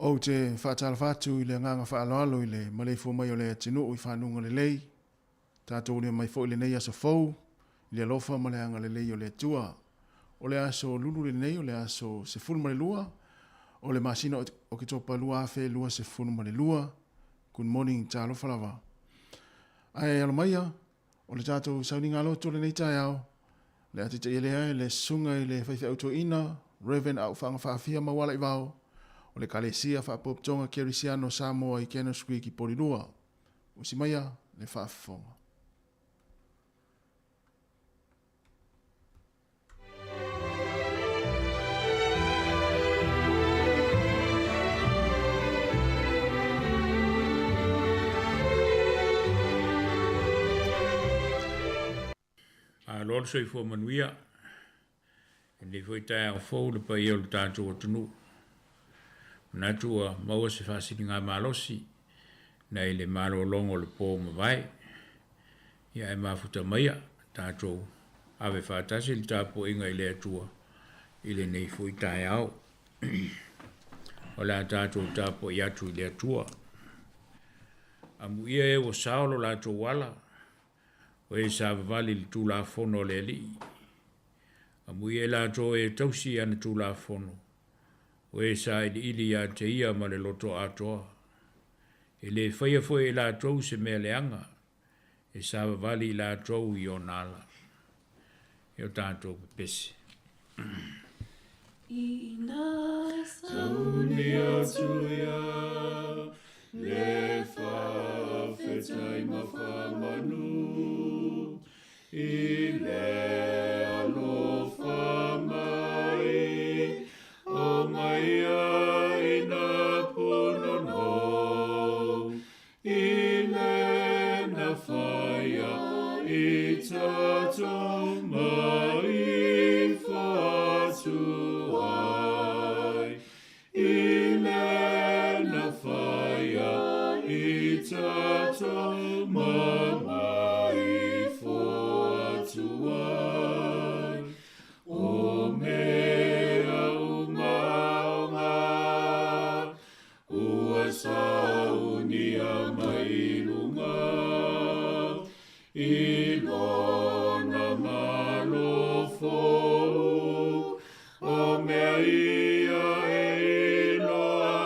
Ou te faatalofa atu i le agaga faaaloalo i le maleifua mai o le atunuu i fanuga lelei, tatou ulia mai foi i lenei aso fou i le alofa ma le agalelei o le Atua. O le aso lulu lenei o le aso 12 o le masina o Oketopa 2022. Good morning, talofa lava. Ae alo maia, o le tatou sauniga loto lenei taeao, le a taitaia lea e le susuga i le faifeau toeaina, Rev. Aufaga Faafia Maualaivao, o le Ekalesia Faapotopotoga Kerisiano Samoa i Canoas Creek i Polilua. Usi maia le faafofoga. Malo le soifua manuia. I lenei foi taeao fou le paia o le tatou atunuu. Manatu ua maua se faasiligamalosi nai le malologa o le po mavae. Ia ae mafuta maia tatou ave faatasi le tapuaiga i le Atua i lenei foi taeao. O le a tatou tapuai atu i le Atua. Amuia e ua sao lo latou ala, o e savavali i le Tulafono a le Alii. Amuia i latou e tausi i ana Tulafono, o e sailiili ia te ia ma le loto atoa. E le faia foi e latou se mea leaga. E savavali i latou i ona ala. E o tatou pepese. Ina sauni atu ia le faafetai ma faamanu i le alofa mai o mai ai na punono i le na whaia i tatou mai fo atu ai. I le na whaia i tatou mai fo atu ai. O mea uma o ngā, ua saunia mai luga, i lona malo fou, o mea ia e iloa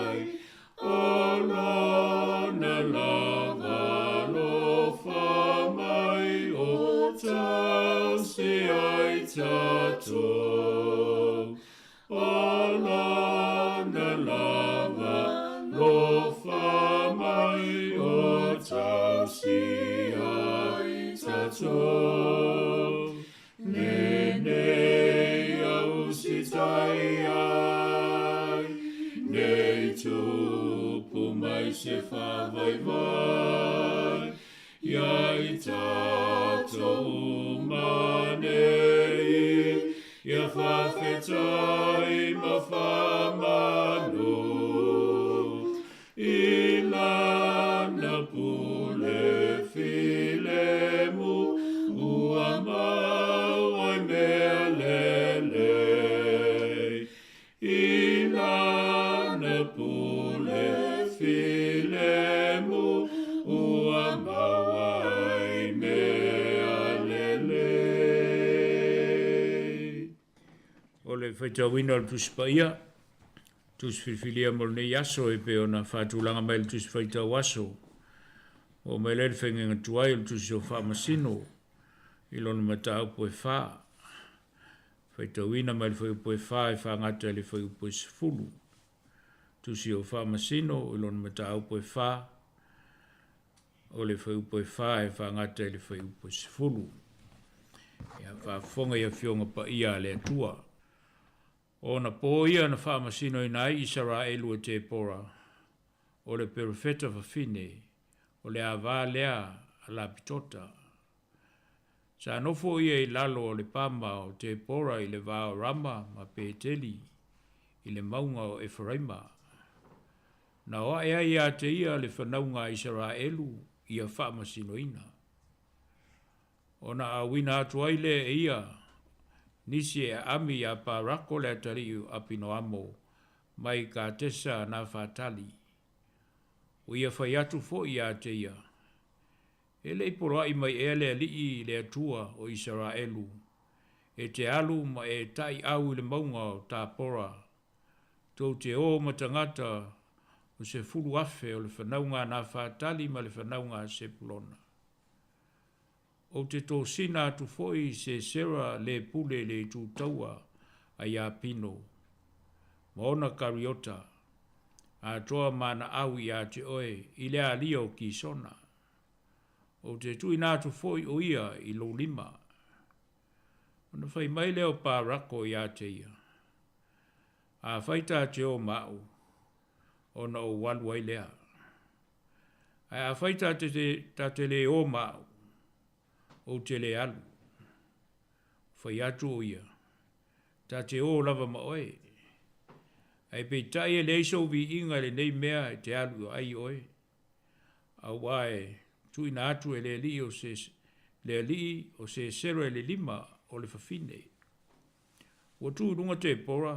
ai, o lona lava alofa mai o tausi ai tatou. O lona lava alofa mai o tausi ai tatou. Lenei au usitai ai, nei tupu mai se faavaivai, ia i tatou uma nei, ia faafetai ma faamanu, i lana pule filemu, ua maua ai mea lelei. I lana pule filemu, ua maua ai mea lelei. O le faitauina o le Tusi Paia, Tusi Filifilia mo lenei aso e pei ona faatulaga mai le Tusi Faitau Aso. Ua oo mai lea i le faigaiga tuai o le Tusi o Faamasino i lona mataupu e fa. Faitauina mai le fuaiupu e fa e faagata i le fuaiupu e 10. Tusi o Faamasino i lona mataupu e fa, o le fuaiupu e fa e faagata i le fuaiupu e 10. Ia faafofoga i Afioga Paia a le Atua. O ona po ia na faamasinoina ai Isaraelu e Tepora, o le perofeta fafine, o le ava lea a Lapitota. Sa nofo ia i lalo o le pama o Tepora i le va o Rama ma Peteli i le mauga o Eferaima. Na o ae ai ia te ia le fanauga a Isaraelu ia faamasinoina. Ona auina atu ai lea e ia nisi e aami iā Parako le atalii o Apinoamo mai Katesa Nafatali. Ua ia fai atu foi ia te ia, E le i poloai mai ea le Alii le Atua o Isaraelu, e te alu ma e ta'iau i le mauga o Tapora, tou te ō ma tagata o 10,000 o le fanauga a Nafatali ma le fanauga a Sepulona? Ou te tosina atu foi Sesera le pule i le itu taua a Iapino, ma ona kariota, atoa ma ana au ia te oe i le alia o Kisona. Ou te tuuina atu foi o ia i lou lima. Ona fai mai lea o Parako ia te ia, Afai ta te o ma au, ona ou alu ai lea. Ae afai ta te le o ma au, ou te le alu. Fai atu o ia, Ta te o lava ma oe. Ae peitai e leai sou viiga i lenei mea e te alu ai oe, auā e tuuina atu e le alii o se le alii o Sesera i le lima o le fafine. Ua tu i luga Tepora,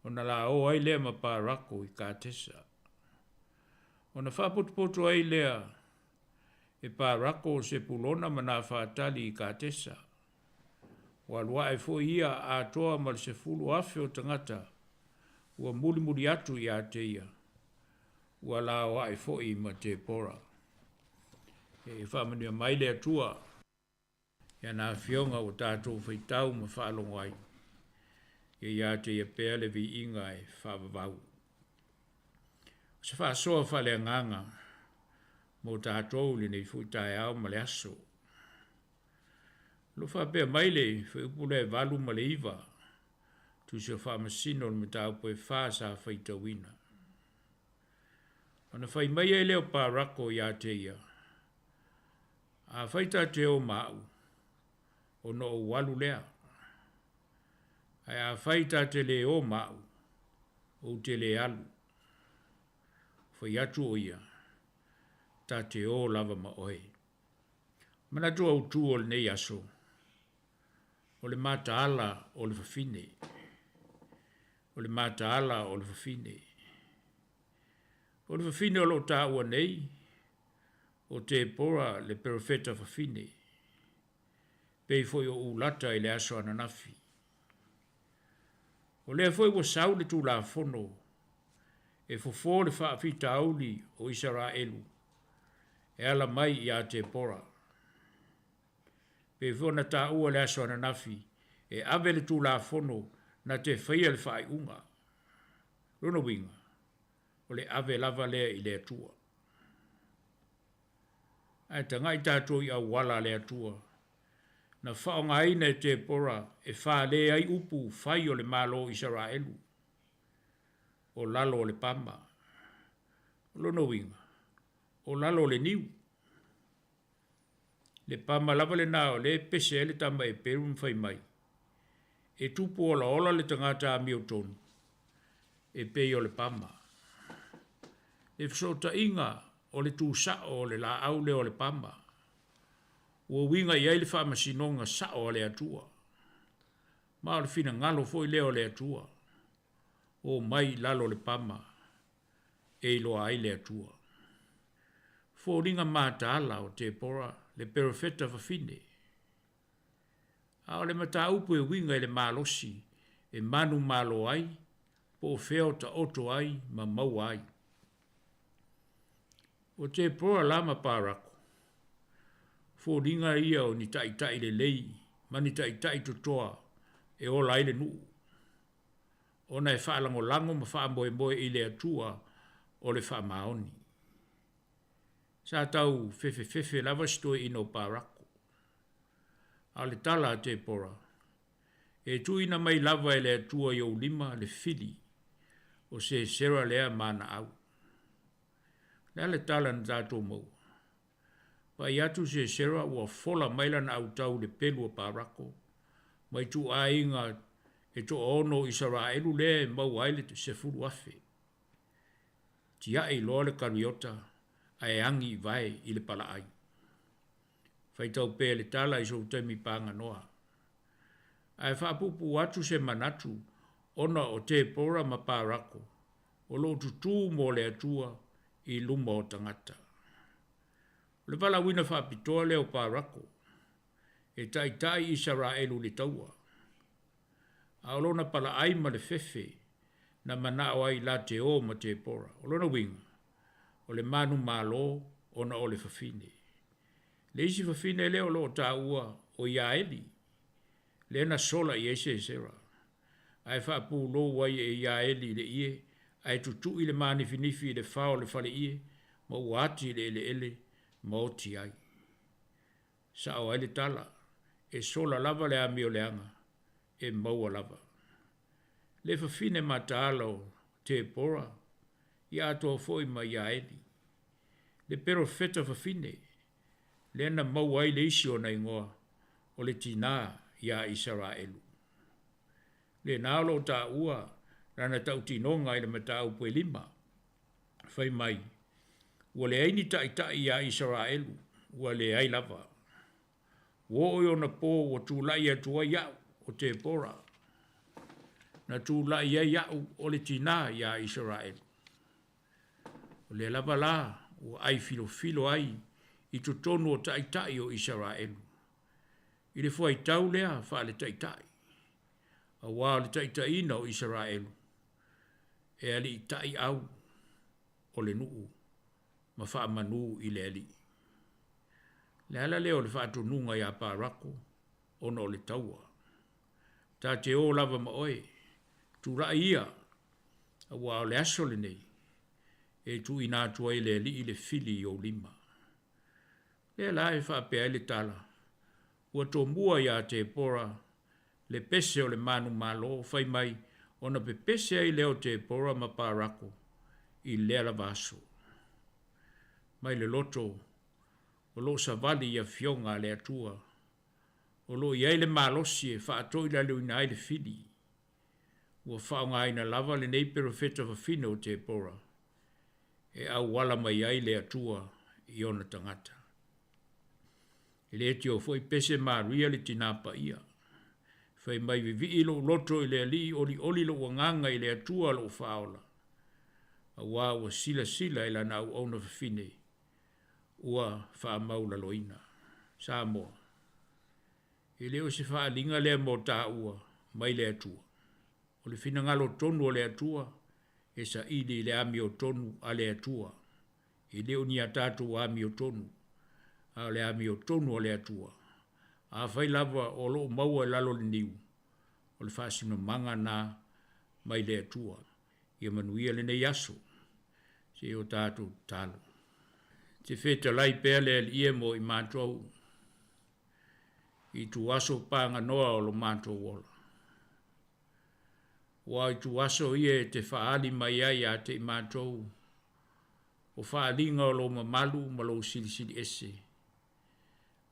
ona laoa ai lea ma Parako i Katesa. Ona faapotopoto ai lea e Parako o Sepulona ma Nafatali i Katesa. Ua alu ae foi ia atoa ma le 10,000 o tagata ua mulimuli atu ia te ia, ua laoa ae foi ma Tepora. E faamanuia mai le Atua i ana afioga ua tatou faitau ma faalogo ai. Ia ia te ia pea le viiga e faavavau. O se faasoa faaleagaga mo tatou i lenei foi taeao ma le aso. O lo o faapea mai le fuaiupu lea e 8 ma le 9, Tusi o Faamasino o le mataupu e 4 sa faitauina. Ona fai mai ai lea o Parako ia te ia, Afai ta te o ma au, ona ou alu lea. Ae afai ta te le o ma au, ou te le alu. Fai atu o ia, Ta te o lava ma oe. Manatu autu o lenei aso, o le mataala o le fafine. O le mataala o le fafine. O le fafine o lo o taua nei, o Tepora le perofeta fafine, pei foi o Ulata i le aso ananafi. O lea foi ua sau le Tulafono e fofo le faafitauli o Isaraelu e ala mai ia Tepora. Pei foi ona taua i le aso ananafi, e ave le Tulafono na te faia le faaiuga. Lona uiga, o le ave lava lea i le Atua. Ae tagai tatou i auala a le Atua na faaaogaina e Tepora e fale ai upu fai o le Malo o Isaraelu o lalo o le pama. O lona uiga, o lalo o le niu. Le pama lava lena o lea e pese ai le tama Eperu ma fai mai, E tupu olaola le tagata amiotonu e pei o le pama. Le fesootaiga o le tu sao o le laau lea o le pama, ua uiga i ai le faamasinoga sao a le Atua. Ma o le finagalo foi lea o le Atua, o mai i lalo o le pama e iloa ai le Atua. Foliga mataala o Tepora le perofeta fafine. A o le mataupu e uiga i le malosi e manumalo ai po o fea o taoto ai ma maua ai. O Tepora la ma Parako, foliga ia o ni taitai lelei ma ni taitai totoa e ola ai le nuu, ona e faalagolago ma faamoemoe i le Atua o le faamaoni. Sa tau fefefefe lava si toeaina o Parako. A o le tala a Tepora, E tuuina mai lava e le Atua i ou lima le fili o Sesera lea ma ana au. O le a le tala na tatou maua? Vaai atu Sesera ua fola mai lana autau i le pelu a Parako ma ituaiga e toaono o Isaraelu lea e maua ai le 10,000. Tiai loa le kariota ae agi i vae i le palaai. Faitau pea le tala i sou taimi paganoa. Ae faapuupuu atu se manatu ona o Tepora ma Parako o lo o tutū mo le Atua i luma o tagata. O le valaauina faapitoa lea o Parako e taitai Isaraelu i le taua. A o lona palaai ma le fefe na manao ai la te o ma Tepora. O lona uiga, o le manumalo ona o le fafine. Le isi fafine lea o lo o taua o Iaeli, lea na sola i ai Sesera, ae faapulou ai e Iaeli i le ie, ae tutui le manifinifi i le fao o le faleie ma ua ati i le eleele ma oti ai. Sao ai le tala, e sola lava le amioleaga, e maua lava. Le fafine mataala o Tepora, ia atoa foi ma Iaeli, le perofeta fafine, lea na maua ai le isi ona igoa, o le tinā iā Isaraelu. Lena o lo o taua lana tautinoga i le mataupu e 5, fai mai, Ua leai ni taitai iā Isaraelu, ua leai lava. Ua oo i ona pō ua tulai atu ai au, o Tepora, na tulai ai au o le tinā iā Isaraelu. O lea lava la ua ai filofilo ai i totonu o taitai o Isaraelu, i le fuaitau lea faale-taitai, auā o le taitaiina o Isaraelu, e alii taiau o le nuu ma faamanū i le Alii. Le ala lea o le faatonuga iā Parako ona o le taua. Ta te o lava ma oe, tulai ia, auā o le aso lenei e tuuina atu ai e le Alii le fili i ou lima. Lea la e faapea ai le tala, Ua tomua iā Tepora le pese o le manumalo, fai mai ona pepese ai lea o Tepora ma Parako i lea lava aso. Mai le loto o lo o savali i Afioga a le Atua, o lo o i ai le malosi e faatoilaloina ai le fili. Ua faaaogaina lava lenei perofeta fafine o Tepora e auala mai ai le Atua i ona tagata. E le tio foi pese Maria le tinā paia. Fai mai vivii lou loto i le Alii olioli lou agaga i le Atua lou Faaola, auā ua silasila i lana auauna fafine ua faamaulaloina. Samoa, E le o se faaaliga lea mo tāua mai le Atua. O le finagalo tonu o le Atua e saili i le amiotonu a le Atua. E le o ni a tātou amiotonu, a o le amiotonu a le Atua. Afai lava o lo o maua i lalo o le niu, o le faasinomaga na mai le Atua. Ia manuia lenei aso, se i o tātou tatalo. Te fetalai pea le Alii e mo i matou i ituaso paganoa o lo matou ola. Ua o ituaso ia e te faaali mai ai ia te i matou o faaaliga o lou mamalu ma lou silisili ese,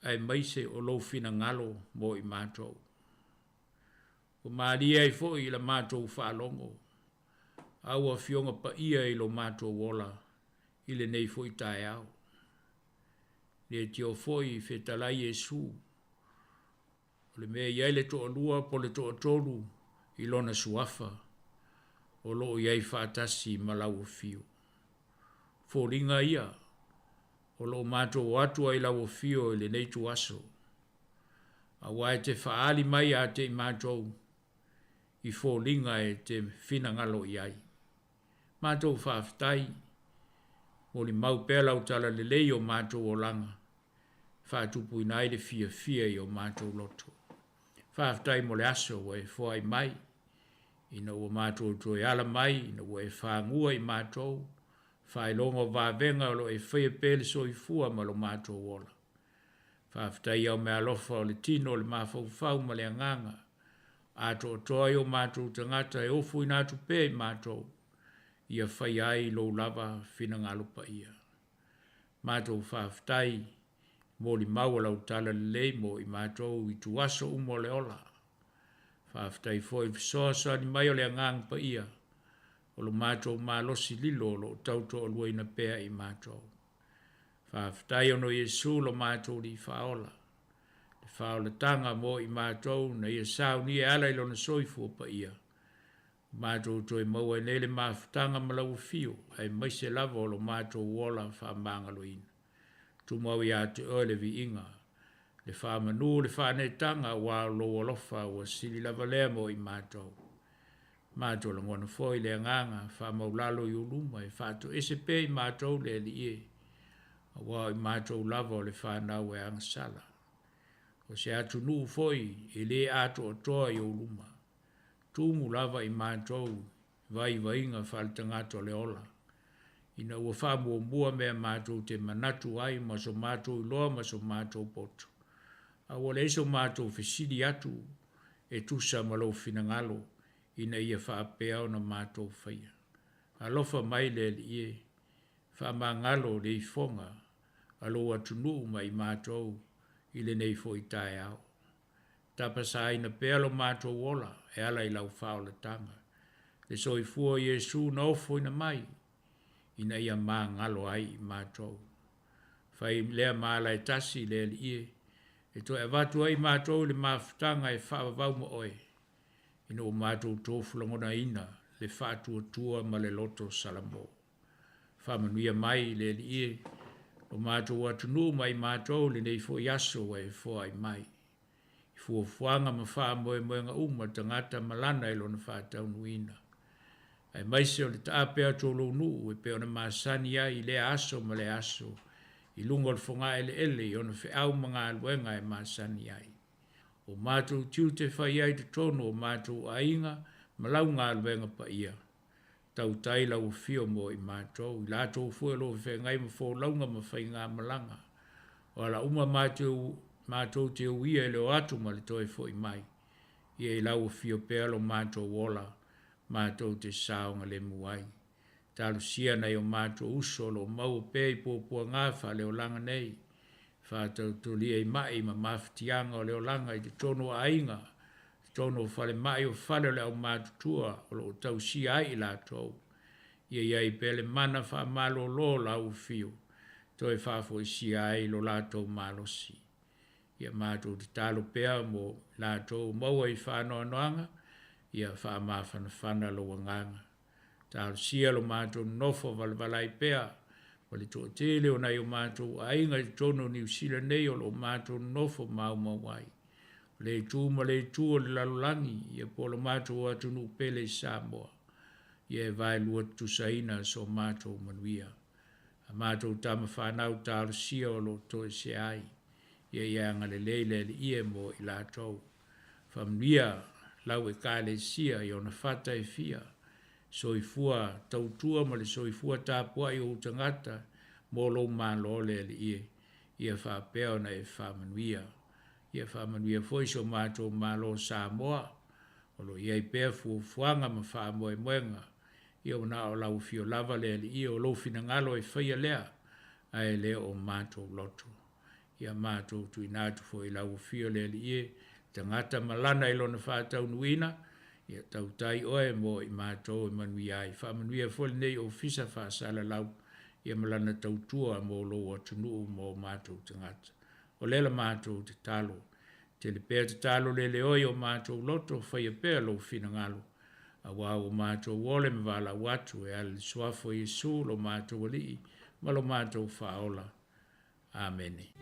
aemaise o lou finagalo mo i matou. Ua malie ai foi i la matou faalogo au Afioga Paia i lo matou ola i lenei foi taeao. Leitio foi fetalai Iesu, o le mea e i ai le toalua po o le toatolu i Lona Suafa, o lo o i ai faatasi ma lau afio. Foliga ia o lo o matou o atu ai i lau afio i lenei ituaso, aua e te faaali mai ia te i matou i foliga e te finagalo i ai. Matou faafetai, molimau pea lau talalelei i o matou olaga, faatupuina ai le fiafia i o matou loto. Faafetai mo le aso ua e foai mai, ina ua matou toe ala mai, ina ua e fagua i matou, faailoga o vavega o lo o e faia pea le soifua ma lo matou ola. Faafetai i au meaalofa o le tino, o le mafaufau ma le agaga, atoatoa ai o matou tagata e ofoina atu pea i matou, ia faia ai lou lava finagalo paia. Matou faafetai molimau o lau talalelei mo i matou ituaso uma o le ola. Faafetai foi i le fesoasoani mai o le Agaga Paia o lo matou malosi lilo o lo o tautoaluaina pea i matou. Faafetai ona o Iesu lo matou Alii Faaola, le faaolataga mo i matou na Ia saunia e ala i Lona soifua paia, ua matou toe maua ai nei le mafutaga ma lau afio, aemaise lava o lo matou ola faamagaloina. Tumau ia te oe le viiga, le faamanu, le faaneetaga, aua o lou alofa ua sili lava lea mo i matou. Matou lagona foi le agaga faamaulalo i ou luma e faatoese pea i matou le Alii e, aua o i matou lava o le fanau e agasala. O se atunuu foi e le atoatoa i ou luma. Tumu lava i matou vaivaiga faaletagata o le ola, ina ua faamuamua mea matou te manatu ai ma so matou iloa ma so matou poto, a ua leai so matou fesili atu e tusa ma lou finagalo ina ia faapea ona matou faia. Alofa mai le Alii e, faamagalo le ifoga a lou atunuu ma i matou i lenei foi taeao. Tapasaina pea lo matou ola e ala i lau faaolataga, le soifua o Iesu na ofoina mai ina ia magalo ai i matou. Fai lea ma ala e tasi le Alii e, e toe avatu ai i matou i le mafutaga e faavavau ma oe, ina ua matou tofu lagonaina le faatuatua ma le loto salamo. Faamanuia mai le Alii e, lo matou atunuu ma i matou lenei foi aso ua e foai mai. I fuafuaga ma faamoemoega uma tagata ma lana i lona faataunuuina. Aemaise o le taape atu o lou nuu e pei ona masani ai i lea aso ma lea aso. i luga o le fogaeleele i ona feau ma galuega e masani ai. O matou tiute e fai ai i totonu o matou aiga ma lau galuega paia. Tautai lau afio mo i matou, i latou foi o lo o feagai ma folauga ma faigamalaga. O ala uma matou, matou te uia i le o atu ma le toe foi mai. Ia i lau afio pea lo matou ola, matou te saogalemu ai. Talosia nai o matou uso o lo o maua pea i puapuaga faaleolaga nei, faatautolia i mai ma mafatiaga o le olaga i totonu o aiga, totonu o falemai o fale o le aumatutua o lo o tausia ai i latou. Ia i ai pea le mana faamalolo o lau afio, toe faafoisia ai lo latou malosi. Ia matou tatalo pea mo i latou o maua i faanoanoaga, ia faamafanafana lou agaga. Talosia lo matou nonofo valavala ai pea ma le toatele o nai o matou aiga i totonu o Niu Sila nei o lo o matou nonofo maumau ai. O le itu ma le itu o le lalolagi, ia po o lo matou atunuu pele i Samoa, ia e vaelua tutusaina so matou manuia. A matou tama fanau talosia o lo o toesea ai, ia ia agalelei le Alii e mo i latou. Faamanuia lau Ekalesia i ona fata e fia, soifua tautua ma le soifua tapuai o ou tagata mo lou Malo le Alii e, ia faapea ona e faamanuia. Ia faamanuia foi si o matou Malo o Samoa, o lo o i ai pea fuafuaga ma faamoemoega, ia ua na o lau afio lava le Alii e, o lou finagalo e faia lea, ae le o matou loto. Ia matou tuuina atu foi i lau afio le Alii e, tagata ma lana i lona faataunuuina, ia tautai oe mo i matou e manuia ai. Faamanuia foi lenei ofisa faasalalau, ia ma lana tautua mo lou atunuu ma o matou tagata. O lea la matou tatalo, tele pea tatalo leleoa i o matou loto, faia pea lou finagalo, aua ua matou ole ma valaau atu e ala i le suafa o Iesu lo matou Alii ma lo matou Faaola. Amene.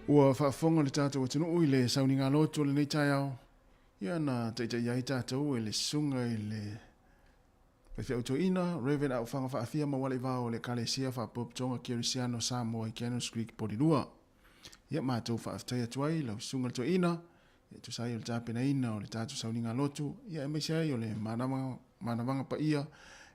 Ua faafofoga le tatou atunuu i le sauniga lotu o lenei taeao, ia na taitaia ai tatou e le susuga i le faifeau toeaina Rev. Aofaga Faafia Maualaivao o le Ekalesia Faapotopotoga Kerisiano Samoa i Cannons Creek, Polilua. Ia matou faafetai atu ai lau susuga le toeaina e tusa ai o le tapenaina o le tatou sauniga lotu, ia aemaise ai o le manavaga paia,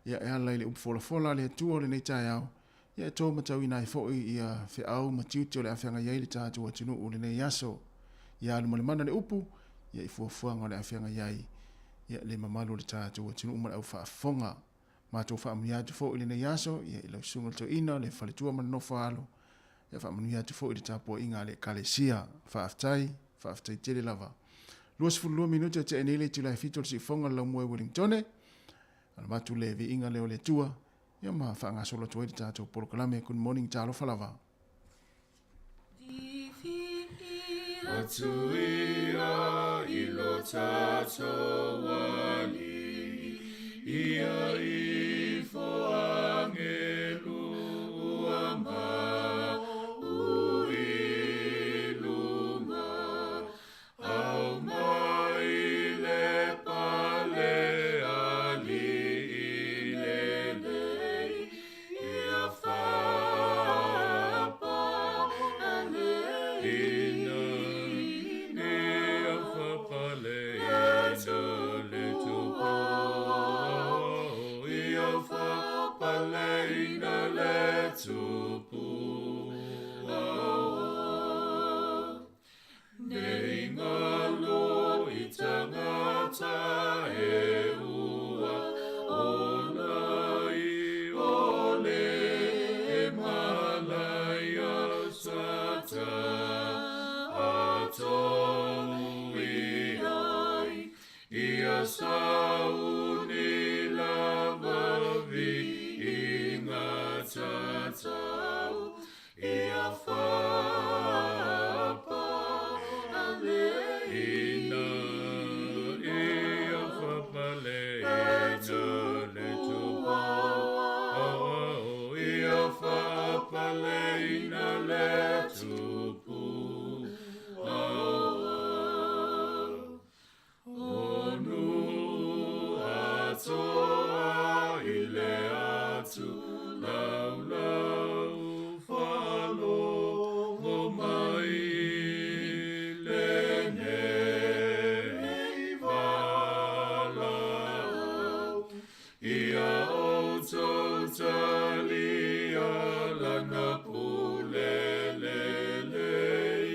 ia e ala i le upu folafola a le Atua o lenei taeao, ia e to matauina ai foi ia feau ma tiute o le a feagai ai le tatou atunuu i lenei aso. Ia alu ma le mana le upu, ia i fuafuaga o le a feagai ai ia le mamalu o le tatou atunuu ma le au faafofoga. Matou faamanuia atu foi i lenei aso, ia i lau susuga le toeaina, le faletua ma le nofo a alo, ia faamanuia atu foi i le tapuaiga a le Ekalesia. Faafetai, faafetai tele lava. 22 minute o tea nei le itula e 7 o le siufofoga o le laumua i Wellingtone. Ala avatu le viiga lea o le Atua, ia ma faagasolo atu ai le tatou polokalame. Good morning, talofa lava. Atu ia i lo tatou Alii, ia ifo agelu ua mau i luga, au mai le pale alii lelei, ia faapaaleina, ia faapaaleina le Tupu, ia faapaaleina le Tupu. Nei galo i tagata e ua ola i o le malaia sata atou i ai ia sauni lava viiga tata. Tulaulau faalogo mai lenei valaau Ia outou talia lana pule lelei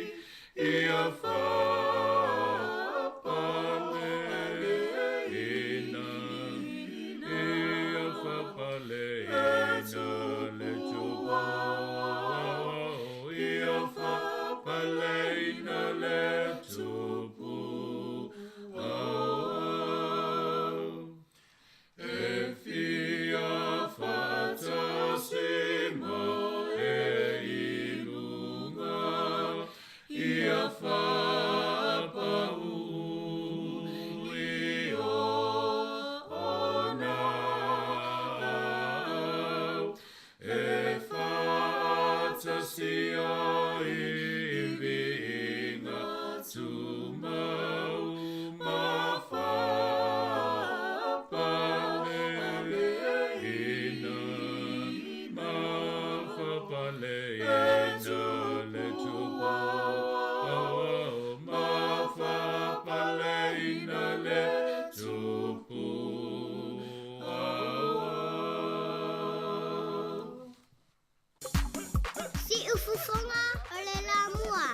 Ia faapaleina Ia faapaleina le Tupu Ia faapaleina le Tupu E fia faatasi ma e i luga, ia faapauu i ona aao, e faatasi ai i viiga tumau ma faapaleina, ma faapaleina le Tupu, ma faapaleina le Tupu. Siufofoga o le Lamua.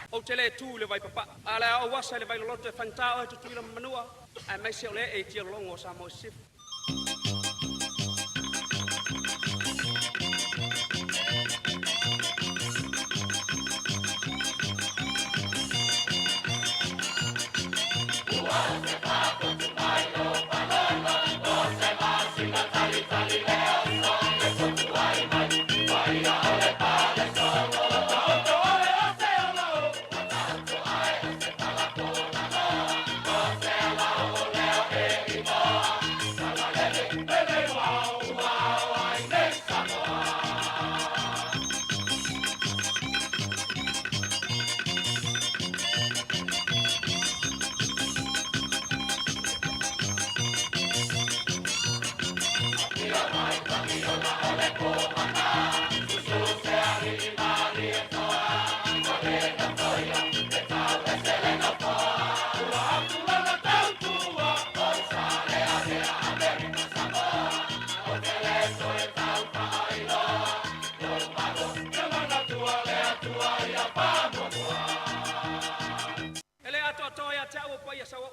Ou te le tu i le Vaipapaa, a o le a ou asa i le Vailoloto e faigata oe Tutuila ma Manua, aemaise o le ee i tialologo o Samoa i Sisifo. E le atoatoa ia te au o paia sauoo.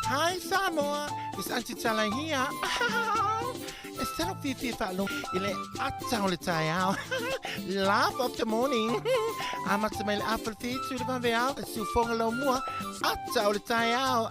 Hi Samoa, it's Auntie Tala here. E selo fifi whaalogo i le ata o le taeao. Laugh of the morning. Amata mai le afa le fitu le vaveao, le siufoga lau mua, ata o le taeao.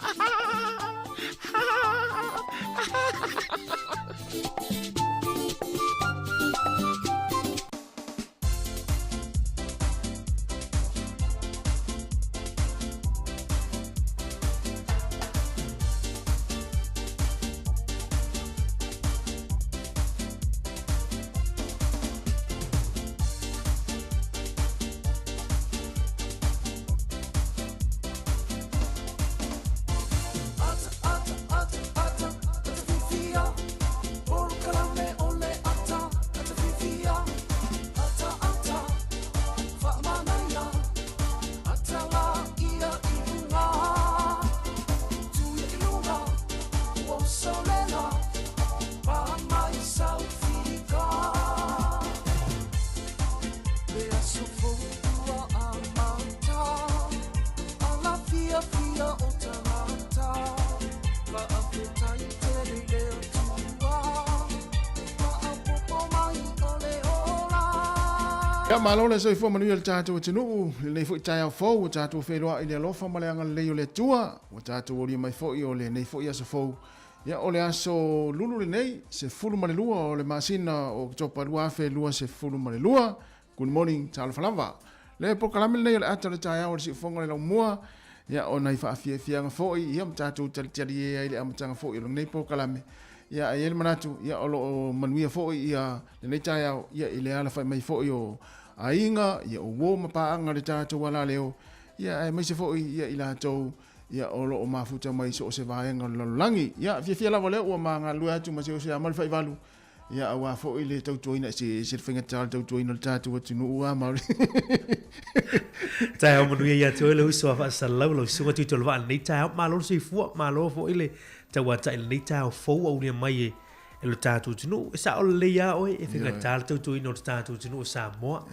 Ia, malo le soifua manuia le tatou atunuu, lenei foi taeao fou ua tatou feiloai i le alofa ma le agalelei o le Atua, ua tatou aulia mai foi o lenei foi aso fou. Ia, o le aso lulu lenei, 12 o le masina o Oketopa 2022. Good morning, talofa lava. Le polokalame lenei o le ata o le taeao o le siufofoga o le laumua, ia, o nai faafiafiaga foi, ia, ma tatou talitali ai i le amataga foi o lenei polokalame. Ia, ae i ai le manatu, ia, o lo o manuia foi ia lenei taeao, ia, i le alafai mai foi o aiga, ia, o uo ma paaga o le tatou alaleo, ia, aemaise foi, ia, i latou, ia, o lo o mafuta mai i so o se vaega o le lalolagi. Ia, fiafia lava lea ua ma galulue atu ma se ose a ma le faivalu, ia, aua foi le tautuaina, se ese le faigata o le tautuaina o le tatou atunuu a Maori. Taeao manuia ia te oe le uso a faasalalau lau susuga Tuitolovaa i lenei taeao. Malo le soifua, malo foi le tauatai i lenei taeao fou ua aulia mai e e lo tatou atunuu. E sao lelei lava oe, e faigata le tautuaina o le tatou atunuu o Samoa.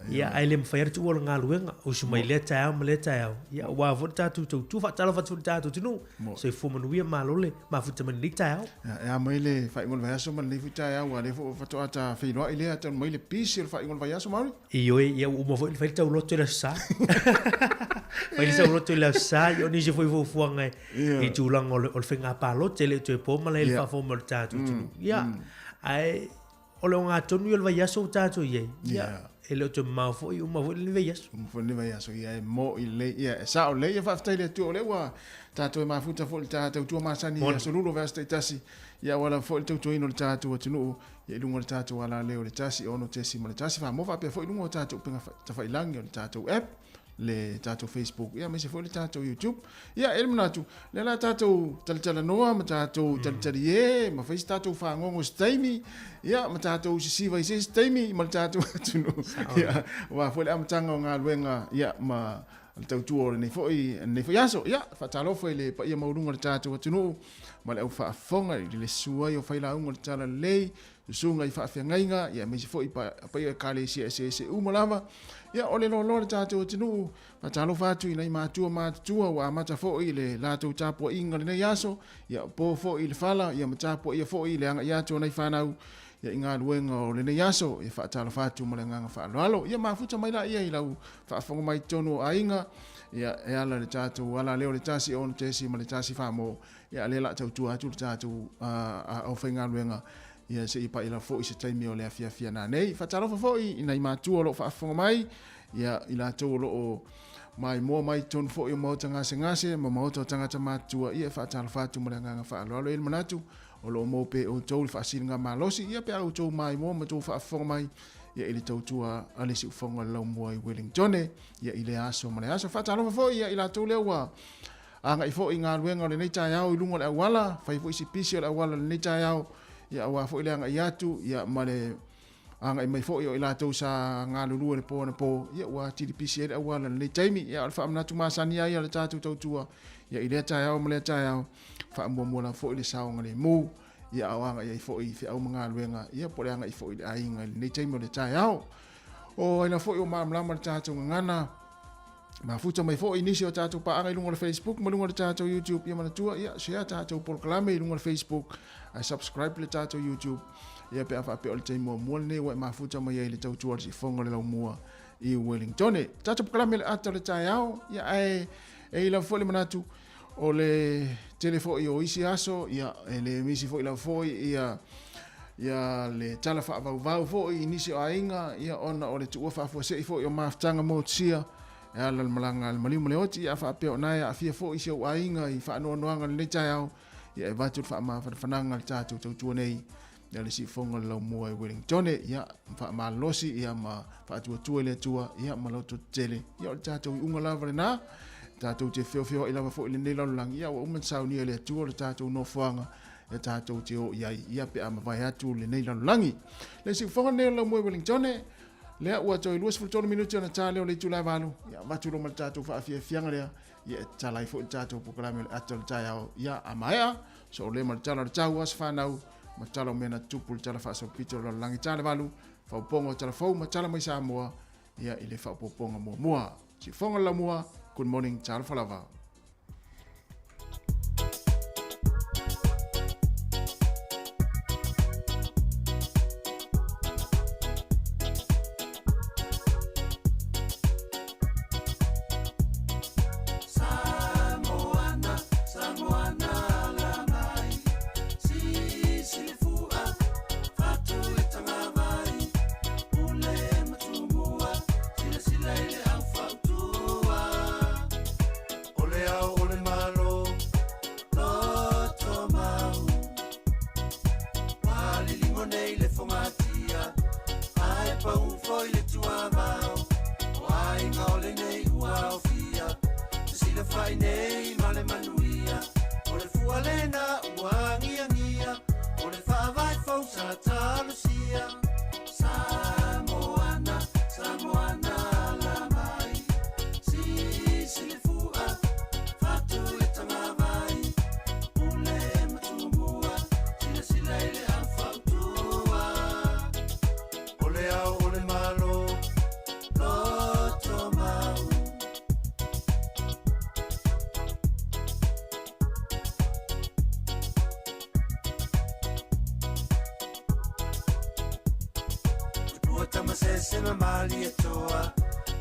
Ia, ae le mafai lava le tuua o le galuega, usu mai lea taeao ma lea taeao. Ia, aua foi le tatou tautua, faatalofa atu foi i le tatou atunuu. Soifua manuia, malo le mafuta mai lenei taeao. Ia, e a mai le faaiuga o le vaiaso ma lenei foi taeao, aua o lea foi ua faatoa ta feiloai lea, talu mai le pisi o le faaiuga o le vaiaso, Maori. Ioe, ia ua uma foi ona fai le tauloto i le Aso Sa. Fai le saoloto i le Aso Sa, ia o nisi foi fuafuaga i tulaga o le faiga palota e le o toe po malae i le faafofoga mai o le tatou atunuu. Ia, ae o le ogatotonu ia o le vaiaso ua tatou i ai. Ia, e le o toe mamao foi, uma foi lenei vaiaso. Uma foi lenei vaiaso, ia e mo'i lelei, ia e sao lelei, ia faafetai i le Atua o lea ua tatou e mafuta foi i le ta tautua masani i aso lua o vaiaso taitasi, ia aua lava foi le tautuaina o le tatou atunuu, ia i luga o le tatou alaleo i le 1 6.1 Samoa faapea foi i luga o tatou upega tafailagi o le tatou app, le tatou Facebook, ia aemaise foi le tatou YouTube. Ia, e le manatu, lea la tatou talatalanoa ma tatou talitalie ma fai se tatou fagogo i se taimi, ia, ma tatou sisiva i se isi taimi ma le tatou atunuu. Ia, aua foi le amataga o galuega, ia, ma le tautua o lenei foi, lenei foi aso. Ia, faatalofa i le paia maualuga o le tatou atunuu ma le au faafofoga i le susu ai o failauga o le Talalelei, susuga i faafeagaiga, ia aemaise foi paia o ekalesia eseese uma lava. Ia, o le loaloa o le tatou atunuu, faatalofa atu i nai matua matutua ua amata foi le latou tapuaiga i lenei aso, ia po foi i le fala, ia ma tapuaia foi le agai atu o nai fanau ia i galuega o lenei aso, ia faatalofa atu ma le agaga faaaloalo. Ia mafuta mai laia i lau faafofoga mai i totonu o aiga, ia e ala i le tatou alaleo i le 1 6.1 Samoa, ia lea o le a tautua atu le tatou aufaigaluega ia se i pai lava foi se taimi o le afiafi a nanei. Faatalofa foi i nai matua o lo o faafofoga mai, ia i latou o lo o maimoa mai totonu foi o maota gasegase ma maota o tagata matutua, ia e faatalofa atu ma le agaga faaaloalo. E i ai le manatu o lo o maua pea e outou le faasiligamalosi, ia pe a outou maimoa ma outou faafofoga mai ia i le tautua a le siufofoga o le Laumua i Wellingtone ia i lea aso ma le aso. Faatalofa foi ia i latou lea ua agai foi i galuega o lenei taeao i luga o le auala, fai foi si pisi o le auala i lenei taeao, ia aua foi le agai atu ia ma le agai mai foi o i latou sa galulue i le po anapo, ia ua atili pisi ai le auala i lenei taimi. Ia o le faamanatu masani lava ia o le tatou tautua ia i lea taeao ma lea taeao, faamuamua lava foi le saogalemu, ia a o agai ai foi i feau ma galuega, ia po o le agai foi i le aiga i lenei taimi o le taeao. O ai lava foi o malamalama le tatou gagana, mafuta mai foi nisi o tatou paaga i luga o le Facebook ma luga o le tatou YouTube, ia manatua, ia share tatou polokalame i luga o le Facebook, ae subscribe le tatou YouTube, ia pe a faapea o le taimi muamua lenei ua e mafuta mai ai i le tautua o le siufofoga o le Laumua i Wellingtone. Tatou polokalame le ata o le taeao, ia ae e i lava foi le manatu o le tele foi o isi aso, ia e le misi foi lava foi ia ia le tala faavauvau foi i nisi o aiga, ia ona o le tuua faafuasei foi o mafutaga motusia e ala le malaga a le maliu ma le oti, ia faapea o na e aafia foi si ou aiga i faanoanoaga i lenei taeao, ia e avatu le faamafanafanaga a le tatou tautua nei ia le siufofoga o le Laumua i Wellingtone, ia faamalolosi ia ma faatuatua i le Atua ia ma loto tetele, ia o le tatou iuga lava lena, tatou te feofeoai lava foi i lenei lalolagi, ia ua uma ona saunia e le Atua le tatou nofoaga e tatou te o i ai, ia pe a mavae atu lenei lalolagi. Le siufofoga lenei o le Laumua i Wellingtone, lea ua toe 23 minute ona ta lea o le itula e 8, ia avatu loa ma le tatou faafiafiaga lea, ia e tatala ai foi le tatou polokalame o le ata o le taeao, ia a maea, so o le ma le tala o le tau, aso fanau, ma tala o mea na tutupu i le tala faasolopito o le lalolagi ta le 8, faaupoga o tala fou ma tala mai Samoa, ia i le faaopoopoga muamua. Siufofoga o le Laumua, good morning, talofa lava.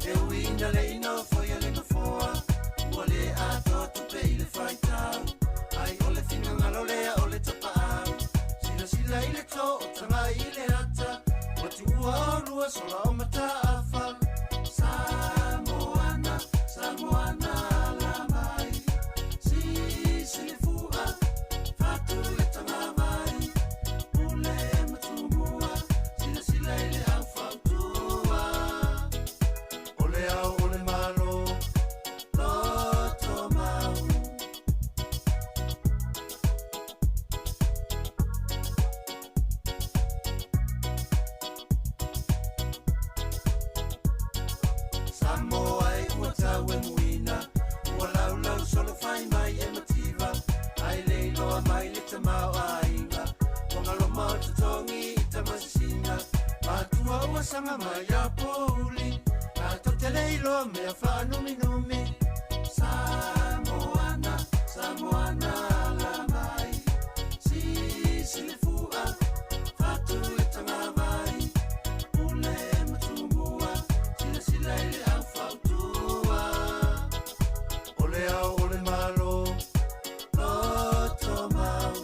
E ui ina le i nofoia le nofoa, ua le atoa tupe i le faitau. Ai o le finagalo lea o le tapaau, silasila i le to o tagai i le ata, ua tuua oulua sola o Mataafa. Samoana, Samoana ala mai, sisi le fua, fatu le tagavai, pule ma tumua, silasila i le au fautua. O le ao o le Malo, loto mau. Samoa e ua tau e muina, ua laulau solo fai mai e mativa, ae le iloa mai le tamaoaiga, ua galoma o totogi i tamasisina, matua ua saga mai a pouli, tatou te le iloa mea faanuminumi. Samoana, Samoana ala mai, sisi le fua, fatu le tagavai, pule ma tumua, silasila i le au fautua. O le ao o le Malo, loto mau.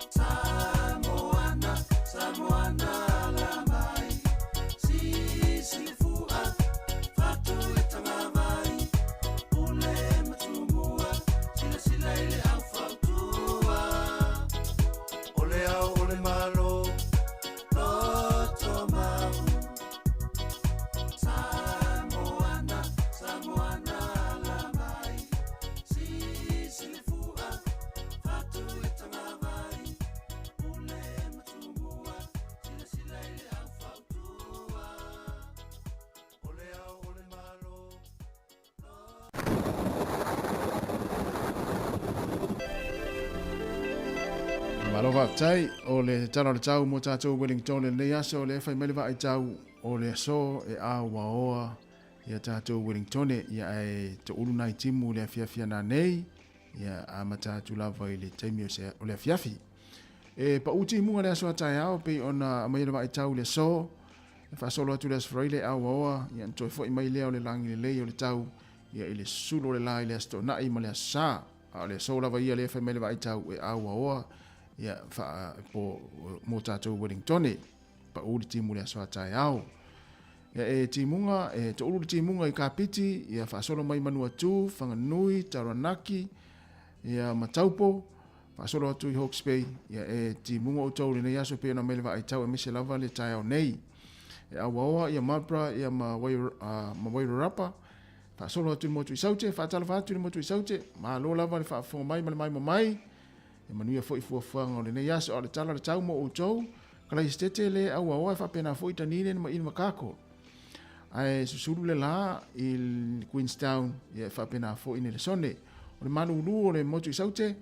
Samoana, Samoana ala mai, sisi le fua, fatu le tagavai, pule ma tumua, silasila i le au fautua. O le ao o le Malo, loto mau. Samoana, Samoana ala mai, sisi le fua, fatu le tagavai, pule ma tumua, silasila i le au fautua. O le ao o le Malo. Malo faafetai o le tala o le tau mo tatou Wellington lenei aso o lea fai mai le vaai tau o le aso e auaoa ia tatou Wellington ia ae toulu nai timu le afiafi ana nei ia amata atu lava i le taimi o se o le afiafi. E pau timuga le aso a taeao pei ona aumai le vaai tau le aso e faasolo atu le aso Faraile e auaoa ia na toe foi mai lea o le lagi lelei o le tau ia i le sulo o le la i le Aso Toonai ma le Aso Sa. A o le aso lava ia lea fai mai le vaai tau e auaoa ia wha, po, mō tātou Wellingtone. Pau le timu le aso a taeao. Ia e timunga, e toulu le timunga i Kapiti, ia faasolo mai Manuatu, Whanganui, Taranaki, ia ma Taupo, faasolo atu i Hawke's Bay, ia e timunga outou lenei aso pei ona mai le vaai tau aemaise lava le taeao nei. E auaoa ia Marlborough ia ma Wai, ma Wairarapa, faasolo atu i le motu i Saute, faatalofa atu i le motu i Saute, malo lava le faafofoga mai ma le maimoa mai, e manuia foi fuafuaga o lenei aso, a o le tala o le tau mo outou, Kalaisitete le auaoa e faapena foi Dunedin ma Invercargill. Ae susulu le la i Queenstown ia e faapena foi Nelesone. O le malulu o le motu i Saute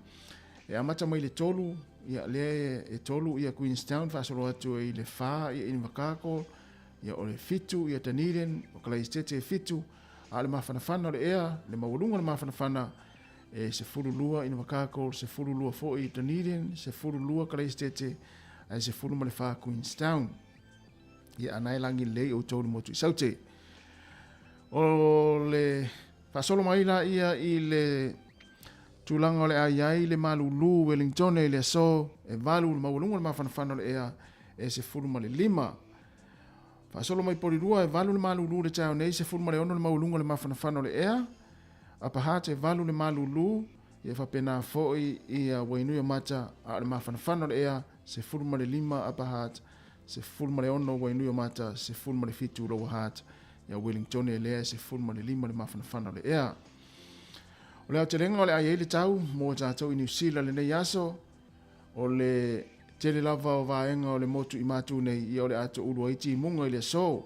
e amata mai le 3 ia lea e 3 ia Queenstown faasolo atu i le 4 ia Invercargill ia o le 7 ia Dunedin o Kalaisitete e 7 a o le mafanafana o le ea le maualuga o le mafanafana e 12 Invercargill 12 foi Dunedin 12 Kalaisitete ae 14 Queenstown. Ia ana e lagi lelei outou le motu i Saute. O le faasolo mai la ia i le tulaga o le a i ai le malulu Wellington i le aso e 8 le maualuga o le mafanafana o le ea e 15. Faasolo mai Polilua e 8 le malulu le taeao nei 16 le maualuga o le mafanafana o le ea. Upper Hutt e 8 le malulu ia faapena foi ia Wainuiomata a o le mafanafana o le ea 15 Upper Hutt 16 Wainuiomata 17 Lower Hutt ia Wellingtone lea e 15 le mafanafana o le ea. O le aotelega o le a i ai le tau mo tatou i Niu Sila lenei aso, o le tele lava o vaega o le motu i matu nei ia o le a toulu ai timuga i le aso.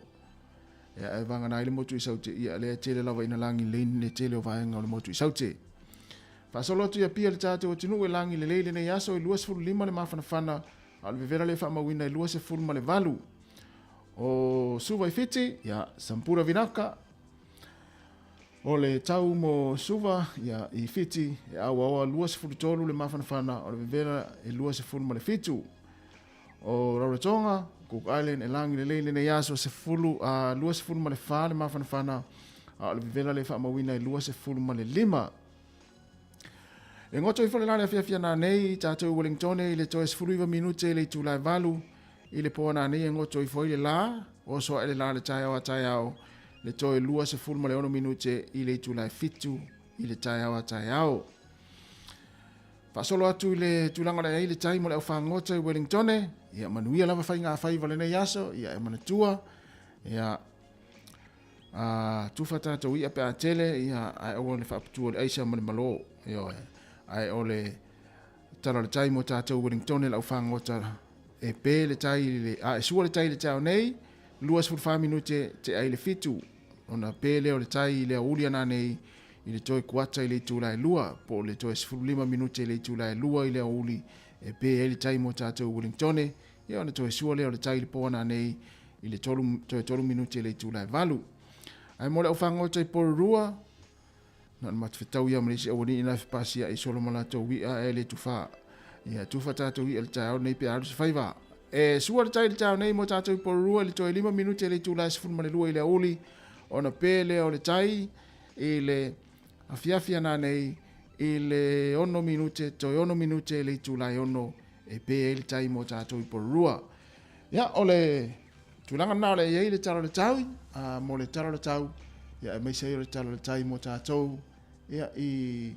Ia ae vagana ai le motu i Saute ia lea e tele lava ina lagi lelei le tele o vaega o le motu i Saute. Faasolo atu i Apia le tatou atunuu e lagi lelei lenei aso e 25 le mafanafana a o le vevela le faamauina e 28. O Suva i Fiti, ia, Sampura Vinaka. O le tau mo Suva, ia, i Fiti, e auaoa 23 le mafanafana, o le vevela e 27. o Rarotonga, Cook Island, e lagi lelei lenei aso 10 a 24 le mafanafana, a o le vevela le faamauina e 25. E goto ifo le la le afiafi nanei i tatou i Wellingtone i le toe 19 minute i le itula e 8 i le po nanei e goto ifo ai le la, oso ae le la le taeao a taeao le toe 26 minute i le itula e 7 i le taeao a taeao. Faasolo atu i le tulaga o le ai le tai mo le aufagota i Wellingtone, ia manuia lava faiga faiva lenei aso, ia e manatua, ia a tufa tatou ia pe a tele, ia ae aua le faaputua le aisa ma le malo, ioe, ae o le tala o le tai mo tatou Wellingtone le aufagota e pe le tai i le, a e sua le tai i le taeao nei, 24 minute te ai le 7, ona pe lea o le tai i le aouli ananei i le toe kuata i le itula e 2, po o le toe 15 minute i le itula e 2 i le aouli e pe ai le tai mo tatou Wellingtone, ia ona toe sua lea o le tai i le po ananei i le toe 3 minute i le itula e 8. Ae mo le aufagota i Porirua, na ona matafetau ia ma le isi aualii na fepasia i solo ma latou ia e le tufa. Ia tufa tatou ia le taeao nei pe alu se faiva. E sua le tai i le taeao nei mo tatou i Porirua i le toe 5 minute i le itula e 12 i le aouli, ona pe lea o le tai i le afiafi ananei i le 6 minute, toe 6 minute i le itula e 6 e pe ai le tai mo tatou i Porirua. Ia, o le tulaga lena o le i ai le tala o le tau, mo le tala o le tau, ia aemaise ai o le tala o le tai mo tatou, ia i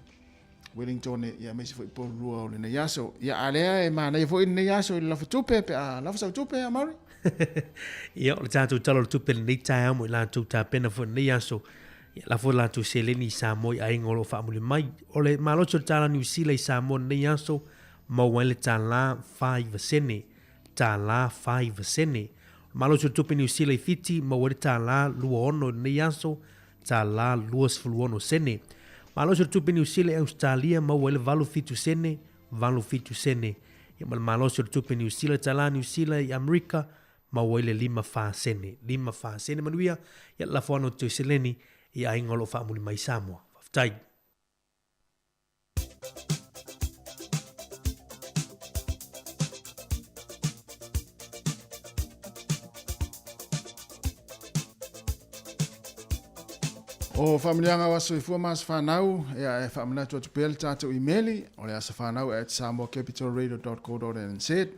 Wellington, ia aemaise foi Porirua o lenei aso. Ia, a lea e manaia foi lenei aso i le lafo tupe, pe a lafo sau tupe, a Mauri? Ia, o le tatou tala o le tupe lenei taeao mo i latou tapena foi lenei aso. Ia, lafo latou seleni i Samoa i aiga o lo o faamuli mai. O le malosi o le tala Niu Sila i Samoa lenei aso, maua ai le tala 49 sene. Tālā 49 sene. O le malosi o le tupe Niu Sila i Fiti, maua ai le tālā 26 i lenei aso, tālā 26 sene. Malosi o le tupe Niu Sila i Australia, maua ai le 87 sene, 87 sene. Ia ma le malosi o le tupe Niu Sila, tālā Niu Sila i Amerika, maua ai le 54 sene. 54 sene manuia, ia lafo ana o te seleni i aiga o lo o faamuli mai Samoa. Faafetai. O faamanuiaga o aso soifua ma aso fanau, ia e faamanatu atu pea le tatou imeli, o le asofanau at samoacapitalradio.co.nz.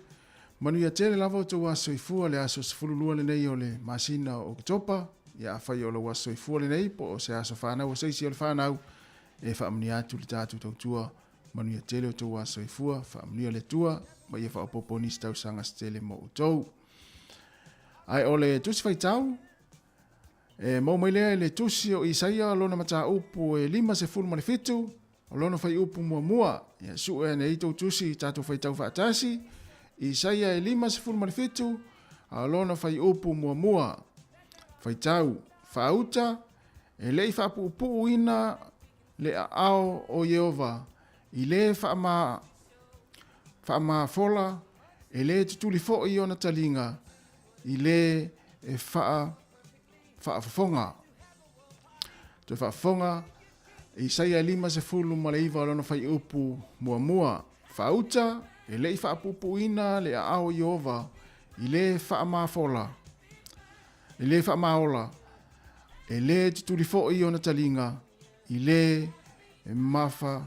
Manuia tele lava o tou aso soifua le aso 12 lenei o le masina o Oketopa, ia afai o lou aso soifua lenei po o se aso fanau o se isi o le fanau, e faamanuia atu le tatou tautua, manuia tele o tou aso soifua, faamanuia le Atua, ma ia faaopoopo nisi tausaga se tele mo outou. Ae o le tusi faitau, e maua mai lea i le tusi o Isaia lona mataupu e 57, o lona faiupu muamua. Ia sue ane ai tou tusi i tatou faitau faatasi, Isaia e 57, a o lona faiupu muamua. Faitau, faauta, e le i faapuupuuina le aao o Ieova i le faamafola, e le tutuli foi ona taliga i le e faafofoga. Toe faafofoga, Isaia 59 o lona faiupu muamua. Faauta, e le i faapuupuuina le aao o Ieova i le faamafola, e le faamaola, e le tutuli foi ona taliga i le mafa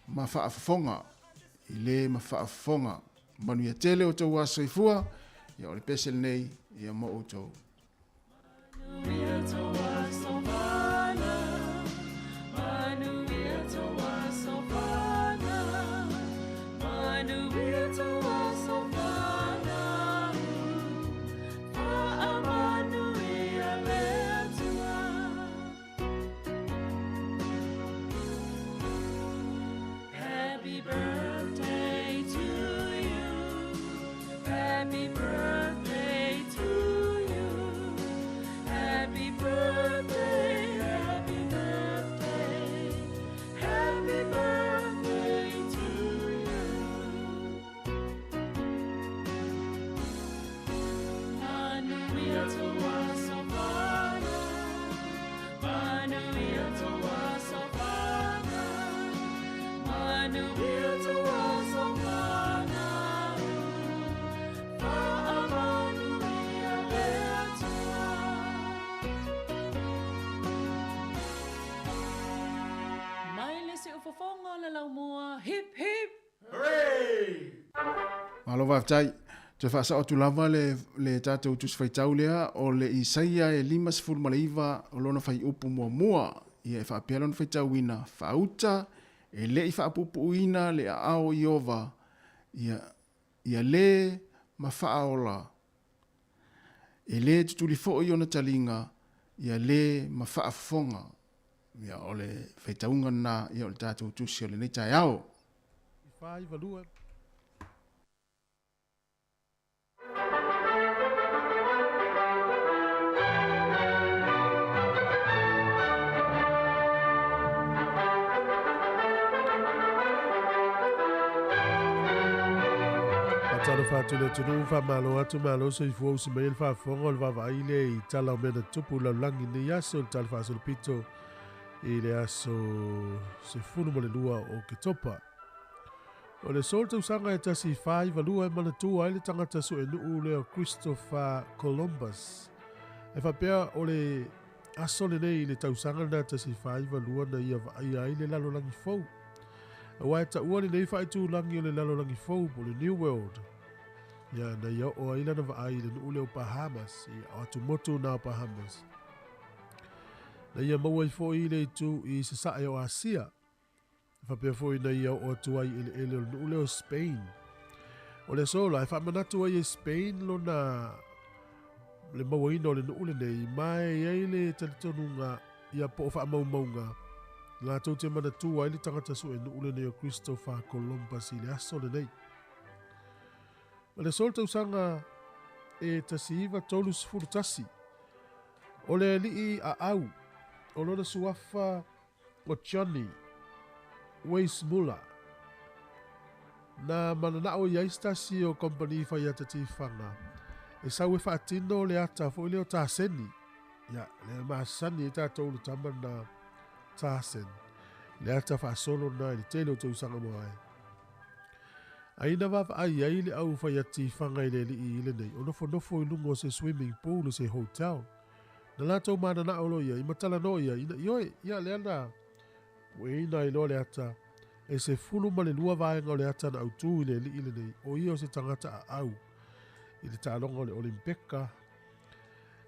ma faafofoga, i le ma faafofoga. Manuia tele o tou aso soifua, ia o le pese lenei ia mo outou. Happy birthday to you. Happy birthday to you. Malo faafetai. Toe faasao atu lava le, le tatou Tusi Faitau lea, o le Isaia e 59 o lona fuaiupu muamua. Ia e faapea lona faitauina, Faauta e le i faapuupuuina le aao o Ieova, ia, ia lē ma faaola, e lē tutuli foi ona taliga, ia lē ma faafofoga. Ia, o le faitauga lena ia o le tatou tusi o lenei taeao. 492. Faatalofa atu le atunuu, faamalo atu, malo soifua usi mai le faafofoga o le vaavaai lea i tala o mea na tutupu lalolagi i lenei aso, le tala faasolopito i le aso 12 o Oketopa. O le so tausaga e 1492 e manatua ai le tagata suenuu lea o Christopher Columbus. E faapea o le aso lenei i le tausaga lena 1492 na ia vaaia ai le lalolagi fou. Aua e taua lenei faaitulagi o le lalolagi fou po o le New World. Ia na ia oo ai lana vaai i le nuu lea o Bahamas, ia o atumotu na o Bahamas. Na ia maua ai foi le itu i sasae o Asia. E faapea foi na ia oo atu ai i eleele o le nuu lea o Spain. O le aso la e faamanatu ai e Spain lona le mauaina o le nuu lenei, ma e i ai le talitonuga ia po o faamaumauga latou te manatua ai le tagata suenuu lenei o Christopher Columbus i le aso lenei. Ma le aso le tausaga e 1931, o le alii aau o lona suafa o Johnny Weissmuller na mananao i ai se tasi o kompani fai ata tifaga e sau e faatino le ata foi lea o Taseni. Ia, lea masani ai tatou le tama na Tasen, le ata faasolo na i le tele o tausaga moae. Ai na vaavaai ai le au fai atifaga i le alii i lenei o nofonofo i luga o se swimming pool i se hotel. Na latou mananao loa ia i matalanoa ia ina ioe, ia lea na pueina ai loa le ata e 12 vaega o le ata na autū i le alii lenei, o ia o se tagata aau i le taaloga o le Olimpeka.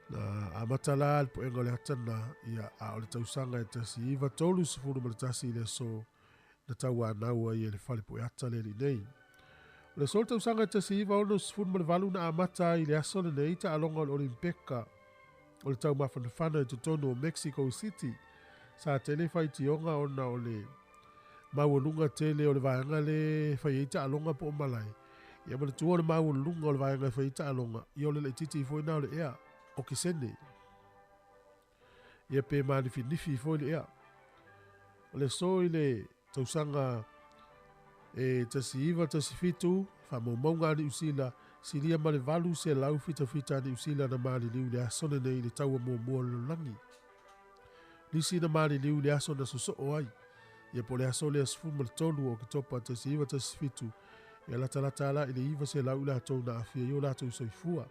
Na amata la le puega o le ata na, ia, a o le tausaga e 1931 i le aso na tauanau ai e le fale pueata le alii nei. O le aso o le tausaga e 1968 na amata ai i le aso lenei taaloga o le Olimpeka o le taumafanafana i totonu o Mexico City. Sa tele faitioga ona o le maualuga tele o le vaega le fai ai taaloga po o malae. Ia manatua o le maualuluga o le vaega e fai ai taaloga, ia o le laitiiti foi na o le ea, okesene. Ia pe manifinifi foi le ea. O le aso i le tausaga e 1917, faamaumauga a Niu Sila, silia ma le 800 fitafita a Niu Sila na maliliu i le aso lenei i le taua muamua o le lalolagi. Nisi na maliliu i le aso na sosoo ai, ia po o le aso lea 13 o Oketopa 1917, ia latalata la i le 900 i latou na aafia ai o latou soifua.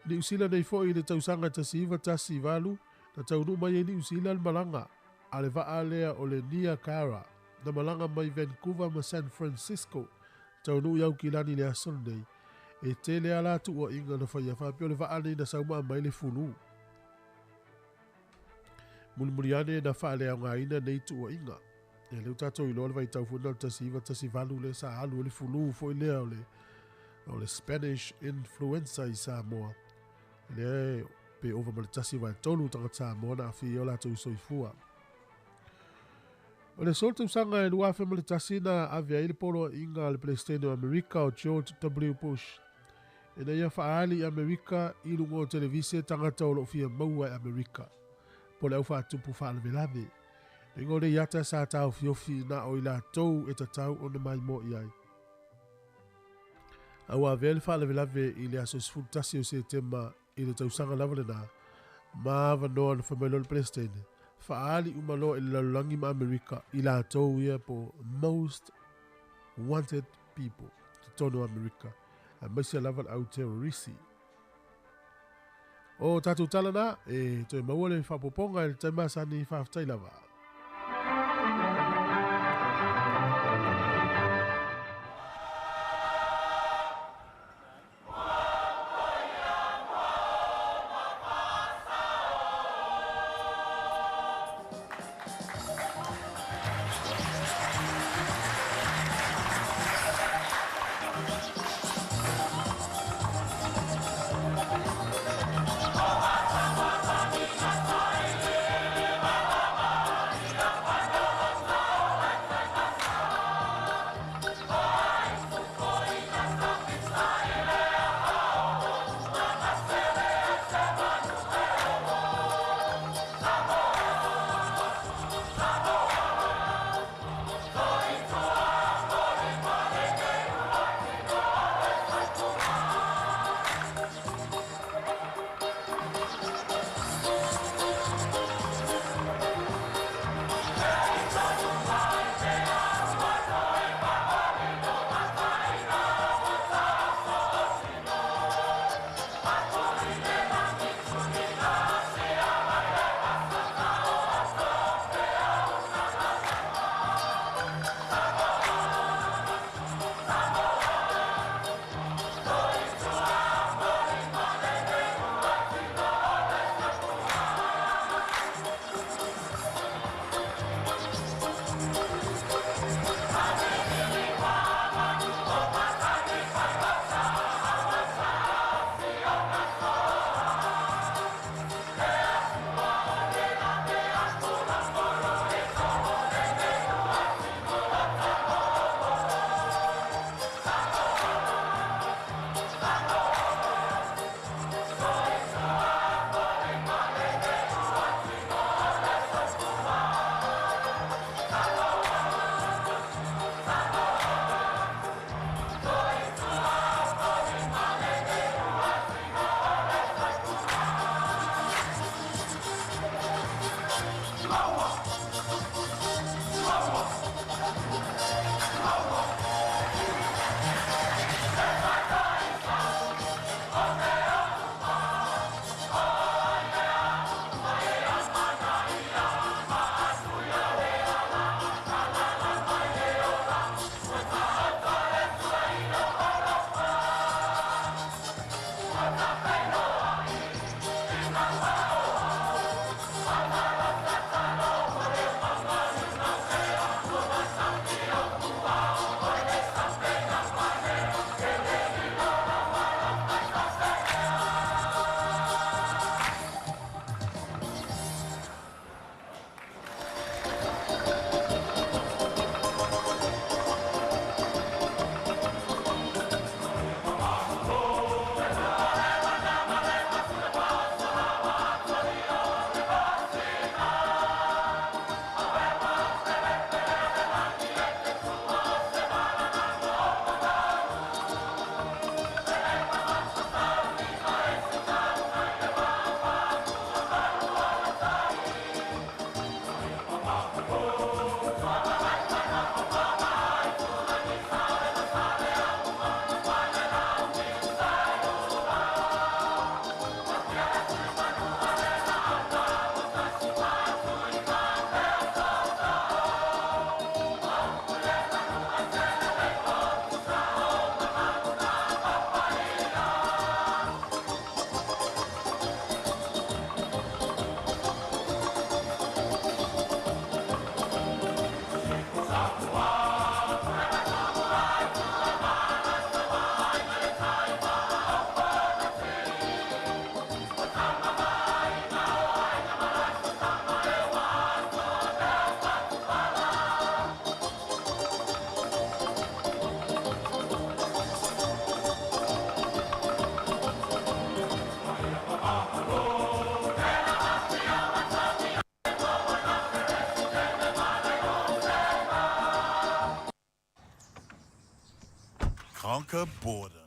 Niu Sila nei foi i le tausaga 1918, na taunuu mai ai Niu Sila le malaga a le vaa lea o le Niagara, na malaga mai Vancouver ma San Francisco, taunuu i Aukilani i le aso lenei. E tele a la tuuaiga na faia faapea o le vaa lenei na sau ma aumai le fulu. Mulimuli ane na faaleaogaina nei tuuaiga. Ia lea ua tatou iloa le vaitau foi lena o le 1918 lea sa alu ai le fulu foi lea o le o le Spanish Influenza i Samoa. Lea pe ova ma le 1/3 o tagata Samoa na aafia ai o latou soifua. O le aso o le tausaga e 2001 na ave ai le poloaiga a le Peresetene o Amerika o George W. Bush ina ia faaali i Amerika i luga o televise tagata o lo o fia maua e Amerika po o le au faatupu faalavelave. Ingo nei ata sa taofiofi na o i latou e tatau ona maimoa i ai. A ua avea le faalavelave i le aso 11 o Setema i le tausaga lava lena, ma avanoa na fai mai loa le Peresetene, faaali uma loa i le lalolagi ma Amerika i latou ia po most wanted people totonu o Amerika, aemaise lava le au terrorisi. O tatou tala na, e toe maua le faaopoopoga i le taimi masani, faafetai lava. Conquer boredom.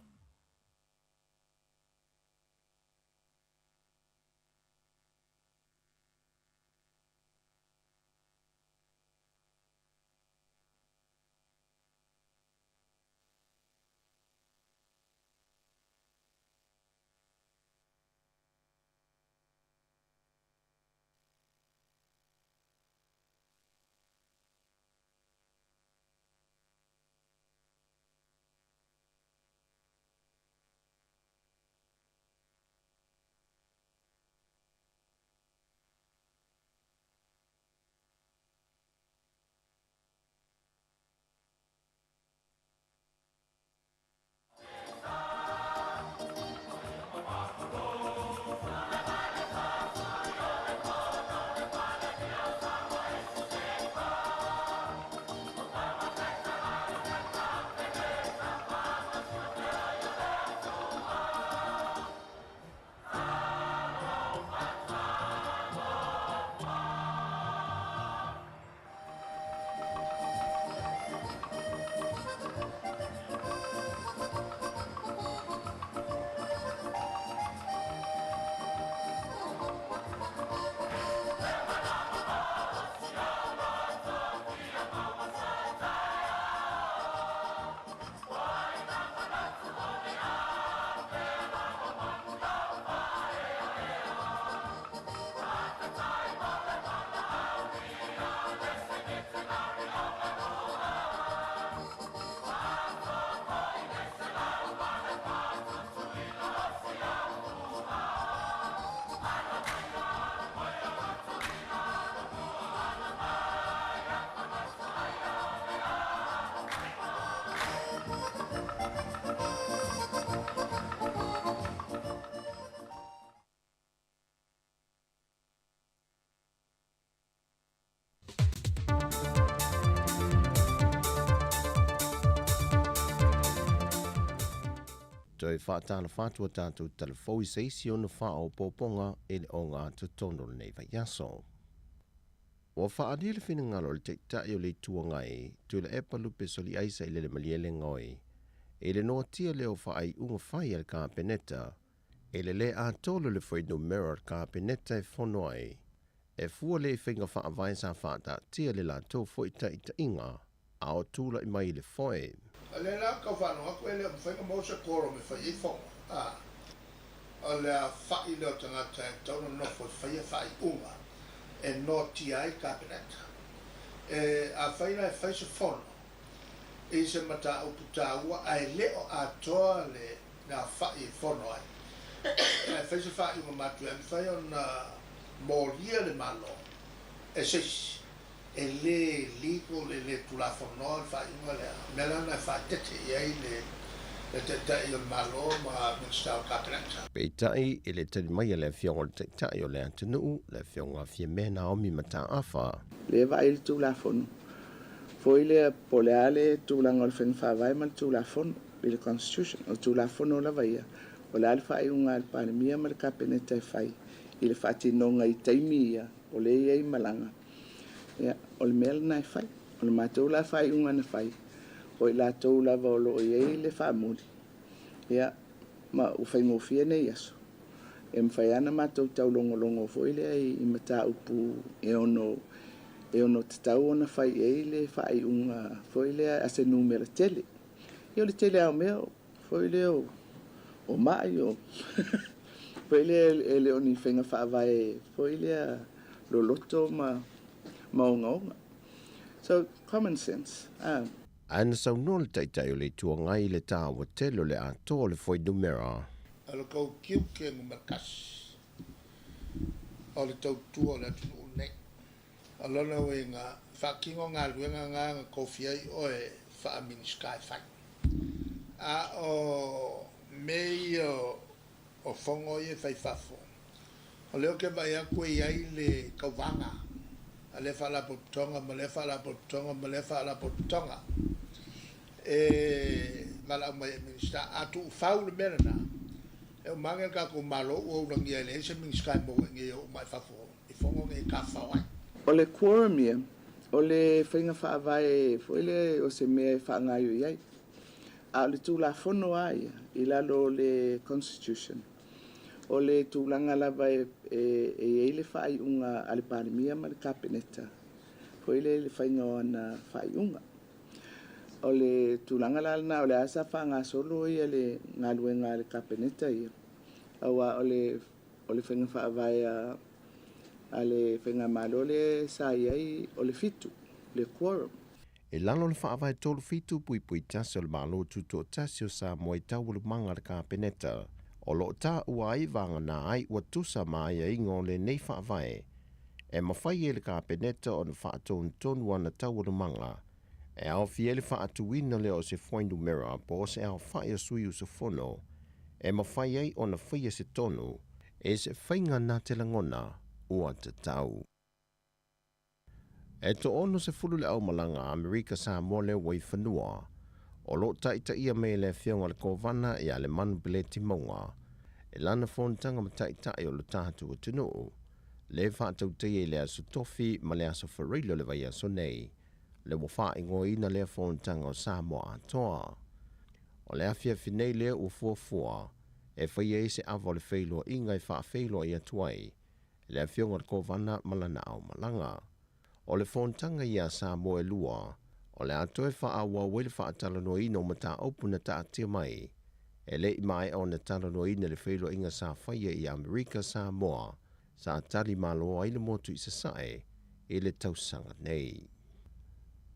Toe faatalofa atu a tatou talafou i se isi ona faaopoopoga i le ogatotonu o lenei vaiaso. Ua faaalia le finagalo o le Taitai o le Itu Agai, Tuilaepa Lupe Soliaisa i le Malielegaoi, i le noatia lea o faaiuga fai a le Kapeneta, i le lē atoa o le fuainumera o le Kapeneta e fono ai, e fua lea i faiga faavae sa faataatia i le latou foi taitaiga a o tulai mai i le foe. O lea la tau faalogo atu e le o mafai ona maua se quorum e fai ai fono, a o le afa'i lea o tagata e tatau ona nofo e faia faaiuga e noatia ai Kapeneta. E afai la e fai se fono i se mataupu taua ae le o atoa le afa'i e fono ai, ae fai se faaiuga matuia, e mafai ona molia le Malo e se isi. E le legal, e le tulafonoa le faaiuga lea. O le mea la lena e faaeteete i ai le Taitai o le Malo ma Minisita o le Kapeneta. Peitai, i le tali mai a le Afioga i le Taitai o le atunuu, le Afioga Fiamē Naomi Mataafa. Lea vaai le Tulafono foi lea po o le a le tulaga o le faiga faavae ma le Tulafono i le Constitution. O le Tulafono lava ia, o le a le faaiuga a le Palemia ma le Kapeneta e fai i le faatinoga i taimi ia o lea e i ai malaga, ia, o le mea lena e fai. O le matou la faaiuga na fai, o i latou lava o lo o i ai le faamuli, ia, ma ua faigofie nei aso, e mafai lava ona matou taulogologo foi lea i mataupu e ono e ono tatau ona fai i ai le faaiuga foi lea a se numera tele. Ia, o le tele lava o mea foi lea o mai o foi lea e le o ni faiga faavae foi lea loloto ma ma ogaoga. So, common sense. Ah. Ae na saunoa le Taitai o le Itu Agai i le taua tele o le atoa o le fuainumera. O le kou tiute numera tasi o le tautua o le atunuu lenei. O lona uiga, faatino galuega na na tofia ai oe faa-Minisita e fai. A o mea ia o fono ia e fai i fafo, o lea ou te vaai atu e i ai le tauvaga a lea faalapotopotoga ma lea faalapotopotoga ma lea faalapotopotoga e valaau mai ai i Minisita. A tuufau le mea lena, e uma ane le tatou Malo ua ulagia e leai se Minisita e maua i inei e oo mai fafo i fono nei e tafafao ai. O le quorum ia, o le faiga faavae foi lea o se mea e faagaoioi ai. A o le Tulafono lava ia i lalo o le Constitution, o le tulaga lava e i ai le faaiuga a le Palemia ma le Kapeneta foi lea i le faiga o ana faaiuga. O le tulaga la lena, o lea lava sa faagasolo ia le galuega a le Kapeneta ia, aua o le o le faiga faavae a a le faigamalo lea sa i ai o le fitu, le quorum. I lalo o le Faavae 37.1 o le Malo Tutoatasi o Samoa i taualumaga a le Kapeneta, o lo o taua ai vagana ai ua tusa ma aiaiga o lenei Faavae, e mafai e le Kapeneta ona faatonutonu ana taualumaga e aofia ai le faatuina lea o se fuainumera po o se aofai o sui usufono e mafai ai ona faia se tonu e se faiga na te lagona ua tatau. E toa-60 le aumalaga a Amerika Samoa lea ua i fanua, o lo o taitaia mai e le Afioga i le Kovana ia Lemanu Peleti Mauga i lana fonotaga ma taitai o lo tatou atunuu, le faatautaia i le Aso Tofi ma le Aso Faraile o le vaiaso nei, le ua faaigoaina lea fonotaga o Samoa Atoa. O le afiafi nei lea ua fuafua e faia ai se ava o le feiloaiga e faafeiloai atu ai le Afioga i le Kovana ma lana aumalaga. O le fonotaga ia a Samoa e lua, o le a toe faaauau ai le faatalanoaina o mataupu na taatia mai e le i maea ona talanoaina i le feiloaiga sa faia i Amerika Samoa sa tali malo ai le motu i Sasae i le tausaga nei.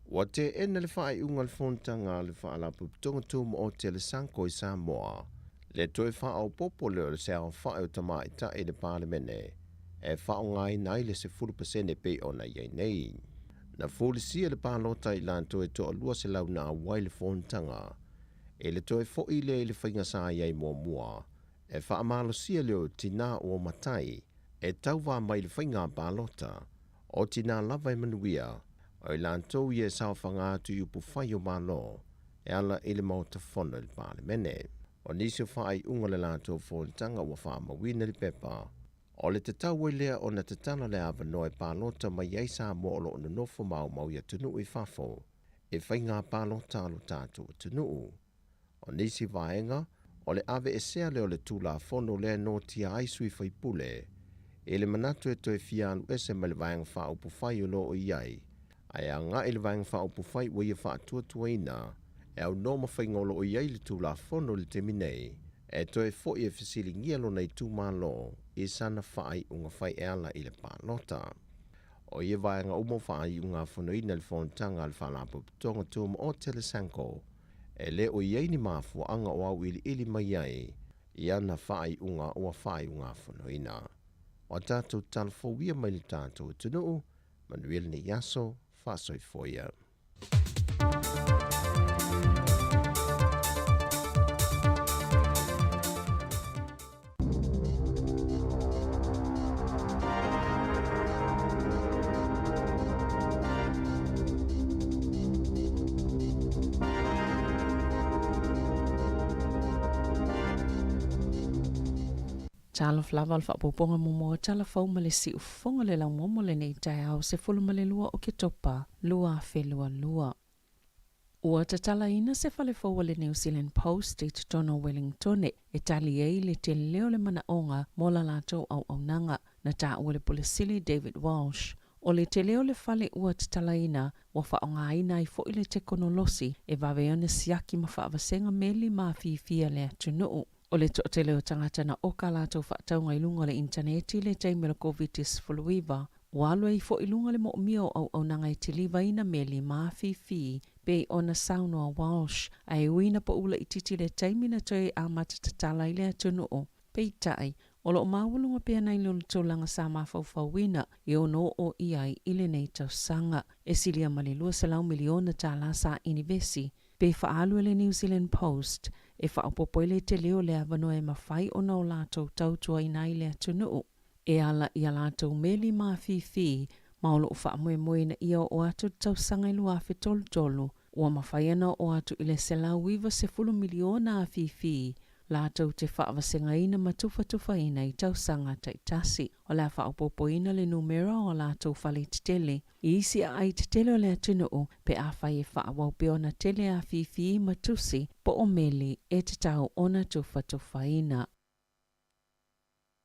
Ua teena le faaiuga a le fonotaga a le Faalapotopotoga Tumaoti a le SANCO i Samoa le toe faaopoopo lea o se aofai o tamaitai i le Palemene e faaaogaina ai le 10% pei ona i ai nei. Na fulisia le palota i latou e toa-200 na auai le fonotaga i le toe foi lea i le faiga sa i ai muamua e faamalosia lea o tinā ua matai e tauva mai i le faiga palota, o tinā lava e manuia, o i latou ia e saofaga atu i upufai o Malo e ala i le Maota Fono i le Palemene. O nisi o faaiuga o le latou fonotaga ua faamauina i le pepa, o le tatau ai lea ona tatala le avanoa e palota mai ai Samoa o lo o nonofo maumau i atunuu i fafo i faiga palota a lo tatou atunuu. O nisi vaega, o le aveesea lea o le Tulafono lea e noatia ai sui faipule i le manatu e toe fia alu ese mai le Vaega Faaupufai o lo o i ai, ae agai i le Vaega Faaupufai ua ia faatuatuaina e aunoa ma faiga o lo o i ai le Tulafono i le taimi nei, e toe foi e fesiligia lona itumalo i sana faaiuga fai e ala i le palota. O ia vaega uma ua faaiugafonoina i le fonotaga a le Faalapotopotoga Tumaoti a le SANCO, E le o i ai ni mafuaaga o auiliili mai ai i ana faaiuga ua faaiugafonoina. O a tatou tala fou ia mai le tatou atunuu, manuia lenei aso, faasoifua ia. Talofa lava o le faaopoopoga muamua o Tala Fou ma le Siufofoga o le Laumua mo lenei taeao 12 o Oketopa 2022. Ua tatalaina se fale fou a le New Zealand Post i totonu o Wellingtone e tali ai le tele o le manaoga mo la latou auaunaga, na taua le Pule Sili David Walsh. O le tele o le fale ua tatalaina, ua faaaogaina ai foi le tekonolosi e vave ona siaki ma faavasega meli ma afifi a le atunuu. O le toatele o tagata na oka a latou faatauga i luga o le initaneti i le taimi o le Koviti-19, ua alu ai foi i luga le moomia o auaunaga e tilivaina meli ma afifi, pei ona saunoa Walsh, ae ui ina pau laitiiti le taimi na toe amata tatala ai le atunuu. Peitai, o lo o maualuga pea nai lo le tulaga sa mafaufauina e ono oo i ai i lenei tausaga. E silia ma le $200 miliona tala sa inivesi pe faaalu e le New Zealand Post e faaopoopo ai le tele o le avanoa e mafai ona o latou tautuaina ai le atunuu e ala i a latou meli mafifi ma o lo o faamoemoe ina ia oo atu le tausaga i 2033 ua mafai ona oo atu i le 190 miliona afifi. latou te faavasegaina ma tufatufaina i tausaga taitasi. O le a faaopoopoina le numera o a latou fale tetele i isi aai tetele o le atunuu pe afai e faaauau pea ona tele afifi ma tusi po o meli e tatau ona tufatufaina.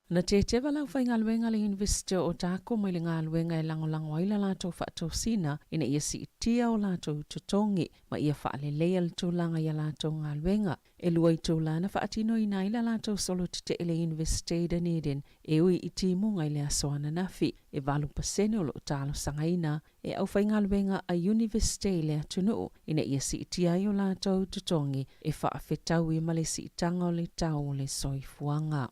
Na teteva le aufaigaluega a le Iunivesite o Otago mai le galuega e lagolago ai la latou faatosina ina ia siitia o latou totogi ma ia faaleleia le tulaga i a latou galuega. E lua itula na faatinoina ai la latou solo tetee i le Iunivesite i Dunedin e ui i timuga i le aso ananafi. E 8% o lo o talosagaina e aufaigaluega a Iunivesite i le atunuu ina ia siitia ai o latou totogi e faafetaui ma le siitaga o le tau o le soifuaga.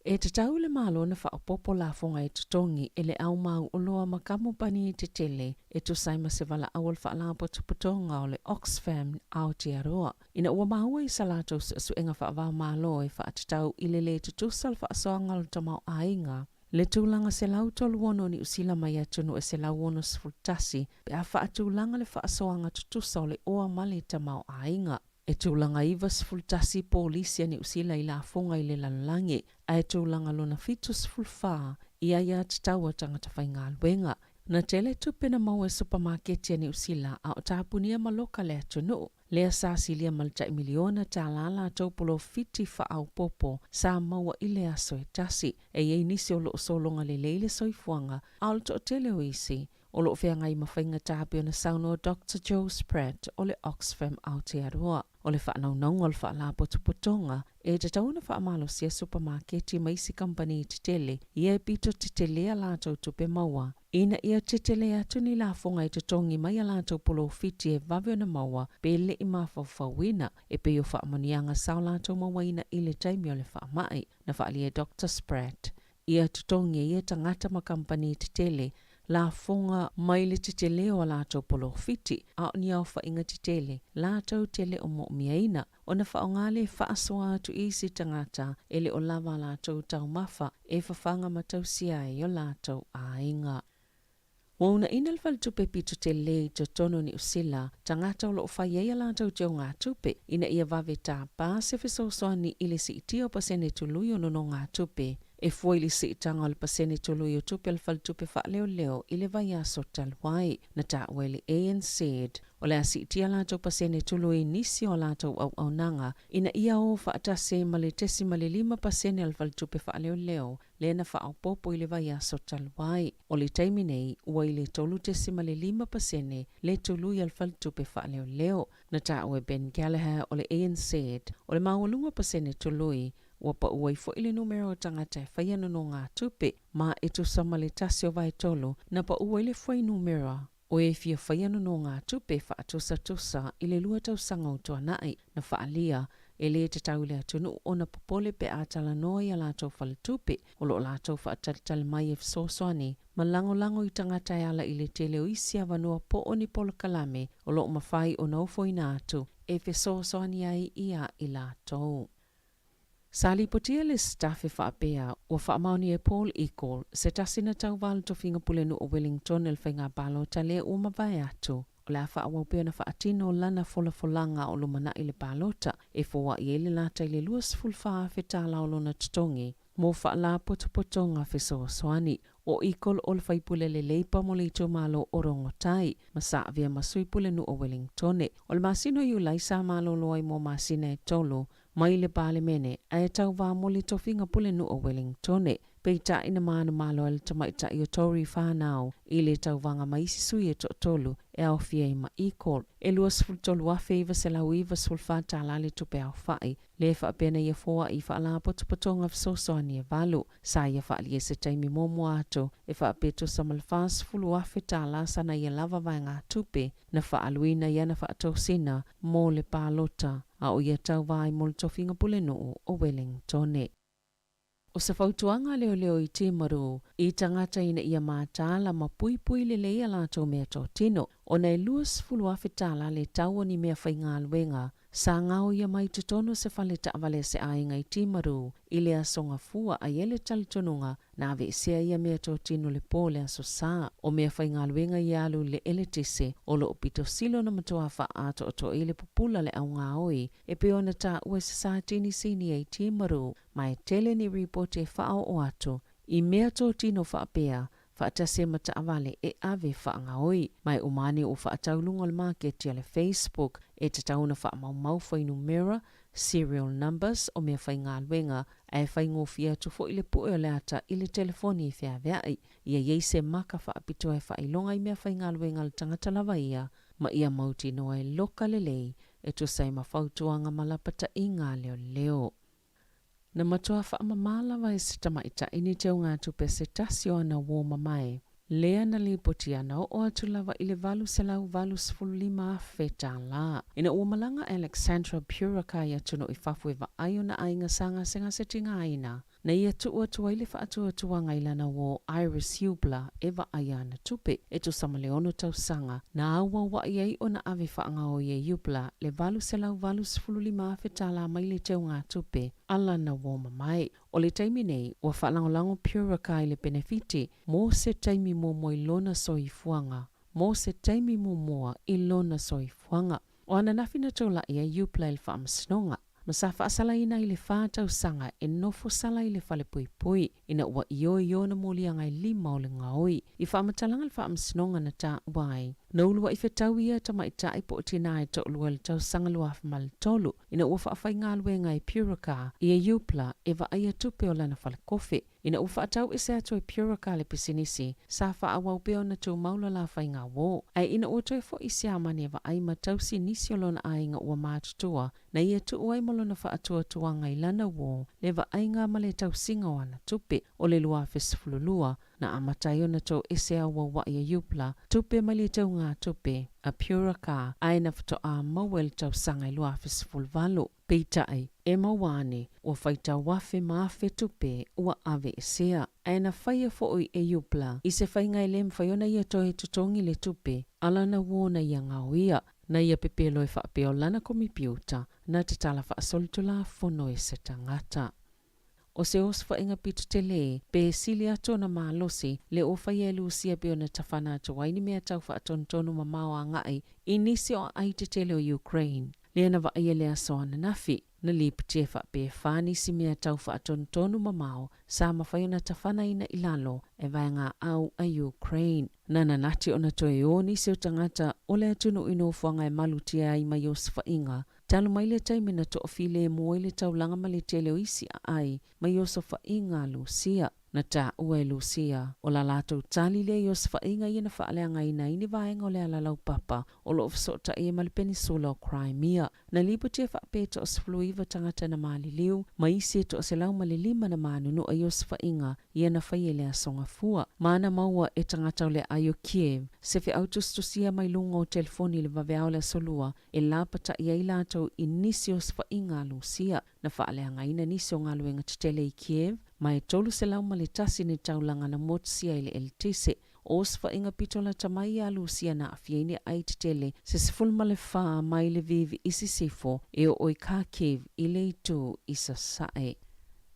E tatau i le Malo ona faaopoopo lafoga e totogi e le au mau oloa ma kamupani tetele e tusa ai ma se valaau o le Faalapotopotoga o le Oxfam Aotearoa ina ua maua i sa latou suesuega faava-o-Malo e faatatau i le lē tutusa o le faasoaga o le tamaoaiga le tulaga 136 o Niu Sila mai atunuu e 161 pe a faatulaga le faasoaga tutusa o le oa ma le tamaoaiga. E tulaga 91 polisi a Niu Sila i lafoga i le lalolagi, ae tulaga lona 74 i aiatatau a tagata faigaluega. Na tele tupe na maua e supamaketi a Niu Sila a o tapunia ma loka le atunuu, lea sa silia ma le tai miliona tālā latou polofiti faaopoopo sa maua i le aso e tasi. E i ai nisi o lo o sologa lelei le soifuaga, a o le toatele o isi o lo o feagai ma faigata pei ona saunoa Doctor Joe Spratt o le Oxfam Aotearoa. O le faanaunauga o le Faalapotopotoga e tatau ona faamalosia supamaketi ma isi kamupani tetele ia e pito tetele a latou tupe maua ina ia tetele atu ni lafoga e totogi mai a latou polofiti e vave ona maua pe le i mafaufauina e pei o faamanuiaga sa o latou mauaina i le taimi o le faamai, na faaalia e Doctor Spratt. Ia totogi e ia tagata ma kamupani tetele lafoga mai le tetele o a latou polofiti, a o ni aofaiga tetele latou te le o moomiaina ona faaaoga le faasoa atu i isi tagata e le o lava a latou taumafa e fafaga ma tausia ai o latou aiga. Ua uunaina le faletupe pito tele i totonu o Niu Sila, tagata o lo o fai ai a latou teugatupe, ina ia vave tapa se fesoasoani i le siitia o pasene tului o nonogatupe, e fua i le siitaga o le pasene tului o tupe a le faletupe faaleoleo i le vaiaso talu ai, na taua e le ANZ. O le a siitia latou pasene tului i nisi o a latou auaunaga ina ia o faatasi ai ma le 0.5% a le faletupe faaleoleo lea na faaopoopo i le vaiaso talu ai. O le taimi nei, ua i le 3.5% le tului a le faletupe faaleoleo. Na taua e Ben Gallagher o le ANZ, o le maualuga o pasene tului, ua pau ai foi le numera o tagata e faia nonogatupe, ma e tusa ma le 1/3 na pau ai le fuainumera o e fia faia nonogatupe faatusatusa i le lua tausaga o tuanai, na faaalia e lē tatau i le atunuu ona popole pe a talanoa i a latou faletupe o lo o latou faatalitali mai e fesoasoani ma lagolago i tagata e ala i le tele o isi avanoa po o ni polokalame o lo o mafai ona ofoina atu e fesoasoani ai iā i latou. Sa lipotia le staff e faapea ua faamaonia e Paul Eagle se tasi na tauva le tofiga pulenuu o Wellington i le faiga palota lea ua mavae atu. O le a faaauau pea ona faatino lana folafolaga o lumanai le palota e foai ai le lata i le $24,000 o lona totogi mo faalapotopotoga fesoasoani. O Eagle o le faipule a le Leipa mo le itumalo o Rongotai ma sa avea ma sui pulenuu o Wellingtone. O le masina o Iulai sa malolo ai mo masina e tolu mai le Palemene ae tauva mo le tofiga pulenuu o Wellingtone, peitai na manumalo ai le tamaitai o Tory whanau i le tauvaga ma isi sui e toatolu e aofia ai ma Eagle. E $23,994 le tupe aofai lea e faapea na ia foai i faalapotopotoga fesoasoani e valu. Sa ia faaalia i se taimi muamua atu e faapea tusa ma le $40,000 sana ia lava vaegatupe na faaaluina i ana faatosina mo le palota a o ia tauva ai mo le tofiga pulenuu o Wellingtone. O se fautuaga a leoleo i Timaru i tagata ina ia mataala ma puipui lelei a latou meatotino, ona e $20,000 le tau o ni mea faigaluega Sa gaoia mai i totonu o se fale taavale a se aiga i Timaru i le Aso Gafua a i ai le talitonuga na aveesea ia meatotino i le po o le Aso Sa. O meafaigaluega ia alu i le eletise o lo o pito sili ona matuā faaatoatoa i le pupula le augaoi e pei ona taua e se satini sinia i Timaru ma e tele ni ripoti e faaoo atu i meatotino faapea faatasi ai ma taavale e ave faagaoi. Ma e uma ane ua faatau i luga o le maketi a le Facebook e tatau ona faamaumau fuainumera, serial numbers, o meafaigaluega ae faigofie atu foi le pue o le ata i le telefoni e feaveai. Ia i ai se maka faapitoa e faailoga i meafaigaluega a le tagata lava ia ma ia mautinoa e loka lelei e tusa ai ma fautuaga ma lapataiga a leoleo. Na matuā faamamā lava e se tamaitai ni teugatupe se tasi o ana uō mamae, lea na lipoti ana oo atu lava i le $885,000 tālā. Ina ua malaga Alexandra Puraka i atunuu i fafo e vaai ona aiga sa gasegase tigaina, na ia tuu atu ai le faatuatuaga i lana uō Iris Hubler e vaaia ana tupe. E tusa ma le ono tausaga, na auauai ai ona ave faagaoi e Hubler le $885,000 tālā mai le teugatupe a lana uō mamae. O le taimi nei, ua faalagolago Puraka i le penefiti mo se taimi muamua i lona soifuaga, mo se taimi muamua i lona soifuaga. O ananafi na tolaʻi ai Hubler i le faamasinoga, ma sa faasalaina i le fa tausaga e nofo sala i le falepuipui ina ua ioe i ona moliaga e lima o le gaoi. I faamatalaga le faamasinoga na taua ai, na uluaʻi fetau ia tamaitai po o tinā e toalua i le tausaga 2003 ina ua faafaigaluega e Puraka ia Hubler e vaaia tupe o lana falekofe. Ina ua faatau ese atu e Puraka le pisinisi, sa faaauau pea ona tumau le la faiga uō. Ae ina ua toe foʻi i Siamani e vaai ma tausi nisi o lona aiga ua matutua, na ia tuu ai ma lona faatuatuaga i lana uō le vaaiga ma le tausiga o ana tupe. O le 2012, na amata ai ona toese auauaʻi e Hubler tupe mai le teugatupe a Puraka ae na faatoa maua i le tausaga e 2018. Peitai, e maua ane, ua faitau afe ma afe tupe ua aveesea. Ae na faia foʻi e Hubler i se faiga e le mafai ona ia toe totogi le tupe a lana uō na ia gaoia. Na ia pepelo e faapea o lana komipiuta na tatala faasolitulafono e se tagata. O se osofaiga pito tele, pe sili atu ona malosi, le ua faia e Lusia pei ona tafana atu ai ni mea tau faatonutonu mamao agai i nisi o aai tetele o Ukraine. Lea na vaaia le aso ananafi, na lipoti e faapea e fa nisi mea tau faatonutonu mamao sa mafai ona tafanaina i lalo e vaega au a Ukraine. Na nanati ona toe o nisi o tagata o le atunuu i nofoaga e malutia ai mai osofaiga, talu mai le taimi na toafilemu ai le taulaga ma le tele o isi aai mai osofaiga a Lusia. Na taua e Lusia, o la latou tali lea i osofaiga ia na faaleagaina ai ni vaega o le ala laupapa o lo o fesootai ai ma le Penisula o Crimea. Na lipoti e faapea e toa-19 tagata na maliliu, ma isi e toa-105 na manunua i osofaiga ia na faia i le Aso Gafua. Ma na maua e tagata o le aai o Kiev se feau tusitusia mai luga o telefoni i le vaveao o le Aso Lua e lapataʻi ai latou i nisi osofaiga a Lusia. Na faaleagaina nisi o galuega tetele i Kiev, ma e 301 ni taulaga na motusia i le eletise. O osofaiga pito lata mai ia Lusia na aafia ai ni aai tetele se 14 mai Lviv i sisifo e oo i Kharkiv i le itu i sasae.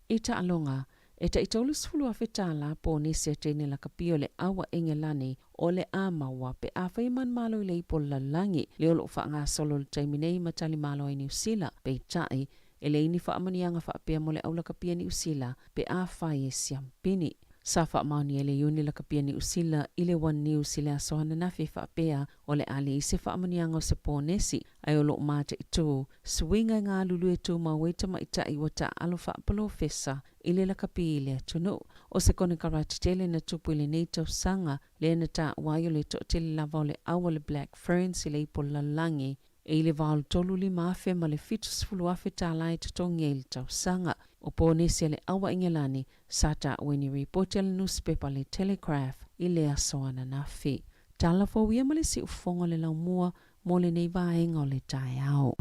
I taaloga, e tai 30,000 tālā ponese a teine lakapi o le Aua Engelani o le a maua pe afai e manumalo i le ipu o le lalolagi lea o lo o faagasolo i le taimi nei ma talimalo ai Niu Sila. Peitai, e leai ni faamanuiaga faapea mo le au lakapia Niu Sila pe afai e siampini. Sa faamaonia e le Iuni Lakapia Niu Sila i le One News i le aso ananafi e faapea o le a leai se faamanuiaga o se ponesi ae o lo o mataitū suiga e galulue tumau ai tamaitai ua taaalo faapolofesa i le lakapi i le atunuu. O se konekarate tele na tupu i lenei tausaga lea na taua ai o le toatele lava o le au a le Black Ferns i le ipu o le lalolagi e i le 85,000 ma le 70,000 tālā e totogi ai i le tausaga. O ponesi a le au a Ingelani sa taua i ni ripoti a le nusipepa le Telegraph i le aso ananafi. Tala fou ia ma le siufofoga o le laumua mo lenei vaega o le taeao.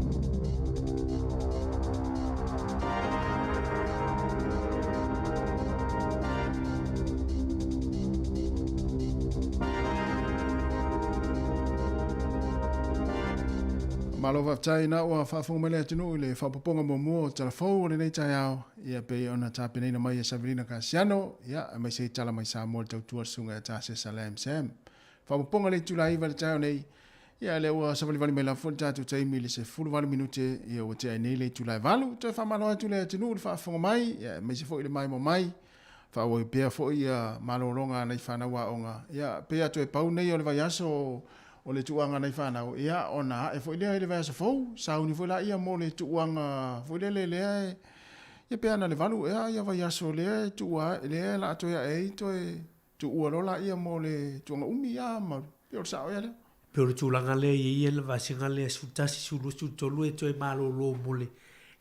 Malo faafetai na ua faafofoga mai le atunuu i le faaopoopoga muamua o Tala Fou o lenei taeao, ia pei ona tapenaina mai e Savelina Kasiano, ia aemaise i tala mai Samoa le tautua a le susuga ia Tasesa Lam Sam. Faaopoopoga le itula 9 i le taeao nei, ia lea ua savalivali mai lava foi le tatou taimi i le 18 minute, ia ua tea ai nei le itula e 8. Toe faamalo atu le atunuu i le faafofoga mai, ia aemaise foi i le maimoa mai. Faaauau pea foi ia malologa a nai fanau aoga, ia pei a toe pau nei o le vaiaso o le tuuaga a nai fanau, ia ona ae foi lea i le vaiaso fou, sauni foi laia mo le tuuaga foi lele lea e, ia pe ana le 8 ea ia vaiaso lea e tuua lea o le a toe ae ai toe tuua loa laia mo le tuuaga umi ia ma pei o le sao ea lea. Pei o le tulaga lea e i ai le vasega lea 11, 12, 13 e toe malolo mo le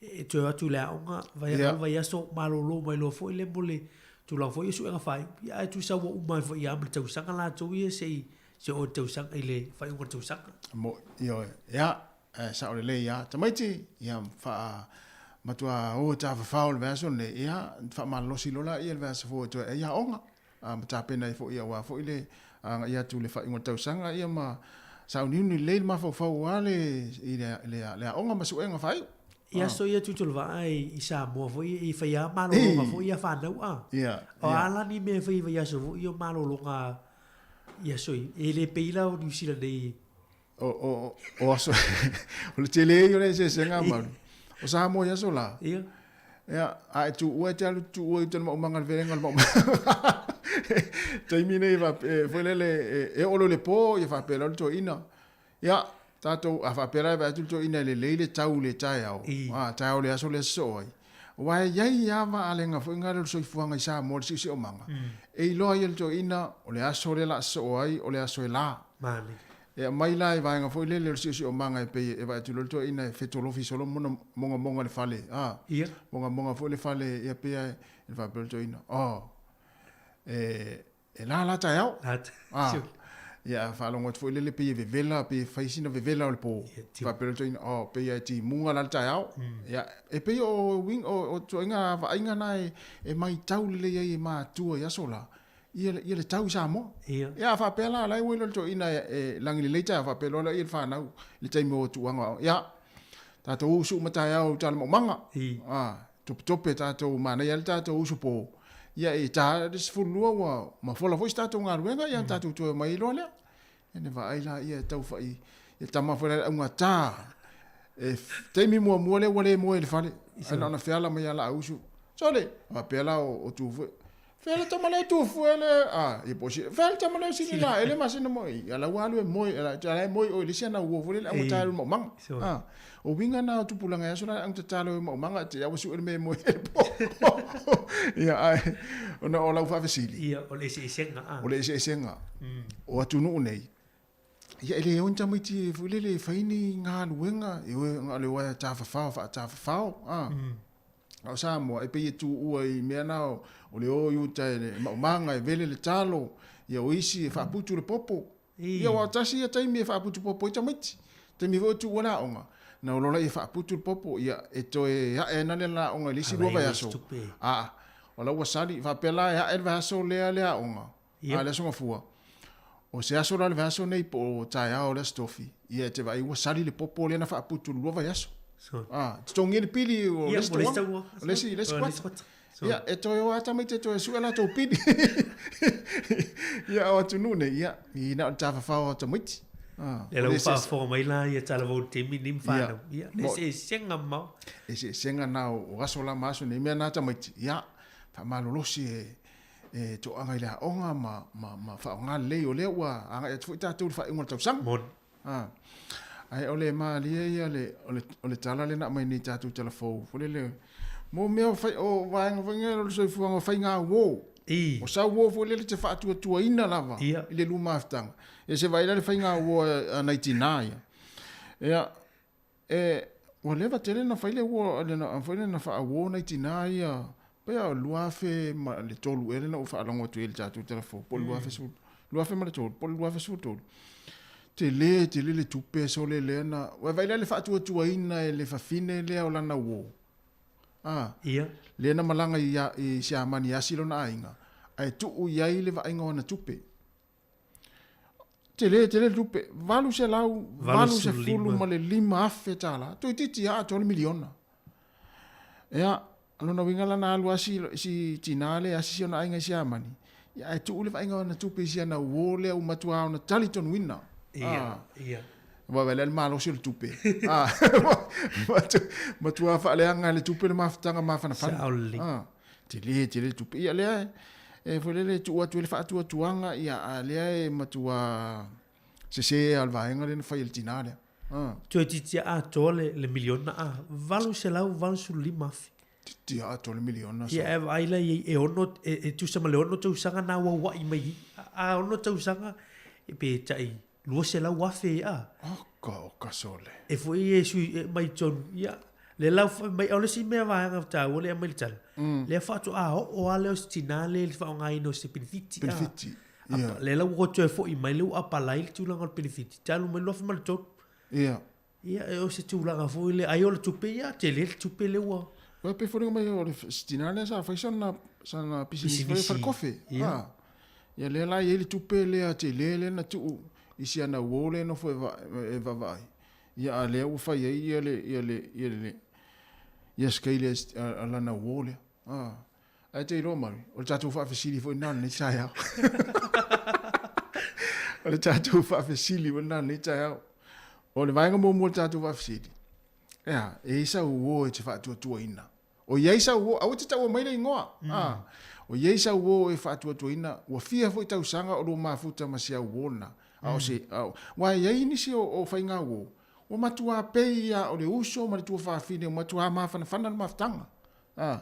e toe o atu i le aoga, vai yeah. vaiaso malolo mai loa foi lea mo le tulaga foi o suega faaiu. Ia ae tusa ua uma ai foi ia ma le tausaga latou ia se i se oo i le tausaga i le faaiuga o le tausaga. Mo ioe. Ia, e sao lelei ia. Tamaiti, ia faa matua o tafafao le vaiaso lenei, ia faamalolosi loa laia le vaiaso fou e toe ai aoga. ma tapena ai foi aua foi le agai atu i le faaiuga o le tausaga ia ma sauniuni lelei le mafaufau aua le i le le le aoga ma suega faaiu. I aso ia Tuitolovaa i Samoa foi e fai lava malologa foi ia fanau a. O a la ni mea e fai i aso foi ia o malologa i aso ia. E le pei la o Niu Sila nei. O o o aso o le tele ia o le eseesega Malu. O Samoa i aso la. Ia. Ia, a e tuua e te alu tuua i uta i le maumaga le velega o le maumaga. Taimi nei e foi lele e oo loa i le po ia faapea loa le toeaina. Ia, tatou a faapea la e vaai atu le toeaina e lelei le tau i le taeao, a taeao i le aso lea e sosoo ai. Aua e i ai lava alega foi lea o le soifuaga i Samoa i le siosiomaga. E iloa ai e le toeaina o le aso lea o le a sosoo ai o le aso e la. E aumai la i vaega foi lele o le siosiomaga e pei e vaai atu loa le toeaina e fetolofi solo mogamoga le fale, a, mogamoga foi le fale, ia pei e faapea le toeaina, oh, e, e la la taeao. A, ia a faalogo atu foi lele pei e vevela, pei e fai sina vevela o le po. Faapea le toeaina, oh, pei e timuga la le taeao. Ia, e pei o, o, o ituaiga vaaiga na e, e maitau lelei ai e matua i aso la. Ia, ia le tau i Samoa. Ia. Ia, a faapea la, la e ua iloa le toeaina e, e lagi lelei taeao, faapea loa lea le fanau i le taimi o tuuaga o, ia, tatou usu uma taeao i uta i le maumaga. I. A, topetope tatou, manaia ai le tatou usu po. Ia, e ta le 12 ua mafola foi se tatou galuega, ia, tatou toe omai ai loa lea. Ia, ona vaai laia e tau fai, ia tama foi la le augata. E taimi muamua lea ua le moe i le fale. Ae na ona feala mai lava Laausu. Sole! Faapea la o Tufue. Fea le tama lea Tufue le, a, ia po o si, fea le tama lea sili la, ele masina mo, ia la ua alu e moe, la e moe oi le isi ana uo foi le augata e le maumaga. A, o uiga na o tupulaga i aso la le augata le maumaga, te aua sue le mea e moe ai le po. Ia, ae, ona o lau faafesili. Ia, o le eseesega, a. O le eseesega. O atunuu nei, Ia e le o ni tamaiti foi lele e fai ni galuega, e o na o le o e tafafao faatafafao, a. A o Samoa, e pei e tuua i mea na o le o i uta i le maumaga e vele le talo, ia o isi e faaputu le popo. Ia aua tasi ia taimi e faaputu popo ai tamaiti. Taimi foi o tuua le aoga, na o loa laia e faaputu le popo, ia e toe ae ai na le aoga i le isi 2 vaiaso. A, o la ua sali, faapea la e ae le vaiaso lea le aoga, Ia. A le Aso Gafua, o se aso la le vaiaso nei po o taeao o le Aso Tofi, ia e te vaai ua sali le popo lea na faaputu i le 2 vaiaso. A, totogia le pili o le isi tauaga, o le isi, le isi kuata. Ia, e toe o lava tamaiti e toe sue a latou pili. Ia, o atunuu nei, ia, i na o le tafafao o tamaiti. A, Lea la ua faafofoga mai la ia talavou i le taimi lenei ma fanau. Ia, le eseesega mamao. Eseesega na o aso la ma aso nei, mea na tamaiti, ia, faamalolosi e, e toaga i le aoga ma, ma, ma faaaoga lelei, o lea ua agai atu foi tatou i le faaiuga o le tausaga. Moni. Ah. Ae o le malie ia le, o le, o le tala lea na aumai nei i tatou tala fou, foi lele, mo mea o, fai, o vaega foi o le soifuaga o faiga uo. I. O sau uo foi lele te faatuatuaina lava ia. i le luma mafutaga. E se vaai la le faiga uo a nai tinā ia. Ia, E, ua leva tele na fai le uo, le na, foi le na faauo nai tinā ia, pei o 2003 ea lea na ou faalogo atu ai i le tatou tala fou, po o le 2010, 2003, po o le 2013. Tele tele le tupe sole lea na, ua vaai la i le faatuatuaina e le fafine lea o lana uo. A, Ia. lea na malaga i, i Siamani e asi lona aiga, ae tuu i ai le vaaiga o ana tupe. Tele tele le tupe, $885,000 tala. Toeitiiti lava atoa le miliona. Ia, o lona uiga la na alu lava si, si tinā lea e asi si ona aiga i Siamani, ia ae tuu le vaaiga o ana tupe i si ana uō lea ua matua ona talitonuina. Ia, ia. Vaavaai lea i le malosi o le tupe. Matua faaleaga e le tupe le mafutaga mafanafana. Sao lelei. Tele tele le tupe. Ia lea e foi lele e tuu atu ai le faatuatuaga, ia a lea e matua sese lava o le vaega lea na fai e le tinā lea. Toeitiiti atoa le miliona a, $885,000. Toeitiiti atoa le miliona. Ia e vaai la i ai, e ono, e tusa ma le ono tausaga na auauai mai i, a ono tausaga, pe tai $200,000 a. Oka oka sole. E foi e sui e mai tonu, ia, le lau foi mai, o le isi mea vaega taua lea e aumai le tala, lea faatoa oo lava lea o si tinā lea i le faaaogaina o se penefiti. Penefiti. Ia. Lea la ua toe foi mai lea ua apalai le tulaga o le penefiti, talu mai le 2003. Ia. Ia, o se tulaga foi lea, ai o le tupe, ia, tele le tupe lea ua... Ia, pei foliga mai o le tinā lea sa fai sana, sana pisinisi foi falekofe. Ia. Ia, lea la e i ai le tupe lea tele lea na tuu i si ana uo lea e nofo e vaavaai. Ia, a lea ua fai ai ia le, ia le, ia le, ia se a lana uo lea. Ae te iloa Mari, o le tatou faafesili foi lena lenei taeao. O le tatou faafesili foi lena lenei taeao. O le vaega muamua o le tatou faafesili, e a, e i ai sau uo e te faatuatuaina. O i ai sau uo, aua e te taua mai le igoa. O i ai sau uo e faatuatuaina, ua fia foi tausaga o lua mafuta ma si au uo lena. A o se, aua e i ai nisi o faiga uo, ua matua pei lava o le uso ma le tuafafine, ua matua mafanafana le mafutaga. A.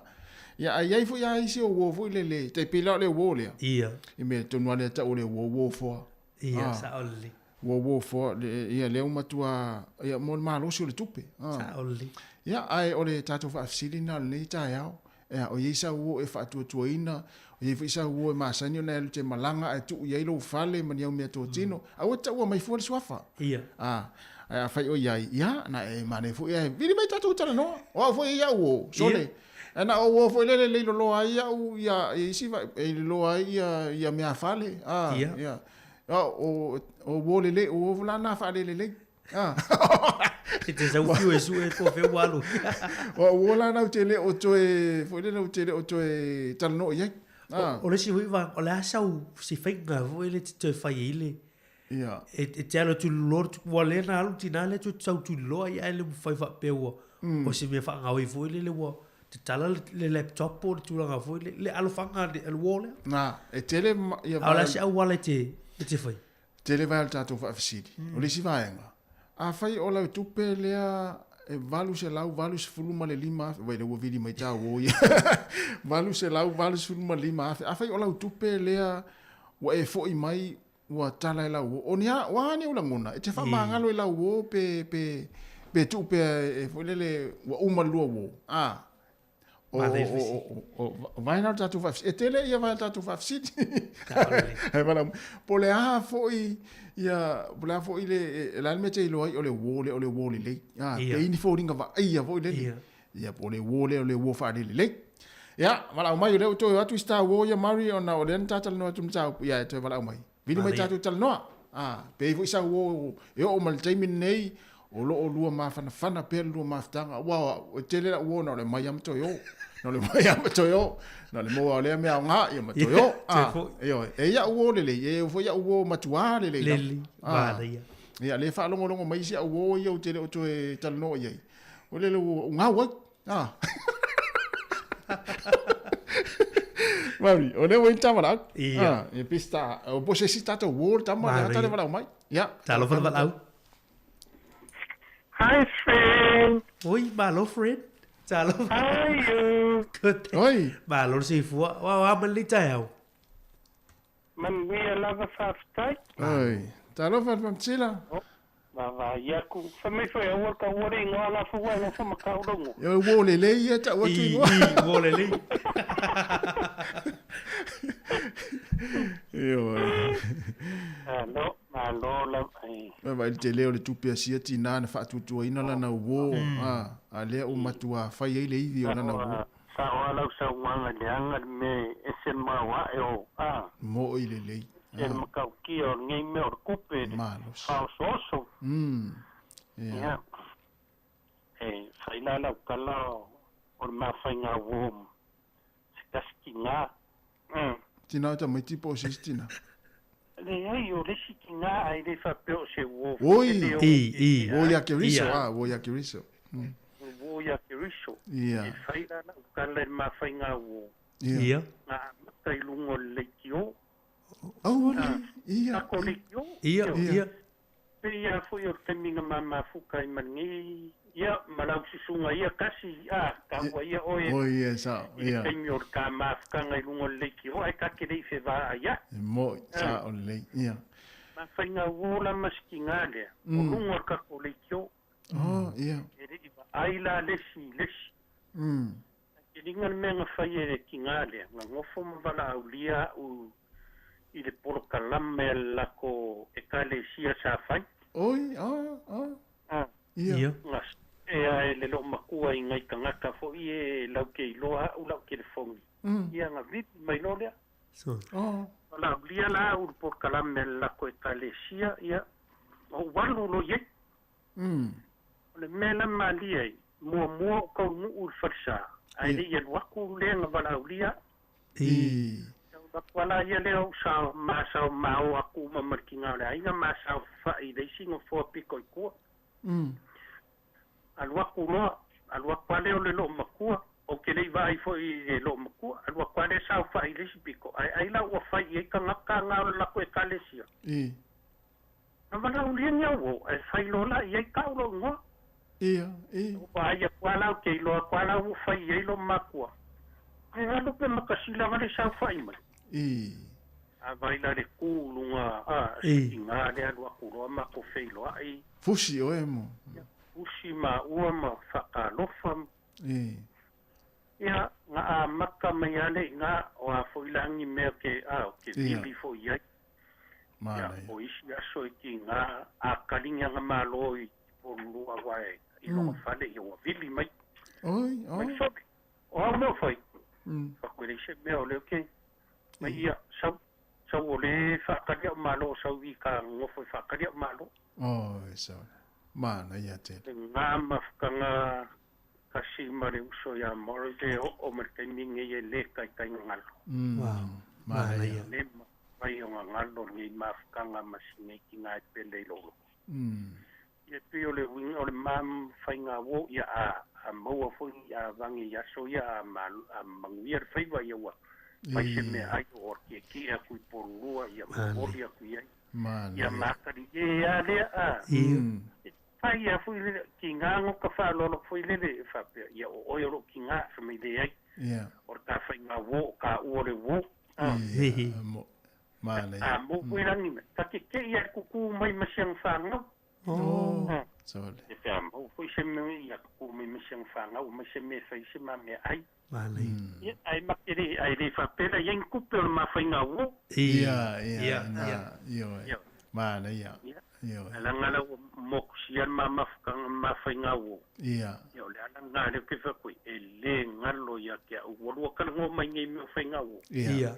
Ia, a i ai foi lava isi o uo foi lele, tai pei la o le uo lea. Ia. I mea tonu lava lea tau o le uo uo foa. Ia, sao lelei. Uo uo foa, le, ia, lea ua matua, ia, mo le malosi o le tupe. Sao lelei. Ia, ae o le tatou faafesili lena o lenei taeao, ea, o i ai sau uo e faatuatuaina, o i ai foi sau uo e masani ona e alu e te malaga ae tuu i ai lou fale ma ni au meatotino, aua e te taua mai fua le suafa. Ia. A. Ae afai o i ai, ia, na e manaia foi ae vili mai tatou talanoa. O au foi e i au uo, sole. Ae na o uo foi lele lei loloa ai au ia isi e loloa ai ia ia meafale. A, ia. O o uo lelei, o uo la na faalelelei. A. E te sau fiu e sue po o fea ua alu. O uo la na ou te le o toe, foi lele ou te le o toe talanoa i ai. O le isi foi vaega, o le a sau se faiga foi lele e te toe fai ai le, Ia. E te alu atu i le loa, ua le na alu tinā lea toe sau tuliloa ia ae le mafai faapea ua o se mea faagaoi foi lele ua tatala le laptop po o le tulaga foi lele, le alofaga a le uo lea. Na, e tele ia A o le a se auala e te e te fai? Tele vaea o le tatou faafesili. O le isi vaega, afai o lau tupe lea e $885,000, vaai lea ua vili mai tā uo ia, $885,000, afai o lau tupe lea ua e foi mai Ua tala e lau uo. O ni a, o a ni ou lagona, e te faamagalo i lau uo pe, pe, pe tuu pea e, foi lele, ua uma le lua uo. A, o, o, o, o, o, vae na o le tatou faafesili. E tele ia vae o le tatou faafesili. Ae valaau mai. Po o le a foi ia, po o le a foi le, o le a le mea e te iloa ai o le uo lea o le uo lelei. A, pe i ai ni foliga vaaia foi lele. Ia, po o le uo lea o le uo faalelelei. Ia, valaau mai, o lea ua toe o atu i Star War ia Murray ona o lea na ta talanoa atu i le mataupu, ia e toe valaau mai. Vili mai tatou talanoa. A, pe i ai foi sau uo e oo mai le taimi lenei, o lo o lua mafanafana pea le lua mafutaga. Aua e tele lau uo na o le mai lava ma toe o. Na o le mai lava ma toe o. Na o le maua o lea mea aoga, ia ma toe o. A, ioe. E i ai au uo lelei, e i ai foi au uo matua lelei lava. Lelei, manaia. Ia, lea e faalogologo mai isi au uo ia ou te le o toe talanoa i ai. O lele ua gau ai. Ah. Mauri, o lea ua i tama lau. Ia. Ah, e pista, o po se si tatou uo le tama, le ata le valaau mai. Ia. Talofa le valaau. Hi, friend. Oi, malo, friend. Talofa. How are you? Good. Oi. Malo le soifua. Wa wa ma le taeao. Manuia lava faafetai. Oi. Talofa le Pamatila. Vaavaai atu. Fai mai foi aua taua le igoa la fua e lofa ma tau logo. Oi uo lelei ia tau atu igoa. I, uo lelei. Ioe. Malo, malo lava. Vaai le tele o le tupe a sia tinā na faatuatuaina lana uo, a, a lea ua matua fai ai le ivi o lana uo. Sao lava lau saunoaga leaga le mea e ese le maoae o, a. Moʻi lelei. E le matautia o lenei mea o le tupe le Malosi. faaosooso. Ia. Ia. E fai la lau tala o le mafaiga uō ma se tasi tigā. Tina o tamaiti po o se isi tina? Leai, o le isi tigā ae le faapea o se uō foi Oi! e le o i Uō ia Keriso, Ia. a, uō ia Keriso. Uō ia Keriso. Ia. E fai la lau tala i le mafaiga uō. Ia. Ia. Na amata i luga o le leitio. Aua le, ia. Tako leitio. Ia, ia. Pei lava foi o le taimi na mamafuka ai ma lenei, ia, ma lau susuga ia kasi, a, taua ia oe Oi, ia, sao, i le ia. taimi o le ta mafukaga i luga o le leitio, ae ta te le i fevaai ai. E mo'i, sao lelei, ia. Mafaiga uō la ma si tigā lea, o luga o le tatou leitio. Oh, ia. E le i vaai la le isi i le isi. E liga le mea na fai e le tigā lea, na nofo ma valaaulia a'u i le polokalame a le lako ekalesia sa fai. Oi, ah, ah. Ia. Ia. Na ea e le loomatua i nai tagata fo'i e lau ke iloa a'u lau telefoni. Ia na vili mai loa lea. So. Oh. Valaaulia la a'u i le polokalame a le lako ekalesia, ia, ou alu loa i ai. O le mea la malie ai, muamua ou taunuu i le falesā, ae le'i alu atu lea na valaaulia. I. Atu ala ia lea ou sa masao mao atu uma ma le tiga o le aiga masao fafa'i i le isi nofoa piko i tua. Alu atu loa, alu atu lava lea o le loomatua, ou te le'i vaai fo'i i le loomatua, alu atu lava lea saofa'i i le isi piko, ae ai la ua fai i ai tagata na o le latou ekalesia. I. Na valaaulia ni auō, ae fai loa la i ai ta'u lou igoa. Ia, i. Ou vaai atu lava la ou te iloa atu lava la ua fai i ai lou makua. Ae alu pe makasila vale saofa'i mai. I. A vai la le kū luga a I. sitigā lea alu atu loa matou feiloa'i. Fusi oe mo. Fusi maua ma fa'atalofa. I. Ia, na amata mai lava le iga o a fo'i lagi mea ke a o ke Ia. vili fo'i ai. Ia, Manaia. o isi aso i tiga a kaligiaga mālō i polulua auā e i loga fale ia ua vili mai. Oi, Mai oi. sole. O au mea o fai. Faku e leai se mea o lea ke. Mai ia, sau, sau o lē fa'akali a'u mālō sau i ka gofo e fa'akali a'u mālō. Oi, sao. Manaia tele. Le gā mafukaga kasi ma le uso iā Morris e o'o ma le taimi lenei e lē taitaiga galo. Wow. Manaia. Le mafai o gagalo lenei mafukaga ma sinei tigā e pele i lou loko. Ia pei o le uiga o le mafaiga uō ia a a maua fo'i a vage i aso ia a ma a manuia le faiva ia ua fai se mea ai o le tietie aku i polulua ia momoli aku i ai. Ia Manaia. makaliē a lea a. Fai a fo'i le tigā goka fa'aloalo fo'i lele e fa'apea ia o oe o lo'u tigā fa mai leai. Ia. O le tafaigā uō o kā'ua o le uō. A. Ia. Mo. Manaia. A mo fo'i lagi mai. Ta tete'i a le kukū mai ma siaga fagau. Oh. Sole. E pea mau fo'i se mea ia kukū mai ma siaga fagau mai se mea e fai se ma mea ai. Manaia. Ia, ae make le, ae le fa'apea la i ai ni tupe o le mafaiga uō. Ia, ia, Ia, na, ia. ioe. Ia. Manaia. Ia. Ioe. Alaga la ua mokusia le mamafukaga mafaiga uō. Ia. Ia o le ala lagā lea ou te fa'akui, e lē galo ia te a'u ua lua kalagoa mai nei mea o faiga uō. Ia. Ia.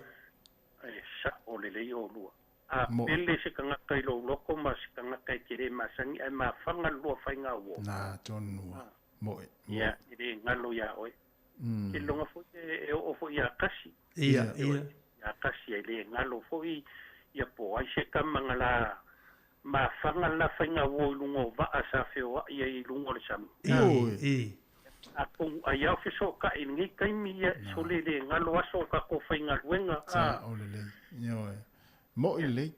Ae sa'o lelei olua. A Mo. pele se tagata i lou loko ma se tagata e te lē masani ae mafaga le lua faiga uō. Na tonu. Mo'i. Ia, e lē galo iā oe. Ke loga fo'i e e o'o fo'i iā kasi. Ia, ia. Iā kasi e lē galo fo'i ia po ai se kamaga la mafaga le la faiga uō i luga o va'a sa feoa'i ai i luga o le sami. I, i. Atonu ai ao feso'ota'i i lenei taimi ia sole lē galo aso o tatou faigaluega a. Sa'o lelei. Ioe. Mo'i lelei.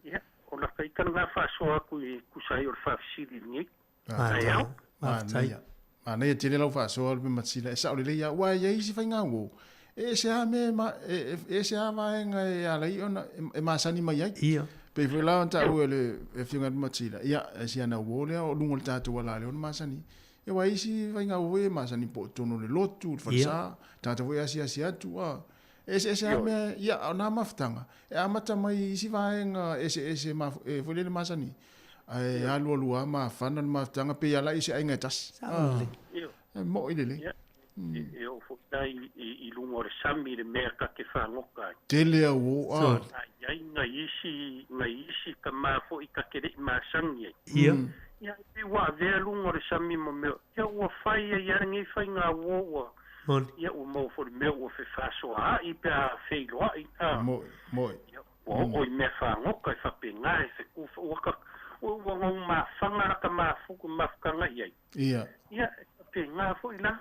Ia, o laka ita lagā fa'asoa atu i tusa ai o le fa'afesili i lenei. Manaia. Ae ao. Mafetai. Manaia. Manaia tele lau fa'asoa le matila. E sa'o lelei ia. Ua e iai isi faiga uō. E ese a me ma, e, e ese a vaega e ala i ona e masani mai ai. Ia. Pei foi la ona ta'u e le e afioga i le matila. Ia, e si ana uō lea o luga o le tatou ala lea ona masani. E ua isi faiga uō e masani po o totonu o le lotu, le falesā, tagata foi e asiasi atu a. E eseese a mea, ia, o nā mafutaga. E amata mai i isi vaega eseese e foi lele masani. Ae alualua lava mafana le mafutaga pei ala i se aiga e tasi. Sa'o lelei. Ioe. E mo'i lelei. Ia, e e o'o fo'i la i i i luga o le sami le mea ta te fagota ai. Tele au uō a. Sole. Ai Iai nai isi nai isi tama foi ta te le'i masani ai. Ia. Ia e pei ua avea luga o le sami ma mea ia ua fai ai a lenei faiga uo ua Moni. ia ua maua foi le mea ua fefaasoaai pe a feiloai a. Mo'i, mo'i. Ia ua oo i mea fagota e faapena e fetufa ua ka ua ua gau mafaga lata mafuku mafutaga i ai. Ia. Ia e faapena foi la.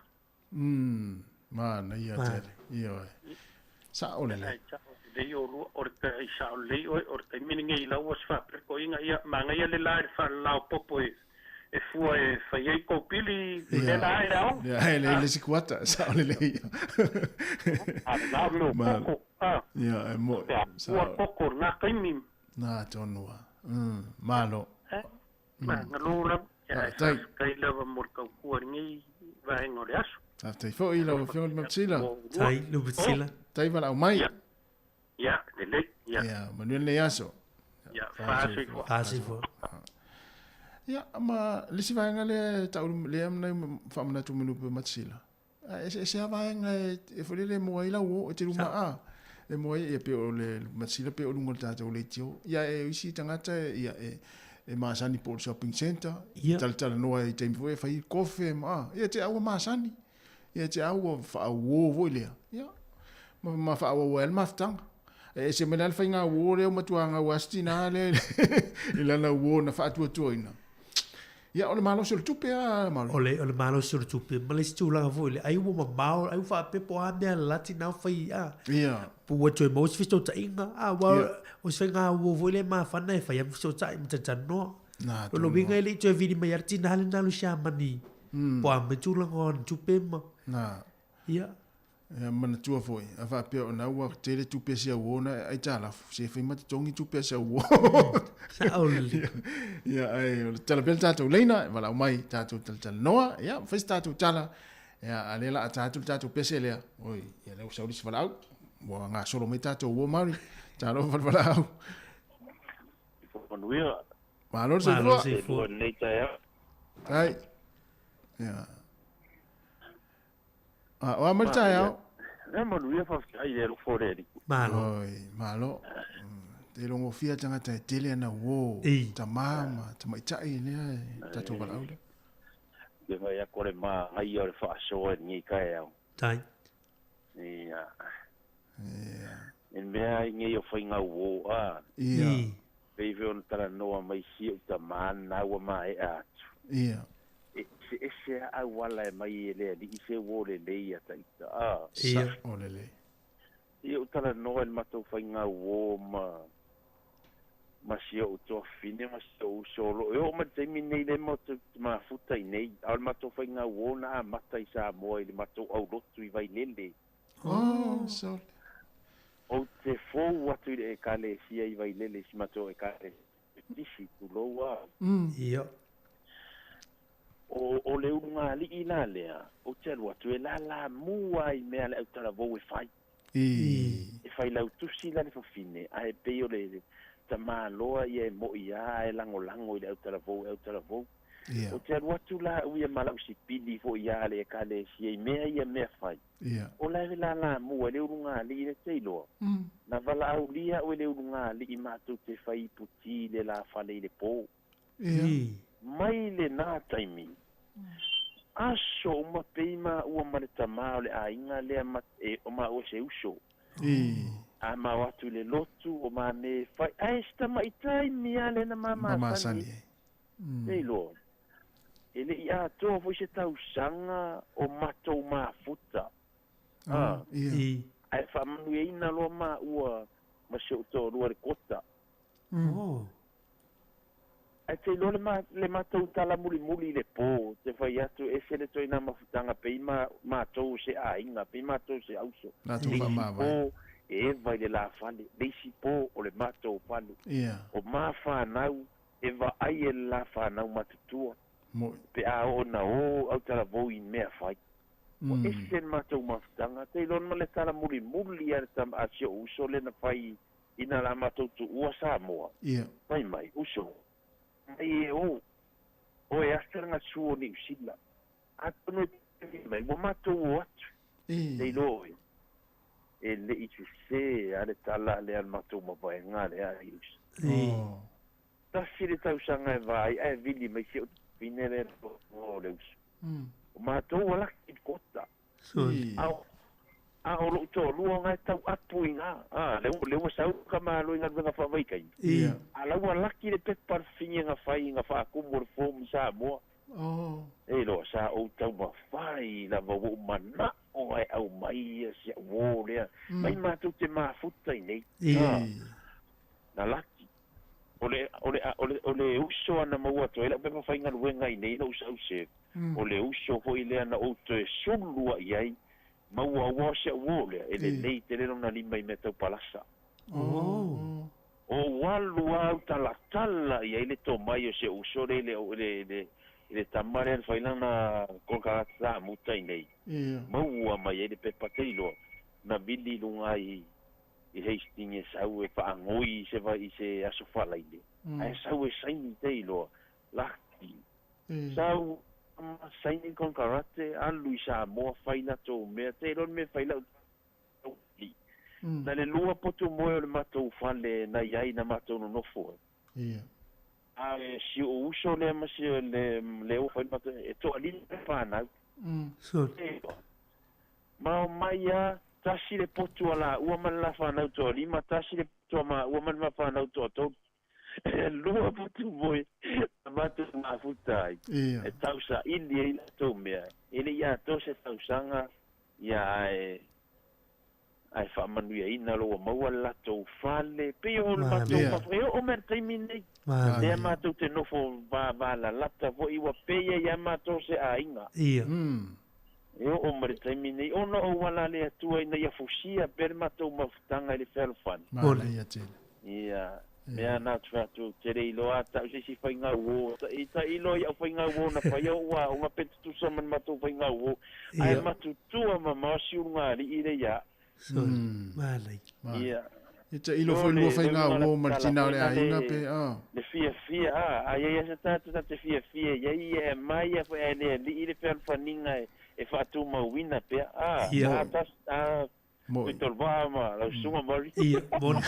Mm, manaia tele. Ioe. Sa'o lelei. Ae sa'o lelei olua, o le tai sa'o lelei oe, o le taimi lenei i lau aso faaperekoiga, ia, manaia le la i le faalalaopopo e, e fua e fai ai kou pili i lea la i le aoga. Ia, e le isi kuata, sa'o lelei. A le la o le mea o koko, a. Ia, e mo'i. Pe a fua le koko i lena taimi. Na tonu lava. Malo. Magalo lava. Ia, ae faafetai lava mo le tautua i lenei vaega o le aso. Faafetai foi i lau Afioga i le Matasila. Tai, Lupatila. Tai valaau mai. Ia, ia, lelei, ia. Ia, manuia lenei aso. Ia, faasoifua. Faasoifua. Ia, ma le isi vaega lea e tau lea nai faamanatu mai Lupe Matasila. A eseese lava vaega e foi lele e moa ai lau o, e te luma a. E moa ai, ia pei o le Matasila pei o luga o le tatou leitio. Ia e isi tagata ia e e masani po o le shopping centre, Ia. talatalanoa i taimi foi e fai kofe ma a. Ia te au ua masani. Ia te au ua faauo foi lea. Ia, ma, ma faaauau ai le mafutaga. E ese mai la le faiga uo lea ua matua gau lava si tina lea i lana uo na faatuatuaina. Ia, o le malosi o le tupe a Mauli. O le, o le malosi o le tupe ma le isi tulaga foi lea, ai ua mamao, ai ua faapea po o a mea lalati na fai, a. Ia. Po ua toe maua se fesootaiga, a, aua Ia. o se faiga uo foi lea e mafana e fai lava ma fesootai ma talatalanoa. Na, O lona uiga e le i toe vili mai lava le tina lena alu i Siamani, po o a mai tulaga o ana tupe ma. Na. Ia. Ia manatua foi, a faapea o na ua tele tupe a si au uo na aitalafu, se fai ma totogi tupe a si au uo. Sao lelei. Ia, ai, o le tala pea le tatou leina, e valaau mai tatou talatalanoa, ia, fai se tatou tala, ia, a lea la a ta atu le tatou pese lea, oi, ia lea ua sau le isi valaau, ua gasolo mai tatou uo Maori, talofa le valaau. Manuia. Malo le soifua. Malo le soifua. Lenei taeao. Tai. Ia. A, o a mai le taeao. E manuia faafetai i le alofa o le Alii. Malo. Oi, malo. Te logofia tagata e tele ana uo, tamā ma tamaitai lea e tatou valaau lea. Te fai atu o le manaia o le faasoa i lenei taeao. Tai. Ia. Ia. E mea ai nei o faiga uo a. Ia. Pei foi ona talanoa mai si ou tamā lena ua maea atu. Ia. E eseese a auala e mai e le Alii se uo lelei ia taita a. Ia. Sa'o lelei. Ia ou talanoa i le matou faiga uo ma ma si ou tuafafine ma si ou uso o loo e oo mai le taimi lenei lea matou te mafuta i nei a o le matou faiga uo na amata i Samoa i le matou aulotu i Vailele. Oh, sole. Ou te fou atu i le Ekalesia i Vailele i si matou Ekalesia Metotisi, tulou a. Ia. O, o le ulugalii la lea, ou te alu atu e lalamu lava i mea a le autalavou e fai. E fai lautusi la le fafine, ae pei o le tamaloa ia e mo'i lava ae lagolago i le autalavou e autalavou. Ia. Ou te alu atu la au ia ma lau sipili foi ia a le Ekalesia i mea ia mea fai. Ia. O la e lalamu ai le ulugalii lea te iloa. Na valaaulia au e le ulugalii matou te fai ipu ti i le la fale i le po. Ia. Mai lena taimi, aso uma pei maua ma le tamā o le aiga lea ma, e, o maua se uso. A mao atu i le lotu, o ma me fai, ae se tamaitai mea lea na ma masani ai. Te iloa, e le i atoa foi se tausaga o matou mafuta. A, ae faamanuiaina loa maua ma si ou toalua i le kota. Ae te iloa le ma, le matou tala mulimuli i le po, te fai atu, ese le toe nā mafutaga pei ma, matou o se aiga, pei matou o se auso. Latou Le isi faamavae. po, e eva i le la fale, le isi po, o le matou fale. Ia. O ma fanau, e vaai e le la fanau matutua. Mo'i. Pe a oo na o autalavou i mea fai. Ua ese le matou mafutaga, te iloa ma le tala mulimuli a le tama a si ou uso lea na fai ina la matou tuua Samoa. Ia. Fai mai, uso, mai e o, o e asa le gasu o Niu Sila. Atonu e pili mai, ua matou o atu, te iloa oe. E le'i sesē a le tala lea a le matou mavaega lea ai usa. Tasi le tausaga e vaai ae vili mai si o'u fine lea o le uso. O matou ua laki i le kota. A o a o lo'u toalua ga e tau apu i ina, a lea lea ua sau ka malo i galuega faavaitaimi. A la ua laki le pepa le fine na fai na faatumu o le form i Samoa. E iloa sa ou taumafai lava ua ou mana'o e aumai ia si a'u uō lea mai matou te mafuta i nei. A na laki. O le o le o le o le uso ana maua atu ai la'u pepa faigaluega i nei lo'u sa'u serve, o le uso foi lea na ou toe sulu a'i ai maua aua o si a'u uō lea e lelei tele lona lima i mea tau palasa. O ou alu a au talatala i ai le tomai o si o'u uso lea i le le le i le tama lea na fai lana konekarate samuta i nei, maua mai ai le pepa te iloa na vili i luga i i Hastings e sau e faagoi i se i se aso faalaile, ae sau e saini te iloa, laki. Sau ma saini konekarate, alu i Samoa fai latou mea, te iloa le mea e fai lau li. Na le lua potu moe o le matou fale na i ai na matou nonofo ai. A e si o'u uso lea ma si le le ua fai le matou e toalima le fanau. Ma omai a tasi le potu a laua ma le la fanau toalima, tasi le potu a maua ma le ma fanau toatolu. E lua potu moe na matou mafuta ai. E tausaili ai latou mea. E le i atoa se tausaga ia ae ae faamanuiaina lo ua maua le latou fale. Pei o le matou mafu e oo mai le taimi lenei. Lea matou te nofo vavalalata foi ua pei ai lava matou se aiga. E oo mai le taimi lenei ona o auala a le Atua ina ia fusia pea le matou mafutaga i le fealofani. Ia, mea na atu fai atu ou te le iloa a ta'u se isi faiga uō i taʻilo i a'u faiga uō na fai au ua aoga pe tutusa ma le matou faiga uō ae matutua mamao si ulugalii lea ia a'u. Ia. E taʻilo foi lua faiga uō ma le tina o le aiga pe a. Le fiafia a, a iai a se tagata ta te fiafia iai ia e aumai ia foi ae le alii le fealofaniga e faatumauina pea a, a tas a Moi. Tuitolvaa ma lau susuga Murray. Ia, moni.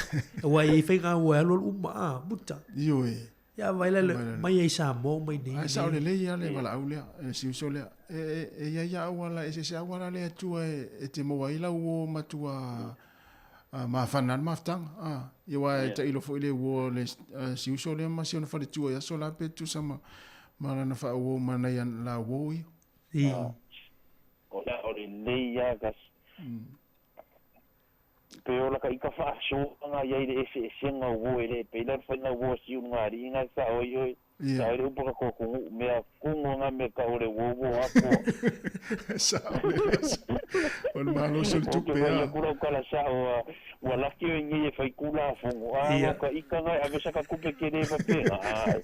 Aua e i ai faiga ua e alualu uma a, muta. Ioe. Ia vai la mai ai Samoa mai nei. Ae sao lelei lava le valaau lea, le si uso lea. E i ai lava auala, eseese auala a le Atua e te maua ai lau uo matua mafana le mafutaga. Ia aua e tailo foi le uo a le si uso lea ma si ona faletua i aso la pe tusa ma lana faauo ma nai la uo ia. Ia. O le o lelei lava kasi. Pe ola ka ika faasoaga i ai le eseesega o uo e le pei la le faiga uo a siu luga alii ga sao ai oe sao ai le upu ka kokugu'u mea kugu ga mea ka o le uo uo akoa. Sao le o le malosi o le tupe a. Ou te fai atu lau tala sa'o a ua laki oe nei e fai kulafono a ua ka ika ga e ave sa ka tupe tele faapena ae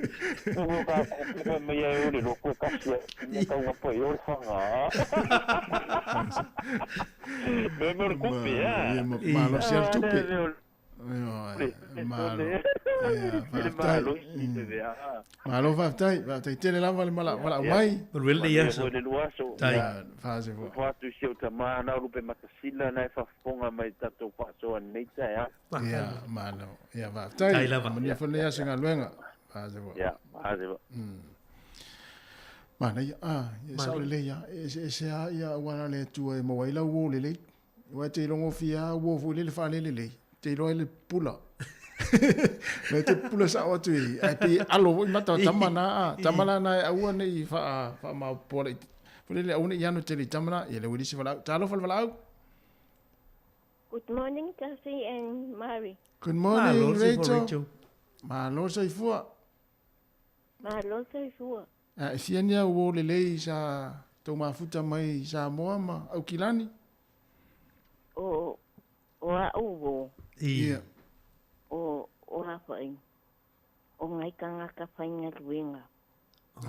kugu ka kupe fai mai ai o le loto e kasi ai mea tau gapa i o le faga a. Mea mea o le tupe a. Ia malosi a le tupe. Malo. Faafetai. Malo faafetai. Faafetai tele lava le valaau mai. Manuia lenei aso. Tai. Faase foi. Alofa atu i si ou tama na o Lupe Matasila na e faafofoga mai i le tatou faasoa i lenei taeao. Ia, malo. Ia, faafetai. Tai lava. Manuia foi lenei aso i galuega. Faase foi. Ia, faase foi. Manaia. Ah, ia sao lelei lava. E eseese lava ia auala a le Atua e maua ai lau uo lelei. Aua e te ilogofia lava uo foi lele faalelelei, te iloa ai le pula. Me te pula sao atu i, ae pei e alo foi mata o tama na, a, tama la na e aua ne i wha, wha maopoa i, foi lele aua ne i ano tele i tama na, ia le uelisi valaau. Talofa le valaau. Good morning, Tasi and Mary. Good morning, Malo soifua, Rachel. Rachel. Malo soifua. Malo soifua. A e fia ni au uo lelei sa tou mafuta mai i Samoa ma Aukilani? O, o a'u uo. Ia. O, o a foi, o ngai tagata faigaluega.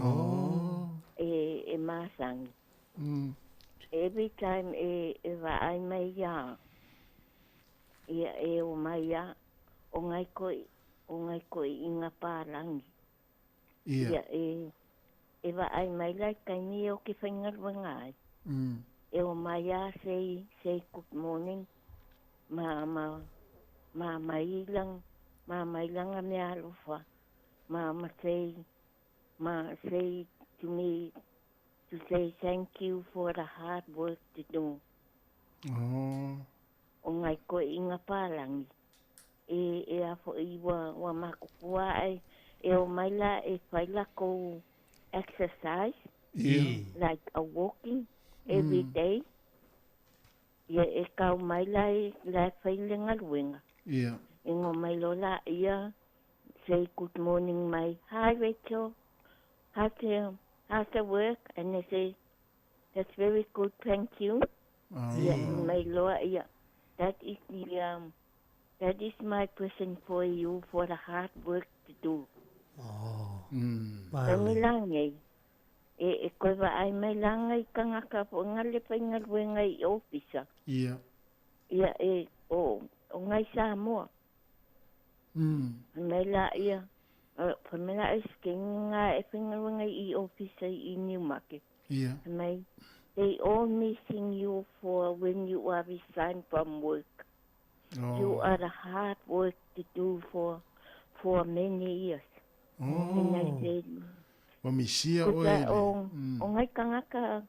Oh. E, e masani. Every time e, e vaai mai ia, ia e o mai ia, o ngai koe, o ngai koe i nga palangi. Ia. Ia e, e vaai mai la i taimi e o ke faigaluega ai. E o mai a say, say good morning. Ma ma ma mai lang ma mai langa mea alofa. Ma ma say ma say to me to say thank you for the hard work to do. Oh. O ngai koe i nga pālangi. E, e a fo'i ua, ua makukua ai, e o mai la e whai la kou exercise. Yeah. Like a walking every day. Ia e kau mai la e, la e whai le ngaluenga. Yeah. E ngo mai lo la ia, say good morning mai, hi Rachel, how's the, how's the work? And they say, that's very good, thank you. Oh. Ia, mai loa ia, that is the, that is my present for you for the hard work to do. Oh. Tangi langi, e, e koe vaai mai langa i kangaka po ngale pai ngaluenga i ofisa. Ia. Ia e, o, o ngai Samoa. Mai la ia, pa mai la e skenga e whaingaluenga i ofisa i Newmarket. Ia. Mai, they all missing you for when you are resigned from work. Oh. You are the hard work to do for for many years. Oh. And I said, Ua misia Kusa oe le. o, o ngai kangaka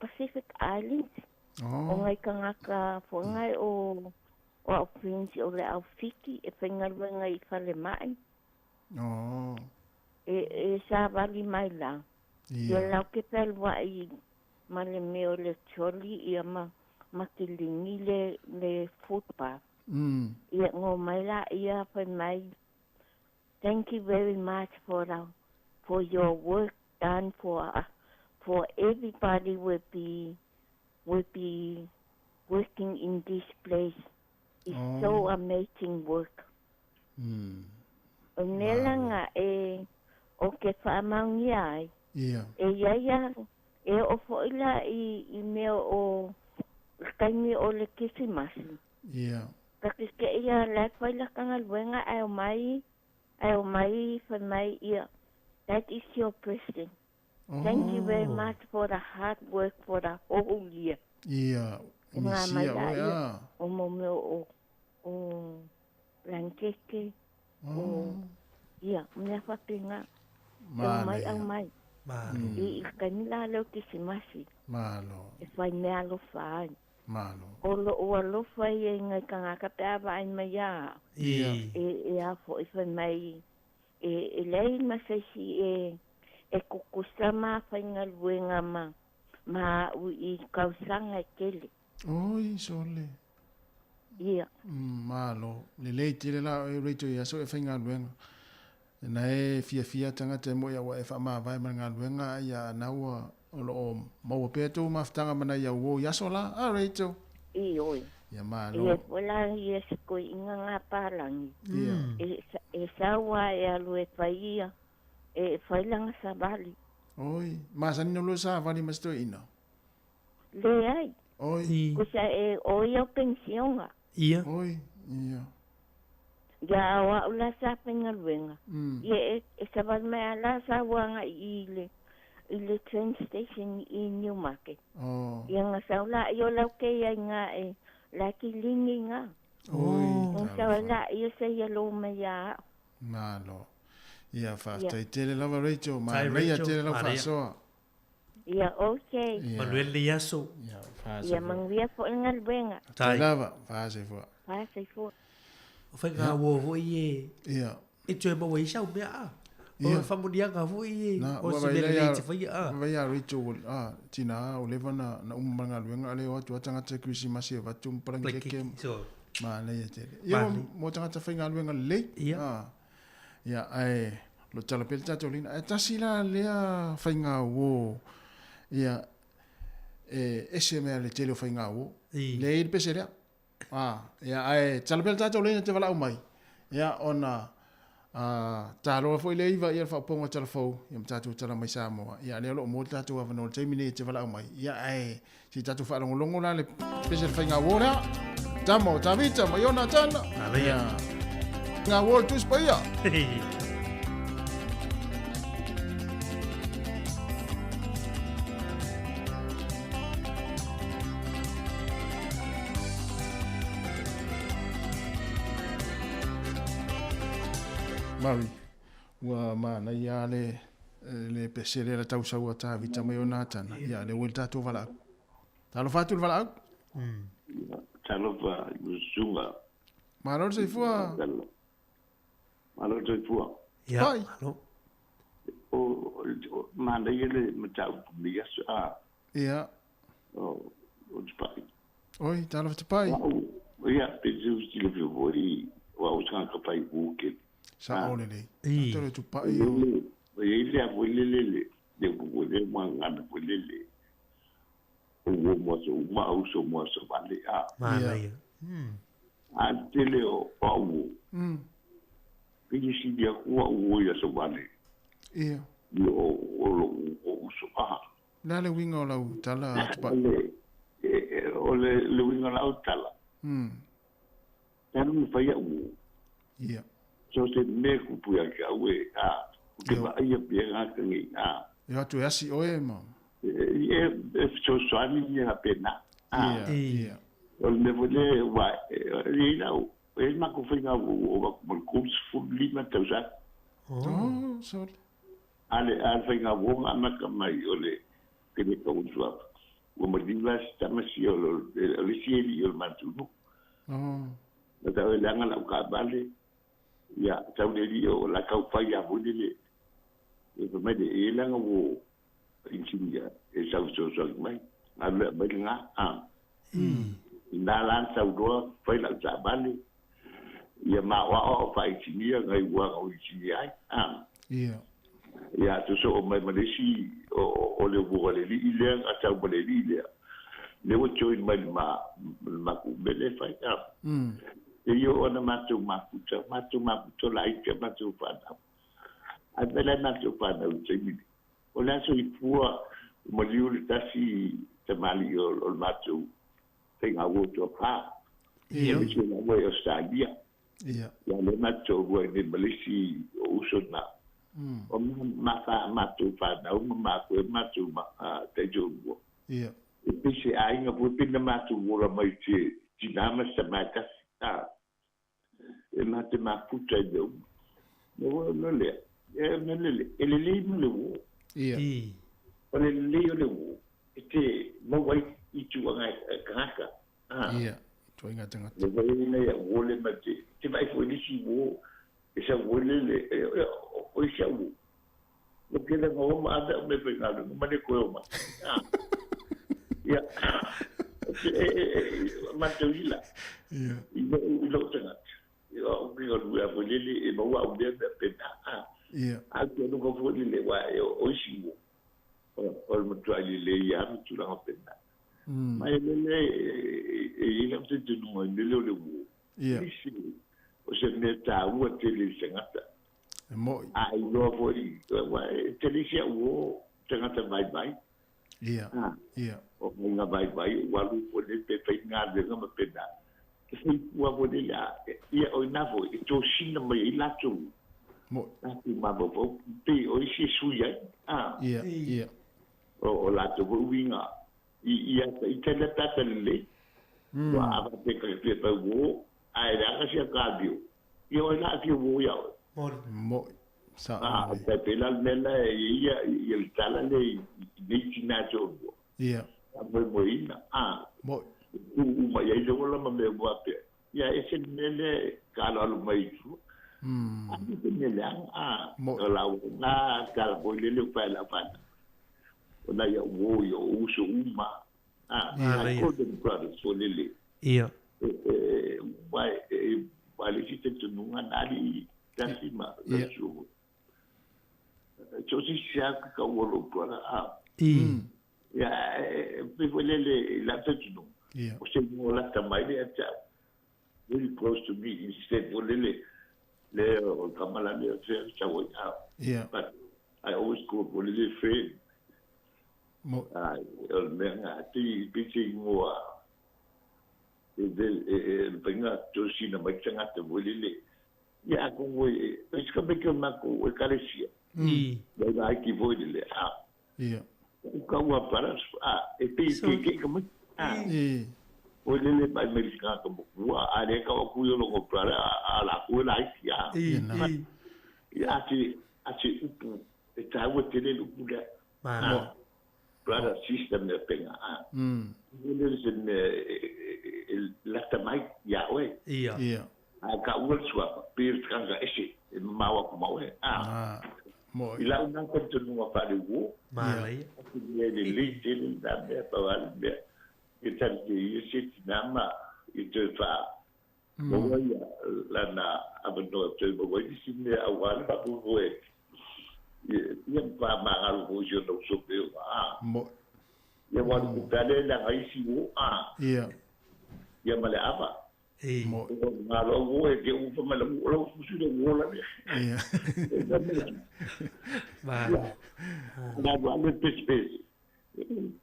Pacific Islands, Oh. o ngai kangaka whangai o o au prince o le au fiki e whaingaluenga i whale mai. Oh. E, e sa wali mai la. Ia. Ia lau ke pelwa i ma le mea o le choli ia ma, ma ke lingi le, le footpath. Ia ngō mai la ia whai mai. Thank you very much for the, for your work done for for everybody will be will be working in this place. It's Oh. so amazing work. O mea langa e o ke whaamaungia ai. Ia. E ia ia e o fo'i la i, i mea o kaimi o le Kisimasi. Ia. Ka ke ke ia la whai la kangaluenga ai o mai, ai o mai whai mai ia. That is your present. Thank you very Oh. much for the hard work for the whole year. Ia. E ngā mai Misia la oe ia a. o mo mea o, o langkeke, o, Oh. ia, mea whapinga. E o mai Manaia. au mai. Malo. I, i kaimi la leo Kisimasi. Malo. E whai mea alofa ai. Malo. O lo o alofa ia i ngai kangaka pe a vaai mai a. Ia. E, e a fo i whai mai. E, e lei ma seisi e, e kukusa ma whai ngaluenga ma, ma u i kausanga e kele. Oi, sole. Ia. Malo. Lelei tele la e Rachel i aso e whaingaluenga. Na e fiafia tangata e mo ia ua e whaamavae ma galuega ia na ua o lo o maua pea tou mafutaga ma nai au uo i aso la. A Rachel. I oi. Ia malo. Ia wala ia se koe inga ngā pālangi. Ia. E, e saua e alu e whai ia, e whai langa savali. Oi, masani no lua savali ma se toeaina. Leai. Oi. Kusa e o ia o pensionga. Ia. Oi, ia. Ia au au la sa whaingaluenga. Ia e, e savali mai a la sa wanga i le, i le train station i Newmarket. Oh. Ia ngā sau la i o lau ke ia i ngā e la ki lingi ngā. Oi. Ngā sau la i o se ia lo mai ia au. Malo. Ia, faafetai tele lava Rachel, Tai, manaia Rachel. tele lau Manaia. faasoa. Ia, okay. Ia. Manuel le aso. Ia, Ia manuia fo'i le galuega. Tai. Lava, faasoifua. Faasoifua. O whai ngā uo foi e. Ia. E toe maua i sau mea a. O Ia. whamunianga foi e. Na, O ua se vai mea lea lelei ia- te whai a. ua vai ia Rachel ua- a, tina ua leva na, na uma ma le galuega, a lea o atu a tagata e Kerisimasi e avatu ma Palanke palanke so. Manaia tele. Ia, Manaia. mo tagata faigaluega lelei. Ia. A, ia, ae, lo tala pea le tatou leina. Ae tasi la lea faiga uō, ia, e ese mea le tele o faiga uō. I. Leai le pese lea. A, ia, ae tala pea le tatou leina te valaau mai. Ia, ona, a, taloa foi le iva ia le faaopoga o tala fou, ia ma tatou tala mai Samoa. Ia, lea o loo maua le tatou avanoa i le taimi nei e te valaau mai. Ia, ae, se i tatou faalogologo la le pese le faiga uō lea. Tama o Tavita ma Ionatana. Manaia. Ia. Ngā uō le Tusi Paia. Murray, ua manaia lava le, le pese lea le tau sau a Tavita mai o Natana. Ia, lea ua i le tatou valaau. Talofa atu i le valaau. Talofa i lau susuga. Malo le soifua. Malo le soifua. Ia, malo. O, manaia le mataupu lenei aso, a. Ia. O, o Tupai. Oi, talofa Tupai. Ia, pe te silafia foi, o au se tagata fai upu tele. Sao lelei. Tatou le Tupai o. E i ai le a foi le le le upu foi lea ua gagana foi le le o uo mo aso uma a uso mo aso vale a. Manaia. A le tele o au uo. Pei e sili atu au uo i aso vale. Ia. I o o lou uso a. Le a le uiga o lau tala Tupai? O le le uiga o lau tala. Talu na fai au uo. Ia. So se mea kupu ia te au e a o te vaaia pea gata nei a. E o atu e asi oe ma. E fesoasoani ia pena a. Ia, ia. O le mea foi lea ua e i ai lau e i ai le matou faiga ua ova atu ma le 35 tausaga. Oh, sole. A le a le faiga uo na amata mai o le kene ka utu atu. Ua maliu la si tama sia o le isi alii o le matou nuu. Oh. Na tau e leaga lau taavale, ia, tau le alii o la tau fai a foi lele. Ia fai mai le, e leaga ua inisinia e sau fesoasoani mai, alu e aumai lena, a. Ina la na sau loa fai lau taavale, ia maoaoa o faainisinia nai ua na ou inisinia ai, a. Ia. Ia, sosoo mai ma le isi o le uo a le alii lea na tau ma le alii lea, lea ua join mai le ma le matou mea lea e fai. A. E i oo ana matou mafuta, matou mafuta laiti a matou fanau. Ae fai la matou fanau i le taimi lenei. O le a soifua ua maliu le tasi tamalii o le matou faiga uo toafa. Ia. O le isi o la ua i Ausetalia. Ia. Ia lea matou toalua i nei ma le isi o uso na. O ma fa matou fanau ma matou e matou ma taitoalua. Ia. E pei se aiga foi pei na matou ola mai se tina ma se tama e tasi. A. E ma te mafuta i mea uma. Me ua no lea. E me lele. E lelei ma le uo. Ia. O le lelei o le uo. E te maua ai i tuaga e tagata. A. Ia. Ituaiga tagata. Le vai nei a uo le ma te. Te vai foi nisi uo. E sau foi lele. O isi au uo. O kela nga oma ave au me faigaluega ma le koe oma. A. Ia. E, e, e, matou ila. Ia. I lou, i lou tagata. Ia, o ke galue a foi lele, e maua au mea mea pena. A. Ia. A ke aluga foi lele, wa, e, o isi uo. O, o le matua lelei lava ma tulaga pena. Ma e lele, e, e i ai lau talitonuga i mea lea o le uo. Ia. Nisi, o se mea taua tele i le tagata. E mo'i. A iloa foi, aua e tele isi au uo tagata vaivai. Ia, ia. O ngā vaivai, ua alu foi lele pe fai galuega ma pena. E fai pua foi lele a, ia o ina foi, e tosina mai ai latou. Mo'i. Latou mafaufau, pei o isi e sui ai. A. Ia, ia. O latou foi uiga, i ia i tele pe a lelei. Ua ava pe ka pe pa uo, a e leaga sia ka avio. Ia o la avio uo ia oe. Moni. Mo'i. Sao A, lelei. pe pe la le mea la e ia ia le tala le i nei tina toalua. Ia. Faamoemoeina. A. Mo'i. Tu uma i ai le ola ma mea uma faapea. Ia e ese le mea lea e taaloalo mai i tua. A se mea leaga. A. Mo'i. O lau na tala foi lele o pae lau fanau. O nai au uo i o uso uma. A. I call them brothers foi lele. Ia. E, e, e, e, e le isi talitonuga na alii tasi ma Ia. lau So se isi lava ka kaua o lou brother a. Ia, e pei foi lele i lau talitonuga. Ia. O se igoa lata mai lea ia te au. Very close to me instead foi lele le o le tama la lea o fea sau ai a. Ia. But I always call foi lele friend. Mo'i. Ai, o le mea lena, pei pei se igoa e e e le faiga tosina mai tagata foi lele. Ia atonu e e se ka mea o le matou ekalesia. Mai vaiki foi lele a. Ia. O kaua para a e pei ke ke ka mai. A. I. O lele mai mai le tagata mokua a le kau aku i o longo para a la ku e laiti a. Ia na. Ia ate ate upu e tāua tele le upu lea. Malo. Brother, sister mea penga. A. Le se mea e lata mai ia oe. Ia. Ia. A ka ua le suafa, pe le tanga ese, e mamao aku ma oe. A. Mo. I lau nā talitonuga faale-uō. Manaia. Mea lelei tele lena mea, pau lava le mea, ia tali te ia se tinā ma ia toe faa maua ia lana avanoa e toe maua ai nisi mea aua le faamoemoe ia ma faamagalo foi i si ona uso pei ona a. Mo. Ia aua o le tupe lava lea e leaga ai isi uo a. Ia. Ia ma le ava. Mo. Malo uo e te ufa mai lau lau fusi le uo la mea. Ia. Malo. Na wa le pes pes.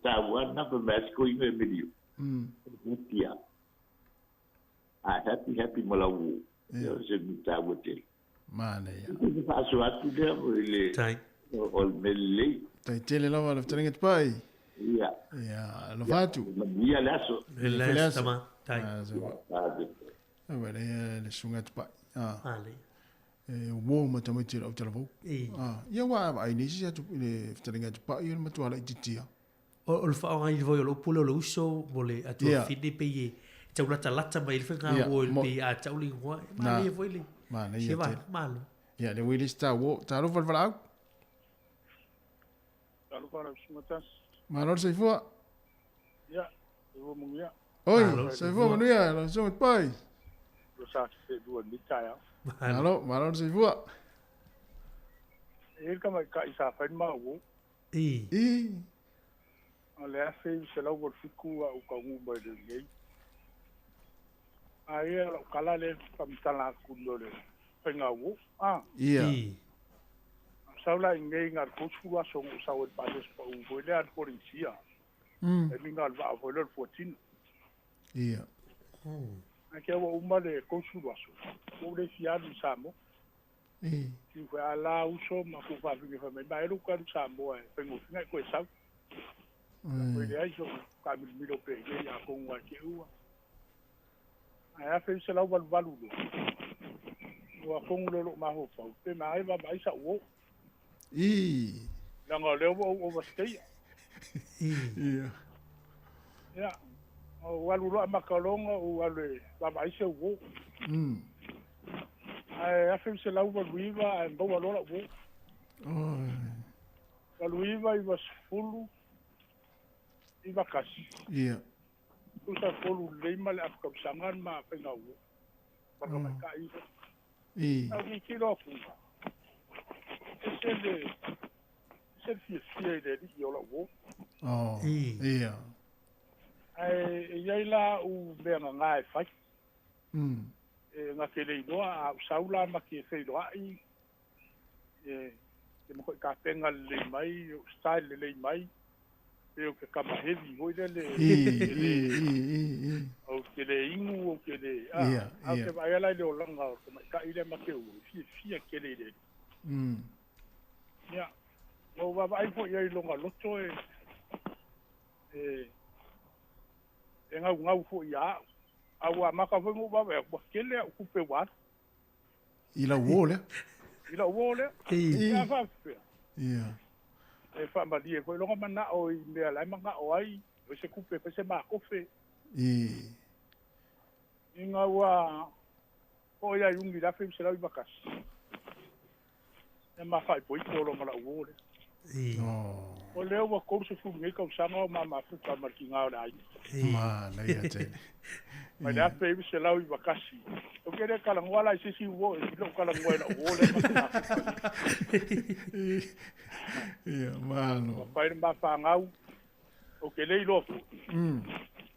Ta wa na pa mas ko ingo e milio. Tia. A happy happy mo lau uo. Ia se mi ta wa te. Manaia. Te faasoa atu lea mo i le Tai. o le mea lelei. Tai tele lava le fetalaiga Tupai. Ia. Ia, alofa atu. Manuia le aso. Le aso tama. Tai. Aua le le susuga Tupai. Ah. Manaia. E uo ma tamaiti o lau talavou. I. Ah, ia ua vaai nei sisi atu i le fetalaiga Tupai o le matua laititia. O le faaaogaina foi o lou pule o le uso mo le atuafine pei e tau latalata mai ai le faiga uo i le pei a tau le igoa. E manaia foi le Manaia tele. Malo. Ia, le ua i le isi tauo. Talofa le valaau. Talofa lau susuga Tasi. Malo le soifua. Ia, soifua manuia. Oi, soifua manuia lau susuga Tupai. Lo sa se lua ni taeao. Malo, malo le soifua. E i ai le tamaitai sa fai le maua. I. I. O le 1987 a ou taunuu mai lenei. A ia lau tala lea faamatala atu o le faiga uo. Ah. Ia. I. Sau la i nei na o le 30 aso na ou sau ai i le pasese pau foi lea a le Polenisia. Taimi na o le vaa foi lea o le Fuatino. Ia. Ae te ua uma le 30 aso, ua ou le fia alu i Samoa. I. Tiu foi a la uso ma kou faafine fai mai, ma e lou alu i Samoa e faigofie na e koe sau. Koe leai so taamilomilo pea i nei atonu ai te ua. Ae 1988 loa, ua atonu lea o lou mafaufau, pe ma ai vaavaai sa'u uo. I. Leaga o lea ua ou overstay. Ia. Ia, ou alu loa amata loa ona ou alu e vaavaai se uo. Ae 1989 ae maua loa la'u uo. Oi. 89 90 91. Ia. Tusa tolu lelei ma le afa tausaga ma faiga uo. Ma tamaitai foi. I. Ae ou tilotilo atu, ese le ese le fiafia i le alii o la'u uo. Oh. Ia. Ae e i ai la a'u mea gagā e fai. E na te le iloa a ou sau la ma te feiloa'i e ke mata'i tapena lelei mai, o style lelei mai, pe ou te kama heavy foi lele, I, ke le i, i, i, i. ou te le inu, ou te le, a, Ia, a ou ia. te vaai la i le olaga o le tamaitai lea ma te ua, e fiafia tele i le alii. Ia, na ou vaavaai foi i ai i lona loto e, e, e gaugau foi ia a'u. A ua amata foi ona ou vaavaai atu, ua tele a'u tupe ua alu. I lau uo lea. I la'u uo lea. I. Ia faapefea. Ia. E faamalie foi lona mana'o i mea la e mana'o ai, o se tupe e fai se makofe. I. Ina ua oo ia Iuni i le 1991, ia ma faaipoipo loa ma la'u uo lea. I. Oh. O lea ua 30 nei tausaga o ma mafuta ma le tigā o le aiga. Manaia tele. Mai le 1991. Ou te le talanoa la i se isi uo, e lou talanoa i la'u uo lea ma te mafuta. Ia, malo. Ua fai le ma fanau, ou te le iloa foi.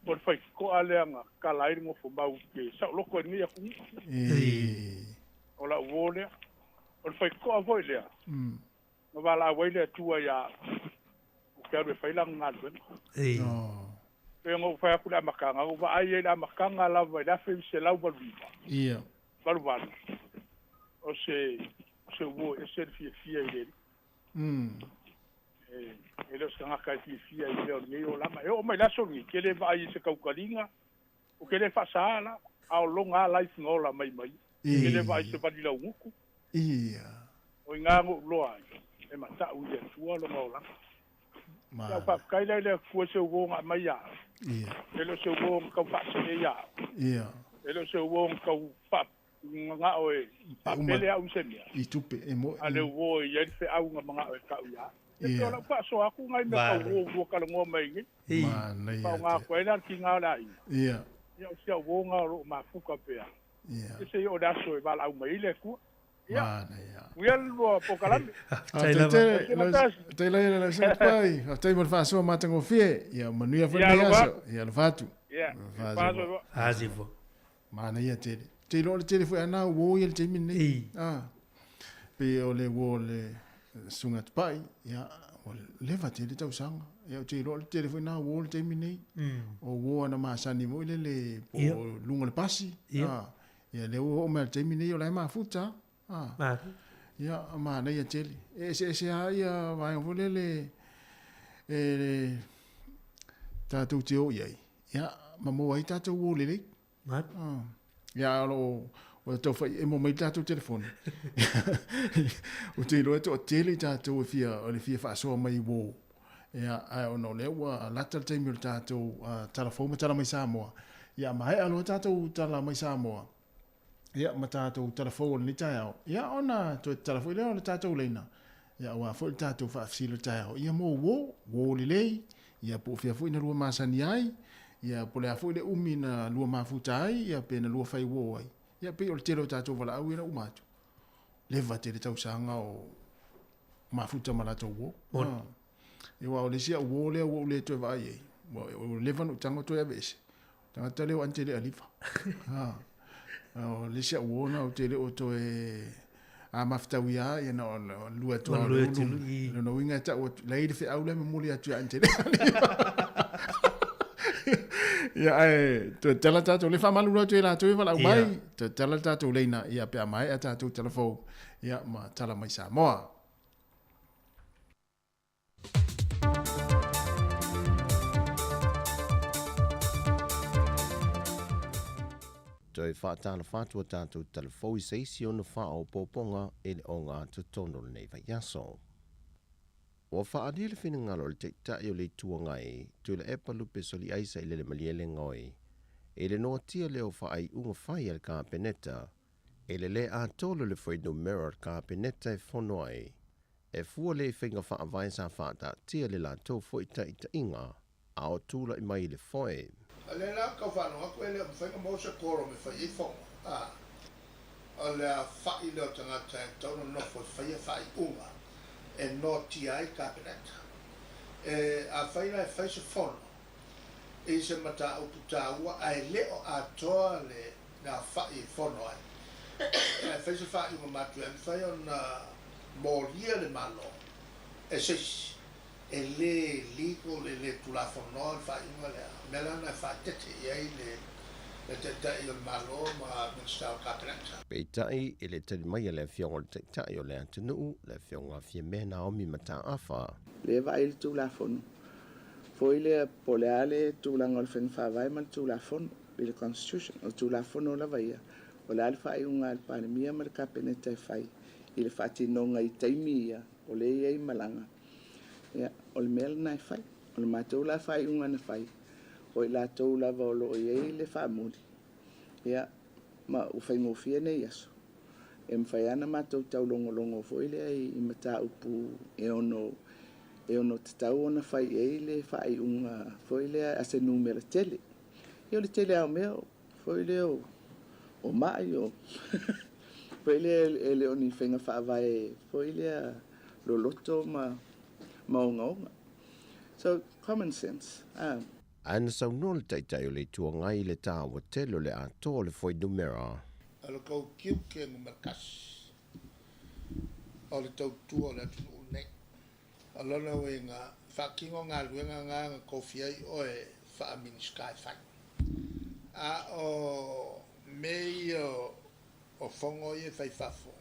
O le faitoto'a lea na kala ai le nofomau ke sa'oloko ai lenei atunuu. I. O la'u uo lea. O le faitoto'a foi lea. Na valaau ai le Atua ia a'u, ou te alu e fai lana galuega. I. Oh. Pe ona ou fai atu le amataga, ou vaai ai le amataga lava i le 1989. Ia. 88. O se o se uo e ese le fiafia i le alii. E e le o se tagata e fiafia i mea o lenei olaga. E oo mai le aso lenei, ke le vaai i se kaukaliga, o ke le faasaā la, a o loga lava life na ola mai mai. Ke le vaai i se vali laugutu. Ia. O iga na ou iloa ai, e mata'u i le Atua lona olaga. Ia, ou faafetai la i le Atua i se uō na aumai ia au. E le o se uō na tau faasee ia au. E le o se uō na tau faagagao e faapele au i se mea. I tupe, e mo'i. A le uō e i ai le feau na mana'o e ta'u ia au. Ia, pei o lau faasoa atu nai mea tau uō ua talanoa mai nei. Faaaoga atu ai la le tiga o le aiga. Ia, o si au uō na o lo o mafuta pea. Ia se i oo i le aso e valaau mai ai le Atua. Ia, manuia le lua polokalame. Faafetai lava. Faafetai lava lau susuga Tupai. Faafetai mo le faasoa matagofie. Ia manuia foi lenei aso. Ia alofa atu. Ia, alofa. Faasifua. Manaia tele. Ou te iloa o le tele foi a na uo ia i le taimi lenei. Pei o le uo o le susuga Tupai, ia, ua leva tele tausaga. Ia, ou te iloa o le tele foi na uo i le taimi lenei. O uo ana masani foi lele po o luga o le pasi. Ia, lea ua oo mai i le taimi nei o la e mafuta. A. Ia, manaia tele. E eseese lava ia vaega foi lele e tatou te o i ai, ia, ma maua ai tatou uo lelei. Ia, a o lo o ua tau fai emo mai le tatou telefoni. Ou te iloa e toatele i tatou e fia, o le fia faasoa mai i uo. Ia, ae ona o lea ua lata le taimi o le tatou tala fou ma tala mai Samoa, ia maea loa tatou tala mai Samoa, ia ma tatou tala fou o lenei taeao, ia ona toe tatala foi lea o le tatou laina, ia aua foi le tatou faafesili o le taeao, ia mo uo, uo lelei, ia po o fea foi na lua masani ai, ia po o le a foi le umi na lua mafuta ai, ia pe na lua fai uo ai. Ia pei o le tele o tatou valaau ia na uma atu, leva tele tausaga o mafuta ma latou uo. Moni. Aua o le isi au uo lea ua ou le toe vaai ai, ua leva ona ou tago toe aveese, tagata lea o Anitele Alifa. O le isi au uo na ou te le o toe a mafutaui lava, ia na o lua atu lava o le ulu. Lona uiga e tau atu, leai le feau lea e momoli atu ia Anitele Alifa. Ia ae toe tala tatou, le faamalulu atu e latou e valaau mai, toe tala le tatou leina, ia pe a maea tatou tala fou, ia ma tala mai Samoa. Toe faatalofa atu a tatou talafou i se isi ono faaopoopoga e le ogatotonu o lenei vaiaso. Ua faaalia le finagalo o le Taitai o le Itu Agai, Tuilaepa Lupe Soliaisa i le Malielegaoi, i le noatia lea o faaiuga fai a le Kapeneta i le lē atoa o le fuainumera o le Kapeneta e fono ai, e fua lea i faiga faavae sa faataatia i le latou foi taitaiga a o tulai mai i le foe. A lea la tau faalogo atu e le o mafai ona maua se quorum e fai ai fono, a o le afa'i lea o tagata e tatau ona nofo e faia faaiuga e noatia ai Kapeneta. E afai la e fai se fono i se mataupu taua ae le o atoa le afa'i e fono ai, ae fai se faaiuga matuia e mafai ona molia le Malo e se isi. E le legal, e le tulafonoa le faaiuga lea. O le mea la lena e faaeteete i ai le Taitai o le Malo ma Minisita o le Kapeneta. Peitai, i le tali mai a le Afioga o le Taitai o le atunuu, le Afioga Fiamē Naomi Mataafa. Lea vaai le Tulafono foi lea po o le a le tulaga o le faiga faavae ma le Tulafono i le Constitution. O le Tulafono lava ia, o le a le faaiuga a le Palemia ma le Kapeneta e fai i le faatinoga i taimi ia o lea e i ai malaga. Ia, o le mea lena e fai. O le matou la faaiuga na fai, o i latou lava o lo o i ai le faamuli, ia, ma ua faigofie nei aso, e mafai lava ona matou taulogologo foi lea i mataupu e ono e ono tatau ona fai i ai le faaiuga foi lea a se numera tele. Ia, o le tele lava o mea foi lea o mai, o foi lea e le o ni faiga faavae foi lea loloto ma ma ogaoga. So, common sense. Ah. Ae na saunoa le Taitai o le Itu Agai i le tāua tele o le atoa o le fuainumera. O le kou tiute numera tasi o le tautua o le atunuu lenei. O lona uiga, faatino galuega na na tofia ai oe faa-Minisita e fai. A o mea ia o fono ia e fai i fafo,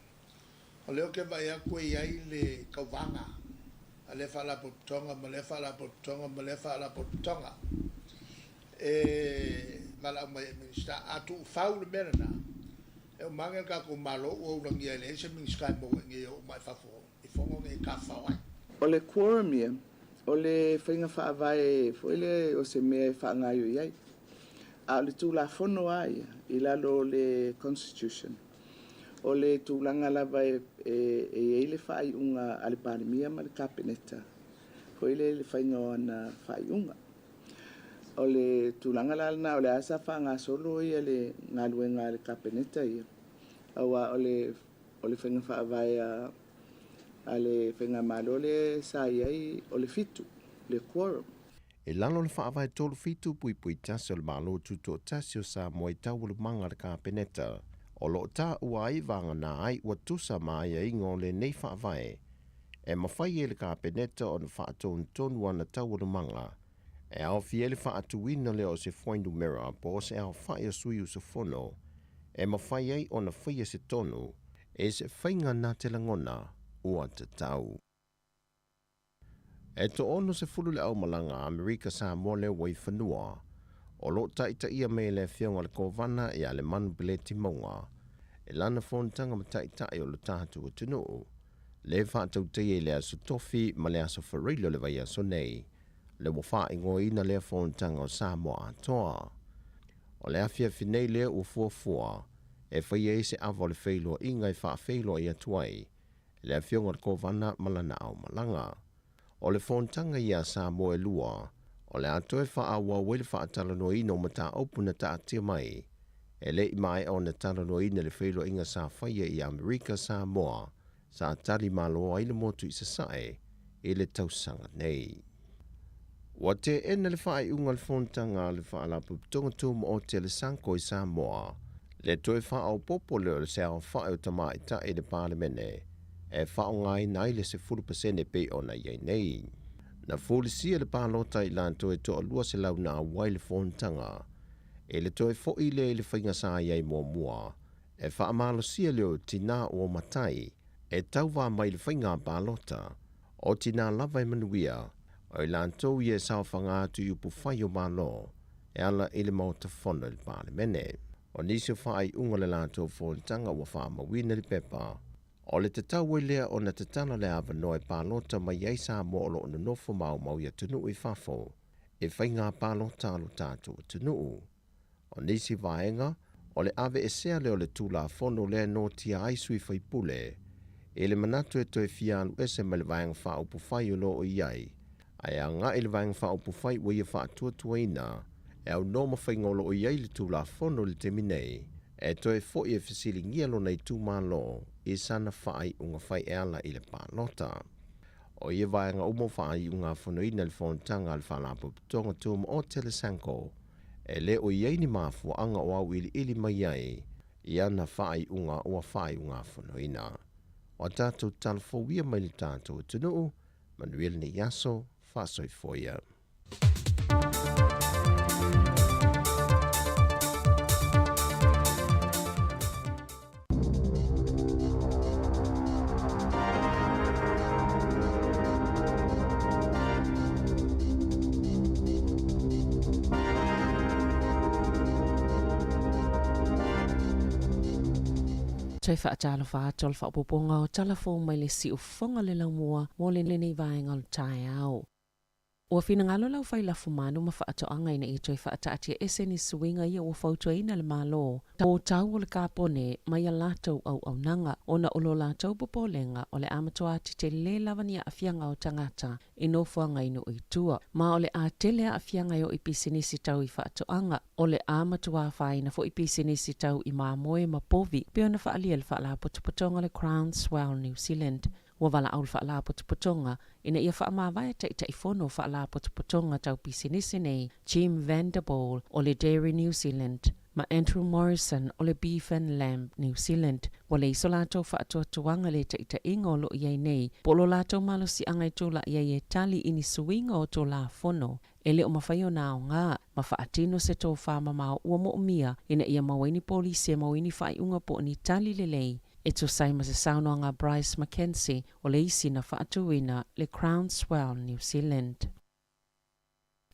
o lea ou te vaai atu e i ai le tauvaga a lea Faalapotopotoga ma lea Faalapotopotoga ma lea Faalapotopotoga e valaau mai ai i Minisita. A tuufau le mea lena, E uma ane le tatou Malo ua ulagia e leai se Minisita e maua i inei e oo mai fafo i fono nei e tafafao ai. O le quorum ia, o le faiga faavae foi lea o se mea e faagaioi ai. A o le Tulafono lava ia i lalo o le Constitution, o le tulaga lava e i ai le faaiuga a le Palemia ma le Kapeneta foi lea i le faiga o ana faaiuga. O le tulaga la lena, o lea sa faagasolo ia le galuega a le Kapeneta ia, aua o le o le faiga faavae a a le faigamalo lea sa i ai o le fitu, le quorum. I lalo o le Faavae 37.1 o le Malo Tutoatasi o Samoa i taualumaga a le Kapeneta, o lo o taua ai vagana ai ua tusa ma aiaiga o lenei Faavae, e mafai e le Kapeneta ona faatonutonu ana taualumaga e aofia ai le faatuina lea o se fuainumera po o se aofai o sui usufono e mafai ai ona faia se tonu e se faiga na te lagona ua tatau. E toa-60 le aumalaga a Amerika Samoa lea ua i fanua, o lo o taitaia mai e le Afioga i le Kovana ia Lemanu Peleti Mauga i lana fonotaga ma taitai o lo tatou atunuu, le faatautaia i le Aso Tofi ma le Aso Faraile o le vaiaso nei, le ua faaigoaina lea fonotaga o Samoa Atoa. O le afiafi nei lea ua fuafua e faia ai se ava o le feiloaiga e faafeiloai atu ai le Afioga i le Kovana ma lana aumalaga. O le fonotaga ia a Samoa e lua, o le a toe faaauau ai le faatalanoaina o mataupu na taatia mai e le i maea ona talanoaina i le feiloaiga sa faia i Amerika Samoa sa tali malo ai le motu i Sasae i le tausaga nei. Ua teena le faaiuga a le fonotaga a le Faalapotopotoga Tumaoti a le SANCO i Samoa le toe faaopoopo lea o le saofai o tamaitai i le Palemene e faaaogaina ai le 10% e pei ona i ai nei. Na fulisia le palota i latou e toa-200 na auai le fonotaga i le toe foi lea i le faiga sa i ai muamua e faamalosia lea o tinā ua matai e tauva mai i le faiga palota, o tinā lava e manuia, o i latou ia e saofaga atu i upufai o Malo e ala i le Maota Fono i le Palemene. O nisi o faaiuga o le latou fonotaga ua faamauina i le pepa, o le tatau ai lea ona tatala le avanoa e palota mai ai Samoa o lo o nonofo maumau i atunuu i fafo i faiga palota a lo tatou atunuu. O nisi vaega, o le aveesea lea o le Tulafono lea e noatia ai sui faipule, i le manatu e toe fia alu ese mai le Vaega Faaupufai o lo o i ai, ae agai i le Vaega Faaupufai ua ia faatuatuaina e aunoa ma faiga o lo o i ai le Tulafono i le taimi nei, e toe foi e fesiligia lona itumalo i sana faaiuga fai e ala i le palota. O ia vaega uma ua faaiugafonoina i le fonotaga a le Faalapotopotoga Tumaoti a le SANCO, e le o i ai ni mafuaaga o auiliili mai ai i ana faaiuga ua faaiugafonoina. O a tatou tala fou ia mai le tatou atunuu, manuia lenei aso, faasoifua ia. Toe faatalofa atu o le faaopoopoga o tala fou mai le siufofoga le laumua mo lenei vaega o le taeao. Ua finagalo le aufai lafumanu ma faatoaga ina ia toe faataatia ese ni suiga ia ua fautuaina le Malo mo tau o le kapone mai a latou auaunaga ona o lo latou popolega o le a matua tetele lava ni aafiaga o tagata i nofoaga i nuu i tua ma o le a tele aafiaga e oo i pisinisi tau i faatoaga. O le a matua afaina foi pisinisi tau i mamoe ma povi pei ona faaalia e le Faalapotopotoga o le Groundswell New Zealand. Ua valaau le Faalapotopotoga ina ia faamavae Taitaifono o Faalapotopotoga tau pisinisi nei, Jim Van Der Poel o le Dairy New Zealand ma Andrew Morrison o le Beef and Lamb New Zealand. Ua leai so latou faatuatuaga i le taitaiga o lo o i ai nei, po o lo latou malosiaga e tulai ai e tali i ni suiga o Tulafono e le o mafai ona aoga ma faatino se tofa mamao ua moomia ina ia maua ai ni polisi e maua ai ni faaiuga po o ni tali lelei e tusa ai ma se saunoaga a Bryce McKenzie o le isi na faatuina le Groundswell New Zealand.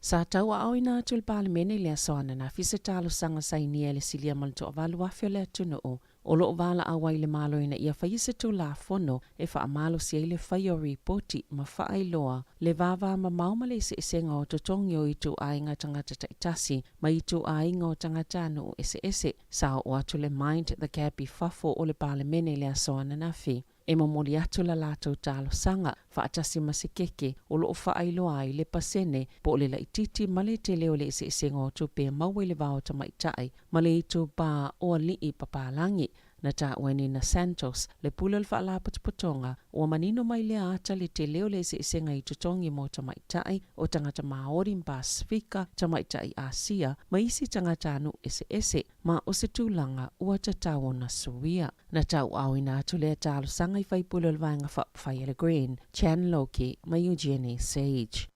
Sa tauaaoina atu i le Palemene i le aso ananafi se talosaga sainia e le silia ma le toavalu afe o le atunuu. O lo o valaau ai le Malo ina ia faia se Tulafono e faamalosi ai le faia o ripoti ma faailoa le vavamamao ma le eseesega o totogi o ituaiga tagata taitasi ma ituaiga o tagatanuu eseese. Sa oo atu le Mind the Gap i fafo o le Palemene i le aso ananafi e momoli atu la latou talosaga faatasi ma se keke o lo o faailoa ai le pasene po o le laitiiti ma le tele o le eseesega o tupe e maua i le va o tamaitai ma le itupa o alii papalagi. Na taua e Nina Santos, le pule o le Faalapotopotoga, ua manino mai lea ata le tele o le eseesega i totogi mo tamaitai o tagata Māori ma Pasefika, tamaitai Asia ma isi tagatanuu eseese, ma o se tulaga ua tatau ona suia. Na tauaaoina atu lea talosaga i faipule o le Vaega Faaupufai a le Green, Chan Loki ma Eugenie Sage.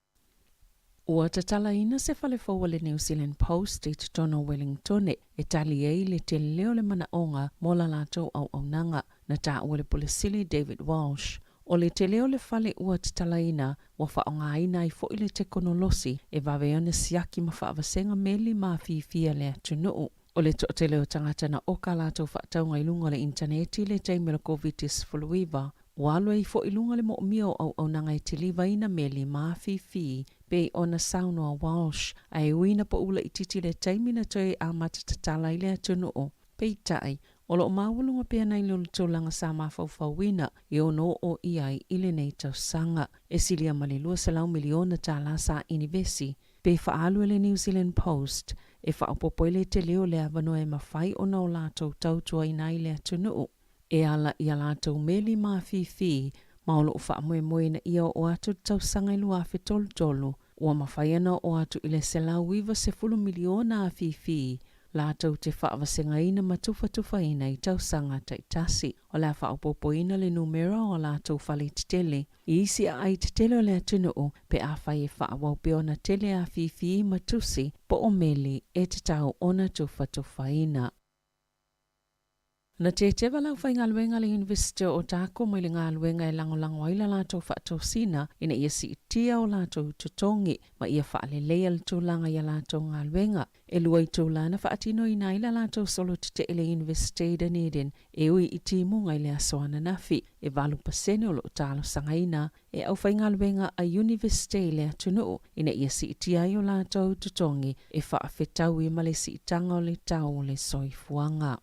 Ua tatalaina se fale fou a le New Zealand Post i totonu o Wellingtone e tali ai le tele o le manaoga mo la latou auaunaga. Na taua le Pule Sili David Walsh, o le tele o le fale ua tatalaina ua faaaogaina ai foi le tekonolosi e vave ona siaki ma faavasega meli ma afifi a le atunuu. O le toatele o tagata na oka a latou faatauga i luga o le initaneti i le taimi o le Koviti-19, ua alu ai foi i luga le moomia o auaunaga e tilivaina meli ma afifi pei ona saunoa Walsh, ae ui ina pau laitiiti le taimi na toe amata tatala ai le atunuu. Peitai, o lo o maualuga pea nai lo le tulaga sa mafaufauina e ono oo i ai i lenei tausaga. E silia ma le $200 miliona tālā sa inivesi pe faaalu e le New Zealand Post e faaopoopo ai le tele o le avanoa e mafai ona o latou tautuaina ai le atunuu e ala i a latou meli mafifi ma o lo o faamoemoe ina ia oo atu le tausaga i 2033 ua mafai ona oo atu i le 190 miliona afifi latou te faavasegaina ma tufatufaina i tausaga taitasi. O le a faaopoopoina le numera o a latou fale tetele i isi aai tetele o le atunuu pe afai e faaauau pea ona tele afifi ma tusi po o meli e tatau ona tufatufaina. Na teteva le aufaigaluega a le Iunivesite o Otago mai le galuega e lagolago ai la latou faatosina ina ia siitia o latou totogi ma ia faaleleia le tulaga i a latou galuega. E lua itula na faatinoina ai la latou solo tetee i le Iunivesite i Dunedin e ui i timuga i le aso ananafi. E 8% o lo o talosagaina e aufaigaluega a Iunivesite i le atunuu ina ia siitia ai o latou totogi e faafetaui ma le siitaga o le tau o le soifuaga.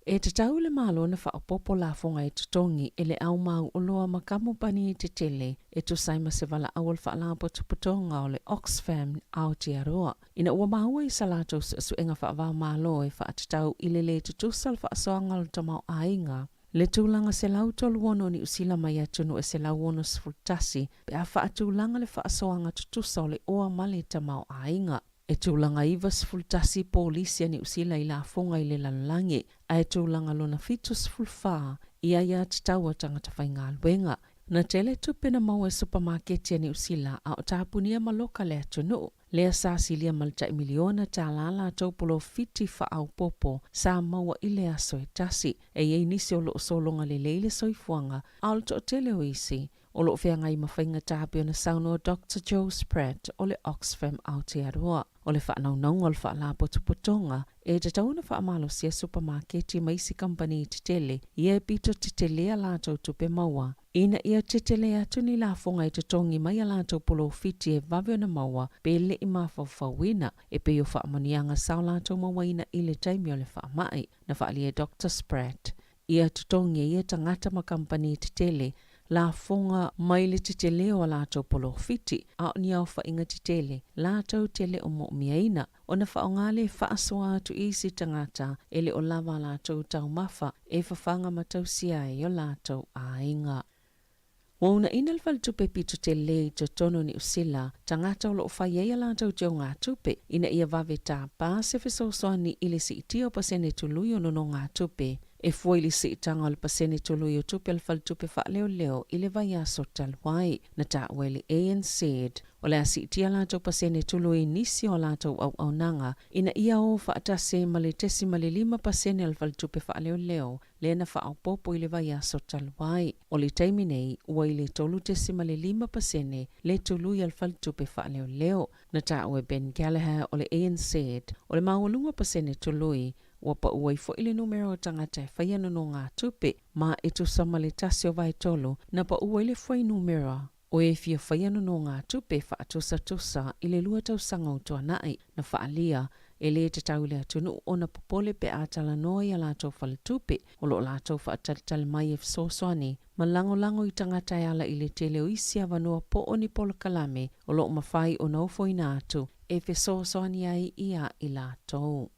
E tatau i le Malo ona faaopoopo lafoga e totogi e le au mauoloa ma kamupani tetele e tusa ai ma se valaau o le Faalapotopotoga o le Oxfam Aotearoa ina ua maua i sa latou suesuega faava-o-Malo e faatatau i le lē tutusa o le faasoaga o le tamaoaiga le tulaga 136 o Niu Sila mai atunuu e 161 pe a faatulaga le faasoaga tutusa o le oa ma le tamaoaiga. E tulaga 91 polisi a Niu Sila i lafoga i le lalolagi, ae tulaga lona 74 i aiatatau a tagata faigaluega. Na tele tupe na maua e supamaketi a Niu Sila a o tapunia ma loka le atunuu, lea sa silia ma le tai miliona tālā latou polofiti faaopoopo sa maua i le aso e tasi. E i ai nisi o lo o sologa lelei le soifuaga, a o le toatele o isi, O lo o feagai ma faigata pei ona saunoa Doctor Joe Spratt o le Oxfam Aotearoa. O le faanaunauga o le faalapotopotoga e tatau ona faamalosia supamaketi ma isi kamupani tetele ia e pito tetelea latou tupe maua ina ia tetele atu ni lafoga e totogi mai a latou polofiti e vave ona maua pe le i mafaufauina e pei o faamanuiaga sa o latou mauaina i le taimi o le faamai, na faaalia e Doctor Spratt. Ia totogi e ia tagata ma kamupani tetele lafoga mai le tetele o a latou polofiti, a o ni aofaiga tetele latou te le o moomiaina, ona faaaoga le faasoa atu i isi tagata e le o lava a latou taumafa e fafaga ma tausia ai o latou aiga. Ua uunaina le faletupe pito tele i totonu o Niu Sila, tagata o lo o fai ai a latou teugatupe, ina ia vave tapa se fesoasoani i le siitia o pasene tului o nonogatupe, e fua i le siitaga o le pasene tului o tupe a le faletupe faaleoleo i le vaiaso talu ai. Na taua e le ANZ, o le a siitia a latou pasene tului i nisi o a latou auaunaga ina ia o faatasi ma le 0.5% a le faletupe faaleoleo lea na faaopoopo i le vaiaso talu ai. O le taimi nei, ua i le 3.5% le tului a le faletupe faaleoleo. Na taua e Ben Gallagher o le ANZ, o le maualuga o pasene tului, Ua pau ai foi le numera o tagata e faia nonogatupe, ma e tusa ma le tasi o vaetolu na pau ai le fuainumera o e fia faia nonogatupe faatusatusa i le 2 tausaga ua tuanai. Na faaalia e lē tatau i le atunuu ona popole pe a talanoa i a latou faletupe o loo latou faatalitali mai e fesoasoani ma lagolago i tagata e ala i le tele o isi avanoa po o ni polokalame o loo mafai ona ofoina atu e fesoasoani ai iā i latou.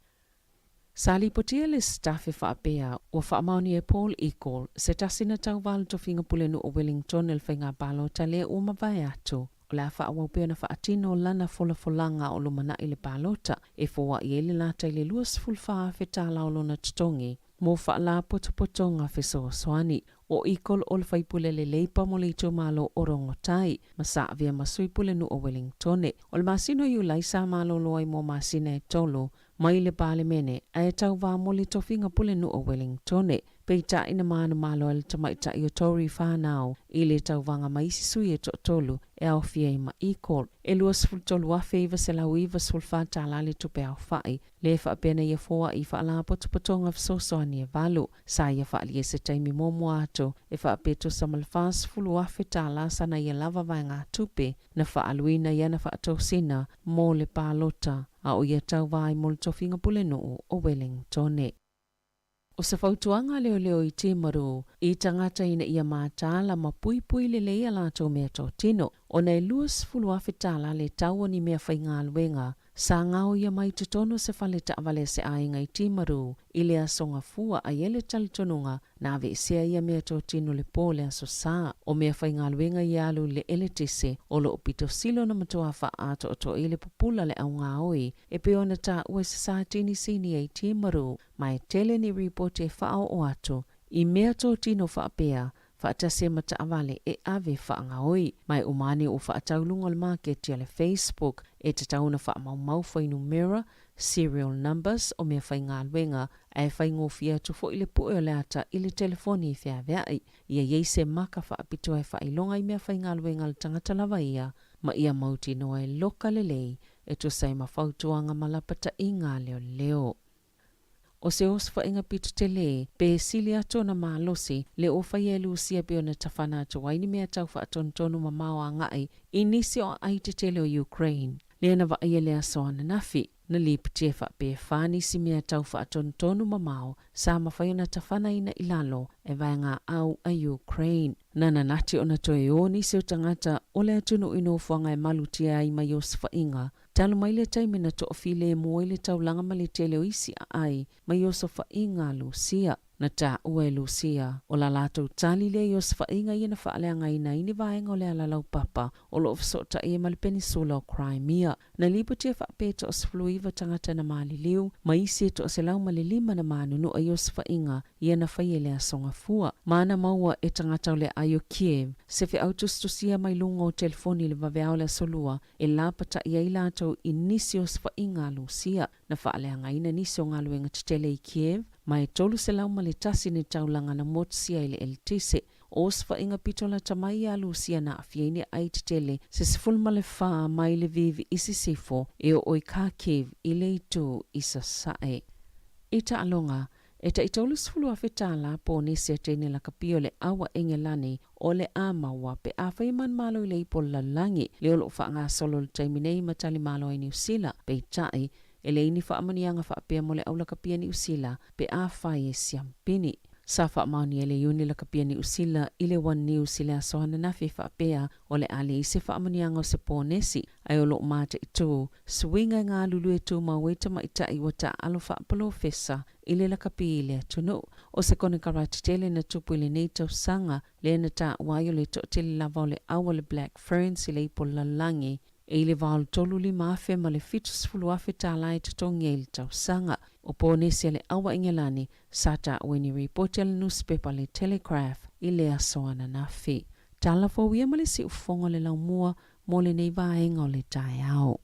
Sa lipotia le Staff e faapea ua faamaonia e Paul Eagle se tasi na tauva i le tofiga pulenuu o Wellington i le faiga palota lea ua mavae atu. O le a faaauau pea ona faatino lana folafolaga o lumanai le palota e foai ai le lata i le $24,000 tala o lona totogi mo faalapotopotoga fesoasoani. O Eagle o le faipule le Leipa mo le itumalo o Rongotai ma sa avea ma sui pulenuu o Wellingtone. O le masina o Iulai sa malolo ai mo masina e tolu mai le Palemene ae tauva mo le tofiga pulenuu o Wellingtone. Peitai na manumalo ai le tamaitai o Tory Whanau i le tauvaga ma isi sui e toatolu e aofia ai ma Eagle. E $23,994 tala le tupe aofai le faapea na ia foai i faalapotopotoga fesoasoani e valu. Sa ia faaalia i se taimi muamua atu e faapea e tusa ma le $40,000 tala sana ia lava vaegatupe na faaaluina i ana faatosina mo le palota a o ia tauva ai mo le tofiga pulenuu o Wellingtone. O se fautuaga a leoleo i Timaru i tagata ina ia mataala ma puipui lelei a latou meatotino, ona e 20,000 tala le tau o ni mea faigaluega Sa gaoia mai i totonu o se fale taavale a se aiga i Timaru i le Aso Gafua a i ai le talitonuga na aveesea ia meatotino le po o le Aso Sa. O mea faigaluega ia alu i le eletise o lo o pito sili ona matua faaatoatoa i le pupula le augaoi e pei ona taua i se satini sinia i Timaru ma e tele ni ripoti e faaoo atu i meatotino faapea faatasi ai ma taavale e ave faagaoi. Ma e uma ane ua faatau i luga o le maketi a le Facebook e tatau ona faamaumau fuainumera, serial numbers, o mea faigaluega, ae faigofie atu foi le pue o le ata i le telefoni e feaveai. Ia i ai se maka faapitoa e faailoga i mea faigaluega a le tagata lava ia, ma ia mautinoa e loka lelei e tusa ai ma fautuaga ma lapataiga a leoleo. O se osofaiga pito tele, pe sili atu ona malosi, le ua faia e Lusia pei ona tafana atu ai ni mea tau faatonutonu mamao agai i nisi o aai tetele o Ukraine. Lea na vaaia le aso ananafi, na lipotia e faapea e fa nisi mea tau faatonutonu mamao sa mafai ona tafanaina i lalo e vaegaau a Ukraine. Na nanati ona toe o nisi o tagata o le atunuu i nofoaga e malutia ai mai osofaiga Talu mai le taimi na toafilemu ai le taulaga ma le tele o isi aai mai osofaiga a Lusia. Na taua e Lusia, o la latou tali lea i osofaiga ia na faaleagaina ai ni vaega o le ala laupapa o lo o fesootai ai ma le Penisula o Crimea. Na lipotia faapea e toa-19 tagata na maliliu, ma isi e toa-105 na manunua i osofaiga ia na faia i le Aso Gafua. Ma na maua e tagata o le aai o Kiev se feau tusitusia mai luga o telefoni i le vaveao o le Aso Lua e lapata'i ai latou i nisi osofaiga a Lusia. Na faaleagaina nisi o galuega tetele i Kiev, ma e 301 ni taulaga na motusia i le eletise. O osofaiga pito lata mai iā Lusia na aafia ai ni aai tetele se 14 mai Lviv i sisifo e oo i Kharkiv i le itu i sasae. I taaloga, E tai 30,000 tālā ponesi a teine lakapi o le Awa Engelani o le a maua pe afai e manumalo i le ipo lalolagi le o lo o faagasolo i le taimi nei ma talimalo ai Niu Sila. Peitai, e leai ni faamanuiaga faapea mo le au lakapia Niu Sila pe afai e siampini. Sa faamaonia e le Iuni Lakapia Niu Sila i le One News i le aso ananafi e faapea o le a leai se faamanuiaga o se ponesi ae o lo o mataitū suiga e galulue tumau ai tamaitai ua taaalo faapolofesa i le lakapi i le atunuu. O se konekarate tele na tupu i lenei tausaga lea na taua ai o le toatele lava o le au a le Black Ferns i le ipo lalolagi e i le 85 afe ma le 70 afe tālā e totogi ai i le tausaga. O ponesi a le au a Ingelani sa taua i ni ripoti a le nusipepa le Telegraph i le aso ananafi. Tala fou ia ma le siufofoga o le laumua mo lenei vaega o le taeao.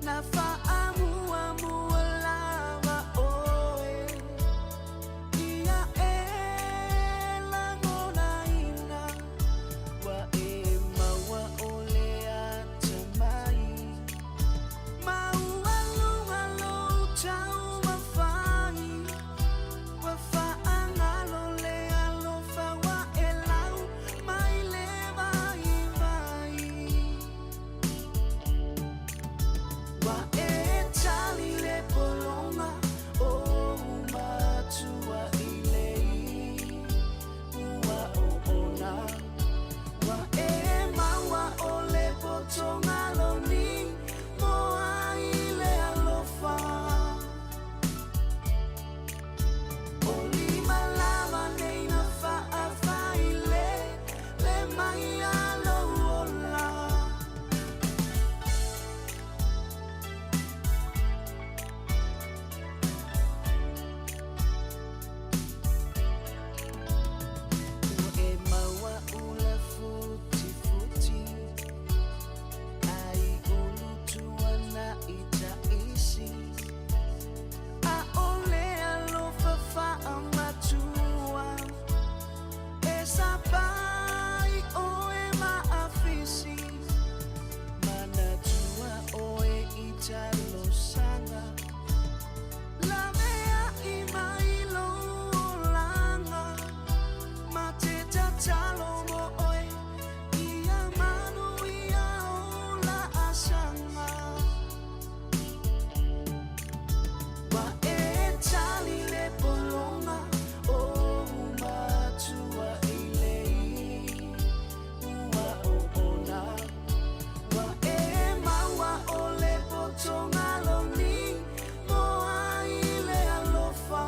Na faamuamua lava oe Ia e lagonaina Ua e maua o le atamai Maualuga lou taumafai Ua faagalo le alofa ua e lau mai le vaivai Ua e tali le pologa o ou matua i le ua oona Ua e maua o le potogaloni moa i le alofa O lima lava nei na faafaile le mai a lou ola. Ua e maua ula futifuti ai ulu tuana i taisi ʻAʻole alofa faamatua e sapai ʻoe ma ʻAfisi Manatua ʻoe i talosaga Laveaʻi mai lou olaga Ma te tatalo mo ʻoe Ia manuia ou laasaga Ua e tali le pologa o ou matua i le ua oona Ua e maua o le potogaloni moa i le alofa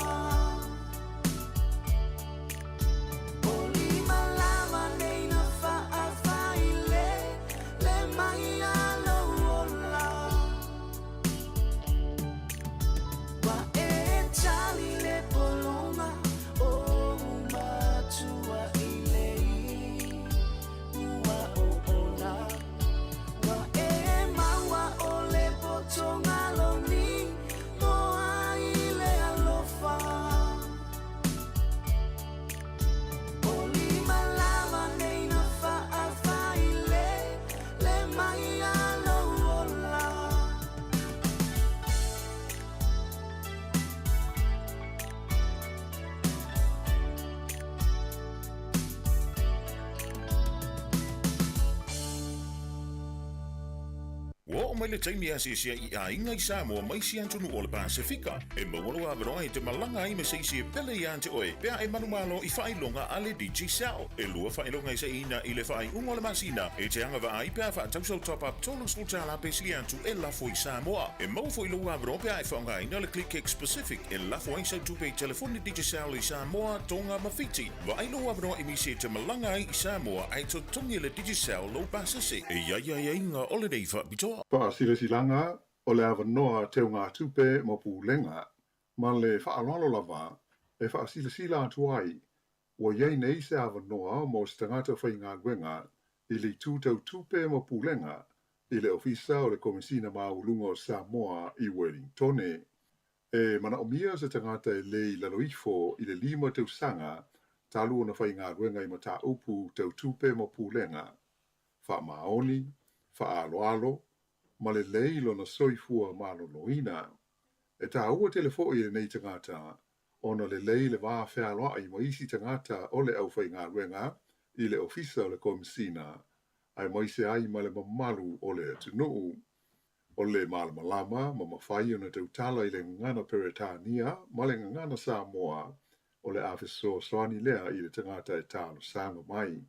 O lima lava nei na faafaile le mai a lou ola Ua e tali le pologa o ou matua i le ua oona Ua e maua o le potogaloni moa i le alofa O lima lava nei na faafaile le mai a lou ola. Ua oo mai le taimi e asiasi ai i aiga i Samoa ma isi atunuu o le Pasefika. E maua lou avanoa e te malaga ai me se isi e pele iā te oe pe a e manumalo i faailoga a le Digicel. E lua faailoga e saiina i le faaiuga o le masina e te agavaa ai pe a faatau sau top-up $30 pe sili atu e lafo i Samoa. E maua foi lou avanoa pe a e faaaogaina le ClickX Pacific e lafo ai sau tupe i telefoni Digicel i Samoa, Tonga ma Fiti. Vaai lou avanoa e misi e te malaga ai i Samoa ae totogi e le Digicel lou pasese. E i ai aiaiga o lenei faapitoa. Faasilasilaga o le avanoa teugatupe mo Pulega ma le faaaloalo lava e faasilasila atu ai ua i ai nei se avanoa mo se tagata faigaluega i le itu tau tupe ma pulega i le Ofisa o le Komesina Maualuga o Samoa i Welingtone. E manaomia se tagata e le i lalo ifo i le lima tausaga talu ona faigaluega i mataupu tau tupe ma pulega, faamaoni, faaaloalo, ma lelei lona soifua maloloina. E taua tele foi i lenei tagata ona lelei le va fealoai ma isi tagata o le aufaigaluega i le Ofisa o le Komesina, aemaise ai ma le mamalu o le atunuu. O le malamalama ma mafai ona tautala i le gagana Peretania ma le gagana Samoa, o le a fesoasoani lea i le tagata e talosaga mai.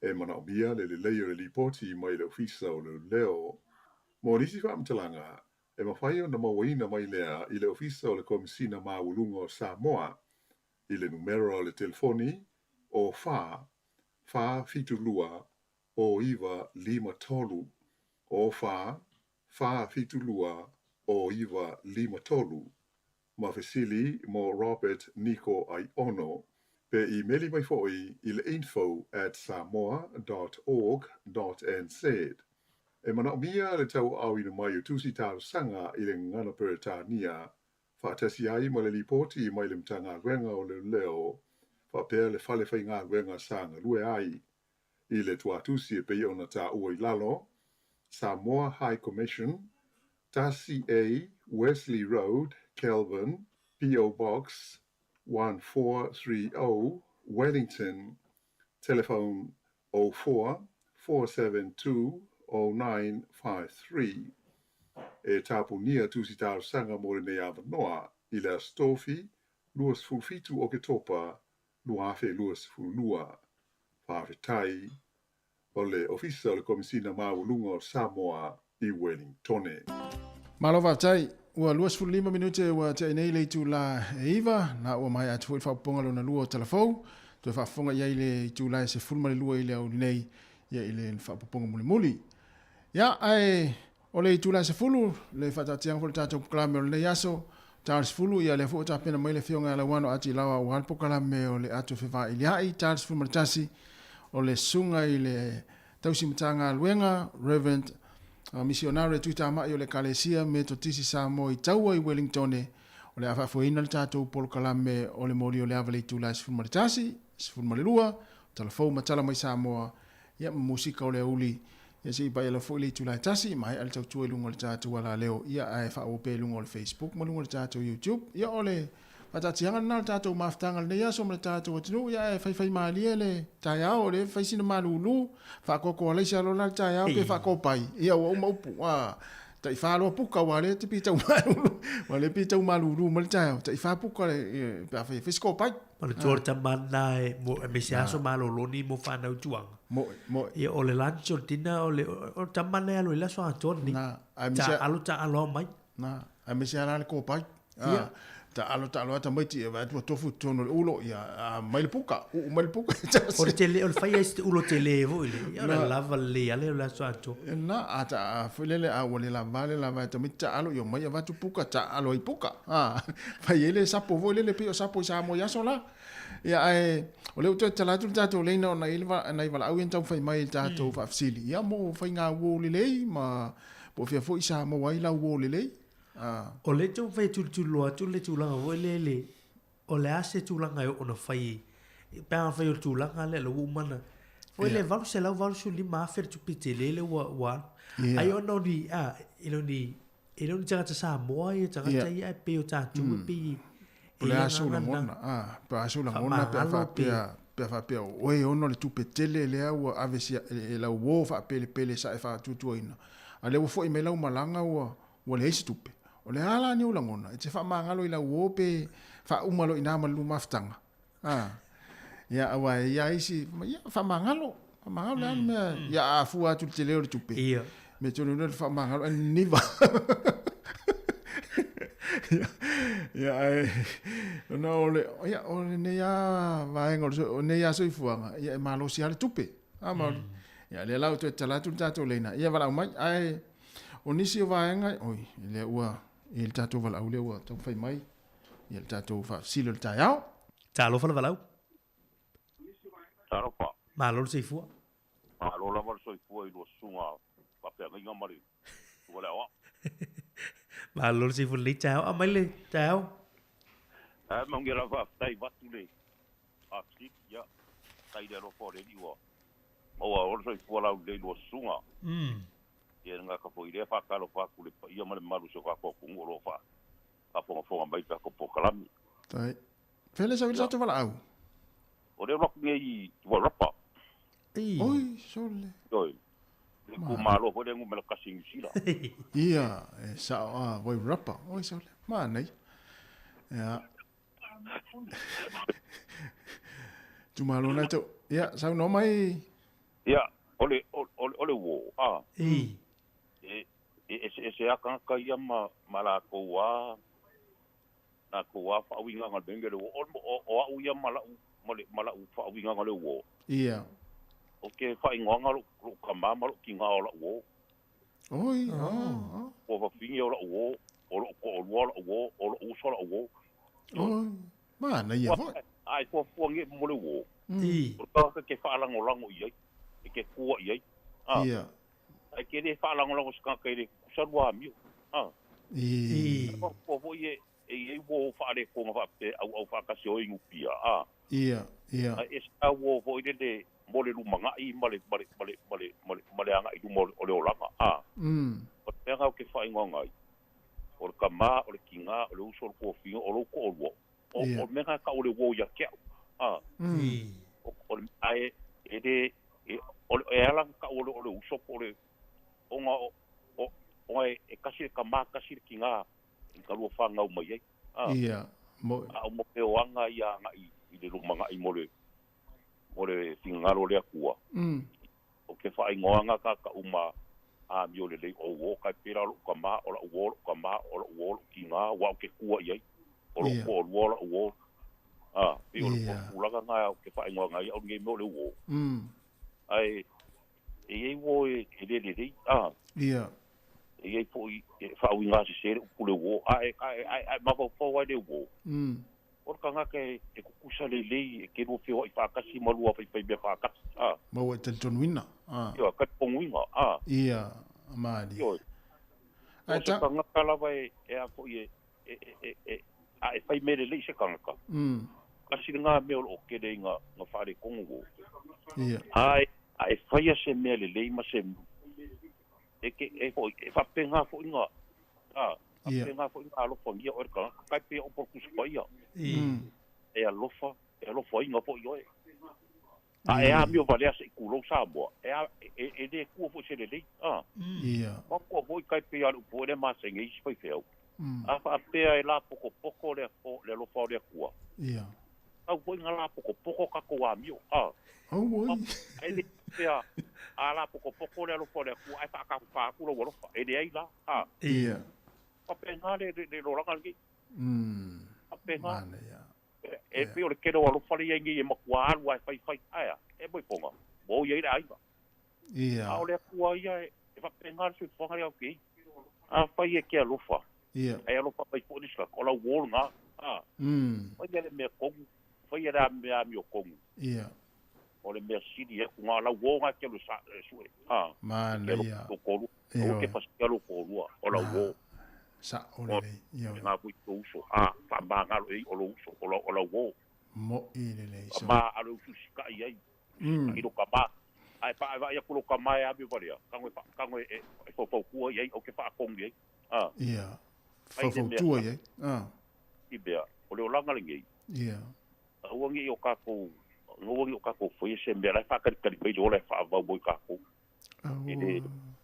E manaomia le lelei o le lipoti mai le Ofisa o Leoleo. Mo nisi faamatalaga, e mafai ona mauaina mai lea i le Ofisa o le Komesina Maualuga o Samoa i le numera o le telefoni o 4 4 7 2 o 9 5 3 o 4 4 7 2 o 9 5 3 ma fesili mo Robert Niko Aiono pe imeli mai foi i le info at samoa dot org dot nz. E manaʻomia le tauaaoina mai o tusi talosaga i le gagana Peretania faatasi ai ma le lipoti mai le Matagaluega o Leoleo faapea le fale faigaluega sa galue ai i le tuatusi e pei ona taua i lalo, Samoa High Commission, 1A Wesley Road, Kelvin, P.O. Box 1430, Wellington, telephone 04 472 0953. E tapunia tusi talosaga mo lenei avanoa i le Aso Tofi 27 Oketopa 2022. Faafetai. O le Ofisa o le Komesina Maualuga o Samoa i Welingtone. Malo faafetai. Ua 25 minute ua tea nei le itula e 9, na ua maea atu foi le faaopoopoga lona lua o Tala Fou. Toe faafofoga i ai le itula e 12 i le aoauli nei, ia i le faaopoopoga mulimuli. Ia, ae o le itula e 10, le faataatiaga foi o le tatou polokalame o lenei aso, ta le 10, ia lea foi ua tapena mai le Afioga ia Lauano Ati Laoa aua le polokalame o le Ato Fevailiai, ta le 11, o le Susuga i le Tausi Matagaluega, Reverend Misionare Tuitamai o le Ekalesia Metotisi Samoa i Taua i Welingtone, o le a faafoeina le tatou polokalame o le Moli o le Ava i le itula e 11, 12, Tala Fou ma Tala Mai Samoa, ia ma musika o le aoauli, ia se i paia lava foi le itula e 1, maea le tautua i luga o le tatou alaleo, ia ae faaauau pea i luga o le Facebook ma luga o le tatou YouTube. Ia o le faataatiaga lena o le tatou mafutaga i lenei aso ma le tatou atunuu, ia ae faifai malie le taeao, o lea e fai sina malulu, faakoakoa alaisa loa la le taeao pe faakopai, ia ua uma upu, a taifa loa puka, aua o lea e te pitau malulu, aua o lea e pitau malulu mai le taeao, taifa puka pe afai e fai se kopai. O le tua o le tama lena e mo e me se aso malolo ni mo whanau tuanga. Mo mo. Ia o le lunch o le dinner o le o le tama lena e alo i le aso atoa lenei. Na, ai me se alo ta alo mai. Na, ai me se ala le kopai. Ia. Ta alo ta alo ata mai ti e vai tua tofu tonu le ulo ia a mai le puka, uu mai le puka. O le tele o le fai ai se ulo tele foi le. Ia o le lava le ale o le aso atoa. Na, a ta a foi lele a ua le lava le lava e tamaiti ta alo ia omai avatu puka ta alo ai puka. A, fai ai le sapo foi lele pei o sapo i Samoa i aso la. Ia ae o lea ua toe tatala atu le tatou leina ona e i ai nai valaau ia na taumafai mai i le tatou faafesili. Ia mo faiga uo lelei ma po o fea foi sa maua ai lau uo lelei. A. O lea e taumafai e tulituliloa atu le tulaga foi lele o le a se tulaga e oo ona fai pe a fai o le tulaga lea la ua uma ona foi le 885 afe le tupe tele lea ua ua alu. Ai ona o ni a e le o ni e le o ni tagata Samoa ia tagata ia ae pei o tatou e pei Po o le a sou lagona, a, po o le a sou lagona pe a faapea, pe a faapea o oe e ono le tupe tele lea ua ave sia, e lau uo faapelepele sa e faatuatuaina, a o lea ua foi mai lau malaga ua, ua leai se tupe. O le a la ni ou lagona, e te faamagalo i lau uo pe faauma loa i ina ma le lua mafutaga? A, ia, aua e i ai isi, ia, faamagalo, faamagalo le a le mea, ia a fua atu i le tele o le tupe, Ia. mea tonu le faamagalo, ae niniva. Ia, ia, ae, ona o le, ia, o lenei lava vaega o le, o lenei lava soifuaga, ia e malosi lava le tupe. A, maoli. Ia, lea la ua toe tatala atu le tatou leina, ia valaau mai, ae, o nisi o vaega, oi, lea ua, i le tatou valaau lea ua taumafai mai, ia le tatou faafesili o le taeao. Talofa le valaau. Talofa. Malo le soifua. Malo lava le soifua i lua susuga faafeagaiga ma le susuga le aoao. Malo le soifua lenei taeao. Aumai le taeao. Ae manuia lava faafetai avatu le faafesili. Ia, faafetai i le alofa o le Alii ua maua oa le soifua laulelei i lua susuga. Ia e le gata foi i lea, faatalofa atu i le paia ma le mamalu o si o tatou atunuu o lo o faafogafoga mai i le tatou polokalame. Tai. Fea le sau i le tatou valaau? O lea ua atu nei i Wairarapa. Oi, sole. Oi. Le itumalo foi lea numera 1 i Niu Sila. Ia, e sao a Wairarapa. Oi, sole. Manaia. Ia. Itumalo na tau. Ia, saunoa mai. Ia, o le, o, o le uo, a. E, e eseese lava tagata ia ma, ma latou lava, latou lava faauigaga o le mea lenei o le uo. O, o au ia ma lau, ma le, ma lau faauigaga o le uo. Ia. Ou te faaigoaina lou, lou tama ma lou tina o lau uo. Oi, oh, oh. O fafine o lau uo, o lou toalua o lau uo, o lou uso o lau uo. Oi, manaia foi. A e fuafua nei mo le uo. O le tagata e te faalagolago i ai, e te tua i ai. Ia. Ae ke le faalagolago se tagata i le tutusa lua amio. A. Ii. Manatua foi e e i ai uo faaletoga faapea auau faatasi o inu pia, a. Ia, ia. Ae ese lava uo foi lele mo le lumanai ma le ma le ma le ma le ma le ma le agai i luma o le olaga, a. O le mea lena ou te faaigoaga ai, o le tama, o le tina, o le uso, o le tuafina, o lou toalua, o o le mea lena e tau o le uo ia te au, a. O o le ae e le e o le e ala ona tau o le o le uso po o le ona o o ona e tasi le tama tasi le tina i ka lua fanau mai ai, a. Ia, mo. A o mo mea o aga ia agai i le lumanai mo le mo le finagalo o le Atua. Ou te faaigoaga tagata uma amio lelei o uo kai pela o loʻu tama, o laʻu uo loʻu tama, o loʻu uo loʻu tina, ua ou te kua i ai, o loʻu toalua o laʻu uo. A, pei o le tulaga na ou te faaigoaga ai au lenei mea o le uo. Ae e i ai uo e le lelei, a. E i ai foi e faauigasese le upu le uo, a e mafaufau ai le uo. O le tagata e tutusa lelei e te lua feoai faatasi ma lua faifaimea faatasi, a. Ma ua e talitonuina, a. Ioe, talitonuina, a. Ia, malie. Ioe. O se tagata lava e, e a foi e, e, e, e, a e fai mea lelei i se tagata, kasi lena mea o lo o tele ai na, na faaletonu o. Ia. A e, a e faia se mea lelei ma se, e ke, e foi, e faapena foi na, a. Faapena foi na alofagia oe le tagata, kai pei o upu a le Tusi Paia. E alofa, e alofaina foi oe. A e amio valea se i tulou Samoa, e a, e, e le tua foi se lelei, a. Manatua foi kai pei a le upu foi lea masani ai isi faifeau. A faapea e lapotopoto le, le alofa o le Atua. Tau foi na lapotopoto tatou amio, a. Auoi. E le faapea a lapotopoto le alofa o le Atua ae faatafafa atu lou alofa, e leai la. A. Ia. Faapena le, le, le lolaga lenei. Faapena. Manaia. E pei o le tele o alofa lea e i ai nei e matua alu lava e faifai. Ae a? E moefoga, ua oi ai le aiga. Ia. A o le Atua ia e faapena le soifuaga lea ou te i. Afai e te alofa, Ia. e alofa mai foi le isi tagata, o lau uo lena. A. Faia le mea tonu, faia le mea amiotonu. Ia. O le mea sili atu na lau uo na e te alu e sue. A. Manaia. E te alofa i lou toalua. Aua e te pasia lou toalua, o lau uo. Sao lelei. Ioe. Lena foi lou uso. A, faamagalo i ai o lou uso, o lau uo. Mo'i lelei. Faamagalo e usu sika'i ai. Sika'i lou tama. A e vaai atu lou tama e amio valea, tago e, tago e faufautua i ai, ou te faatonu i ai. A. Ia. Faufautua i ai. A. I mea, o le olaga lenei. Ia. Aua ne i o tatou, aua ne i o tatou faia se mea la e faatalitali mai le ola e faavau mo i tatou. E le,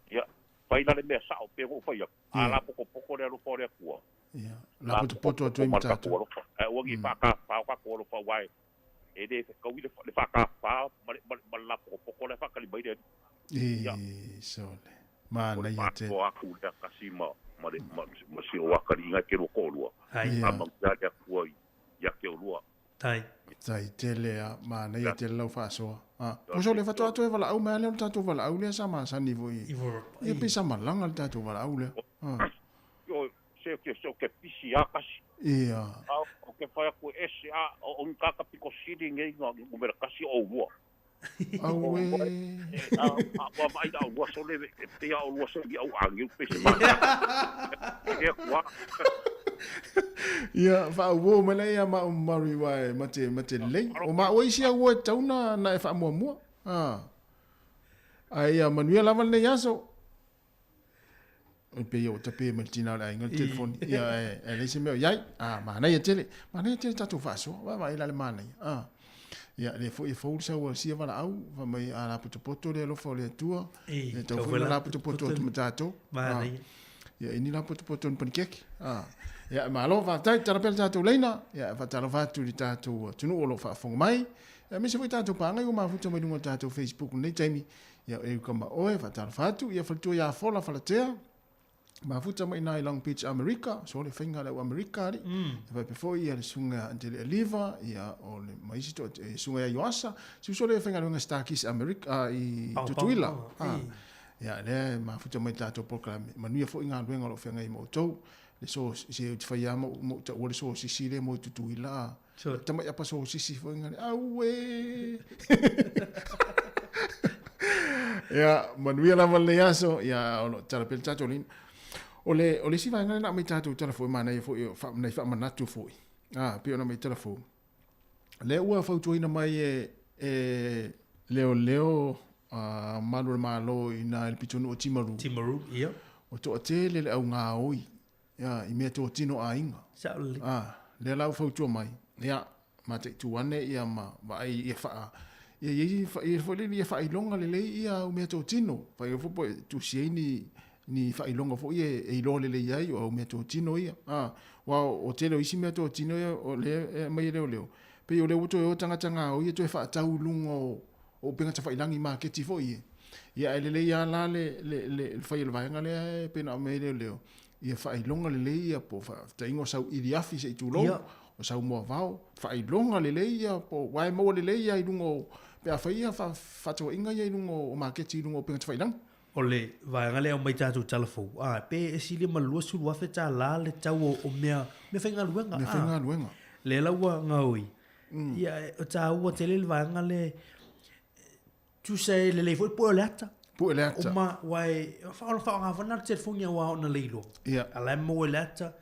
ia, fai la le mea sao pei ona ou fai atu, a lapotopoto le alofa o le Atua, Ia, lapotopoto atu ai ma tatou. alofa. Ae aua ne i faatafafao tatou alofa aua e le fetaui le faatafafao ma le, ma le lapotopoto la e faatali mai le Alii. Ia. Sole. Manaia tele. O le faasoa atu lea kasi ma, ma le, ma, ma si ou atalii e te lua toalua. Ia. Faamanuia le Atua ia te oulua. Tai. Tai tele a, manaia tele lau faasoa. A, po o le faatoa toe valaau mai lava lea o le tatou valaau lea sa masani foi. Ia pei sa malaga le tatou valaau lea. A. Ioe, se se o ke pisi a kasi. Ia. A o ke fai atu e ese a o ni kaka piko sili nei nga numera kasi o oulua. Auē. A ua vaai la oulua sole e pei a oulua se ni au ageu pe se manaia. E le atua. Ia, faauo mai lea ia maʻu Murray aua e mate, mate lelei. O maʻu ai isi auo e tatau na, na e faamuamua. A. Ae ia manuia lava lenei aso. Oi pei ua tape mai le tina o le aiga le telefoni. Ia, e, e leai se mea o i ai. A, manaia tele. Manaia tele tatou faasoa. Vaavaai la le manaia. A. Ia, lea foi e fou le sau a sia valaau, fai mai a lapotopoto le alofa o le Atua, e tatau foi ona lapotopoto atu ma tatou. Manaia. Ia, i ni lapotopoto ni panikeke. A. Ia, malo, faafetai, tala pea le tatou laina. Ia, e faatalofa atu i le tatou atunuu o lo o faafofoga mai. Ia, aemaise foi tatou paagai ua mafuta mai luga o le tatou Facebook i lenei taimi. Ia, e uka ma oe, faatalofa atu. Ia, faletua ia Fola Falatea, mafuta mai ina i Long Beach, Amerika. So le faiga le au Amerika ali. E faapea foi ia le susuga ia Antele Aliva, ia o le ma isi to e susuga ia Ioasa. Si uso le faigaluega Starkiss Amerika i Tutuila. Ia lea e mafuta mai tatou polokalame. Manuia foi galuega o lo o feagai ma outou. Le so se ou te fai lava ma ou taua le sosisi lea mo i Tutuila. Sure. Tamai apa sosisi foi ngale. Aue. Ia, manuia lava lenei aso, ia, o lo o tatala pea le tatou laina. O le, o le isi vaega lea na aumai tatou tala foi, manaia foi, o fa, nai faamanatu foi, a, pei ona aumai tala fou. Lea ua fautuaina mai e, e leoleo a, malu o le Malo i ina i le pitonuu o Timaru. Timaru, ia. Ua toatele le au gaoi, ia, i mea totino aiga. Sao lelei. A, lea la ua fautua mai, ia, mataitu ane ia ma vaai ia faa, ia i ai ia foi lele ia faailoga lelei ia au mea totino. Fai foi po e tusi ai ni, ni faailoga foi e, e iloa lelei ai o au mea totino ia. A, aua o tele o isi mea totino ia o lea e aumai e leoleo, pei o lea ua toe o tagata gaoi e toe faatau i luga o, o upega tafailagi maketi foi ia. Ia ae lelei lava la le, le, le, le fai o le vaega lea e pei ona aumai e leoleo, ia faailoga lelei ia po o faataitaiga o sau iliafi se i tulou, ia. o sau moavao, faailoga lelei ia po aua e maua lelei ia i luga o pe a fai ia faatauaiga ia i luga o maketi i luga o upega tafailagi. O le vaega lea e aumai tatou tala fou, a, pe e silia ma le $20,000 le tau o, o mea, mea faigaluega. Mea faigaluega. Lea la ua gaoi. Ia, e taua tele le vaega lea, tusa e lelei foi pue o le ata. Pue le ata. Uma, aua e faaaoga le telefoni aua ona le iloa. Ia. A la e maua i le ata.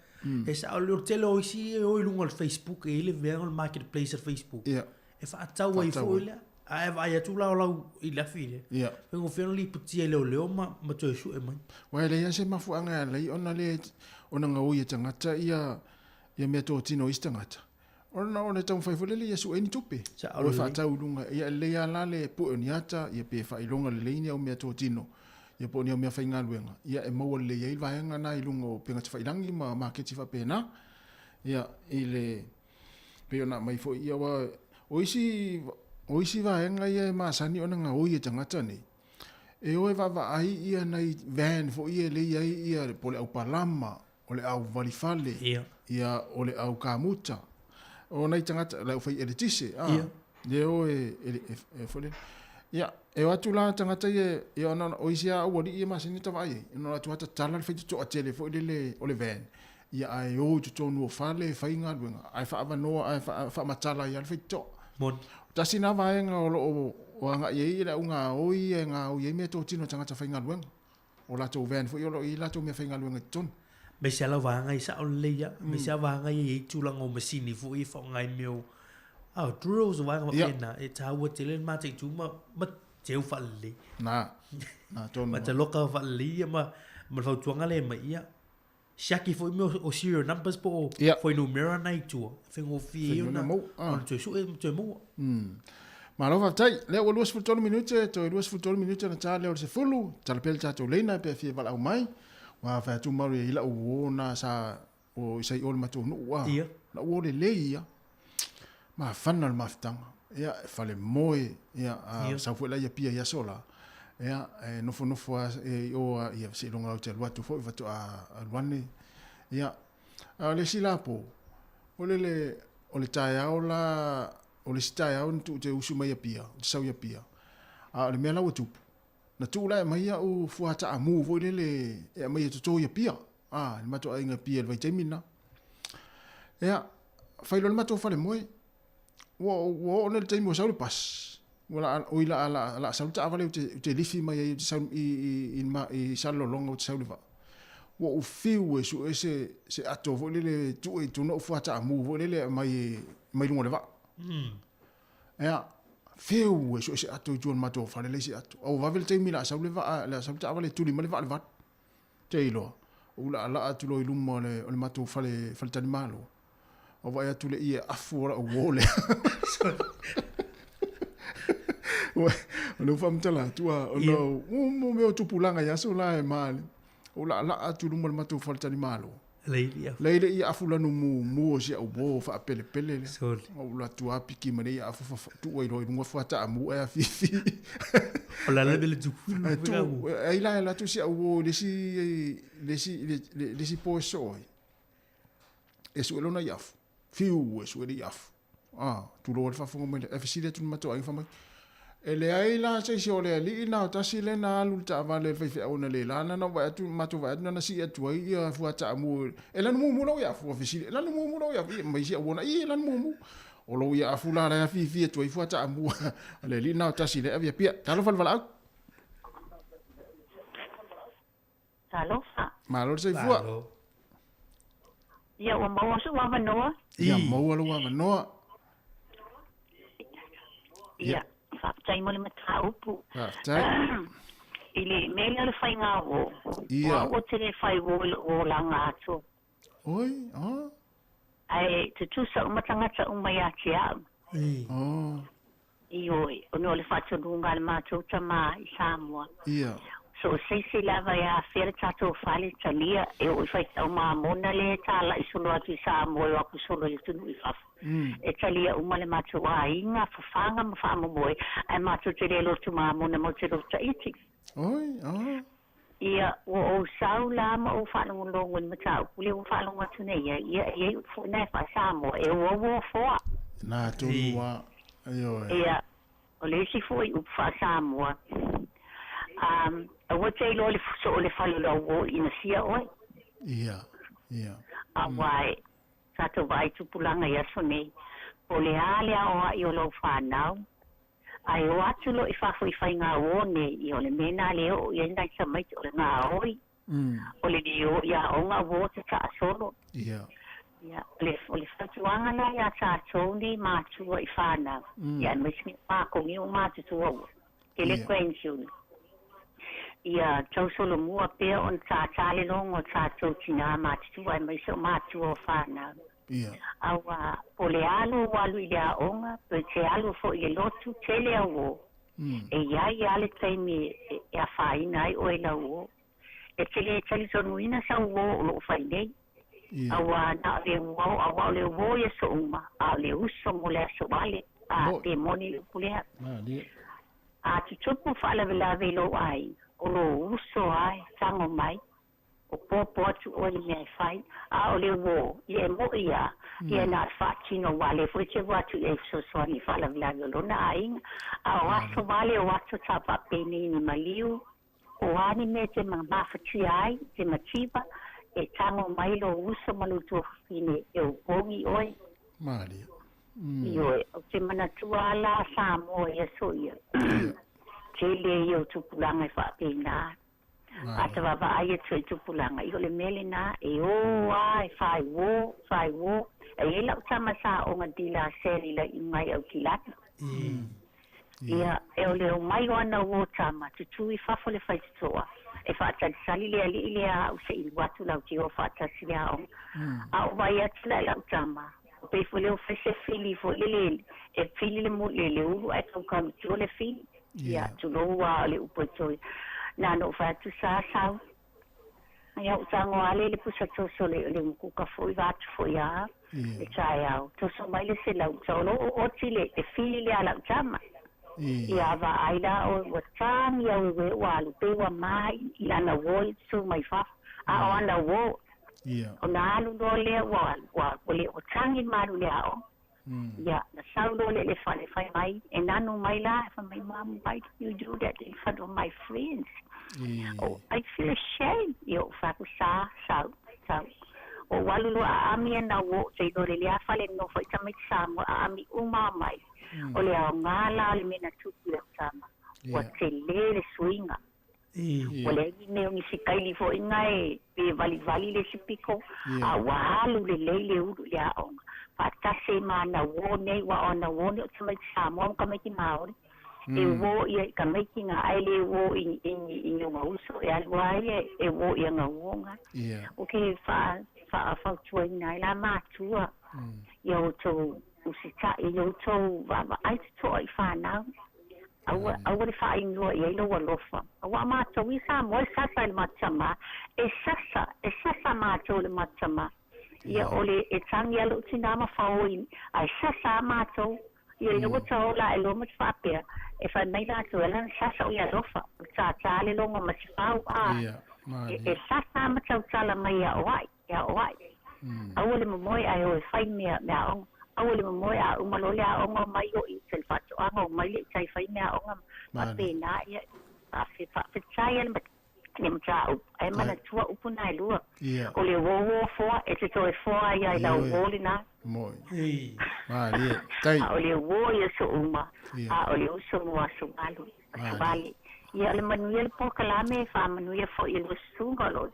E sao, o le tele o isi e o i luga o le Facebook, e i ai le vaega o le marketplace a le Facebook. Ia. E faatau ai foi lea. A e vaai atu la o lau i le afi lea. Ia. Faigofie ona lipotia e leoleo ma, ma toe sue mai. Aua e leai lava se mafuaaga e ala ai ona le, ona gaoi e tagata ia, ia mea totino o isi tagata. Ona o le taumafai foi lele ia sue ai ni tupe. O e faatau i luga, ia e lelei lava la le pue o ni ata, ia pe faailoga lelei ni au mea totino, ia po o ni au mea faigaluega, ia e maua lelei ai le vaega na i luga o upega tafailagi ma maketi faapena. Ia, i le, pei ona aumai foi, ia aua o isi, o isi vaega ia e masani ona gaoi e tagata nei, e o e vaavaai ia nai van foi ia e lei ai ia po o le aupalama, o le au valifale, ia, ia o le au kamuta, o nai tagata, le aufai eletise, a, ia. le o e, e, e, e foi lele. Ia, e o atu la tagata ia, ia ona o isi lava aualii ia masani ona vaai ai, ona o atu lava tatala le faitotoa tele foi lele o le van, ia ae o i totonu o fale e fai galuega, ae faaavanoa, ae faamatala ai lava le faitotoa. Moni. Tasi lena vaega o lo o agai ai le au gaoi ia e gaoi ai meatotino a tagata faigaluega. O latou van foi o lo o i ai latou meafaigaluega i totonu. Aemaise lava vaega ia sao lelei lava, aemaise lava vaega ia e i ai tulaga o masini foi e faaaoga i mea o ah, drills o vaega faapena, e taua tele le mataitu ma, ma teu faalelei. Na, na tonu. Ma taloka faalelei ia ma, ma le fautuaga lea e aumai, ia, siaki foi mea o serial numbers po o yeah. fuainumera na i tua, e faigofie ai ona, ona toe sue ma toe maua. Malo faafetai. Lea ua 23 minute, toe 23 minute ona ta lea o le 10, tala pea le tatou leina pe fia valaau mai. Ua fai atu malu i lau uo na sa o i sai o le matou nuu a. Ia. Lau uo lelei ia. Mafana le mafutaga. Ia, e fale moe, ia, a Ia. sau foi la ia pia i aso la. Ia, e nofonofo lava e i o a, ia, seiloga ou te alu atu foi faatoa alu ane. Ia, a o le isi la po, o le, le, o le taeao la, o le isi taeao na tuu te usu mai Apia, ou te sau i Apia. A o le mea la ua tupu, na tuu la e aumai au fuataamu foi lele e aumai e toto i Apia, a, i le matou aiga i Apia i le vaitaimi lena. Ia, fai loa le matou falemoe, ua ua oo nei le taimi ua sau le bus, ua la oi la la la sau le taavale ou te ou te lifi mai ai ou te sau i i i i Salelologa ou te sau i le vaa. Ua ou fiu e sue se se ato foi lele e tuu i totonu ou fuataamu foi lele e aumai mai luga o le vaa. Ia, fiu e sue se ato i tua o le matou fale leai se ato. A ua vave le taimi o le a sau le vaa, le a sau le taavale e tuli mai le vaa i le 8. Te iloa, ou laalaa atu loa i luma o le, o le matou fale, faletalimalo. Ou vaai atu le ie afu o lau uo lea. O lea ua faamatala atu a, ona o mo mea o tupulaga i aso la e maale. Ou laalaa atu i luma o le matou faletalimalo. Lei le afu. Lei le ia afu lanu mumu o si au uo faapelepele lea. Soli. Ou alu atu lava piki mai le ia afu fafa, tuu ai loa i luga fuataamu ae afifi. O le ala le mea le tupu. Ae tuu, ai la e alu atu si au uo i le isi, le isi, le isi po e sosoo ai. E sue lona ia afu. Fiu e sue le ia afu. Ah, tulou ai le faafofoga mai, ae fesili atu i le matou aiga fai mai, E leai la se isi o le alii na o tasi lea na alu i le taavale a le faifeau na le la na na vaai atu matou vaai atu na na sii atu ai ia fuataamu e lanu mumu lou ia afu ua fesili e lanu mumu lou ia afu ma isi au ona ii e lanu mumu o lou ia afu la la e afifi atu ai fuataamu a le alii na o tasi lea e ave i Apia. Talofa le valaau. Talofa. Malo le soifua. Ia, ua maua sou avanoa. Ia, maua lou avanoa. Ia, faafetai mo le mataupu. Faafetai. I le mea lea o le faiga uō. Ia. O au ou te le fai uō i lou olaga atoa. Oi, oh. Ae tutusa uma tagata uma ia te au. Oh. Ioe, ona o le faatonuga a le matou tama i Samoa. Ia. So o se isi lava e afea le tatou fale talia e oo i faitau mamona lea e talai solo atu i Samoa e o atu solo i le atunuu i fafo. E talia uma le matou aiga, fafaga ma faamomoe, ae matou te le lotu mamona matou te lotu taiti. Oi, oh. Ia, ua ou sau la ma ou faalogologo i le mataupu lea ua faalogo atu nei ai, ia, e i ai upu foi na e faa-Samoa, e uauo foa. Na tonu a, ioe. Ia, o le isi foi upu faa-Samoa, um, aua te iloa le soo o le fale o le auo ina sia oe. Ia, ia. Aua e, tatou vaai tupulaga i aso nei, po o le a le aoai o lau fanau, Ae o atu loa i fafo i faigauō nei, ia o le mea na le oo i ai nai tamaiti o le gaoi, o le lio i aoga uō te taasolo. Ia, o le, o le fautuaga la iā tatou nei matua i whanau, ia aemaise ni o mākou ni o matutua ua, tele grandchildren. Ia tau solomua pea ona tātā le logo o tatou tinā matutua aemaise o matua o whanau. Aua, po o le a lou alu i le aoga, pe te alu foi i le lotu, tele au uō. E i ai lava le taimi e afaina ai oe i lau uō. E te le talitonuina sau uō o lo o fai nei. Aua na o le uō, aua o le uō i aso uma, a o le uso mo le aso ale, a pe moni le upu lea. A tutupu faalavelave i lou aiga, o lou uso lava e tago mai, O popo atu oe i le mea e fai, a o le uō, ia e moʻi a, ia na o le faatino aua lea foi e te ua atu i ai fesoasoani i faalavelave o lona aiga. A o aso vale o aso sa faapenei ni maliu, o a ni mea e te mafatia ai, te mativa, e tago mai lou uso ma lou tuafafine e opogi oe. Malia. Ioe, ou te manatua a la Samoa i aso ia. Tele ia o tupulaga e faapena. A ta vaavaai atu i tupulaga, i o le mea lenā, e ō a, e whai wō, whai wō. E i ai lau tama sa aoga De La Salle i Laiʻi mai Aukilani. Ia, e o le omai o ana uō tama, tutū i fafo le faitotoa, e faatalisali le aliʻi lea a au se i alu atu lau te o faatasi le aoga. A o vaai atu la i lau tama, o pei foi lea ua fai se fili foi lele, e fili le mu, le ulu ae kaukau i tua le fili. Ia, tulou a o le upu e toe. Na ona ou fai atu sa sau. Ia ou tago ale le pusa toso le le mukuka foi va atu foi a le taeao. Toso mai le selau uta o lo o oti le le fili lea a lau tama. Ia vaai la oe ua tagi au e uē ua alu pei ua mai i lana uō i tu mai fafo. A o ana uō. Ona alu loa lea ua ua ua le o tagi le malu le aoga. Ia, na sau loa le le fale fai mai, e nanu mai la, fai mai, Mom, why did you do that in front of my friends? Oh, I feel ashamed. Ia, ou fai atu, sa, sau, sau. Ou alu loa aami ana uō, te iloa le lea fale nofo i tamaiti Samoa, aami uma mai. O le aoga la o le mea na tupu i lau tama, ua tele le suiga. Ua leai ni mea o ni sikaili foi ina e pe valivali le isi piko, a ua alu lelei le ulu i le aoga. Faatasi ai ma ana uō nei, ua o ana uō nei o tamaiti Samoa ma tamaiti Māori. E uō ia i tamaiti nga, ae le uō i, i, i ni ona uso, e alu lava ia e uō i ana uō nga. O ke wha, whaafautuaina ai la matua ia outou usitai, ia outou vaavaai totoa i whanau. Aua, aua le faainoa i ai lou alofa. Auā matou i Samoa e sasa i le matou tama, e sasa, e sasa matou i le matou tama. Ia o le, e tagi a lou tinā ma faoi, ae sasa a matou. Ia ina ua taola ae loa ma te faapea, e fai mai latou, e ala ona sasa o le alofa, o le tātā le logo ma se fau, ā, e, e sasa a ma tautala mai e aʻo ai, e aʻo ai. Aua le momoe ae o e fai mea, mea aoga. Aua le momoe a uma loa le aoga o mai o i uta i le faatoaga o mai le uta e fai mea aoga faapena ia faafetai a le mataupu ae manatua upu na e lua. O le uouo foa e te toe foa ai ai lau uo lena. A o le uo i aso uma a o le uso mo aso malu, aso vale. Ia le manuia le polokalame e faamanuia foi i lua susuga o lo o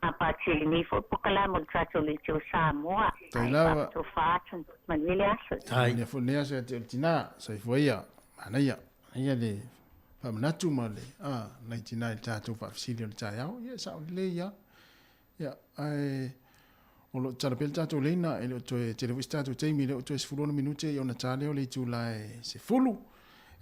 apatia i lenei foi polokalame o le tatou Leitio Samoa. Tai Ae lava. faatofa atu, manuia le aso. Manuia foi lenei aso ia te oe le tina. Soifua ia. Manaia. Manaia le faamanatu ma le a nai tina i le tatou faafesili o le taeao. Ia e sao lelei lava. Ia, ae o lo o tatala pea le tatou leina, e le o toe tele foi se tatou taimi, e le o toe 16 minute ia ona ta lea o le itula e 10.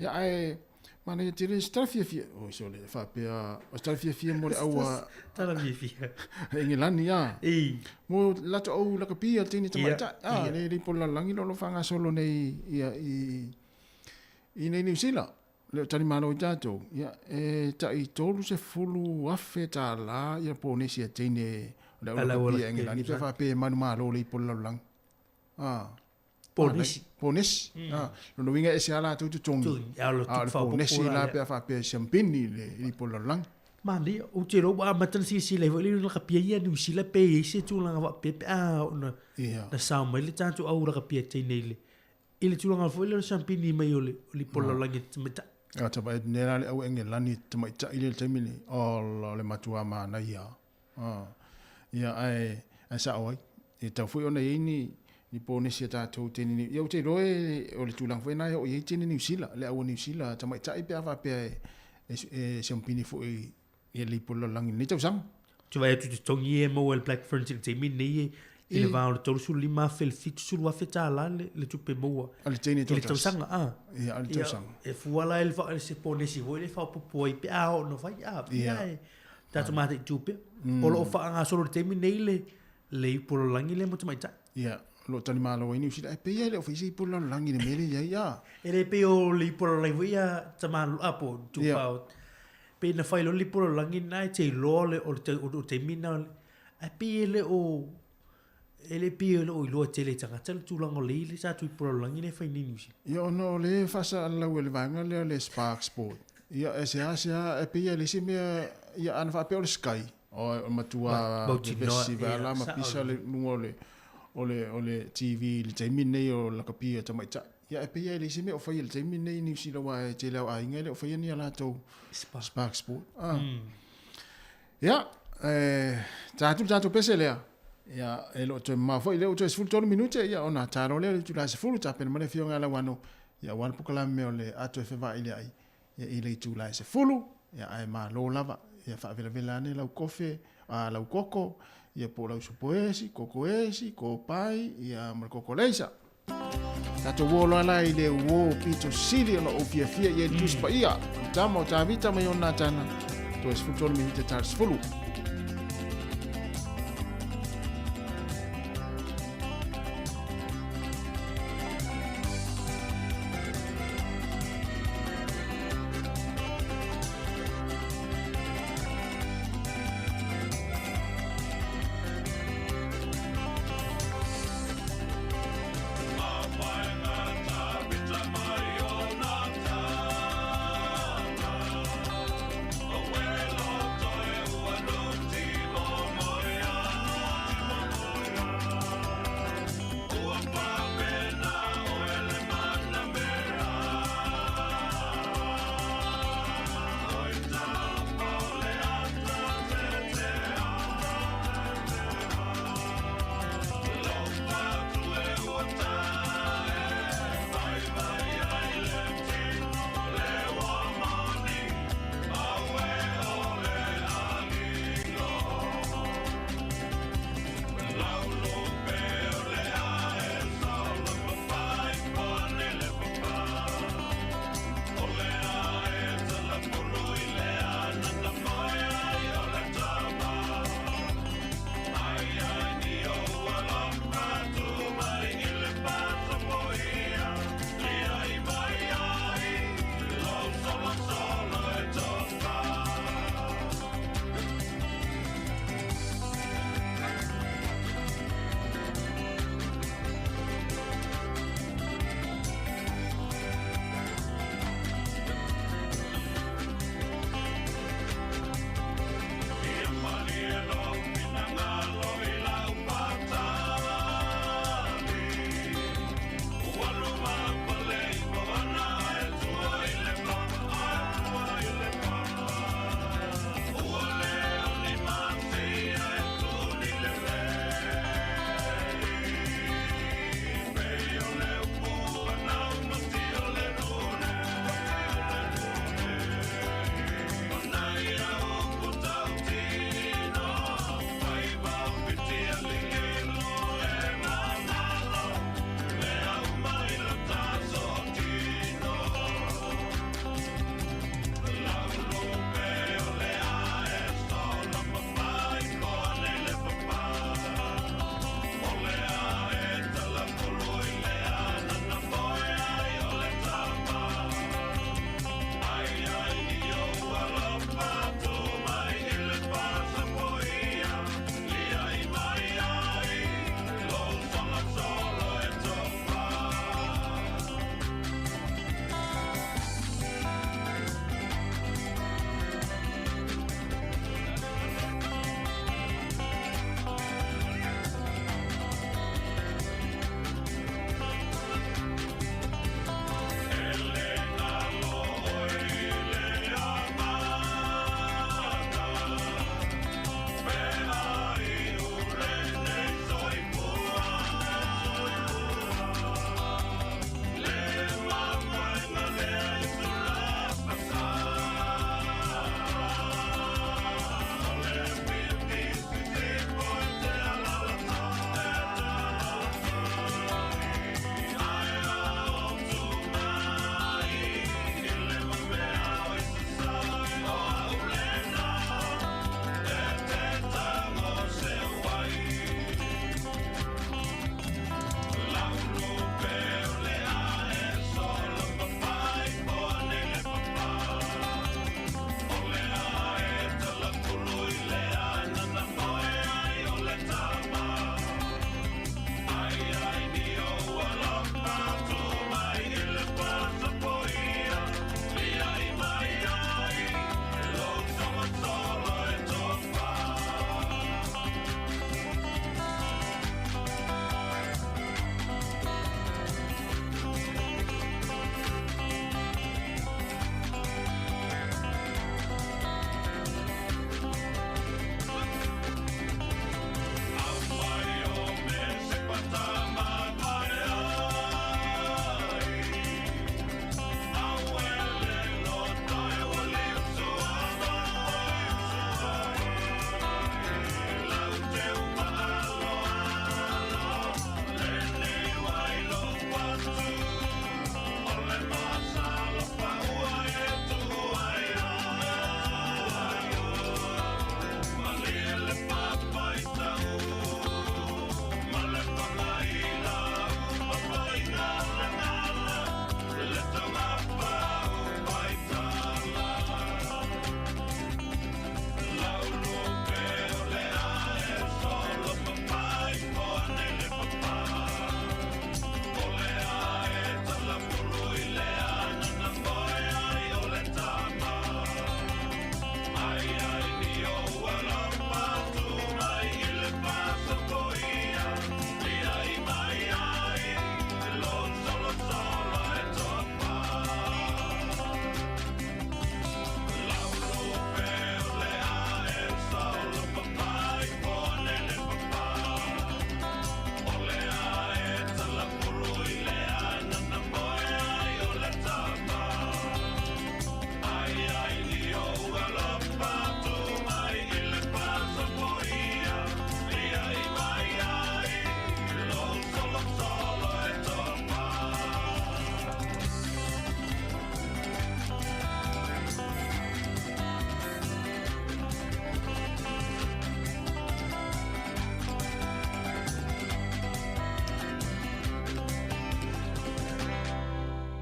Ia, ae manaia tele se tala fiafia, oi sole, e faapea, o se tala fiafia mo le aua... Tala fiafia. Engelani, a. Mo latou au lakapi a le teine tamaitai, a, le le po lalagi lo lo faagasolo nei ia i i nei Niu Sila. Le o talimalo i tatou, ia, e tai $30,000 ia ponesi a teine o le au lakapi a Engelani, pe faapea e manumalo le ipo le lalolagi. A. Ponesi. Ponesi. A. Lona uiga e ese lava latou totogi, a o le ponesi la pe a faapea e siampini le ipo le lalolagi. Manaia, ou te iloa ua amata ona silasila ai foi le lakapia ia a Niu Sila pe i ai se tulaga faapea pe a oo na sao mai le tatou au lakapia teine i le I le tulaga foi lea o le siampini mai o le lipo lalolagi e tamaitai. A ta vaai nei la le au Engelani tamaitai lea i le taimi lenei, ola o le matua manaia. A, ia ae, ae sao ai. E tatau foi ona i ai ni, ni ponesi a tatou teine Niu, ia ou te iloa e, o le tulaga foi lena e oo i ai teine Niu Sila, le au a Niu Sila tamaitai pe a faapea e, e, e siampini foi i le lipo lalolagi i lenei tausaga. Ou te vaai atu i totogi ia e maua e le Black Ferns i le taimi lenei e i le va o le $35,000 i le $70,000 le tupe maua A le teine i le tausaga. A. Ia, a le tausaga. E fua la i le se ponesi foi lea e faaopoopo ai pe a oo ina fai, a, Ia. e tatou mataitu pea. O lo o faagasolo i le taimi lenei le le ipu lalolagi lea mo tamaitai. Ia, o lo o talimalo ai Niu Sila, ae pei lava e le o faia se ipu lalolagi i le mea lea e i ai, a. E le pei o le ipu lalolagi foi ia tama, a, po o Tupa o Pei na fai loa le lipo lalolagi lena e te iloa le o le o le taimi lena ae pei e le o e le pei e le o iloa tele e tagata le tulaga o le i le tatou ipu lalolagi lea e fai nei i Niu Sila. Ia ona o lea e faasalalau e le vaega lea o le Spark Sport. Ia e seasea e pei lava e leai se mea ia ana faapea o le Sky o le matua vevesi vaeala ma pisa le luga o le o le o le TV i le taimi lenei o lakapi a tamaitai. Ia e pei lava e leai se mea o faia i le taimi lenei i Niu Sila aua e tele lava o aiga e le o faia ni a latou Spark Sport. Ah. Ia, e ta atu le tatou pese lea. Ia, e le o toe mamao foi, lea ua toe 13 minute, ia ona ta loa lea i le itula e 10, tapena mai le Afioga ia Lauano, ia aua le polokalame o le a toe fevailiai, ia i le itula e 10, ia ae malo lava. Ia faavelavela ane lau kofe, a lau koko, ia po o lau supo esi, koko esi, kopai, ia ma le koko leisa. Tatou uo loa la i le uo pito sili ona ou fiafia i ai le Tusi Paia, o le tama o Tavita ma Ionatana, toe 13 minute ta le 10.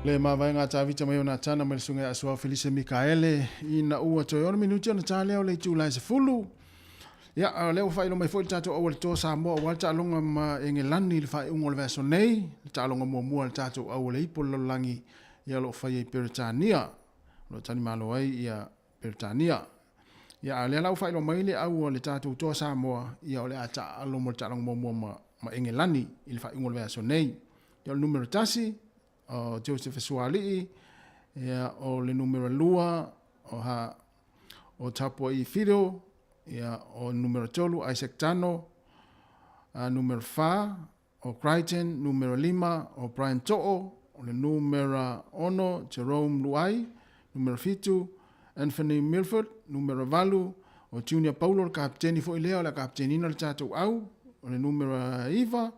Le mavaega a Tavita ma Ionatana ma le susuga ia Asuao Felise Mikaele ina ua toe 6 minute ona ta lea o le itula e 10. Ia, o lea ua faailoa mai foi le tatou aualetoa Samoa aua le taaloga ma Egelani i le faaiuga o le vaiaso nei, le taaloga muamua a le tatou au o le ipu o le lalolagi ia o lo o faia i Peretania, o lo o talimalo ai ia Peretania. Ia, a o lea la ua faailoa mai le au a le tatou toa Samoa, ia o le a taaalo mo le taaloga muamua ma, ma Egelani i le faaiuga o le vaiaso nei. Ia, o le numera 1, o Joseph Sualii, ia, o le numera 2, o ha, o Tapua'i Fido, ia, o le numera 3, Isaac Tano, a numera 4, o Crichton, numera 5, o Brian To'o, o le numera 6, Jerome Luai, numera 7, Anthony Milford, numera 8, o Junior Paulo, le kapiteni foi lea, o le a kapiteniina le tatou au, o le numera 9,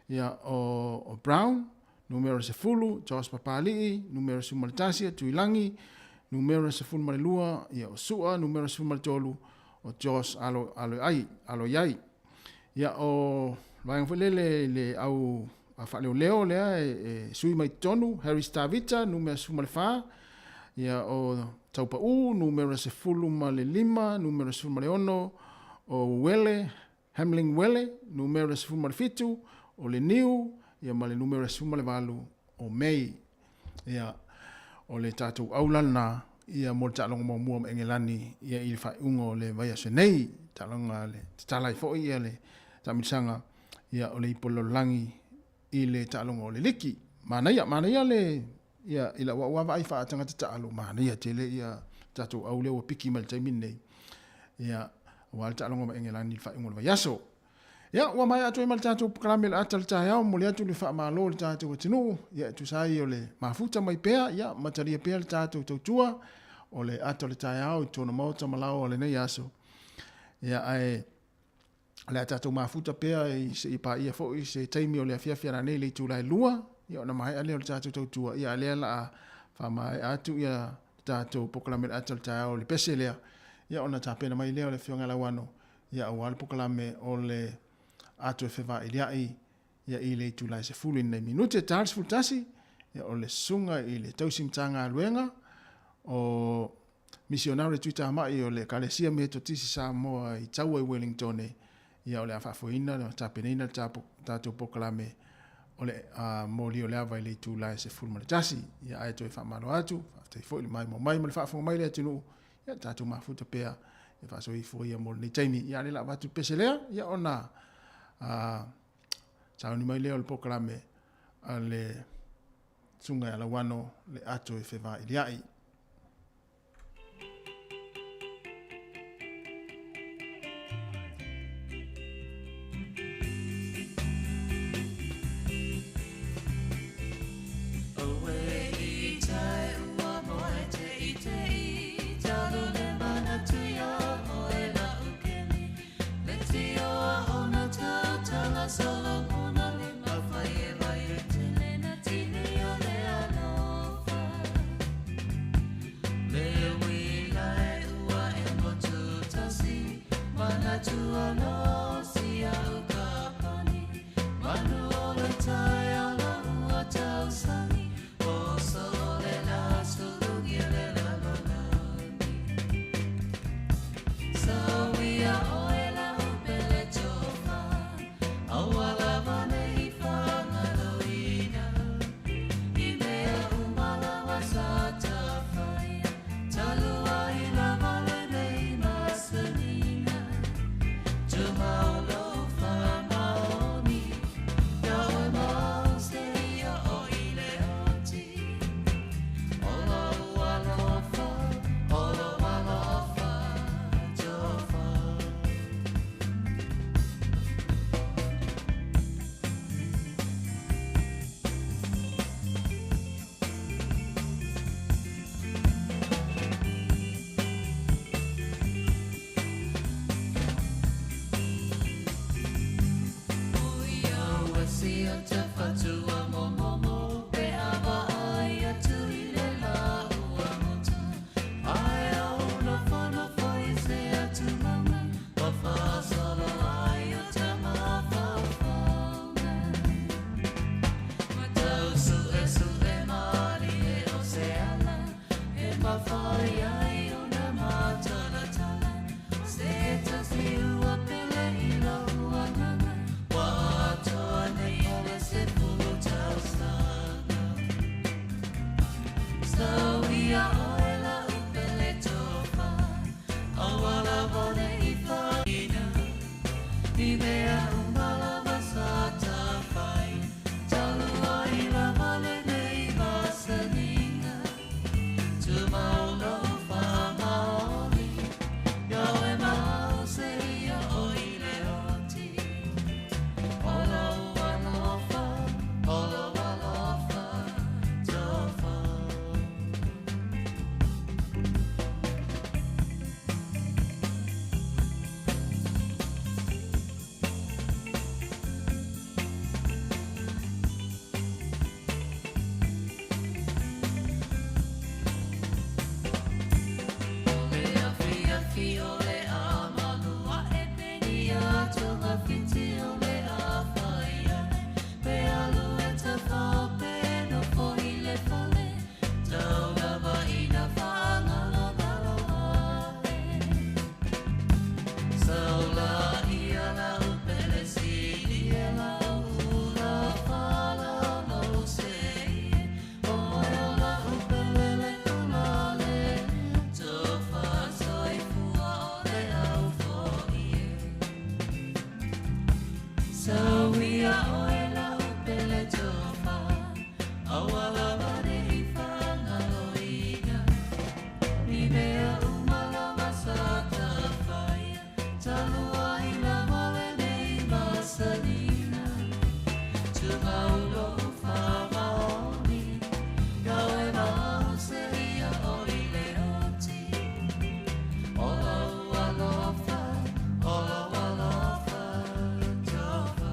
ia, o Brown, numera 10, Josh Papali'i, numera 11, Tuilagi, numera 12, ia, o Su'a, numera 13, o Josh Alo, Aloiai, Aloiai. Ia, o vaega foi lele i le au a faaleoleo lea e sui mai totonu, Harry Stavita, numera 14, ia, o Taupa'u, numera 15, numera 16, o Uele, Hamling Uele, numera 17, o le Niu, ia ma le numera 18, o Mei. Ia, o le tatou aula lena, ia mo le taaloga muamua ma Engelani, ia i le faaiuga o le vaiaso nei, taaloga le tatala ai foi ia le taamilisaga, ia o le ipu o le lalolagi i le taaloga o le liki. Manaia, manaia le, ia i lau au lava vaai faatagata taalo, manaia tele ia tatou au lea ua piki mai le taimi lenei. Ia, aua le taaloga ma Engelani i le faaiuga o le vaiaso. Ia, ua maea atu ai ma le tatou polokalame o le ata o le taeao, momoli atu le faamalo i le tatou atunuu, ia e tusa ai o le mafuta mai pea, ia ma talia pea le tatou tautua o le ata o le taeao i totonu maota ma laoa o lenei aso. Ia, ae o le a tatou mafuta pea i se i paia foi se taimi o le afiafi a nanei i le itula e 2, ia ona maea lea o le tatou tautua, ia a lea la a faamaea atu ia le tatou polokalame o le ata o le taeao i le pese lea, ia ona tapena mai lea o le Afioga ia Lauano, ia aua le polokalame o le ato e fevailia'i ia i le itula e 10 i lenei minute e ta le 11, ia o le susuga i le tausi Matagaluega o Misionare Tuitama'i o le Ekalesia Metotisi Samoa i Taua i Wellingtone, ia o le a faafoeina le tapenaina le tatou polokalame o le moli o le ava i le itula e 11. Ia ae toe faamalo atu, faafetai foi le maimoa mai ma le faafofoga mai le atunuu, ia tatou mafuta pea e faasoifua ia mo lenei taimi. Ia a o le la avatu le pese lea, ia ona sauni mai lea o le polokalame a le Susuga ia Lauano le ato e fevailia'i. Sauia oe lau pele tofa, aua lava ne i faagaloina. I mea uma lava sa tafaia, talu ai lava lenei masaniga. Tumau lou faamaoni, kau e mahu seia o i le oti. O lou alofa, o lou alofa, tofa.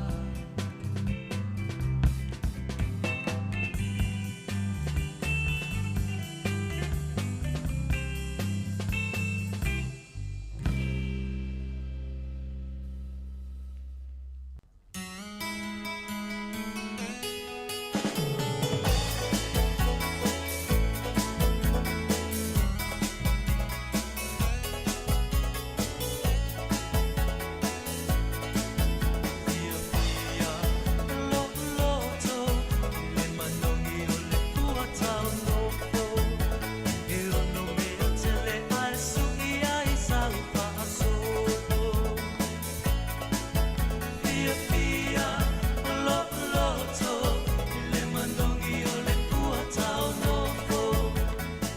Fiafia lou loto i le manogi o le puataunofo. E ono mea tele ae suʻi ai sau faasolo. Fiafia lou loto i le manogi o le puataunofo.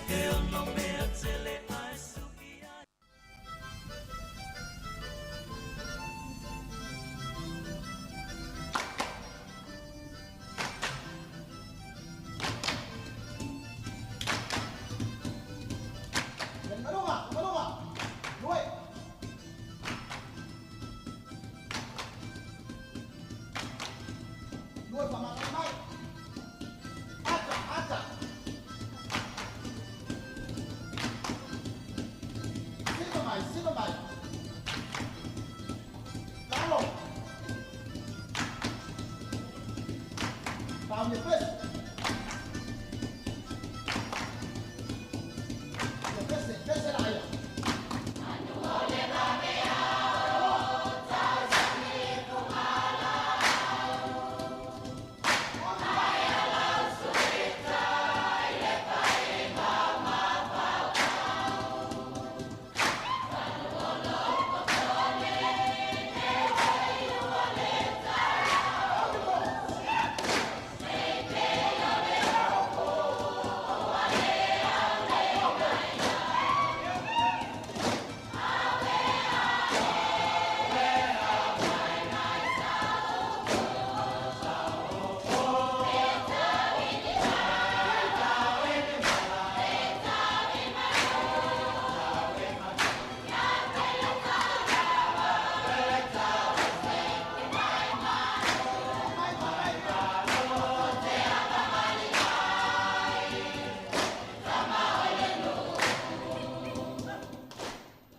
E ono mea tele ae suʻi ai.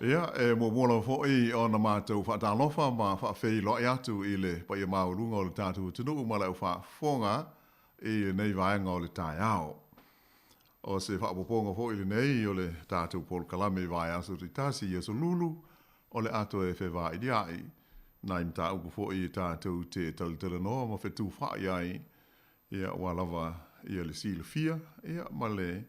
Ia, e muamua lava foi ona matou faatalofa ma faafeiloai atu i le paia maualuga o le tatou atunuu ma le aufaafofoga i lenei vaega o le taeao. O se faaopoopoga foi lenei o le tatou polokalame i vaiaso taitasi i aso Lulu o le a toe fevailiai nai mataupu foi e tatou te talatalanoa ma fetufaai ai, ia, ua lava ia le silafia, ia, ma le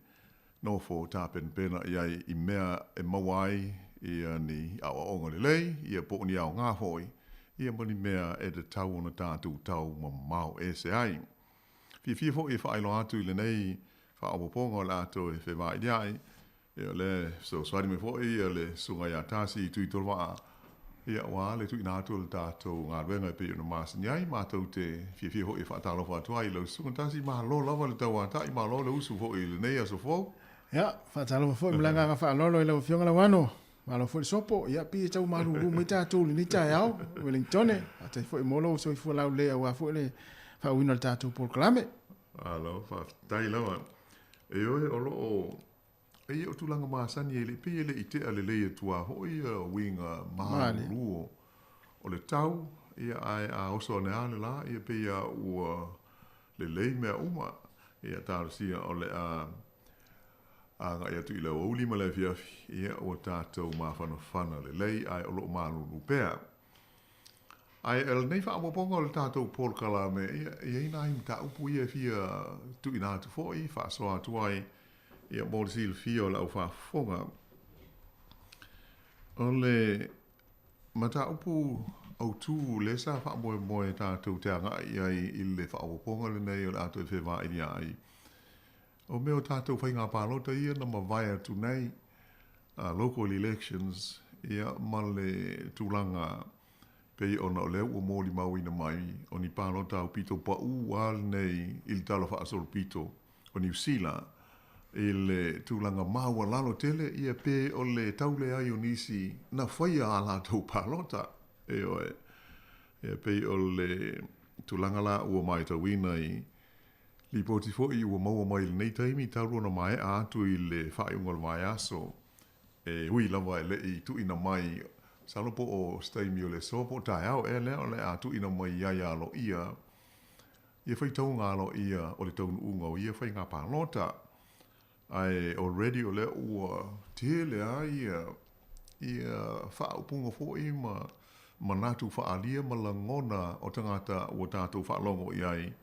nofo tapenapena i ai i mea e maua ai ia ni aoaoga lelei, ia po o ni aoga foi, ia ma ni mea e tatau ona tatou tau mamao ese ai. Fiafia foi e faailoa atu i lenei faaopoopoga o le a toe fevailiai, ia o lea e fesoasoani mai foi ia le Susuga ia Tasi Tuitolovaa, ia aua le tuuina atu o le tatou galuega e pei ona masani ai. Matou te fiafia foi e faatalofa atu ai i lau Susuga Tasi, malo lava le tauatai, malo le usu foi i lenei aso fou. Ia, faatalofa foi ma le agaga faaaloalo i lau Afioga Lauano. Malo foi le sopo, ia pei e tau malulu mai tatou i lenei taeao, Wellingtone. Faafetai foi mo lou soifua laulelei aua foi le faauiina o le tatou polokalame. Malo, faafetai lava. Ioe, o lo o e ia o tulaga masani e le pei e le i tea lelei atu lava foi ia uiga malulu o le tau, ia ae a oso ane lava le la, ia pei lava ua lelei mea uma. Ia talosia o le a agai atu i le aoauli ma le afiafi, ia ua tatou mafanafana lelei ae o lo o malulu pea. Ae o lenei faaopoopoga o le tatou polokalame, ia, e i ai nai mataupu ia e fia tuuina atu foi, faasoa atu ai, ia mo le silafia o le aufaafofoga. O le mataupu autū lea sa faamoemoe tatou te agai i ai i le faaopoopoga lenei o le a toe fevailiaai, o mea o tatou faiga palota ia na mavae atu nei, local elections, ia ma le tulaga pei ona o lea ua molimauina mai o ni palota aupito paū lava lenei i le Tala Faasolopito o Niu Sila i le tulaga maualalo tele ia pe o le tau leai o nisi na faia a latou palota. Ioe. Ia pei o le tulaga la ua matauina i lipoti foi ua maua mai i lenei taimi talu ona maea atu i le faaiuga o le vaiaso e ui lava e le i tuuina mai masalo po o se taimi o le aso po o taeao ea lea o le a tuuina mai ai aloaia ia faitauga aloaia o le taunuuga o ia faiga palota. Ae already o lea ua tele lava ia ia faaupuga foi ma manatu faaalia ma lagona o tagata ua tatou faalogo i ai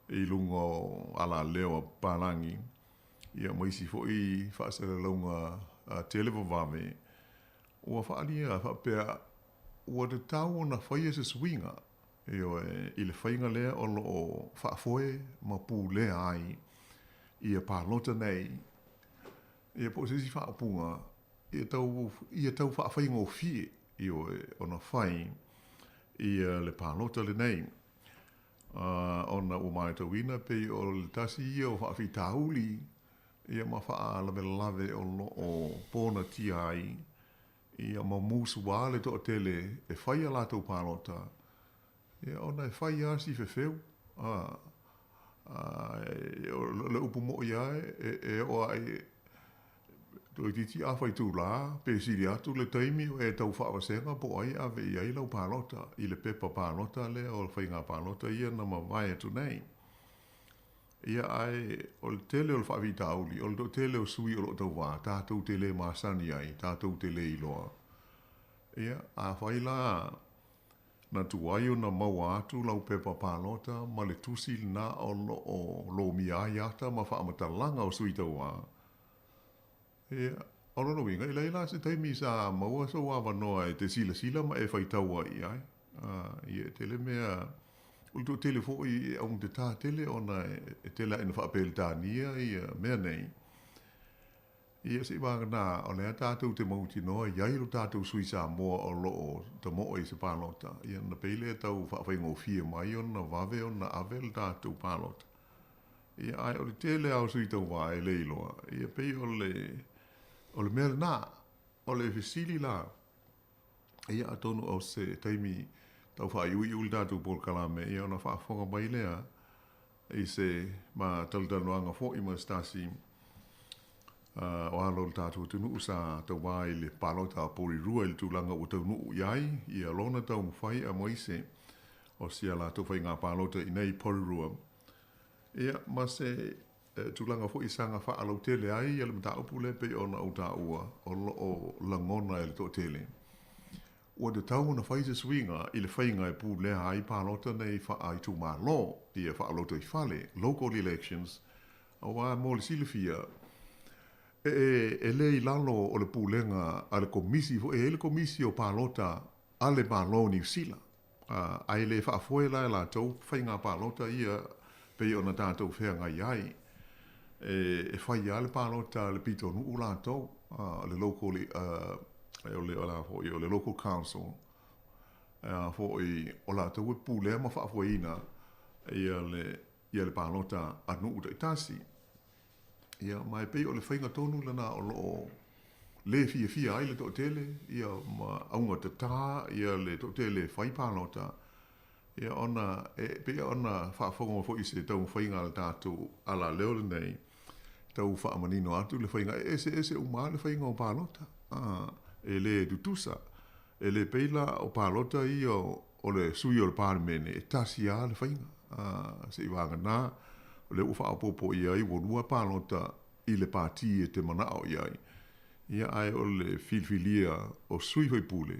i luga o alaleo a papalagi ia ma isi foi faasalalauga televavave ua faaalia faapea ua tatau ona faia se suiga Ioe, i le faiga lea o lo o faafoe ma pulea ai ia palota nei, ia po o se isi faaupuga, ia tau, ia tau faafaigofie, ioe, ona fai ia le palota lenei. Ona ua matauina pei o le tasi ia o faafitauli ia ma faalavelave o lo o ponatia ai Ia ma musu lava le toatele e fai a latou palota, ia ona e fai lava si fefeu, a, a, o le upu moʻi lava e, e oo lava i, toeitiiti afa itulā pe sili atu le taimi o e tau faavasega po o ai e ave i ai lau palota i le pepa palota lea o faiga palota ia na mavae atu nei. Ia, ae o le tele o le faafitauli, o le toatele o sui o lo o tauva, tatou te le masani ai, tatou te le iloa. Ia, afai la na tuai ona maua atu lau pepa palota ma le tusi lena o lo o lomia ai ata ma faamatalaga o sui tauva, Ia, o lona uiga, e leai la se taimi sa maua sou avanoa e te silasila ma e faitau ai i ai. Ia, e tele mea, o le toatele foi e augatatā tele ona e tele lava ina faa-Peretania ia mea nei. Ia, seivaganā, o lea tatou te mautinoa i ai lo tatou sui Samoa o lo o tamoe i se palota, ia ona pei lea tau faafaigofie mai ona vave ona ave le tatou palota. Ia, ae o le tele lava o sui tauva e le iloa, ia pei o le, o le mea lena. O le fesili la, ia atonu o se taimi tau faaiuiu le tatou polokalame, ia ona faafofoga mai lea i se ma talatalanoaga foi ma se tasi o alo o le tatou atunuu sa tauva i le palota a Porirua i le tulaga ua taunuu i ai ia lona taumafai aemaise o si a latou faiga palota i inei i Porirua. Ia, ma se tulaga foi e saga faalautele ai le mataupu lea pei ona ou taua, o lo o lagona e le toatele. Ua tatau ona fai se suiga i le faiga e pulea ai palota nei faa-itumalo, ia faalotoifale, local elections, aua mo le silafia, e le i lalo o le pulega a le Komisi foi, e i ai le Komisi o Palota a le Malo o Niu Sila. Ae le faafoe la e latou faiga palota ia pei ona tatou feagai ai. E fai lava le palota a le pitonuu latou, le local, o le a foi, o le local council, a foi, o latou e pulea ma faafoeina ia le palota a nuu taitasi. Ia, ma e pei o le faiga tonu lena o lo o le fiafia ai le toatele, ia, ma augatatā ia le toatele e fai palota, ia, ona e pei ona faafofoga mai foi i se taumafaiga a le tatou alaleo lenei, tau faamanino atu le faiga, e eseese uma lava le faiga o palota, a, e le tutusa. E le pei la o palota ia o le sui o le Palemene, e tasi lava le faiga, a, seivaganā, o lea ua faaopoopo i ai ua lua palota i le pati e te manao i ai. Ia, ae o le filifilia o sui faipule,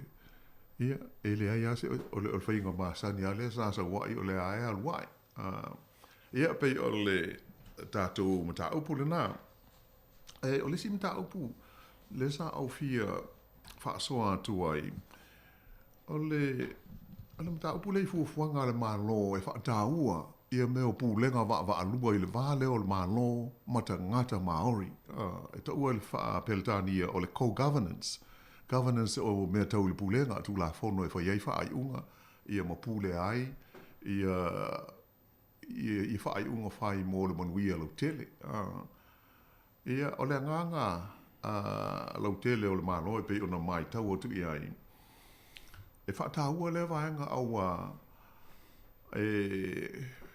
ia, e leai lava se, o le faiga masani lava lea sa sau ai, o lea lava e alu ai. A, ia, pei o le tatou mataupu lena. E, o le isi mataupu lea sa ou fia faasoa atu ai, O le o le mataupu lea i fuafuaga a le Malo e faataua ia mea o pulega vaavaalua i le va lea o le Malo ma tagata Māori, e taua i le faa-Peretania o le co-governance, governance o mea tau i le pulega, Tulafono e fai ai faaiuga ia ma pulea ai ia ia faaiuga fai mo le manuia lautele. Ia, o le agaga lautele o le Malo e pei ona maitau atu i ai, e faataua lea vaega auā e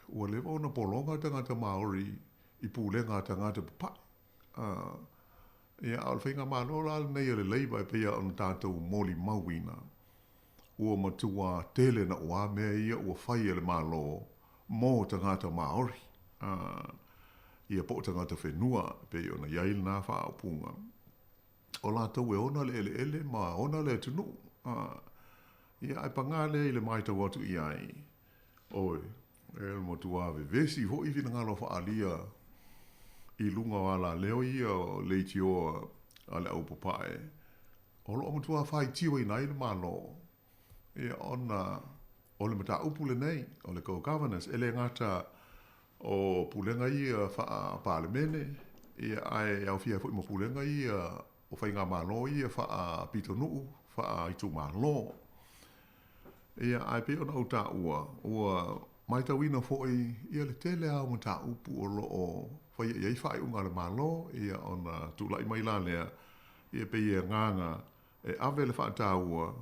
ua leva ona pologa tagata Māori i pulega a tagata papae. Ia, a o le faigamalo la lenei a le Labour e pei lava ona tatou molimauina, ua matua tele naua mea ia ua fai e le Malo mo tagata Māori, ia po o tagata whenua, e pei ona i ai lena faaupuga. O latou e ona le eleele ma ona le atunuu. Ia, ae pagā lea i le maitau atu i ai, oi, e le matua vevesi foi finagalo faaalia i luga o alaleo ia o leitioa a le au papae, o lo o matua faitioina ai le Malo, ia, ona o le mataupu lenei, o le co-governance, e le gata o pulega ia faa-Palemene, ia, ae aofia ai foi ma pulega ia o faigamalo ia faa-pitonuu, faa-itumalo. Ia, ae pei ona ou taua, ua maitauina foi ia le tele lava o mataupu o lo o faia i ai faaiuga a le Malo, ia, ona tulai mai la lea, ia pei e agaga e ave le faataua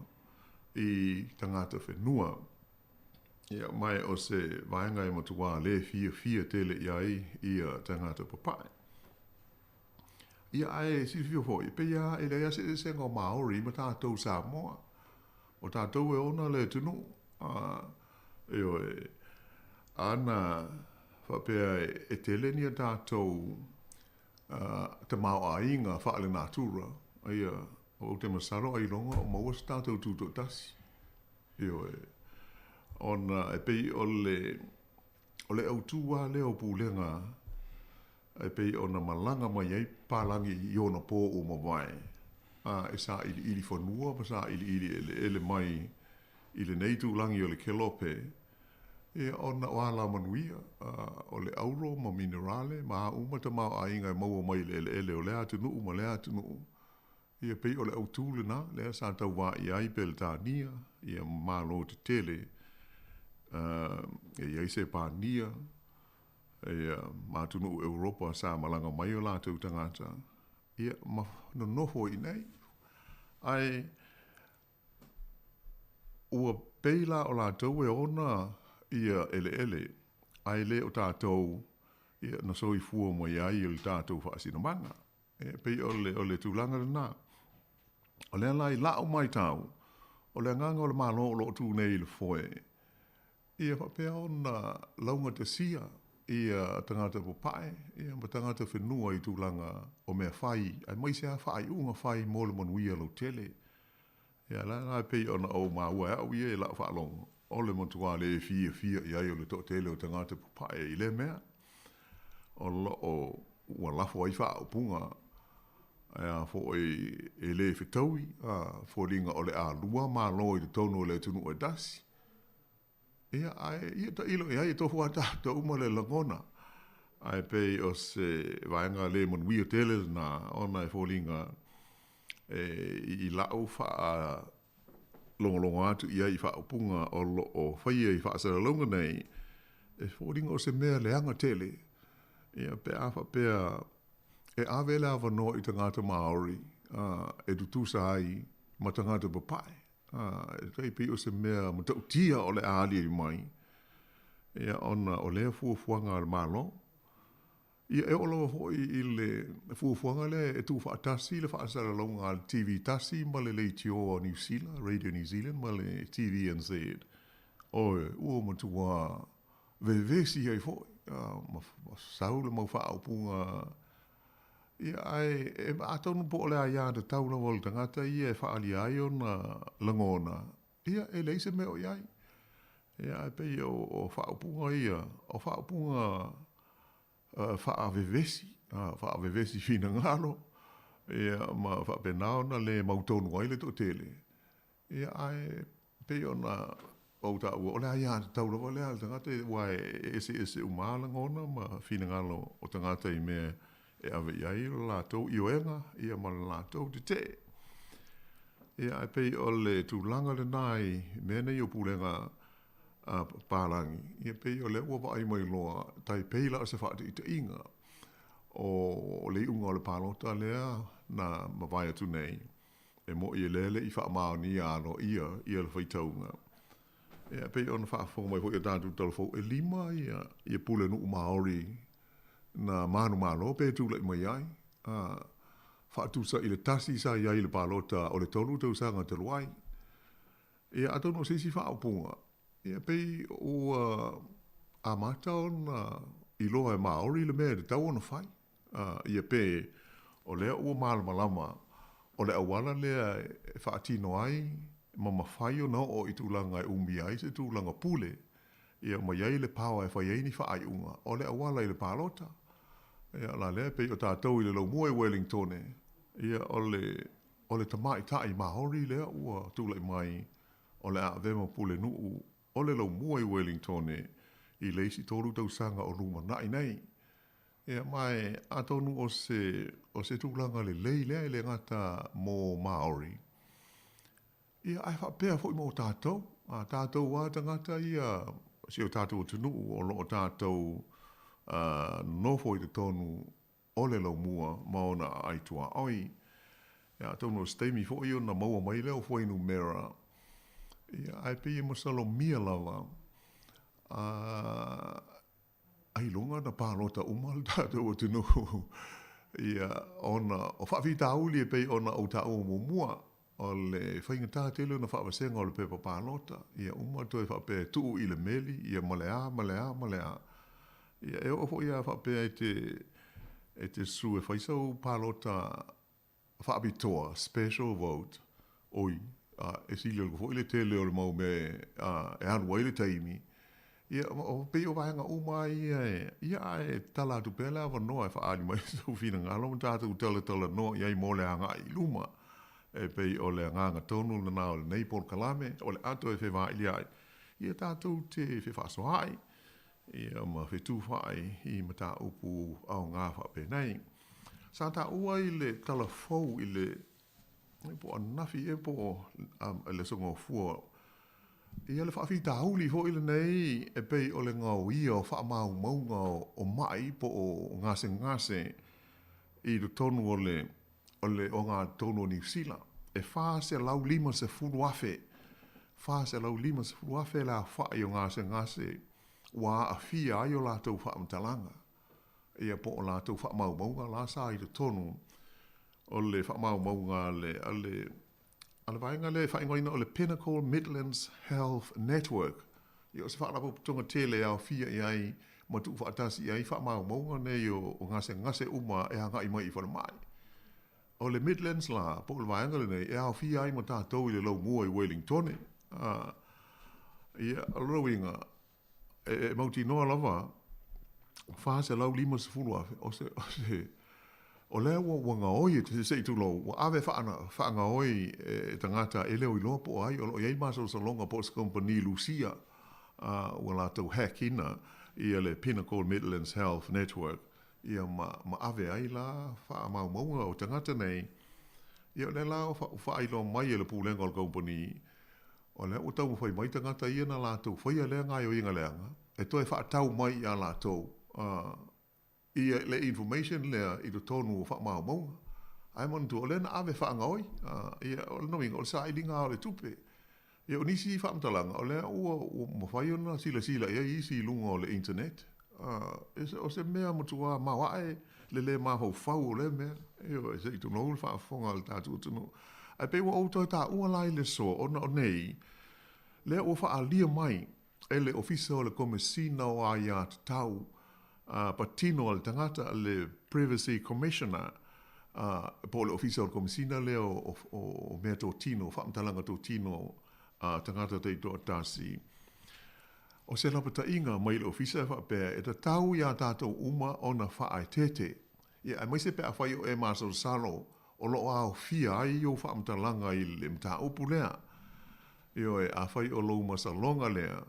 i tagata whenua. Ia, mai o se vaega e matua le fiafia tele i ai ia tagata papae. Ia, ae silafia foi, pei lava e leai lava se eseesega o Māori ma tatou Samoa. O tatou e ona le atunuu. Ioe, ana faapea e tele ni a tatou tamaoaiga faalenatura, ia, ou te masalo ailoga o maua se tatou tutoatasi. Ioe, ona e pei o le, o le autū lava lea o pulega e pei ona malaga mai ai papalagi i ona pō ua mavae, a e sailiili fanua ma sailiili eleele mai i lenei itulagi o le Kelope, ia, ona o alamanuia, o le auro ma minerale ma a uma tamaoaiga e maua mai i le eleele o lea atunuu ma lea atunuu, ia pei o le autū lena lea sa tauvaai ai Peretania, ia ma Malo tetele, e i ai Sepania, ia, ma atunuu Europa sa malaga mai o latou tagata, ia, ma nonofo i inei. Ae Ua pei la o latou e ona ia eleele, ae le o tatou ia na soifua mai ai i le tatou faasinomaga. E pei o le, o le tulaga lena. O lea la i la'u maitau, o le agaga o le Malo o lo o tu nei i le foe, ia faapea ona laugatasia ia tagata papae ia ma tagata whenua i tulaga o mea fai, aemaise lava faaiuga fai mo le manuia lautele. Ia, la la e pei ona ou maua e au ia i lau faalogo, o le matua le fiafia i ai o le toatele o tagata papae i lea mea, o lo o ua lafo ai faaupuga e a foi e le fetaui, a, foliga o le a lua Malo i totonu o le atunuu e tasi. Ia, ae ia tailo i ai, e tofu lava tatou ma le lagona. Ae pei o se vaega le manuia tele lena, ona e foliga e i la'u faalogologo atu i ai i faaupuga o lo o faia i faasalalauga nei, e foliga o se mea leaga tele, ia, pe a faapea e ave le avanoa i tagata Māori e tutusa ai ma tagata papae. E tai pei o se mea matautia o le a aliali mai, ia, ona o lea fuafuaga a le Malo. Ia, e oo lava foi i le fuafuaga lea e tuufaatasi le faasalalauga a le TV tasi ma le leitioa a Niu Sila, Radio New Zealand ma le TVNZ. Oi, ua matua vevesi ai foi, ma sau le mau faaupuga. Ia, ae e, atonu po o le aiatatau lava o le tagata ia e faaalia ai ona lagona, ia, e leai se mea o i ai. Ia, ae pei o, o faaupuga ia, o faaupuga faavevesi, faavevesi finagalo, ia, ma faapena ona le mautonu ai le toatele. Ia, ae Pei ona ou taua, o le aiatatau lava lea a le tagata aua e eseese uma lava lagona ma finagalo o tagata i mea e ave i ai lo latou ioega ia ma le latou tetee. Ia ae pei o le tulaga lena i mea nei o pulega a papalagi, ia pei o lea ua vaai mai loa, tai pei la o se faataitaiga o le iuga o le palota lea na mavae atu nei, e moni e lea e le i faamaonia aloaia ia le faitauga. Ia e pei ona faafofoga mai foi i a tatou talafou, e lima ia ia pulenuu Maori na manumalo pe tulai mai ai, a faatusa i le tasi sa i ai i le palota o le tolu tausaga talu ai. Ia atonu o se isi faaupuga, ia pei ua amata ona iloa e Maori le mea e tatau ona fai. Ia pe o lea ua malamalama o le auala lea e faatino ai ma mafai ona oo i tulaga e umia ai se tulaga pule, ia ma i ai le power e fai ai ni faaiuga, o le auala i le palota. Ia o la lea e pei o tatou i le laumua i Wellingtone, ia o le o le tamaitai Maori lea ua tulai mai o le a avea ma pulenuu o le laumua i Wellingtone i le isi tolu tausaga o lumanai nei. Ia, ma e atonu o se, o se tulaga lelei lea e le gata mō Māori, ia, ae faapea foi mō tātou, a tātou lava tagata ia, si o tātou atunuu o lo o tātou nonofo i totonu o le laumua ma ona aai tuaoi. Ia, atonu o se taimi foi ona maua mai lea o fuainumera, ia, ae pei e masalomia lava, a, ailoga na palota uma le tatou atunuu ia ona o faafitauli e pei ona ou taua muamua o le faigata tele ona faavasega o le pepa palota ia uma toe faapea e tuu i le meli ia ma le a ma le a ma le a ia e oo foi a faapea e te e te susu e fai sau palota faapitoa, special vote, oi, a e sili atu foi le tele o le mau mea e alu ai le taimi, ia, pei o vaega uma lava ia e, ia, ae tatala atu pea le avanoa e faaali mai sou finagalo ma tatou talatalanoa i ai mo le agai i luma. E pei o le agaga tonu lena o lenei polokalame, o le a toe fevailiai, ia tatou te fefaasoaai, ia ma fetufaai i mataupu aoga faapenei. Sa taua i le tala fou i le po o ananafi ea po o le Aso Gafua ia le faafitauli foi lenei e pei o le gaoia o faamaumauga o mai po o gasegase i totonu o le o le ogatotonu o Niu Sila. E 450,000, 450,000 le aofai o gasegase ua aafia ai o latou faamatalaga. Ia po o latou faamaumauga la sa i totonu o le faamaumauga a le, a le, a le vaega lea e faaigoaina o le Pinnacle Midlands Health Network. Ia o se faalapotopotoga tele e aofia i ai ma tuufaatasi i ai faamaumauga nei o, o gasegase uma e agai mai i falemai. O le Midlands la, po o le vaega lenei, e aofia ai ma tatou i le laumua i Wellingtone. A, ia, o lona uiga, e, e mautinoa lava, 450,000, o se, o se, o lea ua, ua gaoi, se i tulou, ua ave faana, faagaoi e tagata e le o iloa po o ai, o lo o i ai masalosaloga po o se kamupani Lusia, a, ua latou hack ina ia le Pinnacle Midlands Health Network, ia ma, ma ave ai la faamaumauga o tagata nei, ia o lea la ua faailoa mai e le pulega o le kamupani, o lea ua taumafai mai tagata ia na latou faia lea gaoioiga leaga, e toe faatau mai ia latou ia le information lea i totonu o faamaumauga. Ae manatua, o lea na ave faagaoi, ia o lona uiga, o le sailiga lava o le tupe. Ia, o nisi faamatalaga, o lea ua mafai ona silasila i ai isi i luga o le internet. O se mea matua maoae le lē mafaufau o lea mea, ioe, se i tulou le faafofoga a le tatou atunuu. Ae pei ua ou toe taua la i le aso, ona o nei, lea ua faaalia mai e le Ofisa o le Komesina o Aiatatau Patino a le Tagata, le Privacy Commissioner, po o le Ofisa o le Komesina lea o Meatotino, Faamatalaga Totino a Tagata Taitoatasi. O se lapataiga mai le Ofisa e faapea e tatau iā tātou uma ona faaeteete, ia aemaise pe afai o e masalosalo o lo o aofia ai ou faamatalaga i le mataupu lea. Ioe, afai o lou masaloga lea,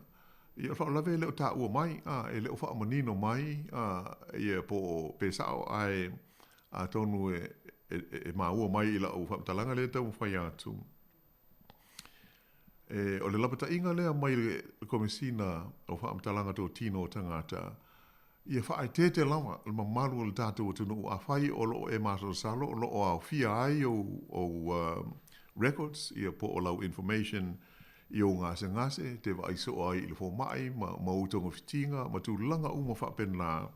ia o le faalavelave e le o taua mai, a, e le o faamanino mai, a, ia po o pe sao, ae atonu e, e, e maua mai i lau faamatalaga lea e taumafai atu. E, o le lapataiga lea mai le Komesina o Faamatalaga Totino o Tagata, ia faaeteete lava le mamalu o le tatou atunuu afai o lo o e masalosalo o lo o aofia ai ou, ou records, ia po o lau information i ou gasegase, e te vaai soo ai i le fomai ma, ma ou togafitiga ma tulaga uma faapena.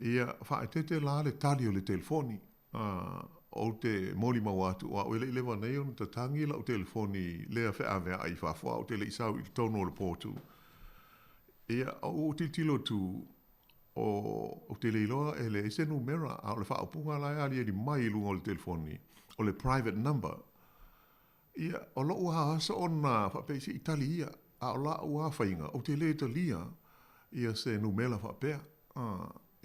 Ia faaeteete la le tali o le telefoni. Ou te molimau atu, o au e le i leva nei ona tatagi lau telefoni lea feaveai i fafo, a ou te le i sau i totonu o le potu. Ia, ou tilotilo atu, o, ou te le iloa e leai se numera, a o le faaupuga la e aliali mai i luga o le telefoni, o le private number. Ia, o lou lava aso ona faapea se i tali ia, a o lau lava faiga, ou te le talia ia se numera faapea,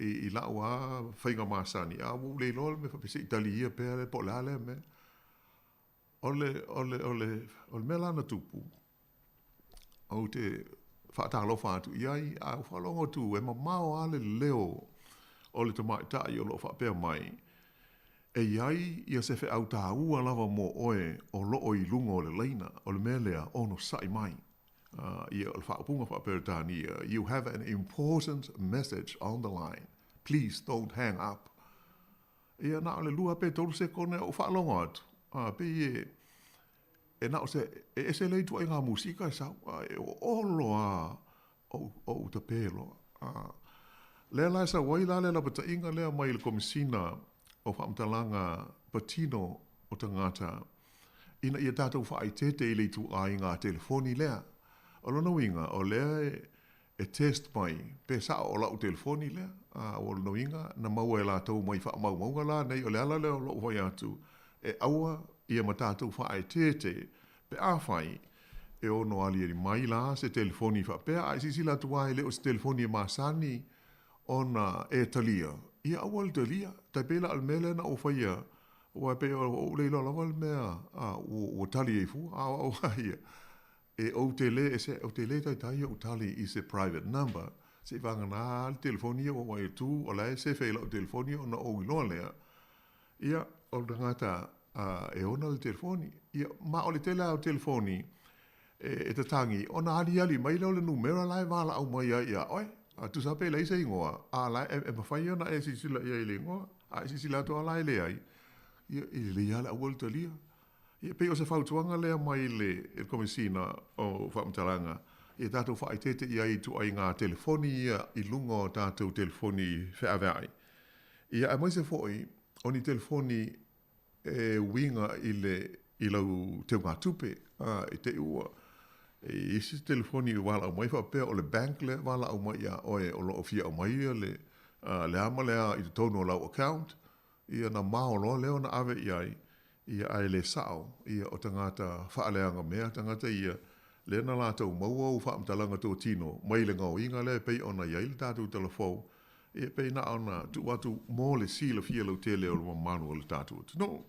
i, i lau lava faiga masani, a ua ou le iloa le mea faapea se i tali ia pea po o le a lea mea. O le, o le, o le, o le mea la na tupu, ou te faatalofa atu i ai, a ua faalogo atu e mamao lava le leo o le tamaitai o lo o faapea mai, e i ai ia se feau taua lava mo oe o lo o i luga o le laina, o le mea lea, onosai mai. Ia, o le faaupuga faa-Peretania, You have an important message on the line. Please don't hang up. Ia, na o le lua pe tolu sekone ou faalogo atu, a, pei e, e na o se, e ese le ituaiga musika e sau, a e oolo lava ou, ou tapē loa. A, lea la e sau ai la le lapataiga lea mai le Komesina o Faamatalaga Patino o Tagata, ina ia tatou faaeteete i le ituaiga telefoni lea. O lona uiga, o lea e, e test mai pe sao o lau telefoni lea, a o lona uiga na maua e latou mai faamaumauga la nei, o le ala lea o lou fai atu, e aua ia ma tatou faaeteete pe afai e ono aliali mai la se telefoni faapea, a e silasila atu lava e le o se telefoni e masani ona e talia, ia aua le talia. Tai pei la o le mea lea na ou faia, aua e pei o ou le iloa lava le mea a ua tali ai fua, a o au lava ia, E ou te le ese, ou te le taitai ou tali i se private number, se i vagana lava le telefoni ia ua ou vaai atu, o la e sefe i lau telefoni ona ou iloa lea, ia, o le tagata e ona le telefoni. Ia, ma o le tele lava o telefoni e tatagi, ona aliali mai lea o le numera la e valaau mai ai ia oe. A tusa pe leai se igoa, a la e mafai ona e silasila i ai i le igoa, a e silasila atu lava la e leai, ia, e lelei lava le aua le talia. Ia, pei o se fautuaga lea mai le Komesina o Faamatalaga, ia tatou faaeteete i ai i ituaiga telefoni ia i luga o tatou telefoni feaveai. Ia, aemaise foi o ni telefoni e uiga i le i lau teugatupe, a, i te i ua e i ai isi telefoni e valaau mai faapea o le bank lea e valaau mai ia oe o lo o fia aumaia le le a ma le a i totonu o lau account, ia ona mao loa lea ona ave i ai, ia ae le sao, ia o tagata faaleaga mea tagata ia, lea na latou maua ou faamatalaga totino mai le gaoiga lea e pei ona i ai le tatou talafou, ia pei na ona tuu atu mo le silafia lautele o le mamalu o le tatou atunuu.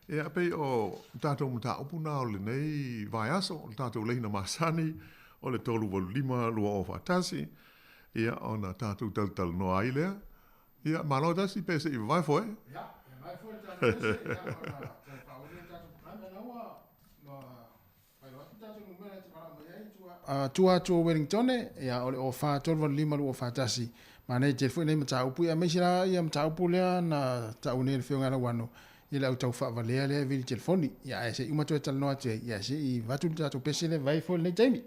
Ia pei o tatou mataupu na o lenei vaiaso, o le tatou leina masani o le 385 2041, ia ona tatou talatalanoa ai lea. Ia, malo tasi pe se i vavae foe. Ia, e vavae foe le tatou pese, ia, ona toe faaauau lea o le tatou programe. Ona ua faailoa atu le tatou numera e te valaau mai ai i tua, tua atu o Wellingtone, ia, o le 04 385 241. Manaia tele foi nei mataupu, ia, aemaise la ia mataupu lea na taua nei e le Afioga ia Lauano i le au tau faavalea lea e vili telefoni. Ia, ae se i uma toe talanoa atu ai, ia, se i avatu le tatou pese lea e vavae foe i lenei taimi.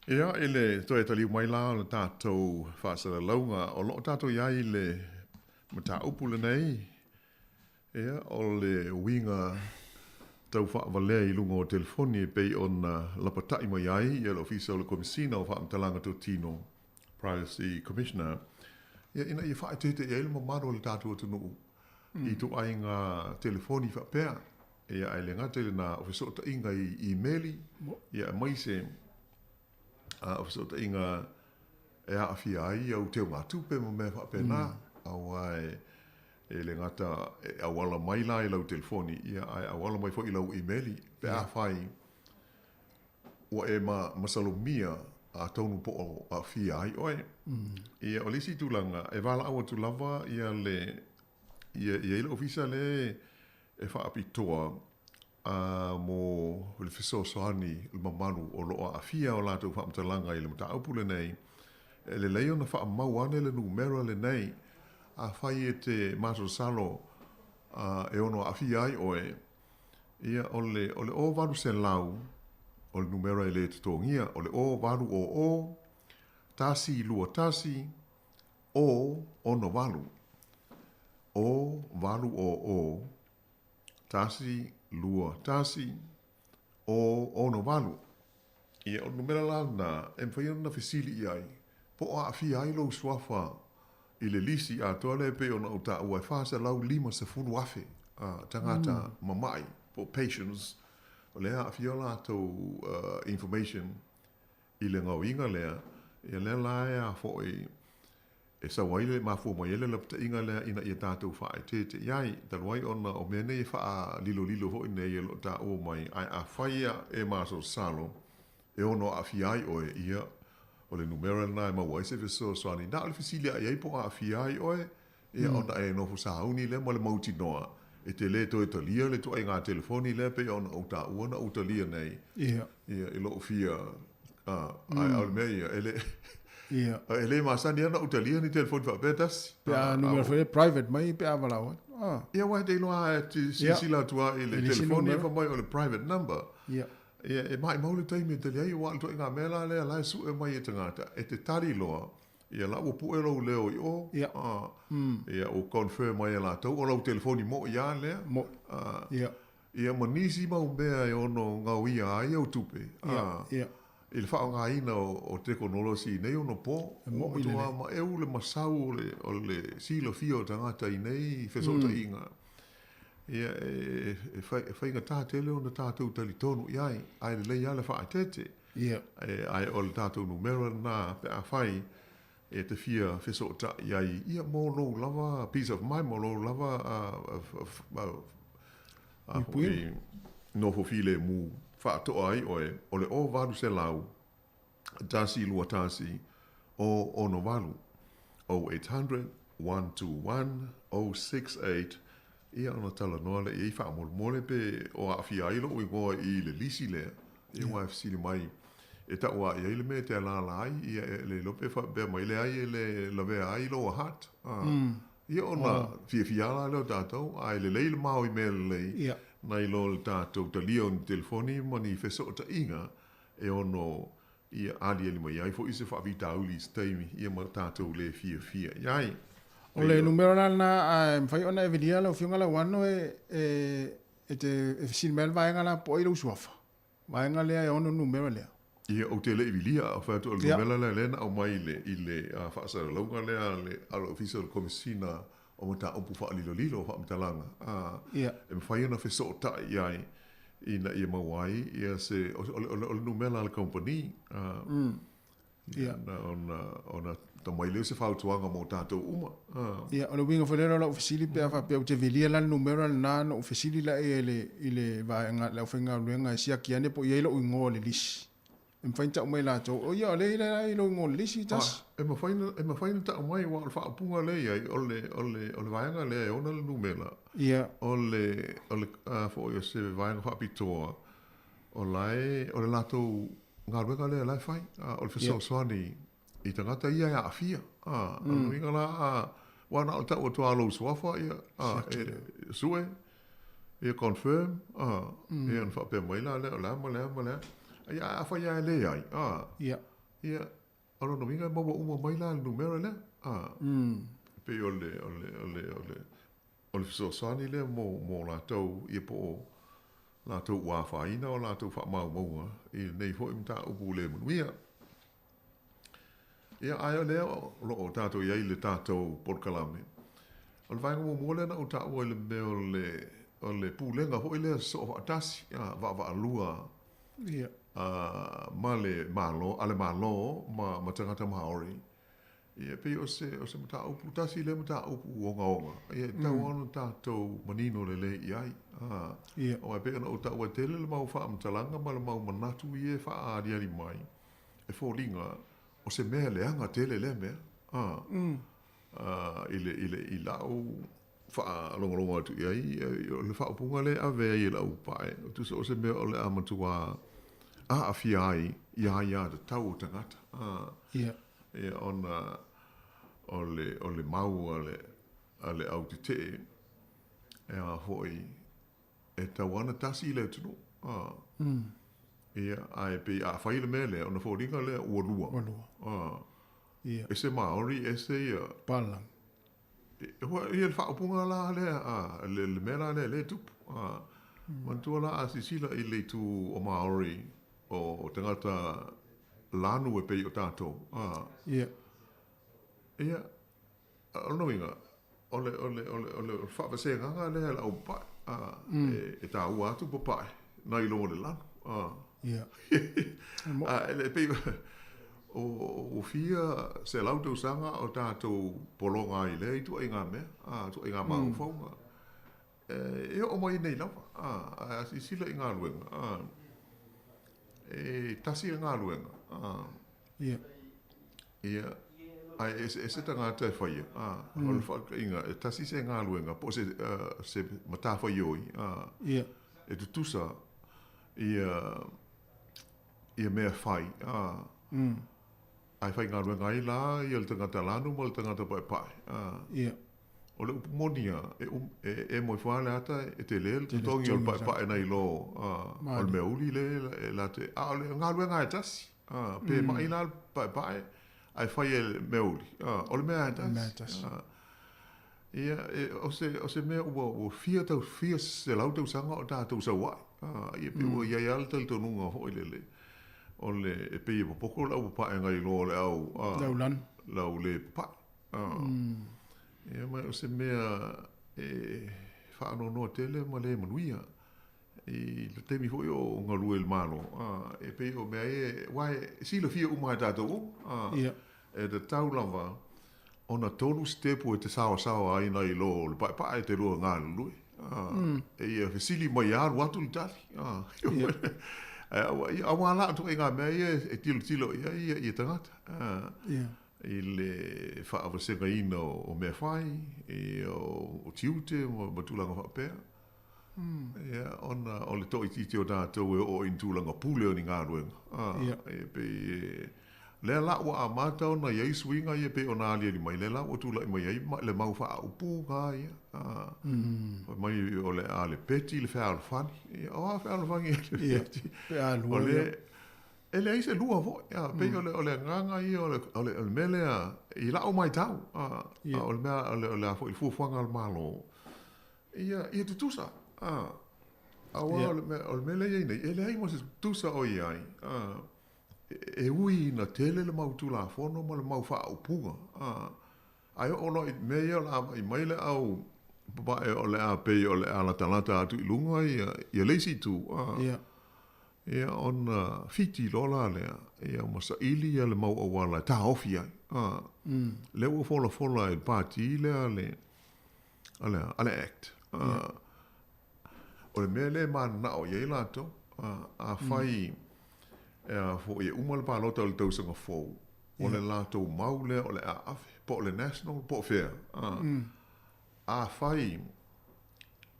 Ia, i le toe taliu mai la o le tatou faasalalauga, o lo o tatou i ai i le mataupu lenei, ia, o le uiga tau faavalea i luga o telefoni e pei ona lapata'i mai ai ia le Ofisa o le Komesina o Faamatalaga Tautino, Privacy Commissioner, ia, ina ia faaeteete i ai le mamalu o le tatou atunuu i ituaiga telefoni faapea. Ia, ae le gata i lena, o fesootaiga i imeli, ia, aemaise o fesootaiga e aafia ai au teugatupe ma mea faapena, aua e le gata e auala mai la i lau telefoni, ia, ae auala mai foi i lau imeli, pe afai ua e masalomia atonu po o aafia ai oe. Ia, o le isi tulaga, e valaau atu lava ia le ia i ai le ofisa lea e faapitoa mo le fesoasoani i le mamalu o lo o aafia o latou faamatalaga i le mataupu lenei, e lelei ona faamau ane le numera lenei afai e te masalosalo e ono aafia ai oe. Ia, o le, o le 0800, o le numera e le totogia, o le 0800 121 0 68. 0800 1 2 1 0 68. Ia, o le numera la lena e mafai ona fesili i ai, po o aafia ai lou suafa i le lisi atoa lea e pei ona ou taua e 450,000 tagata mama'i po o patients, o lea e aafia o latou information i le gaoiga lea, ia lea la e a foi e sau ai le mafua mai ai le lapataiga lea ina ia tatou faaeteete i ai, talu ai ona o mea nei e faalilolilo foi nei e lo o taua mai, ae afai e masalosalo e ono aafia ai oe, ia, o le numera lena e maua ai se fesoasoani. Na o le fesili lava i ai po o aafia ai oe, ia, ona e nofo sauni lea ma le mautinoa e te le toe talia le ituaiga telefoni lea pei ona ou taua na ou talia nei, ia, i lou fia, ae o le mea ia, e le, e le masani lava ona ou talia ni telefoni faapea tasi. Pe a numera foi private mai pe a valaau atu. Ah. Ia, aua e te iloa lava e te silasila atu lava i le telefoni e fai mai o le private number. Ia, e maumau le taimi e tali ai, aua o le ituaiga mea la lea la e sue mai e tagata, e te tali loa, ia la ua pue lou leo i o, ia ua confirm mai e latou, o lau telefoni mo'i lava lea. Mo'i. Ia, ma nisi mau mea e ono gaoia ai au tupe, i le faaaogaina o tekonolosi i nei onopo, ua matua maeu le masau o le silafia o tagata i nei fesootaiga. Ia, e faigata tele ona tatou talitonu i ai, ae lelei lava le faaeteete. Ae o le tatou numera lena pe afai e te fia fesootai ai, ia, mo lou lava peace of mind, mo lou lava nofo filemu faatoa ai oe, o le 0800 121 068, 0800 121 068, ia ona talanoa lea i ai faamolemole pe o aafia ai lou igoa i le lisi lea, ia aua e fesili mai e tau lava i ai le mea e te alaala ai, ia e le iloa pe faapea mai leai e le lavea ai lou heart. Ia ona fiafia lava la lea o tatou, ae lelei le mao i mea lelei nai lo le tatou talia o ni telefoni ma ni fesootaiga e ono ia aliali mai ai foi se faafitauli i se taimi ia ma tatou le fiafia i ai. O le numera la lena ae mafai ona e vilia lau Afioga Lauano e e te e fesili mai ai le vaega la po o ai lou suafa. Vaega lea e ono numera lea. Ia, ou te le i vilia, a o fai atu o le numera lea lea na aumai i le i le faasalalauga lea a le a le Ofisa o le Komesina o Mataupu Faalilolilo o Faamatalaga, a e mafai ona fesootai i ai ina ia maua ai ia se o le o le numera a le kamupani a ia ona ona aumai lea o se fautuaga mo tatou uma. Ia, o le uiga foi lea o lau fesili pe a faapea ou te vilia la le numera lena ona ou fesili lea i le i le vaega le aufaigaluega e siaki ane po o i ai lou igoa i le lisi. E mafai ona tau mai e latou, o ia, o lea e i lou igoa i le lisi, tasi. E mafai ona, e mafai ona tau mai, aua o le faaupuga lea e i ai, o le, o le, o le vaega lea e ona le numera. Ia. O le, o le, a foi o se vaega faapitoa, o la e, o le latou galuega lea la e fai, a, o le fesoasoani i tagata ia e aafia. A, o le uiga la, a, aua na o le tau atu lava o lou suafa, ia, a, e sue, ia confirm, a, ia ona faapea mai la lea, o le a ma le a ma le a. Ia, ae afai lava e leai, a, Ia. Ia, o lona uiga e maua uma mai la le numera lea, a. E pei o le, o le, o le, o le, o le fesoasoani lea mo, mo latou, ia po o latou ua afaina o latou faamaumauga i lenei foi mataupu le manuia. Ia, ae o lea o lo o tatou i ai i le tatou polokalame, o le vaega muamua lea na ou taua i le mea o le, o le pulega foi lea soofaatasi, a, vaavaalua a, ma le Malo, a le Malo ma, ma tagata Maori. Ia, e pei o se, o se mataupu tasi lea mataupu ogaoga, ia, e tatau lava ona tatou manino lelei i ai. A, aua e pei ona ou taua, e tele le mau faamatalaga ma le mau manatu ia e faaaliali mai, e foliga o se mea leaga tele lea mea, a, i le, i le, i la'u faalogologo atu i ai, o le faaupuga lea e ave ai e le aupae, tusa o se mea o le a matua aafia ai i aiatatau o tagata, a, ia, ona o le, o le mau a le, a le autetee, e a foi, e tatau lava ona tasi le atunuu. A. Ia, ae pei a fai le mea lea, ona foliga lea ua lua. Ua lua. A. Ia. Ese Māori, ese ia. Palangi. Ia le faaupuga la lea, a, le, le mea la lea lea e tupu. A. Manatua la a silasila i le itu o Māori, o tagata lanu e pei o tatou. A. Ia. Ia, O lona uiga, o le, o le, o le, o le faavasegaga lea e le aupapae, a, e, e taua atu papae nai lo le lanu. A. Ia. A, e le pei, o, ua fia selau tausaga o tatou pologa ai i lea ituaiga mea, a, ituaiga mafaufauga. E, e oo mai nei lava, a, ae a silasila i galuega, a, e tasi le galuega, a. Ia. Ia, ae eseese tagata e faia, ā, o le faataitaiga, e tasi se galuega po o se, se matafaioi, ā, Ia. e tutusa ia, ia mea fai, ā, ae faigaluega ai la ia le tagata lanu ma le tagata paepae, ā. Ia. O le upu moni lava, e um, e emo ifo lava le ata e tele le totogi o le paepae nai lo, ā, o le mea uli lea e la te, a o le galuega lava e tasi. A, pe maʻi la le paepae, ae fai e le mea uli. A, o le mea lava e tasi. A, ia, e, o se, o se mea ua, ua fia tau, fia selau tausaga o tatou sau ai. A, ia pei ua i ai lava le talitonuga foi lele, o le, e pei e popoko le au papae nai lo le au, a, Le au lanu. Le au le papae. A, ia, ma o se mea e faanoanoa tele ma le manuia. I le taimi foi o galue i le Malo, a, e pei o mea ia, aua e silafia uma e tatou uma, a, e tatau lava ona tolu sitepu e te saoasaoa ai nai lo le paepae te lua galulue, a, e ia fesili mai e alu atu le tali, a, ae aua la ituaiga mea ia e tilotilo i ai ia tagata, a, i le faavasegaina o mea fai, ia o tiute ma tulaga faapea. Ia, ona o le toaitiiti o tatou e oo i ni tulaga pule o ni galuega. A, e pei e, lea la ua amata ona i ai suiga ia pei ona aliali mai, lea la ua tulai mai ai le mau faaupuga ia. A, fai mai o le a le peti le fealofani. Ia, o a fealofani e le peti? Pe a lua O le, e leai se lua foi. A, pei o le, o le agaga ia o le, o le, o le mea lea i la'u matau, a, a o le mea, o le, o le a foi le fuafuaga a le Malo, Ia, ia tutusa, ā. Aua o le mea, o le mea lea e i ai nei, e leai ma se tutusa o i ai, ā, e ui ina tele le mau Tulafono ma le mau faaupuga, ā, ae oo loa i mea ia o le a vaai mai le au papae o le a pei o le a latalata atu i luga ia, ia le isi itu, ā, ia ona fiti loa la lea, ia ma saili ia le mau auala e taofi ai, ā. Lea ua folafola e le Pati lea le, A le a? A le Act. O le mea lea e mananao i ai latou, afai e a foi e uma le palota o le tausaga fou, o le latou mau lea o le a ave, po o le National po o fea. Afai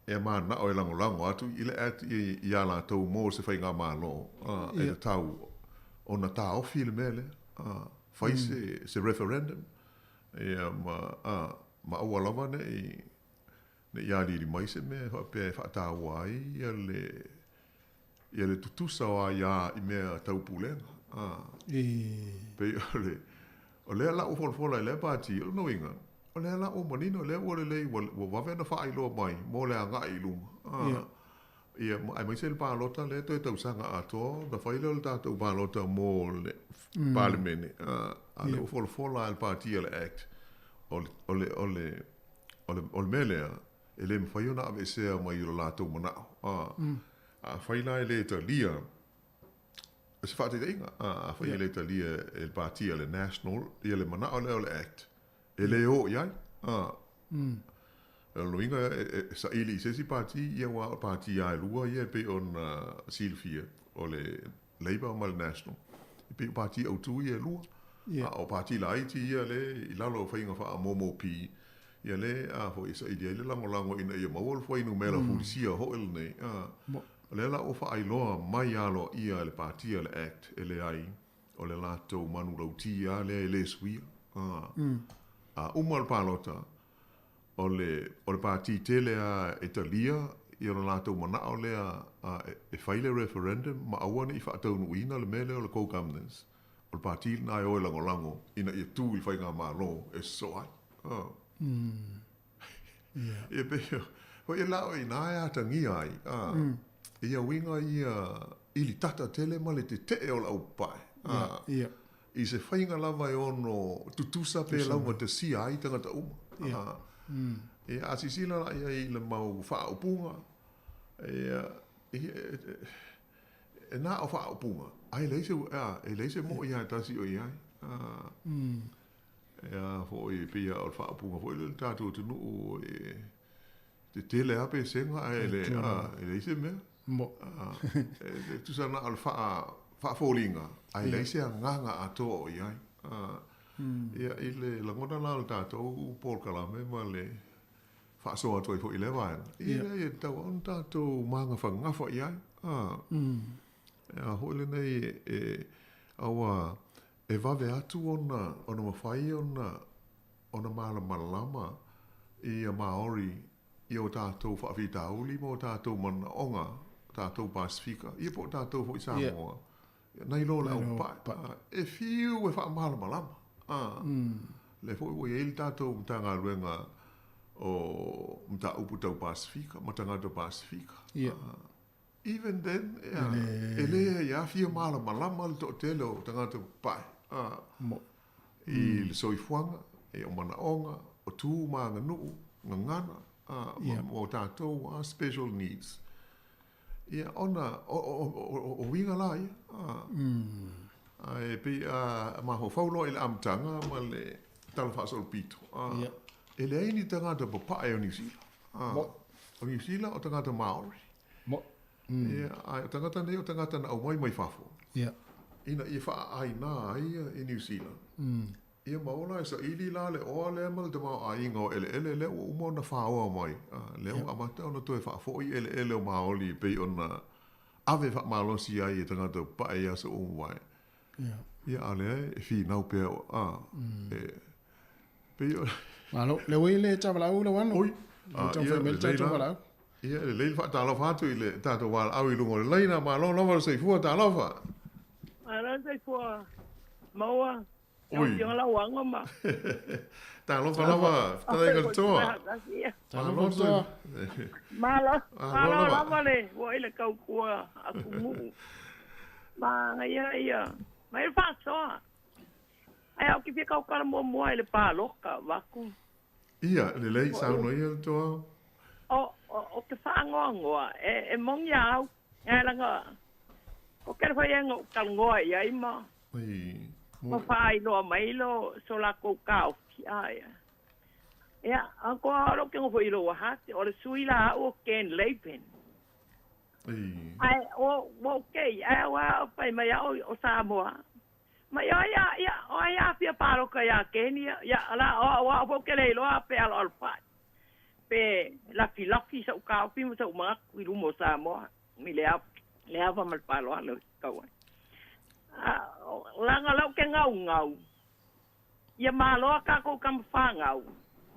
e mananao e lagolago atu i le Act iā latou mo se faigamalo, e tatau ona taofi le mea lea, fai se referendum, Ia, ma, a, ma aua lava ne i, ne i aliali mai se mea e faapea e faataua ai ia le, ia le tutusa o aia i mea tau pulega. Pei o le o lea la ua folafola e lea pati, o lona uiga, o lea la ua manino, o lea ua lelei, ua ua vave ona faailoa mai mo le agai i luma. Ia, aemaise le palota lea toe tausaga atoa ona fai lea o le tatou palota mo le Palemene, a o lea ua folafola lava e le pati a le Act, o le o le o le o le o le mea lea, e le mafai ona aveesea mai i lo latou manao. Afai la e le talia, o se faataitaiga, afai e le talia e le pati a le National ia le manao lea o le Act, e le o i ai. O lona uiga e saili i se isi pati, ia aua o pati lava e lua ia e pei ona silafia, o le Labour ma le National, e pei o pati autu ia e lua. A o pati laiti ia lea i lalo o faiga faa-MOMOP, ia lea a foi e saili ai le lagolago ina ia maua le fuainumera fulisia foi lenei. O lea la ua faailoa mai aloaia e le pati a le Act e leai, o le latou manulauti lava lea e le suia. A uma le palota, o le o le pati tele lava e talia ia lo latou manao lea e fai le referendum ma aua ne i faataunuuina le mea lea o le co-governance, o le pati lena e o e lagolago ina ia tu i le faigamalo e sosoo ai. Ia pei foi e la o i ina e atagia ai ia uiga ia i le tata tele ma le tetee o le aupapae i se faiga lava e ono tutusa pe laugatasia ai tagata uma. Ia a silasila la i ai i le mau faaupuga, ia, e na o faaupuga, ae leai se, e leai se moʻi lava e tasi o i ai. Ea foi e pei o le faaupuga foi lea i le tatou atunuu e tetele lava pesega ae le e leai se mea. E tusa na o le faafoliga ae leai se agaga atoa o i ai. Ia i le lagona la o le tatou polokalame ma le faasoa atu ai foi i lea vaega, ia leai e tatau lava ona tatou magafagafa i ai. Ea foi lenei e aua E vave atu ona ona mafai ona ona malamalama ia Māori i o tatou faafitauli ma o tatou manaoga, tatou Pasefika, ia po o tatou foi Samoa, nai lo le aupae. E fiu e faamalamalama. Lea foi ua i ai le tatou Matagaluega o Mataupu Tau Pasefika ma Tagata Pasefika. Even then, e leai lava fia malamalama le toatele o tagata papae i le soifuaga, o manaoga, o tu ma aganuu, gagana, ma o tatou special needs. Ia, ona o uiga la ia. Ae pei a mafaufau loa i le amataga ma le Tala Faasolopito, e leai ni tagata papae o Niu Sila. O Niu Sila o tagata Māori. Ia, ae o tagata nei o tagata na aumai mai fafo. Ina ia faaʻaina ai i Niu Sila. Ia ma ola e saili la le oa lea ma le tamaoaiga o eleele lea ua uma ona faoa mai. Lea ua amata ona toe faafoi eleele o Māori e pei ona ave faamalosi ai e tagata papae i aso ua mavae. Ia, a o lea e finau pea, e pei o... Malo, lea ua i le tavalau Lauano. Oi, ia, lelei la. Ia, e lelei le faatalofa atu i le tatou valaau i luga o le laina. Malo lava le soifua, talofa. Malo le soifua maua. Oi. Lau Lauano ma. Talofa lava, fetalaiga le toa. Talofa le toa. Malo, malo lava le ua i le tautua atunuu. Manaia ia, mai le faasoa. Ae au te fia tautala muamua i le palota avatu. Ia, lelei, saunoa ia le toa. O te faanoanoa, e moni a au, ae laga, ko kele foi e na ou talanoa i ai ma, ma faailoa mai lo so latou taofi, a ia. Ia, a koa o lou ke nofo i Lower Hutt, o le sui la au o Ken Laban. Ae, o, ua okay, ae ua fai mai au o Samoa. Ma ia ia ia o ai a fia paloka iā Ken ia, ia la o au au foi ou te le iloa pe aloalo fa'i pe lafilafi sa'u taofi ma sa'u manatu i luma o Samoa i le le ava ma le faaaloalo e tatau ai. A leaga la ou te gaugau ia malo a kākou tama fanau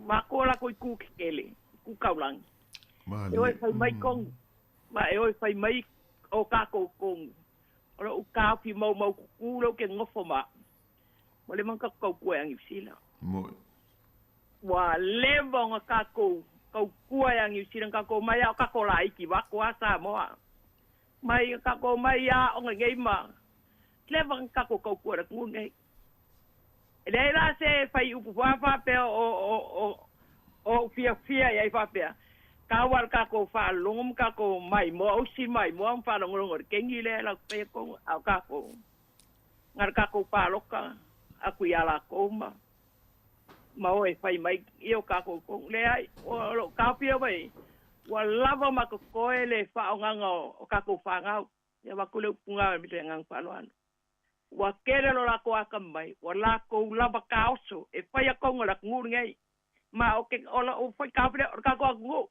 matou o latou i kū tetele i kū taulagi e o e fai mai tonu ma e o e fai mai o kākou tonu. O lo'u taofi maumaukuku lea ou te nofo ma a'u, ua leva ona tatou tautua ia Niu Sila. Mo'i. Ua leva ona tatou tautua ia Niu Sila, na tatou omai a o tatou laiti vaeatu a Samoa. Mai na tatou omai i aoga nei ma leva ona tatou tautua i le atunuu lenei. E leai la se faiupu foi a faapea o o o ou fiafia i ai faapea, tau lava i le tatou faalogo ma tatou maimoa, osi maimoa ma faalogologo i le kegi lea e laupeia kou, a o tatou, na o le tatou palota atu ia latou ma ma o e fai mai ia o tatou tonu. Leai, o lou taofi lava ia, ua lava ma totoe le faaaogaga o tatou fanau. Ia avatu le upu lena i le agaga faaaloalo. Ua tele lo latou atamai, ua latou lava taoso e faia tonu e le atunuu lenei. Ma o ke, o lou foi taofi lea, o le tatou atunuu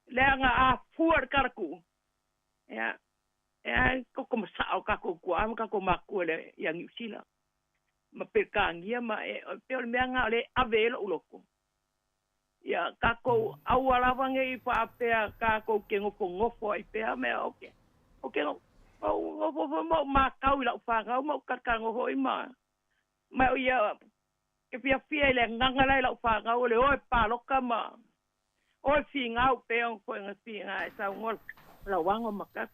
lea na afua i le talatuu, ia, e a toto masaa o tatou tuaa ma tatou matua le, ia Niu Sila ma Peretania ma e, pei o le mea lena o lea e ave ai lou loto. Ia tatou aua lava nei faapea tatou te nofonofo ai pea mea o ke, o ke ou nofo foi ma ou matau i lau fanau ma ou talatalanoa foi ma, ma o ia ke fiafia i le agaga la i lau fanau o le o e palota ma o e finau pei ona foi na finga e saunoa lauaga ma kasi.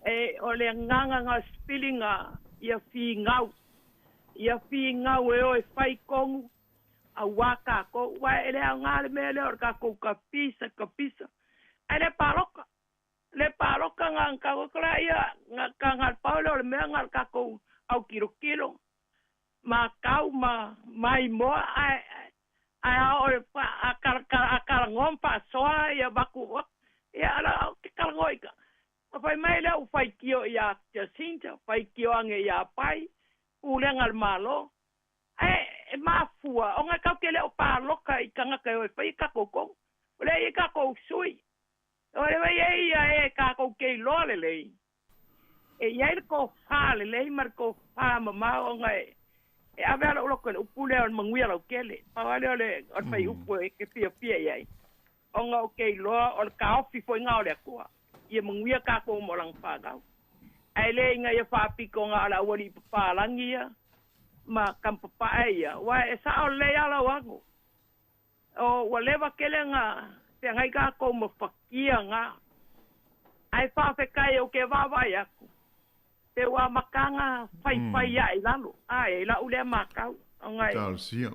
E o le agaga na o sipiliga ia finau, ia finau e o e fai tonu auā kākou, uae e le aoga le mea lea o le kākou kapisa, kapisa, ae le paloka, le paloka nga nga ka ia nga ka nga pau lea o le mea nga le kākou au kilokilo, makau ma maimoa ae ae a oo i a a talanoa ma faasoa ia vaku ia ala o ke talanoa i ka fai mai lea ua faitio ia Jacinta, faitio ane ia Pai, pulega a le Malo, Ae e mafua ona e tatou te le o paloka i tagata e o e fai i tatou tonu. O lea e i ai tatou sui. O lea e i ai ia e tatou te iloa lelei. E i ai le tofa lelei ma le tofa mamao ona e e ave lava lou loto i le upu lea o le manuia lautele. Pau lava lea o le o le faiupu e te fiafia i ai. Ona ou te iloa o le taofi foi lena o le Atua ia manuia tatou ma lana fanau. Ae le ina ia faapito na o le aualii papalagi ia ma tamapapae ia, aua e sao lelei lava lau ago. O, ua leva tele na feagai tatou ma fakia na. Ae faafetai ou te vaavaai atu, pe ua amataga faifai ae i lalo, ae i lau lea matau. Ona e, Talosia.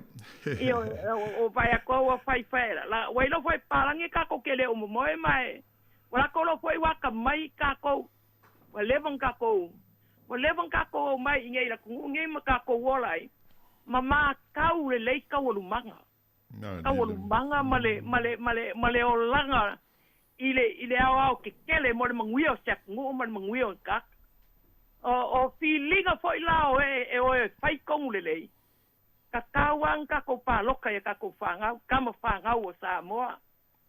ioe, o vaai atu au ua faifai la, ua iloa foi papalagi tatou te le o momoe ma e, ua latou loa foi ua atamai tatou, ua leva ona tatou Ua leva ona tatou omai i nei atunuu nei ma tatou ola ai, ma matau lelei taualumaga, taualumaga ma le, ma le, ma le, ma le olaga i le, i le aoao kekele mo le manuia o se atunuu ma le manuia o ni tagata. O, o filiga foi la o ee e oe e fai tonu lelei, tatau lava ona tatou paloka i a tatou fanau, tama fanau o Samoa.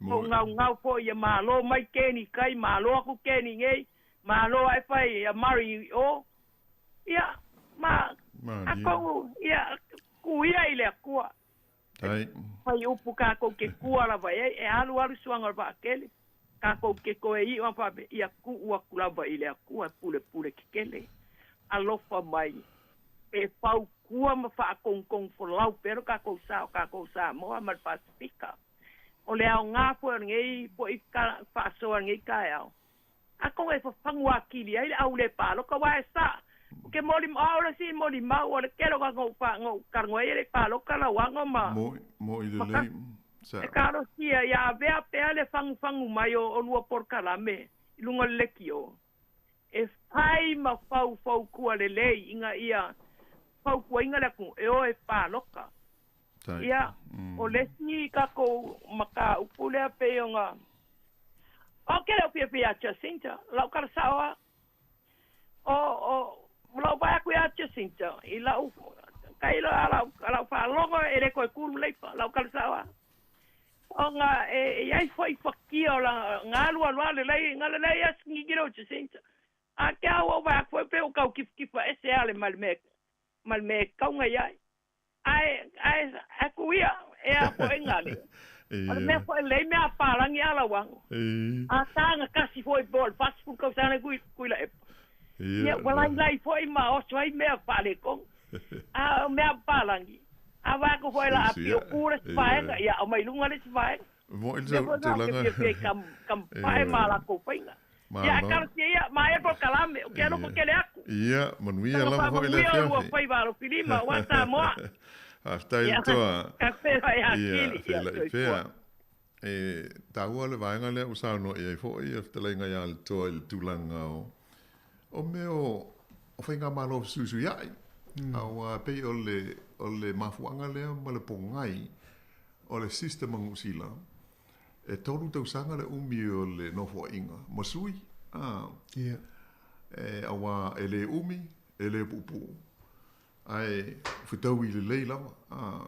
Ou gaugau foi ia malo mai keni kai, malo aku keni nei, malo ae fai ia Murray i o. Ia, ma, tatou, ia, kuia i le Atua. Fai upu tatou ke kua lava i ai, e alu alu suaga o le vaatele, tatou ke toe iu a faapea, ia tuu atu lava i le Atua e pulepule kekele. Alofa mai, e fautua ma faatonutonu folau pea lo tatou sa o tatou Samoa ma le Pasefika. O le aoga foi o lenei po'i faasoa i lenei taeao, atonu e fafagu atili ai le au le paloka, aua e sa, ou te molimau, o le isi molimau, o le tele o na ou talanoa ai e le i paloka lauaga ma Mo'i, mo'i lelei, sa. E talosia ia avea pea le fagufagu mai o lua polokalame i luga o le lekiō, e fai ma faufautua lelei ina ia fautuaina le atunuu e o e paloka. Ia, o le isi tatou mataupu lea pei ona o ke leo fiafia ia Jacinta, lau tala sao lava. O, o lau vaai atu ia Jacinta i lau tailo a lau, lau faalogo e le toe kulu leipa, lau tala sao lava. Ona e i ai foi fakia o la nga alualu a lelei, nga lelei a singigila o Jacinta. A ke au au vaai atu foi pei ua tau kifakifa ese lava le ma le mea, ma le mea e kauga i ai. Ae, ae, ae ku ia, e a foi ngale. O le mea foi lelei mea a palagi a lau ago. A tāga kasi foi po o le 40 kausana kui, kui la epa. Ia, ua lailai foi ma oso ai mea faaletonu. A o mea papalagi, a vaai atu foi o le a pio ku le isi vaega, ia aumai i luga le isi vaega. Moʻi le Mea foi lena ou te tulaga. fiafia ai tampae ma latou faiga. Ia, ae talosia ia, maea le polokalame, ou te alofa tele atu. Ia, manuia lava foi le afiafi. Saga faamanuia o lua faiva alofilima aua Samoa. Faafetai le toa. Ia, feiloai atili. Ia, feiloai pea. E taua le vaega lea ua saunoa i ai foi le fetalaiga ia le toa i le tulaga o o mea o o faigamalo fesuisuia'i. Aua e pei o le o le mafuaaga lea ma le pogai o le system a Niu Sila, e tolu tausaga le umi o le nofoaiga ma sui, a, e auā e le umi, e le puupuu, ae fetaui lelei lava, a,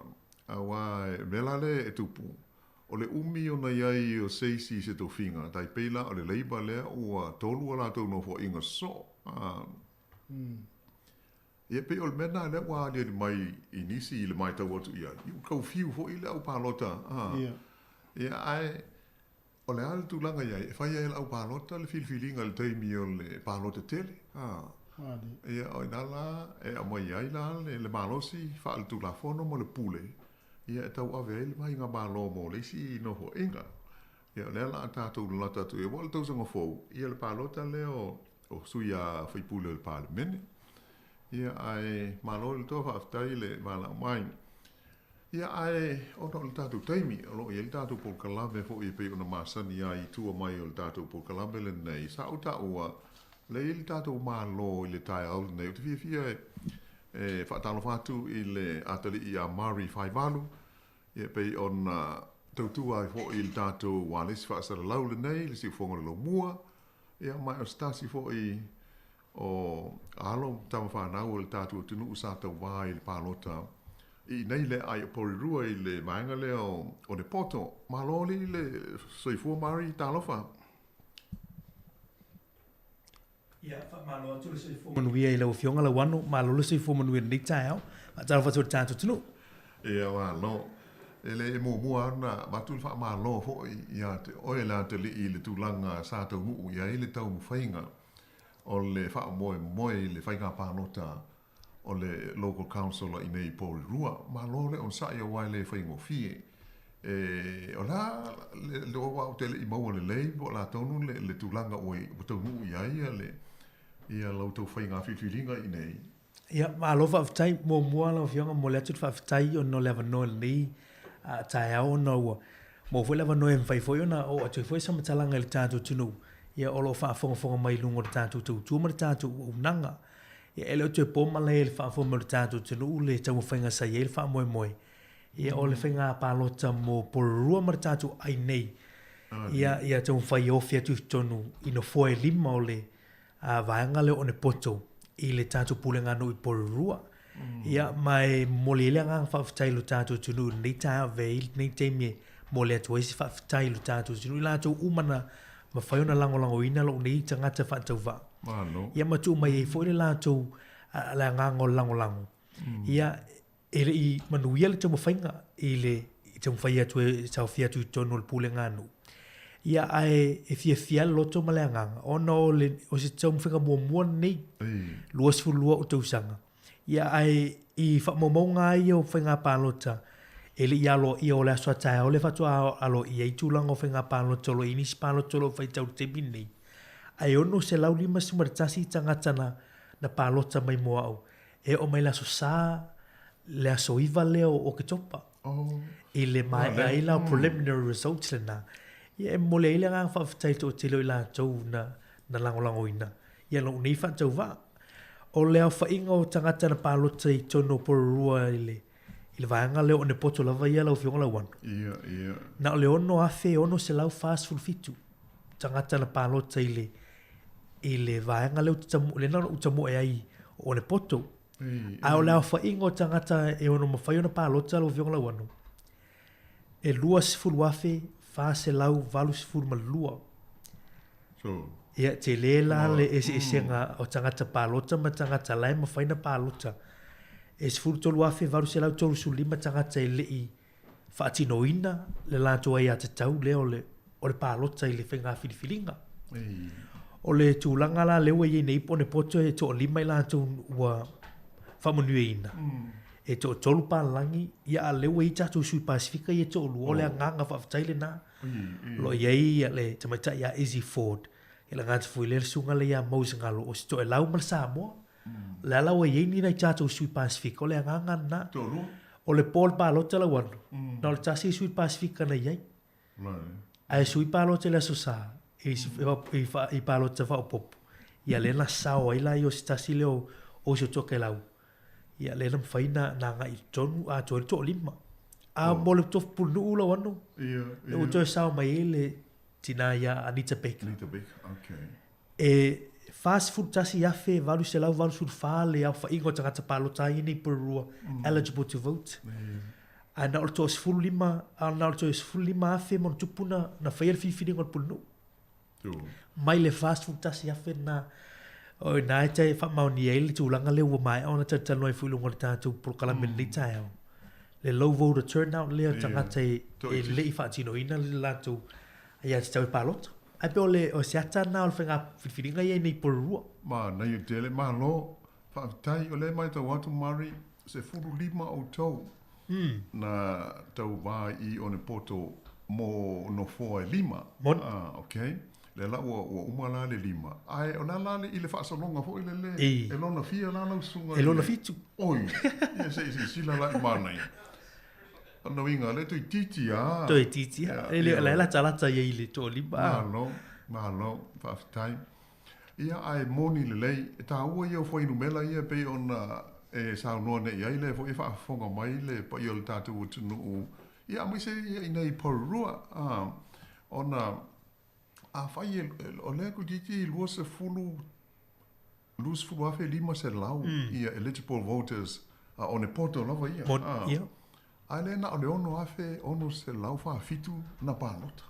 auā e mea la lea e tupu, o le umi ona i ai o se isi i se tofiga, tai pei la o le Labour lea ua tolu a latou nofoaiga sosoo, a. Ia, pei o le mea lena lea ua aliali mai i nisi i le matau atu i ai, ua tau fiu foi le au palota, a. Ia, ae o le a le tulaga i ai, e fai lava e le au palota le filifiliga i le taimi o le palota tele, a. Ia, o i ina la e aumai ai la le malosi faaletulafono ma le pule, ia, e tauave ai le faigamalo mo le isi nofoaiga. Ia, o lea o le a tatou lalata atu i ai, aua o le tausaga fou, ia le palota lea o o sui a faipule o le Palemene. Ia, ae malo i le toa, faafetai le valaau mai. Ia, ae ona o le tatou taimi, o lo o i ai le tatou polokalame foi e pei ona masani ai i tua mai o le tatou polokalame lenei, sa ou taua, lea e i ai le tatou Malo i le taeao lenei. Ou te fiafia e faatalofa atu i le atalii ia Mari Faivalu, ia e pei ona tautua ai foi i le tatou ualesi faasalalau lenei, le siufofoga o le Lomua, Ia, ma o se tasi foi o alo ma tama fanau o le tatou atunuu sa tauva i le palota i inei le aai o Porirua i le vaega lea o Nepoto. Malo alii le soifua Mari, talofa. Ia, faamalo atu le soifua manuia i lau Afioga Lauano, malo le soifua manuia i lenei taeao. Faatalofa atu i le tatou atunuu. Ia, malo. E le muamua lava ona avatu le faamalo foi ia te oe le atalii i le tulaga sa taunuu i ai le taumafaiga o le faamoemoe i le faiga palota o le Local Council i inei i Porirua. Malo le onosai aua e le faigofie. E, o le a le aua ou te le i maua lelei po o le a tonu le tulaga ua taunuu i ai ia la outou faiga filifiliga i inei. Ia, malo faafetai. Muamua lau Afioga, momoli atu le faafetai ona o le avanoa i lenei taeao ona ua maua foi le avanoa e mafai foi ona oo atu ai foi se faamatalaga i le tatou atunuu, ia o lo o faafogafoga mai i luga o le tatou tautua ma le tatou auaunaga. Ia, e le o toe po malae i le faafofoga mai o le tatou atunuu le taumafaiga sa i ai le faamoemoe, ia o le faiga palota mo Porirua ma le tatou ai nei, ia, ia taumafai e ofi atu i totonu i nofoa e lima o le vaega lea o Onepoto i le tatou pulega nuu i Porirua. Ia, ma e momoli ai le agaga faafetai i lo tatou atunuu i lenei taeao, avea ai lenei taimi e momoli atu ai se faafetai i lo tatou atunuu, i latou uma na mafai ona lagolagoina lou nei tagata faatauvaa. Malo. Ia, ma tuu mai ai foi le latou le agaga o le lagolago. Ia, e le i manuia le taumafaiga i le taumafai atu e taofia atu i totonu o le pulega nuu. Ia, ae e fiafia le loto ma le agaga, ona o, le, o se taumafaiga muamua lenei, 22 ou tausaga. Ia, ae i faamaumauga lava ia o faiga palota, e le i aloaia o le aso a taeao lea faatoa aloaia ai tulaga o faiga palota o lo o i ai nisi palota o lo o faitau i le taimi lenei. Ae 651 tagata na, na palota mai mo au E oo mai le aso Sa, le aso 9 lea o Oketopa. I le maea ai la o preliminary results lena. Ia e momoli ai le agaga faafetai i le toatele o i latou na na lagolagoina ia lou nei faatauvaa. O le aofaiga o tagata na palota i totonu o Porirua i le i le vaega lea o Onepoto lava ia lau Afioga Lauano. Ia, ia. Na o le 6,647 tagata na palota i le i le vaega lea ou te tamu, lea na ou tamoe ai o Onepoto. Ae o le aofaiga o tagata e ono mafai ona palota lau Afioga Lauano, e 20,482. So, Ia, tele la le eseesega o tagata palota ma tagata la e mafai ona palota. E 13,835 tagata e le i faatinoina le latou aiatatau lea o le, o le palota i le faiga filifiliga. O le tulaga la lea ua i ai nei po o Poto e toalima i latou ua faamanuiaina. E toatolu palagi, ia a o lea ua i ai tatou sui Pasefika ia e toalua, o le agaga faafetai lena. O lo o i ai le tamaitai ia Izzy Ford, ia le gata foi lea le susuga lea ia Mose Galo, o si Toelau ma le Samoa. O le a la ua i ai ni nai tatou sui Pasefika, o le agaga lena. O le po o le palota lau Anu, na o le tasi sui Pasefika na i ai. Ae sui palota i le Aso Sa, i palota faaopoopo, ia lea na sao ai la ia o se tasi lea o uso Tokelau, ia lea na mafai ona agai i totonu atoa ai le toalima. A mo le tofi pulenuu lau Anu, lea ua toe sao mai ai le tina ia Anita Baker. Anita Baker, okay. E 41,884 le aofaiga o tagata palota ai nei Porirua eligible to vote. Ae na o le toa-15, a na o le toe 15,000 ma ona tupu na, na faia le filifiliga o le pulenuu. Mai le 41,000 lena, o i ina e te faamaonia ai le tulaga lea ua maea ona talatalanoa ai foi i luga o le tatou polokalame i lenei taeao. Le low voter turnout lea o tagata e le i faatinoina le latou aiatatau e palota. Ae pei o le, o se ata lena o le faiga filifiliga ia i nei Porirua. Manaia tele, malo, faafetai, o lea e matau atu Mari, 15 outou na tauva i Onepoto mo nofoa e lima. Moni. Ah, ok. Lea la ua, ua uma la le lima. Ae o le a la le, i le faasologa foi lele, e lona fia la lau susuga? E lona fitu. Oi, ia se i silasila la i manaia. O lona uiga, o lea toeitiiti lava. Toeitiiti lava. E le o la e latalata i ai i le toalima. Malo, malo, faafetai. Ia, ae moni lelei, e taua ia o fuainumera ia e pei ona e saunoa nei i ai, lea foi e faafofoga mai le paia o le tatou atunuu, ia aemaise ia i inei i Porirua, ona afai e, o lea toeitiiti 20, 20,500 ia eligible voters a Onepoto lava ia. Mon, ia. Ae le na o le 6,647 na palota.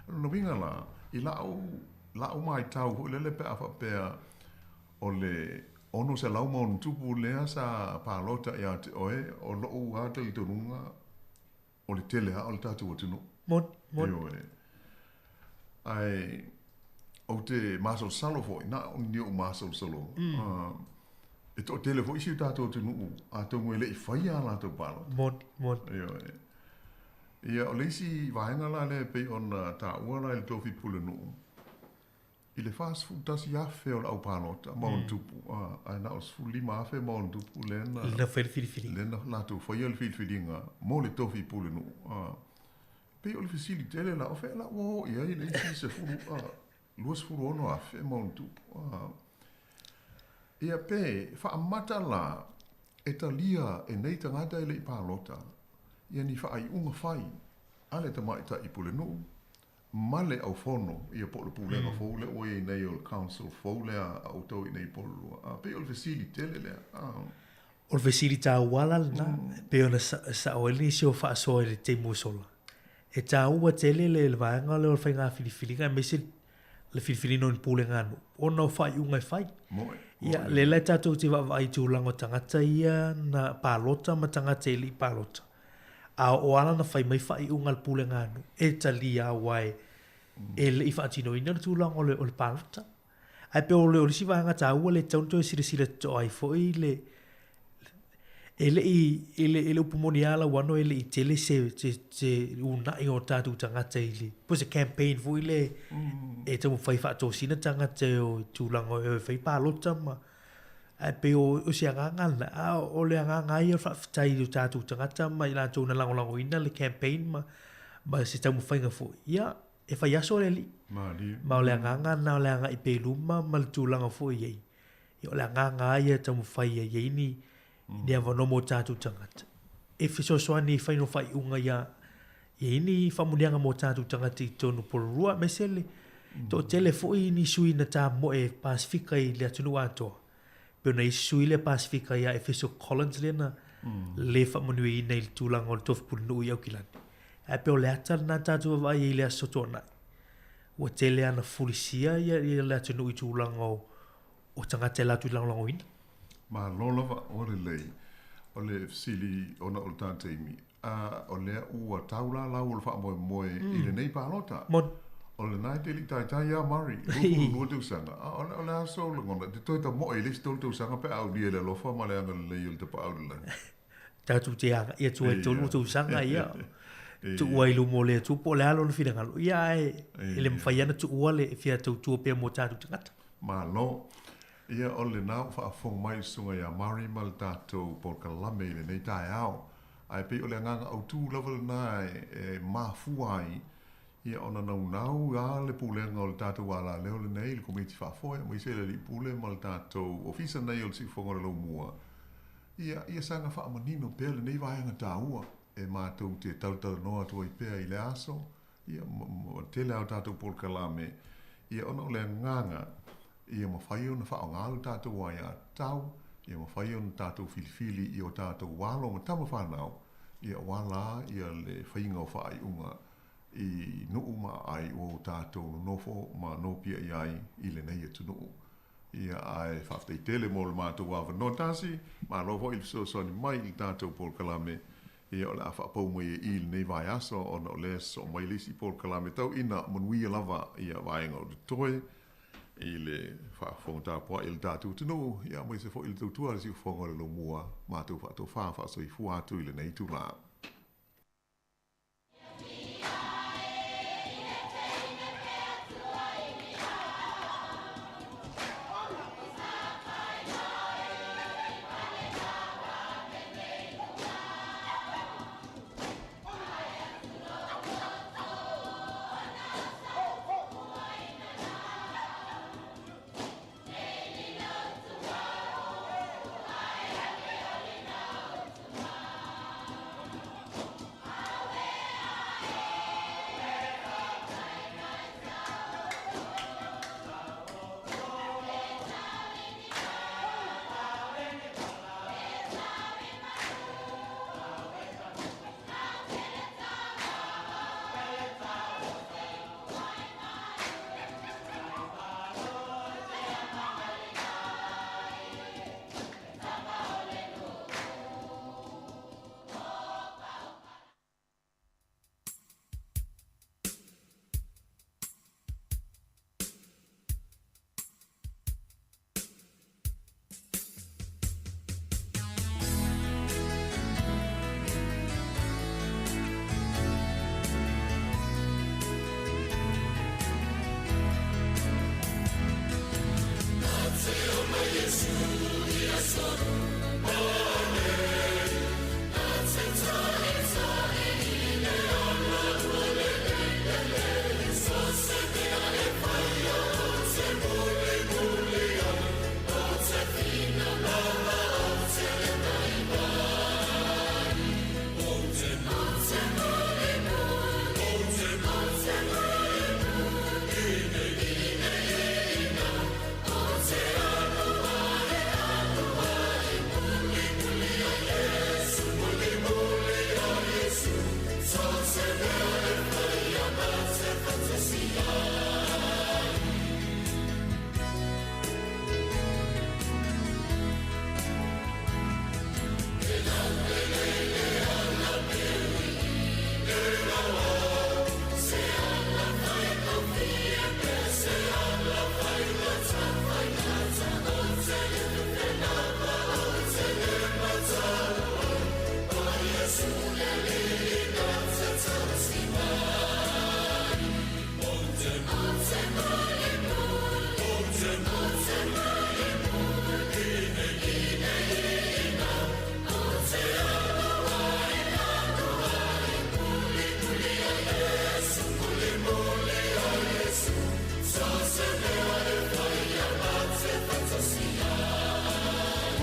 O lona uiga la, i la'u, la'u maitau foi lele pe a faapea o le 600 ma ona tupu lea sa palota ia te oe, o lo'u lava talitonuga o le tele lava o le tatou atunuu. Moni, moni. Ioe. Ae ou te masalosalo foi, na o ni ou masalosaloga, e toatele foi si o tatou atunuu atonu e le i faia a latou palota. Moni, moni. Ioe. Ia, o le isi vaega la lea e pei ona taua la i le tofi pulenuu, I le 41,000 o le au palota ma ona tupu, ae na o le 15,000 ma ona tupu lea na, Lea na fai le filifiliga. Lea na latou faia le filifiliga mo le tofi pulenuu. Pei o le fesili tele la, o fea la ua oo i ai le isi 26,000 ma ona tupu? Ia pe faamata la e talia e nei tagata e le i palota ia ni faaiuga fai a le tamaitai pulenuu ma le aufono, ia po o le pulega fou lea ua i ai nei o le council fou lea a outou i inei i Porirua. A, pei o le fesili tele lea. A. O le fesili taua la lena, e pei ona sao ai nisi o faasoa i le taimi ua sola. E taua tele le vaega lea o le faiga filifiliga aemaise le filifiliga o ni pulega a nuu ona o faaiuga e fai. Moe. Ia, lea la tatou te vaavaai i tulaga o tagata ia na palota ma tagata e le i palota. A o a la na fai mai faaiuga a le pulega a nuu e talia aua e le i faatinoina le tulaga o le, o le palota. Ae pei o le, o le isi vaega taua lea e tatau ona toe silasila totoa ai foi le, e le i, e le, e le upu moni lava lau ano e le i tele se, se, se uunai o tatou tagata i le, po o se campaign foi lea e taumafai faatosina tagata e o i tulaga e o e fai palota ma, Ae pei o, o se agaga lena, a o le agaga lava ia o le faafetai i o tatou tagata ma i latou na lagolagoina le campaign ma, ma se taumafaiga foi, ia, e fai aso le alii. Malie. Ma o le agaga lena o le agai pea i luma ma le tulaga foi i ai. Ia, o le agaga lava ia e taumafai ia i ai ni, ni avanoa mo tatou tagata. E fesoasoani e fai no faaiuga ia, i ai ni faamanuiaga mo tatou tagata i totonu o Porirua, aemaise le toatele foi ni sui na tamoe Pasefika i le atunuu atoa. Pei ona i ai se sui lea Pasefika ia Efeso Collins lea na le faamanuiaina i le tulaga o le tofi pulenuu i Aukilani. Ae pei o le ata lena tatou vaavaai ai i le Aso Toonai. Ua tele lava na fulisia ia le atunuu i tulaga o tagata e latou te lagolagoina. Malo lava, ua lelei. O le fesili ona o le ta taimi, a o lea ua tau la lau o le faamoemoe i lenei palota. Moni. O lena e te li'i taitai ia Murray, 22 tausaga, a o le, o le a sou lagona, e te toe tamoe i le isi tolu tausaga pe a aulia i le alofa ma le agalelei o le Tapaau i le Lagi. Tatou te agai atu ai i le tolu tausaga, ia, tuua i luma o le Atua po o le a lona finagalo, ia ae e le mafai lava ona tuua le fia tautua pea mo tatou tagata. Malo. Ia, o lena ua faafofoga mai le Susuga ia Murray ma le tatou polokalame i lenei taeao. Ae pei o le agaga autu lava lena e mafua ai Ia ona naunau a le pulega o le tatou alaleo lenei, le Komiti Faafoe, aemaise le Alii Pule ma le tatou Ofisa nei o le Siufofoga o le Laumua, ia, ia saga faamanino pea lenei vaega taua e matou te talatalanoa atu ai pea i le aso, ia, ma, ma le tele lava o tatou polokalame, ia, ona o le agaga, ia mafai ona faaaoga le tatou aiatatau, ia mafai ona tatou filifili i o tatou alo ma tama fanau, ia, aua la, ia, le faiga o faaiuga i nuu ma aai ua o tatou nonofo ma nopiai ai i lenei atunuu. Ia, ae faafetai tele mo le matou avanoa tasi, malo foi le fesoasoani mai i le tatou polokalame, ia o le a faapau mai ai i lenei vaiaso ona o lea sosoo mai le isi polokalame tau ina manuia lava ia vaega o totoe i le faafofoga tapuai a le tatou atunuu, ia aemaise foi le tautua a le siufofoga o le Laumua, matou faatofa faasoifua atu i lenei itula.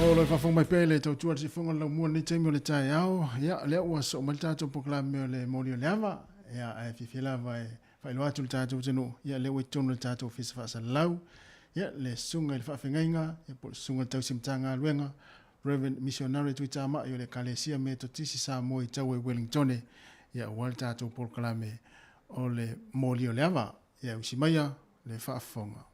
O le faafofoga mai pea i le tautua le siufofoga o le laumua i lenei taimi o le taeao. Ia, lea ua soo mai le tatou polokalame o le moli o le ava. Ia, ae fiafia lava e faailoa atu i le tatou atunuu, ia, lea ua i totonu o le tatou Ofisa Faasalalau, ia, le susuga i le faafeagaiga, ia, po o le susuga i le tausi Matagaluega, Reverend Missionary Tuitamai o le Ekalesia Metotisi Samoa i Taua i Wellingtone, ia, aua le tatou polokalame o le moli o le ava. Ia, usi maia le faafofoga.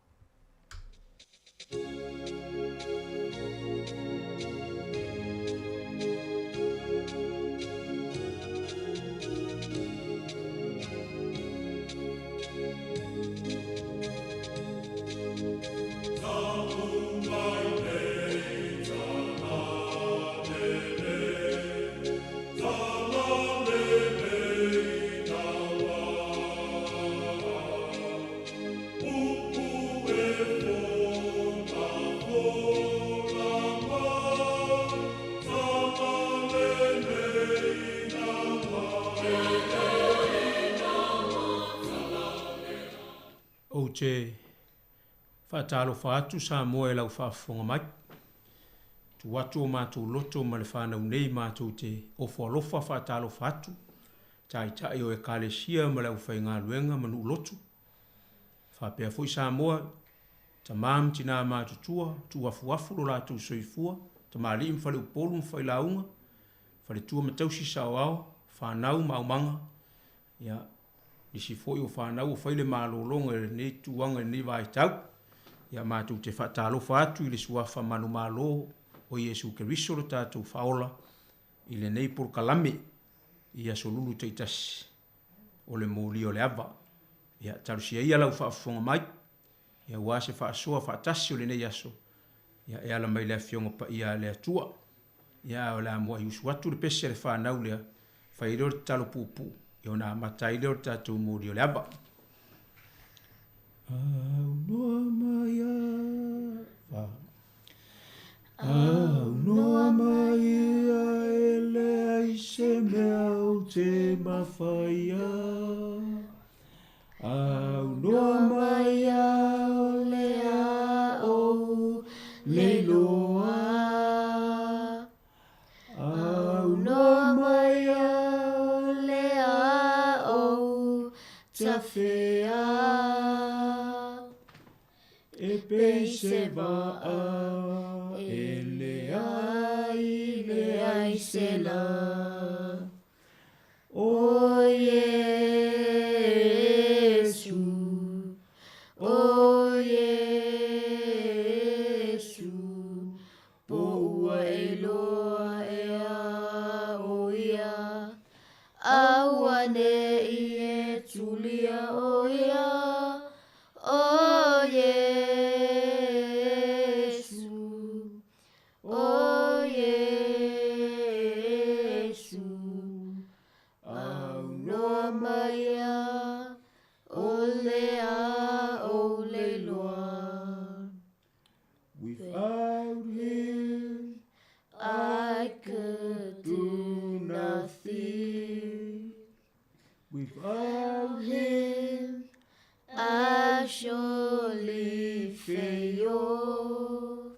Ou te faatalofa atu Samoa i lau faafofoga mai. Tuu atu o matou loto ma le fanau nei matou te ofo alofa faatalofa atu, taitai o Ekalesia ma le aufaigaluega ma nuu lotu. Faapea foi Samoa, tama ma tina matutua, tuuafuafu lo latou soifua, tamalii ma faleupolu ma failauga, faletua ma tausi saoao, fanau ma aumaga, ia, nisi foi o fanau ua fai le malologa i lenei tuaga i lenei vaitau. Ia matou te faatalofa atu i le suafa manumalo o Iesu Keriso lo tatou Faaola i lenei polokalame i aso lulu taitasi o le molia o le ava. Ia talosia ia lau faafofoga mai, ia aua se faasoa faatasi o lenei aso, ia e ala mai le Afioga Paia a le Atua. Ia a o le a muai usu atu le pese a le fanau lea, fai ai lea o le tatalo puupuu, ia ona amata ai lea o le tatou moli o le ava. Aunoa mai a, Aunoa mai ia e leai se mea ou te mafaia. Aunoa mai ia o le a ou leiloa. Aunoa mai ia o le a ou tafea. E pei se vaa e leai, leai se la. O Iesu, o Iesu, po ua e loa ea o ia, auane'i e tulia o ia, o Iesu, o Iesu, aunoa mai ia o le a ou leiloa. Without him I could do nothing. Without him I surely fail.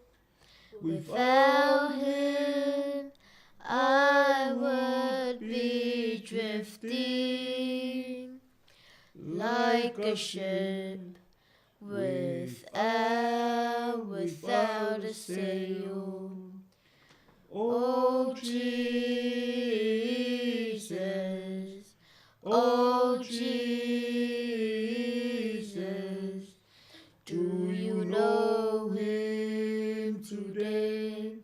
Without him I would be drifting like a ship without, without a sail. Oh Jesus, oh Jesus, do you know him today?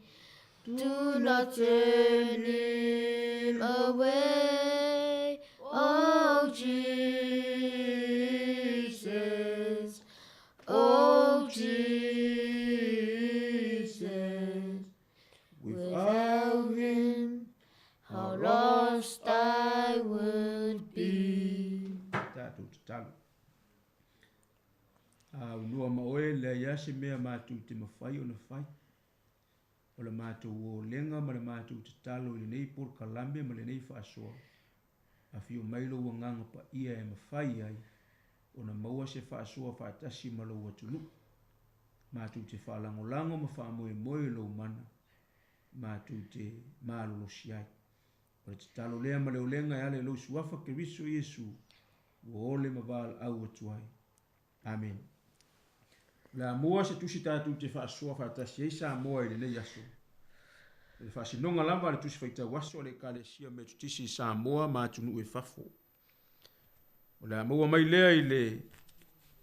Do not turn him away. Oh Jesus, oh Jesus, without him how lost I would be. Tatou tatalo. Aunoa ma oe, leai lava se mea matou te mafai ona fai. O le matou olega ma le matou tatalo i lenei polokalame ma lenei faasoa, afio mai lou Agaga Paia e mafai ai ona maua se faasoa faatasi ma lou atunuu. Matou te faalagolago ma faamoemoe i lou mana, matou te malolosi ai. O le tatalo lea ma le olega e ala i lou Suafa Keriso Iesu, ua ole ma valaau atu ai. Amene. O le a mua se tusi tatou te faasoa faatasi ai Samoa i lenei aso. O le faasinoga lava a le Tusi Faitau Aso a le Ekalesia Metotisi i Samoa ma atunuu i fafo. O le a maua mai lea i le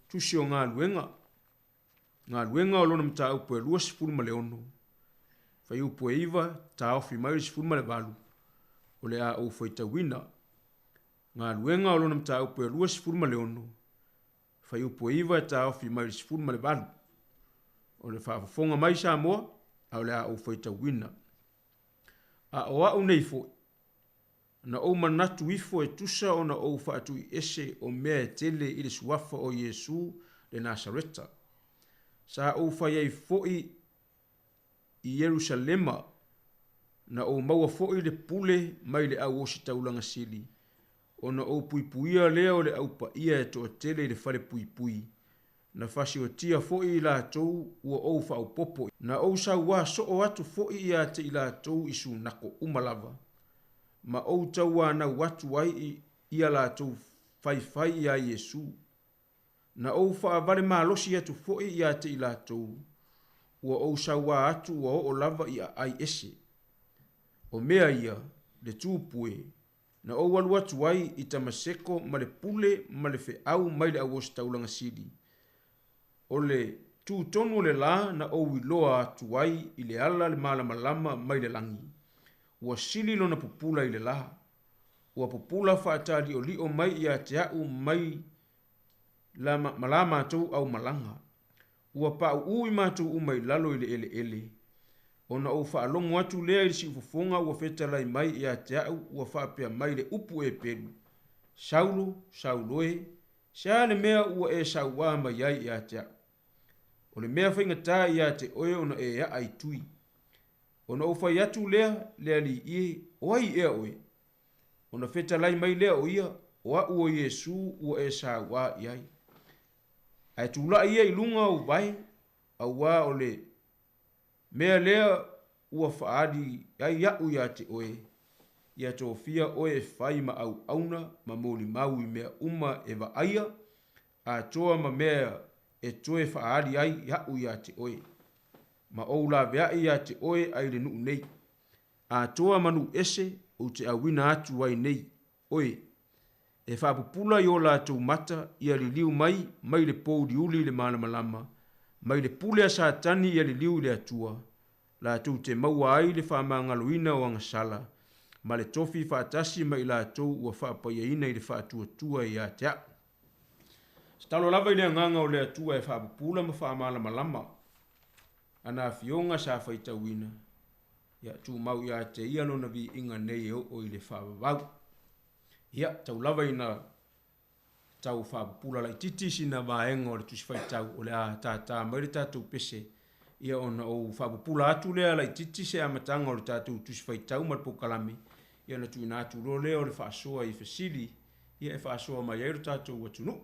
Tusi o Galuega, Galuega o lona mataupu e 26, fuaiupu e 9, taofi mai le 18, o le a ou faitauina. Galuega o lona mataupu e 26, fuaiupu e 9 e taofi mai le 18. O le faafofoga mai Samoa, a o le a ou faitauina. A o a'u nei foi, na ou manatu ifo e tusa ona ou faatuiese o mea e tele i le suafa o Iesu le Nasareta. Sa ou fai ai foi i Ierusalema, na ou maua foi le pule mai le au ositaulaga sili, ona ou puipuia lea o le au paia e toatele i le falepuipui, Na fasiotia foi i latou ua ou faaopoopo. Na ou sauā soo atu foi ia te i latou i sunako uma lava, ma ou tauanau atu ai ia latou faifai iā Iesu. Na ou faavale malosi atu foi ia te i latou, ua ou sauā atu ua oo lava i aai ese. O mea ia, le tupue, na ou alu atu ai i Tamaseko ma le pule ma le feau mai le Auositaulaga Sili. O le tu tonu o le la na ou iloa atu ai i le ala le malamalama mai le lagi, ua sili lona pupula i le la. Ua pupula faataliolio mai ia te a'u mai la ma la matou aumalaga. Ua pauu i matou uma i lalo i le eleele. Ona ou faalogo atu lea i le siufofoga ua fetalai mai ia te a'u ua faapea mai le upu Epelu, Saulo, Saulo e, se a le mea ua e sauā mai ai ia te a'u? O le mea faigata ia te oe ona e aa i tui. Ona ou fai atu lea, Le Alii e, o ai ea oe? Ona fetalai mai lea o ia, O a'u o Iesu ua e sauā i ai. Ae tula'i ia i luga ou vae, auā o le mea lea ua faaali ai a'u ia te oe, ia tofia oe e fai ma auauna ma molimau i mea uma e vaaia, atoa ma mea e toe faaali ai a'u ia te oe. Ma ou laveai ia te oe ai le nuu nei. Atoa ma nuu ese ou te auina atu ai nei oe, e faapupula i o latou mata ia liliu mai, mai le pouliuli i le malamalama, mai le pule a Satani ia liliu i le Atua, latou te maua ai le faamagaloina o agasala, ma le tofi faatasi ma i latou ua faapaiaina i le faatuatua ia te a'u. Tatalo lava i le Agaga o le Atua e faapupula ma faamalamalama ana afioga sa faitauina, ia tumau ia te ia lona viiga nei e oo i le faavavau. Ia, tau lava ina tau faapupula laitiiti sina vaega o le Tusi Faitau o le a tātā mai le tatou pese, ia ona ou faapupula atu lea laitiiti se amataga o le tatou Tusi Faitau ma le polokalame, ia ona tuuina atu loa lea o le faasoa i fesili ia e faasoa mai ai lo tatou atunuu.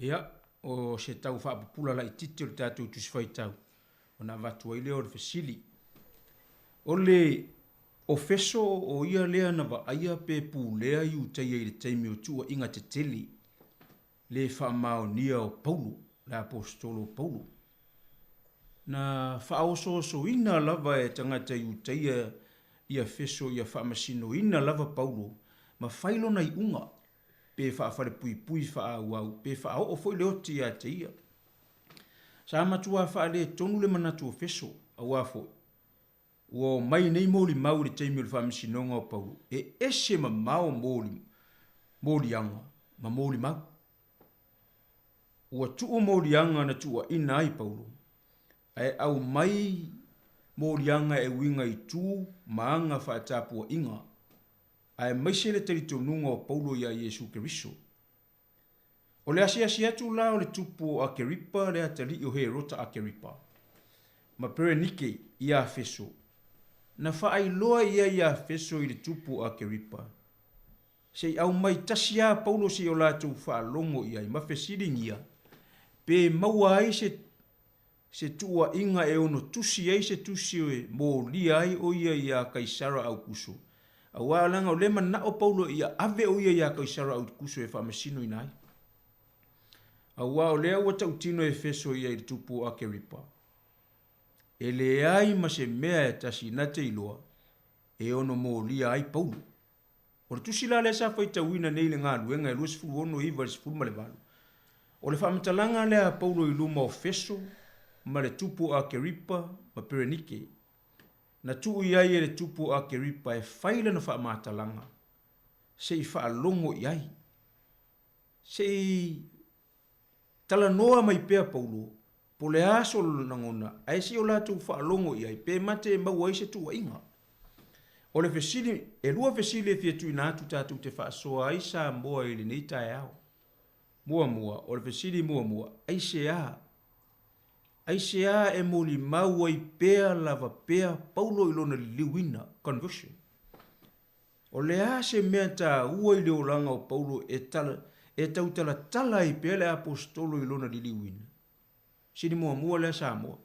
Ia, o se tau faapupula laitiiti o le tatou Tusi Faitau, ona avatu ai lea o le fesili. O le Ofeso o ia lea na vaaia pe pulea Iutaia i le taimi o tuuaiga tetele le faamaonia o Paulo, le aposetolo o Paulo. Na faaosoosoina lava e tagata Iutaia i Efeso ia faamasinoina lava Paulo ma fai lona iuga, pe faafalepuipui faaauau pe faaoo foi le oti ia te ia. Sa matuā faaletonu le manatu o Feso, auā foi, ua omai nei molimau i le taimi o le faamasinoga o Paulo, e ese mamao moli, moliaga ma molimau. Ua tuu moliaga na tuuaina ai Paulo, ae aumai moliaga e uiga i tu ma aga faatapuaiga, aemaise le talitonuga o Paulo iā Iesu Keriso. O le asiasi atu la o le tupu o Akeripa le atalii o Herota Akeripa, ma Perenike iā Feso, na faailoa ia iā Feso i le tupu o Akeripa, se i aumai tasi a Paulo se i o latou faalogo i ai ma fesiligia pe maua ai se se tuuaiga e ono tusi ai se tusi e molia ai o ia iā Kaisara Aukuso, auā leaga o lea e manao Paulo ia ave o ia iā Kaisara Aukuso e faamasinoina ai. Auā o lea ua tautino e Efeso ia i le tupu o Akeripa, e leai ma se mea e tasi na te iloa e ono molia ai Paulo. O le tusi la lea sa faitauina nei i le galuega e 26 9 i le 18, o le faamatalaga lea a Paulo i luma o Feso ma le tupu o Akeripa ma Perenike, na tuu i ai e le tupu o Akeripa e fai lana faamatalaga se i faalogo i ai, se i Talanoa mai pea Paulo, po le a sona lagona, ae se i o latou faalogo i ai, pe mate e maua ai se tuuaiga. O le fesili, e lua fesili e fia tuuina atu tatou te faasoa ai Samoa i lenei taeao. Muamua, o le fesili muamua, aisea? Aisea e molimau ai pea lava pea Paulo i lona liliuina, conversion? O le a se mea taua i le olaga o Paulo e tala, e tautalatala ai pea le Aposetolo i lona liliuina? Sili muamua lea Samoa.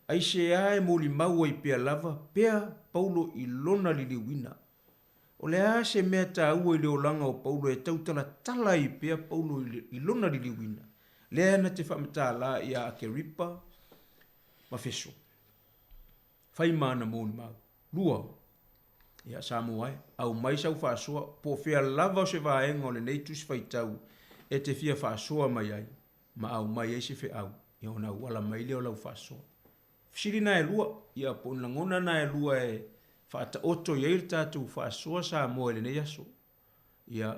Aisea e molimau ai pea lava pea Paulo i lona liliuina? O le a se mea taua i le olaga o Paulo e tautalatala ai pea Paulo i lona liliuina? Lea na te faamatala ia Akeripa ma Feso. Fai ma ana molimau. 2. Ia, Samoa e, aumai sau faasoa, po o fea lava o se vaega o lenei tusi faitau e te fia faasoa mai ai, ma aumai ai se feau, ia ona auala mai lea o lau faasoa. Fesili na e lua, ia po o ni lagona na e lua e faataoto i ai le tatou faasoa Samoa i lenei aso. Ia,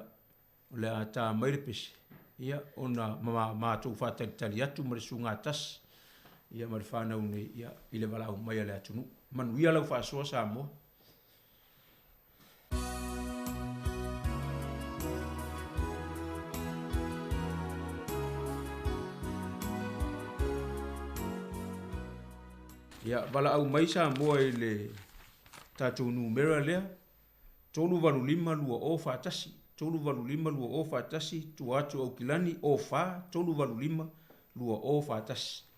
o le a ta mai le pese, ia, ona ma matou faatalitali atu ma le suga tasi, ia, ma le fanau nei, ia, i le valaau mai a le atunuu. Manuia lau faasoa Samoa. Ia, valaau mai Samoa i le tatou numera lea, 385 2041, 385 2041, tua atu Aukilani, 04 385 2041.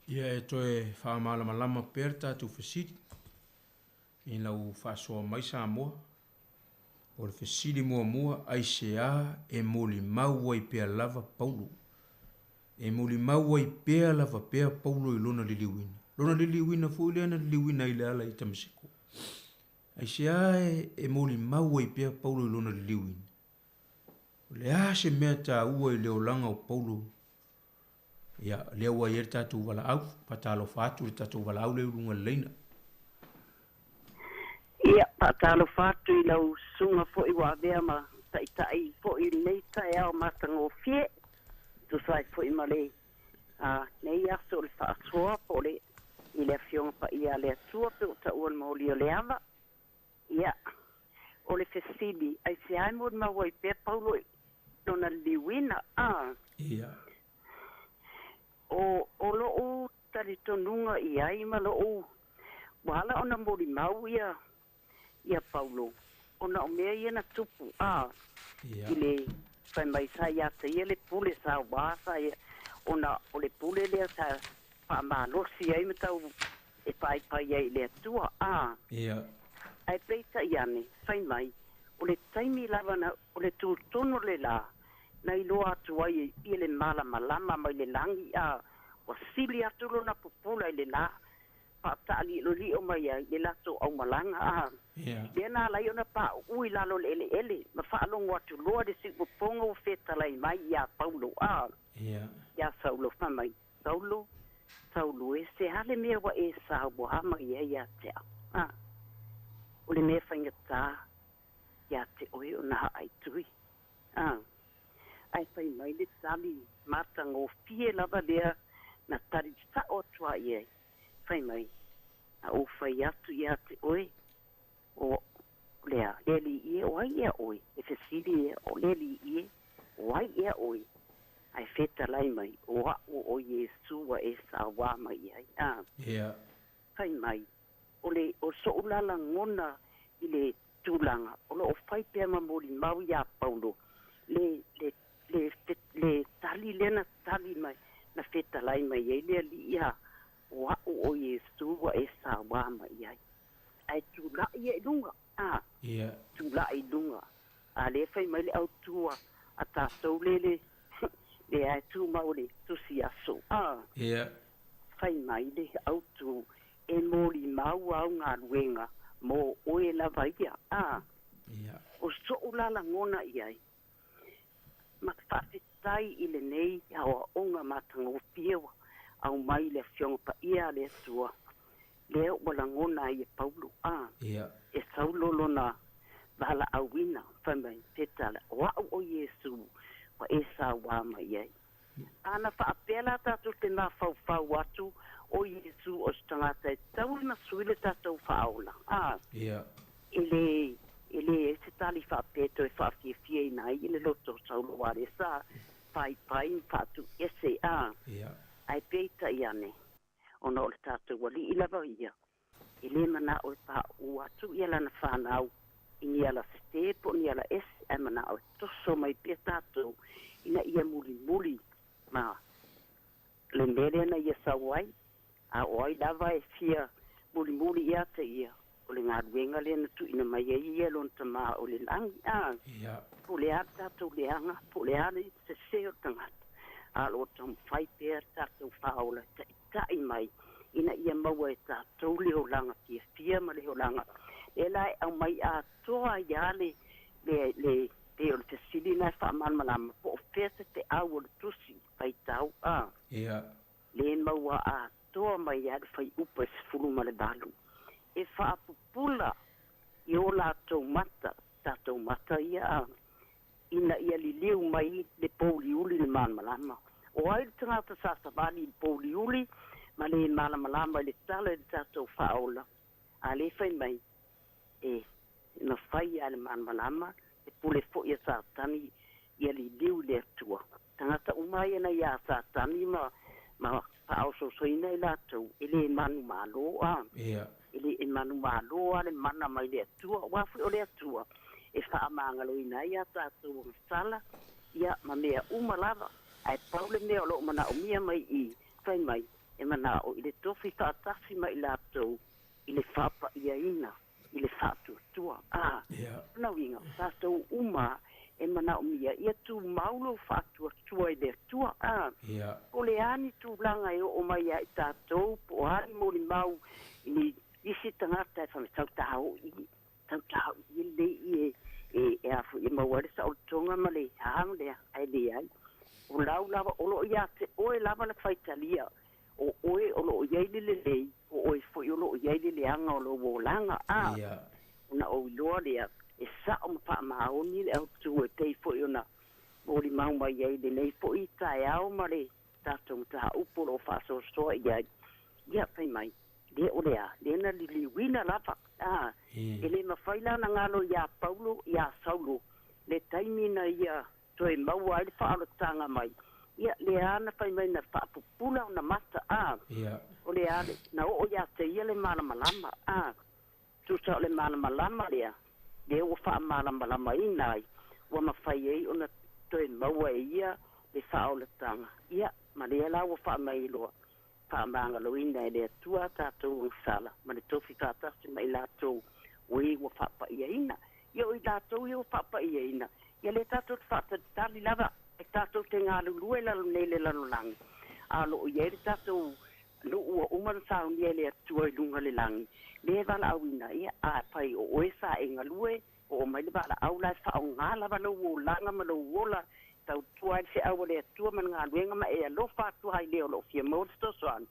Ia e toe faamalamalama pea le tatou fesili ina ua faasoa mai Samoa. O le fesili muamua, aisea e molimau ai pea lava Paulo? E molimau ai pea lava pea Paulo i lona liliuina. Lona liliuina foi lea na liliuina ai i le ala i Tamaseko. Aisea e molimau ai pea Paulo i lona liliuina? O le a se mea taua i le olaga o Paulo? Ia, lea ua i ai le tatou valaau, faatalofa atu i le tatou valaau lea i luga o le laina. Ia, faatalofa atu i lau susuga foi ua avea ma taitai foi i lenei taeao matagofie, e tusa ai foi ma le nei aso o le faasoa po o le i le Afioga Paia a le Atua pe ua taua le moli o le ava. Ia, o le fesili, aisea e molimau ai pea Paulo i lona liliuina? A. Ia. O, o lo'u talitonuga i ai ma lo'u, ua ala ona molimau ia, ia Paulo, ona o mea ia na tupu, a, Ia. i le, fai mai sa ia te ia le pule sa wā sa ia, ona o le pule lea sa faamalosi ai ma tau e paepae ai i le Atua, a. Ia. Ae peitai ane, fai mai, o le taimi lava na, o le tutonu o le lā, na iloa atu ai e ia le malamalama mai le lagi, a ua sili atu lona pupula i le lā, faataaliolio mai ai le latou aumalaga, a lea na ala ai ona pauu i lalo o le eleele, ma faalogo atu loa le siupopoga ua fetalai mai iā Paulo, a iā Saulo, fai mai, Saulo, Saulo e, se a le mea ua e sauā mai ai ia te au? A o le mea faigata ia te oe ona haaitui. A ae fai mai le tali matagofie lava lea na tali sa'o atu ai i ai, fai mai, Na ou fai atu ia te oe, o le a, le Alii e, o ai ea oe? E fesili ea, o le Alii e, o ai ea oe? Ae fetalai mai, o a'u o Iesu ua e sauā mai ai. A fai mai, o le, o so'u la lagona i le tulaga o lo o fai pea ma molimau iā Paulo, le, le, le, le tali lea na tali mai, na fetalai mai ai le Alii, a, o a'u o Iesu ua e sauā mai ai. Ae tula'i ia i luga, a, tula'i i luga, a lea fai mai le autu a, a tatou le, le, lea e tumau le tusi aso, a, fai mai le autu e molimau au galuega mo oe lava ia, a, o so'u la lagona i ai, ma faafetai i lenei aoaoga matagofie ua aumai i le Afioga Paia a le Atua, lea ua lagona ai e Paulo, a, e Saulo lona valaauina, fai mai, Petala, o a'u o Iesu ua e sauā mai ai. A na faapea la tatou te mafaufau atu o Iesu o se tagata e tau i masui le tatou faaola, a, e le, e leai se tali faapea e toe faafiafiaina ai i le loto o Saulo aua lea sa paipai ma faatuiese, a, ae peitai ane, ona o le tatou Alii lava ia, e le manao e pauu atu ia lana fanau i ni ala sese po o ni ala ese, Ae mana'o e toso mai pea tatou ina ia mulimuli ma le mea lea na ia sau ai, a o ai lava e fia mulimuli ia te ia, o le galuega lea na tuuina mai ai ia e lona Tamā o le lagi, a. Po o le a le tatou leaga, po o le a le sese o le tagata, a o lo o taumafai pea le tatou Faaola e taitai mai ina ia maua e tatou le olaga fiafia ma le olaga lea la e aumai atoa ai lava le, le, le, pei o le fesili lena e faamalamalama po o fea se feau o le Tusi Faitau, a. Le maua atoa mai lava le fuaiupu e 18 e faapupula i o latou mata, tatou mata ia, a, ina ia liliu mai le pouliuli i le malamalama. O ai le tagata sa savali i le pouliuli ma le malamalama i le tala i le tatou Faaola, a le fai mai e mafai lava e le malamalama le pule foi a Satani ia liliu i le Atua. Tagata uma ia na iā Satani ma ma faaosoosoina i latou, e le manumalo a. E le e manumalo lava le mana mai le Atua, aua foi o le Atua e faamagaloina ai a tatou agasala, ia, ma mea uma lava. Ae pau le mea o lo o manaomia mai i i, fai mai, e manao i le tofi faatasi ma i latou i le faapa'iaina i le faatuatua. A, lona uiga, o tatou uma e manaomia ia tumau lou faatuatua i le Atua. A, po o le a ni tulaga e oo mai ia i tatou, po o a ni molimau i ni isi tagata e fai mai, Tau tāo'i, tau tāo'i lelei i e, e a foi e maua ai le saolotoga ma le a ma le a, ae leai. O lau lava, o lo o ia te oe lava le faitalia, o oe o lo o i ai le lelei, o oe foi o lo o i ai le leaga o lou olaga, a, ona ou iloa lea, e sa'o ma faamaoni le autu e pei foi ona molimau mai ai lenei foi taeao ma le tatou mataupu o lo o faasoasoa i ai. Ia, fai mai, le o le a? Lea na liliuina lava, a, e le mafai la ona galo iā Paulo, iā Saulo, le taimi na ia toe maua ai le faaolataga mai, ia, lea na fai mai na faapupula ona mata, a, o le a, na oo ia te ia le malamalama, a, tusa o le malamalama lea, lea ua faamalamalamaina ai, ua mafai ai ona toe maua e ia le faaolataga, ia, ma lea la ua faamailoa, faamagaloina e le Atua a tatou agasala ma le tofi faatasi ma i latou o e ua faapa'iaina. Ia o i latou ia ua faapa'iaina, ia lea tatou te faatalitali lava e tatou te galulue i lalo nei i le lalolagi, a o lo o i ai le tatou nuu ua uma ona saunia e le Atua i luga o le lagi, lea e valaauina, ia, afai o oe sa e galue, oo mai le valaau la e faaaoga lava lou olaga ma lou ola e tautua ai le feau a le Atua ma le galuega ma e alofa atu ai i le o lo o fia maua le fesoasoani,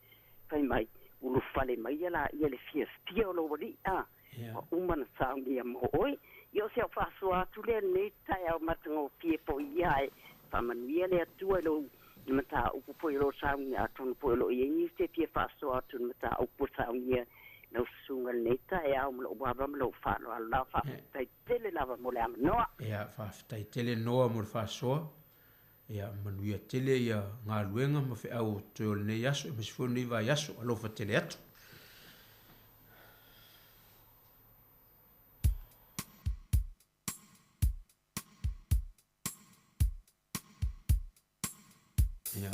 fai mai, ulufale mai ia laia le fiafia o lou Alii, a ua uma ona saunia mo oe. Ia o si au faasoa atu lea i lenei taeao matagofie foi ia, ae faamanuia le Atua i lou mataupu foi o lo o saunia, atonu foi o lo o i ai nisi e fia faasoa atu i le mataupu ua saunia lau susuga i lenei taeao ma lou ava ma lou faaaloalo lava. Faafetai tele lava mo le avanoa. Ia, faafetai tele Noa mo le faasoa. Ia, manuia tele ia galuega ma feau o toe o lenei aso, aemaise foi o lenei vaiaso. Alofa tele atu. Ia.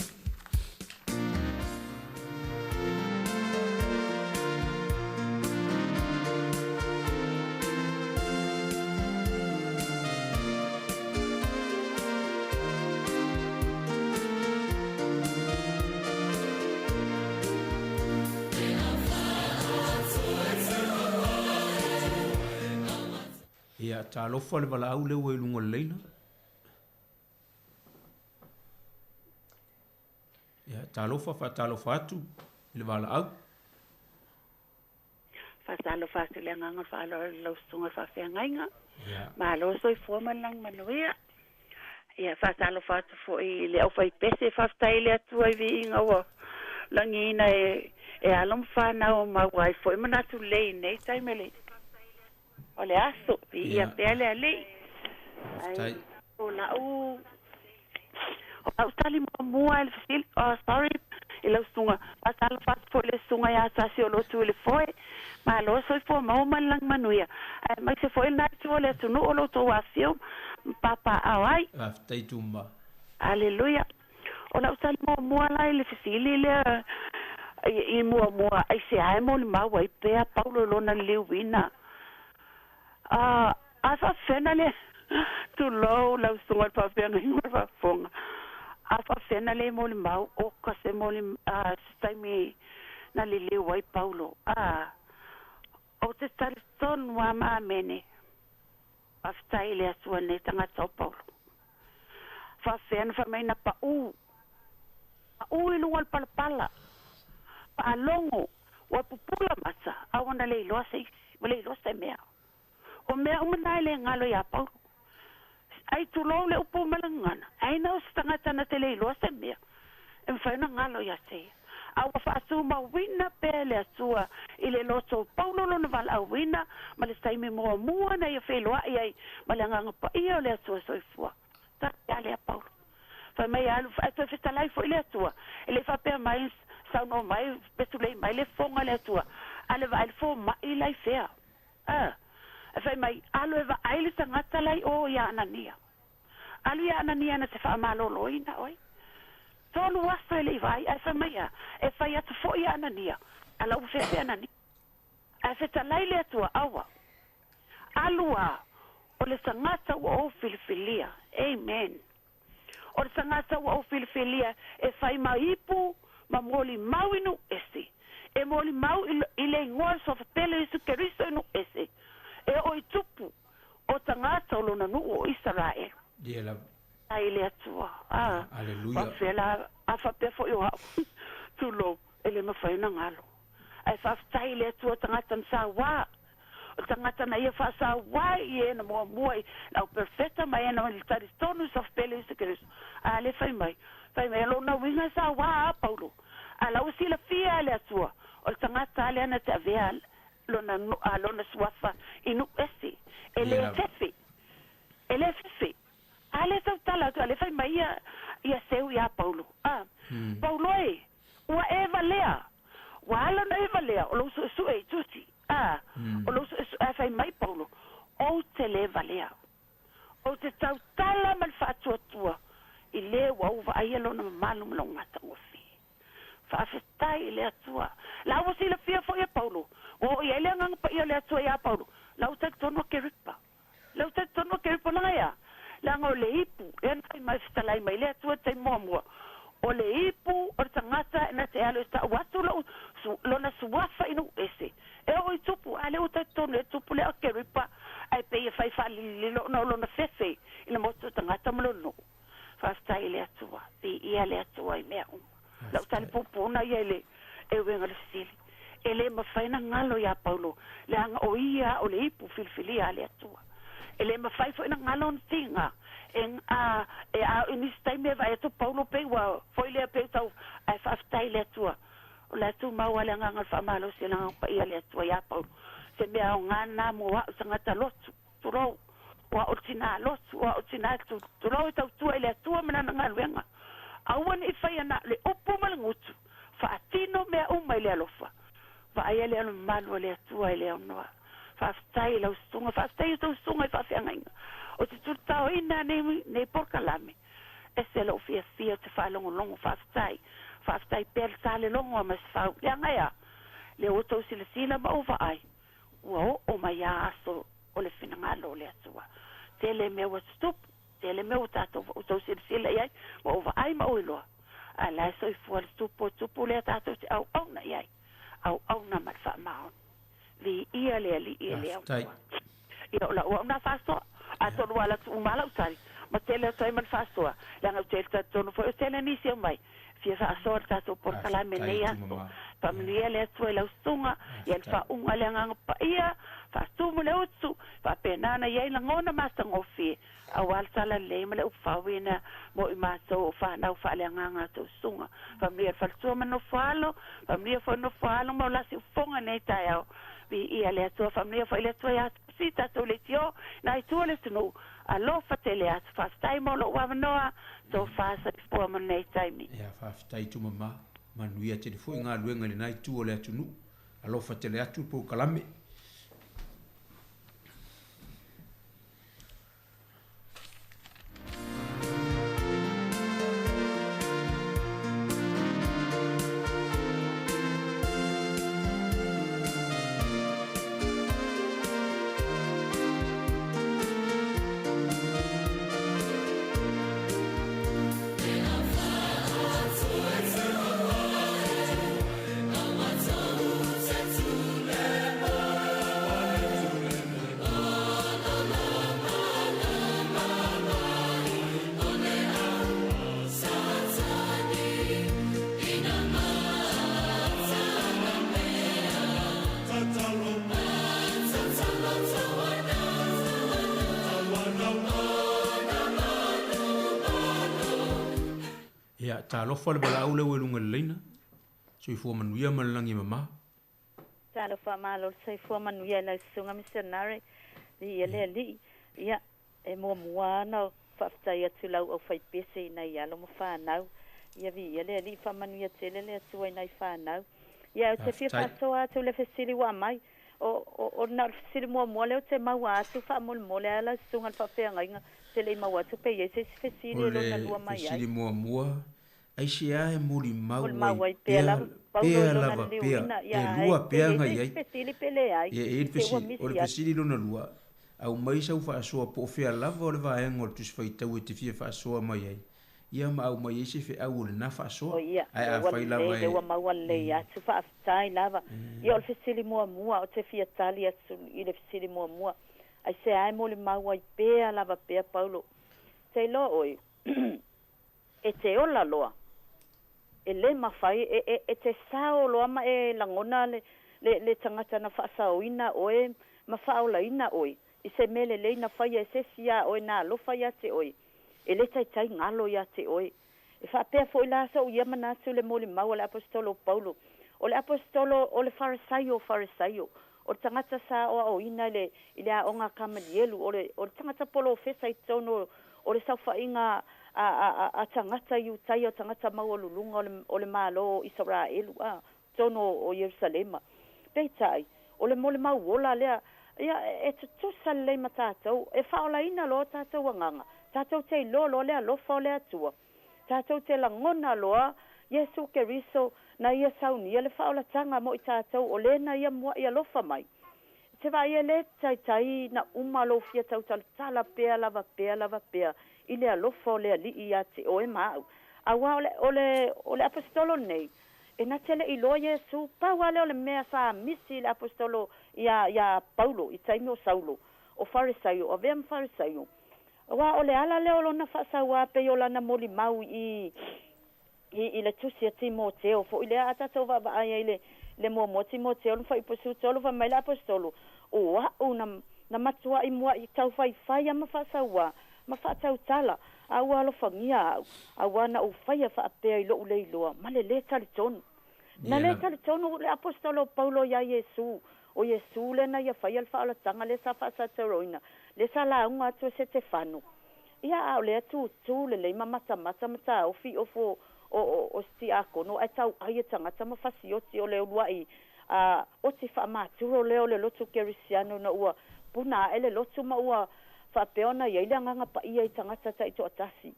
Ia, talofa le valaau lea ua i luga o le laina. Ia, talofa, faatalofa atu i le valaau. Faatalofa atu i le agaga o le faaaloalo i lau susuga i le faafeagaiga. Malo soifua ma le lagi manuia. Ia, faatalofa atu foi i le aufaipese, faafetai i le Atua i viiga ua lagiina e e alo ma fanau maua ai foi manatu lelei i nei taimi o le o le aso. Viia pea le Alii. Ai, o lau o lau tali muamua i le fesili, oh sorry, I lau susuga, faatalofa atu foi i le susuga ia Tasi o lo o tu i le foe. Malo soifua maua ma le lagi manuia, aemaise foi lena itu o le atunuu o lo outou afifio ma papaaao ai. Faafetai Tuma. Aleluia. O lau tali muamua la i le fesili lea i muamua, aisea e molimau ai pea Paulo i lona liliuina? A, a faafefea le, tulou lau susuga i le faafeagaiga ma le faafofoga, a faafefea le molimau oka se moli, a, se taimi na liliu ai Paulo? A, ou te talitonu lava ma amene. Faafetai i le Atua i lenei tagata o Paulo. Faafefea na fai mai na paʻu, paʻu i luga o le palapala, faalogo, ua pupula mata, a ua na le iloa se isi, ua le iloa se mea. O mea uma na e le galo iā Paulo. Ai tulou le upu ma le gagana, ai na o se tagata na te le iloa se mea, e mafai ona galo ia te ia. A ua faatumauina pea e le Atua i le loto o Paulo lona valaauina ma le taimi muamua na ia feiloai ai ma le Agaga Paia o le Atua Soifua. Tali a lea Paulo. Fai mai alu, ae toe fetalai foi le Atua. E le faapea mai, saunoa mai, petulei mai le fofoga o le Atua, a le vaai le fomai la i fea? A, e fai mai, alu e vaai le tagata la i o iā Anania. Alu iā Anania na te faamaloloina oe. Tolu aso e le i vaai, ae fai mai a, e fai atu foi iā Anania, a la ua fefe Anania. Ae fetalai le Atua, aua. Alu a, o le tagata ua ou filifilia. Amen. O le tagata ua ou filifilia e fai ma ipu ma molimau i nuu ese. E molimau i, i le igoa o le Suafa Pele o Iesu Keriso i nuu ese. E oo i tupu o tagata o lona nuu o Isaraelu. Ia lava. Ai le Atua. A, Aleluia. faapefea la, a faapea foi o au, tulou, e le mafai ona galo. Ae faafetai i le Atua tagata na sauā, o le tagata na ia faasauā i e na muamua i le au perofeta ma e na i le talitonu i Suafa Pele Iesu Keriso. A le fai mai, fai mai, o lona uiga e sauā a Paulo, a la ua silafia e le Atua, o le tagata a lea na te avea lona, a lona suafa i nuu ese, e le fefe, e le fefe. A le tautala atu, a le fai mai ia, ia seu iā Paulo, a, Paulo e, Ua e valea! Ua ala ona e valea, o lou suesue i tusi, ā, o lou suesue, ae fai mai Paulo, Ou te lē valea. Ou te tautala ma le faatuatua i lē ua ou vaaia lona mamalu ma lou matagofie. Faafetai i le Atua. La ua silafia foi e Paulo, ua oo i ai le Agaga Paia o le Atua iā Paulo, la ua talitonu a Keripa. Lau talitonu ke upu langa ia, leaga o le ipu, lea na fai mai fetalai mai le Atua i taimi muamua, o le ipu o le tagata na te alu e tau atu lou, lona suafa i nuu ese. E oo i tupu, a lea ua talitonu e tupu le Akeripa, ae pei e fai faalililo ona o lona fefe i le motu o tagata ma lona nuu. Faafetai i le Atua, viia le Atua i mea uma. Lau tali puupuu ia i le euega o le fesili. E le mafai ona galo iā Paulo, leaga o ia o le ipu filifilia a le Atua. E le mafai foi ona galo ona tiga, e, a, e a i nisi taimi e vaai atu Paulo pei ua foi lea pei tau, ae faafetai i le Atua. O le a tumau lava le agaga o le faamalosi o le Agaga Paia o le Atua iā Paulo. Se mea aoga lena mo a'u tagata lotu, tulou, o a'u le tinā lotu, o a'u le tinā tulou e tautua i le Atua ma Lana galuega. Aua ne i faia na o le upu ma le gutu, faatino mea uma i le alofa. Vaaia lea o le mamalu o le Atua e le aunoa. Faafetai i lau susuga, faafetai i tou susuga i faafeagaiga. O te tulitaoina nei, nei polokalame. Ese lou fiafia o te faalogologo, faafetai. Faafetai pea le talelogo a Masefau. Leaga e a? Lea ua tou silasila ma ou vaai, ua oo mai a aso o le finagalo o le Atua. Tele mea ua tutupu, tele mea ua tatou ua tou silasila i ai, ma ou vaai ma ou iloa. A la e soifua le tupu o tupu lea tatou te auauna i ai, auauna ma le faamaoni. Viia le Alii e le Atua. Ia o lau au na faasoa, atonu ua alu atu uma lava lau tali, ma tele atu ai ma le faasoa, leaga ou te talitonu foi o tele nisi e omai, fia faasoa le tatou polokalame nei aso. Faamanuia le Atua i lau susuga, ia le faauga le Agaga Paia, faatumu le utu, faapena ona i ai lagona matagofie, aua le tala lelei ma le upu faauina mo i matou o fanau faaleagaga a tou susuga. Faamanuia le faletua ma nofo alo, faamanuia foi nofo alo ma o la siufofoga i lenei taeao. Viia le Atua, faamanuia foi le Atua ia Tasi, tatou leitio, na i tua o le atunuu. Alofa tele atu. Faafetai mo lou avanoa, tofa soifua mo lenei taimi. Ia, faafetai Tumama. Manuia tele foi galuega i lena itu o le atunuu. Alofa tele atu le polokalame. Ia, talofa le valaau lea ua i luga i le laina. Soifua manuia ma le lagi e mama. Talofa malo le soifua manuia i lau susuga misionare, viia le Alii. Ia, e muamua lava ona faafetai atu i lau aufaipese i nai alo ma fanau. Ia viia le Alii, faamanuia tele le Atua i nai fanau. Ia, ou te fia faasoa atu i le fesili ua aumai. O, o, o na o le fesili muamua lea ou te maua atu faamolemole a lau susuga i le faafeagaiga te le i maua atu pe i ai se isi fesili O e lona le lua mai ai. fesili muamua, aisea e molimau Molimau ai ai pea pea, lava Paulo i pea lona lava pea, liliuina, e ia ai lua pe i ai peaga se i isi ai. fesili pe leai, Ia, e i ai i le te i ua fesili, o le misi atu. fesili lona lua, aumai sau faasoa po o fea lava o le vaega o le Tusi Faitau e te fia faasoa mai ai, ia ma aumai ai se feau o lena O faasoa. ia, Ae lea ua afai lelei, lava lea ua e maua lelei atu, faafetai lava. Ia o le fesili muamua, ou te fia tali atu i le fesili muamua, aisea e molimau ai pea lava pea Paulo? Te iloa oe, e te ola loa, e le mafai, e, e, e te sao loa ma e lagona le, le, le tagata na faasaoina oe ma faaolaina oe i se mea lelei na faia e se isi iā oe na alofa ia te oe, e le taitai galo ia te oe. E faapea foi la soʻu ia manatu le molimau a le Aposetolo o Paulo. O le Aposetolo o le Farisaio o Farisaio, o le tagata sa aoaoina i le, i le aoga a Kamalielu, o le, o le tagata polofesa i totonu o le saofaiga a, a, a, a tagata Iutaia, o tagata maualuluga o le, o le Malo o Isaraelu, a, totonu o, o Ierusalema. Peitai, o le molimau ola lea, ia, e tutusa lelei ma tatou, e faaolaina loa o tatou agaga, tatou te iloa loa le alofa o le Atua, tatou te lagona loa Iesu Keriso na ia saunia le faaolataga mo i tatou, o le na ia muaʻi alofa mai. E te vaai e le taitai na uma lou fia tautalatala pea lava pea lava pea i le alofa o le Alii ia te oe ma au. Auā o le, o le, o le Aposetolo lenei, e na te le i iloa Iesu, pau lava lea o le mea sa misi i le Aposetolo iā, iā Paulo i taimi o Saulo, o Farisaio, o avea ma Farisaio. Auā o le ala lea o lona faasauā pei o lana molimau i, i, i le tusi a Timoteo foi lea a tatou vaavaai ai i le, le muamua Timoteo le fuaiupu 13 fai mai le Aposetolo, O a'u na, na matua'i mua'i taufaifai a ma faasauā ma faatautala, a ua alofagia a'u, auā na ou faia faapea i lo'u le iloa ma le lē talitonu. Na Ia lē lava. talitonu le Aposetolo o Paulo iā Iesu, o Iesu lea na ia faia le faaolataga lea sa faasatauroina, lea sa lauga atu e Setefano. Ia, a o lea tutū lelei ma matamata ma taofi i ofo o, o, o se tiakono ae tauai e tagata ma fasioti o le uluaʻi a oti faamaturo lea o le lotu Kerisiano ina ua puna aʻe le lotu ma ua faapea ona i ai le Agaga Paia i tagata taitoatasi.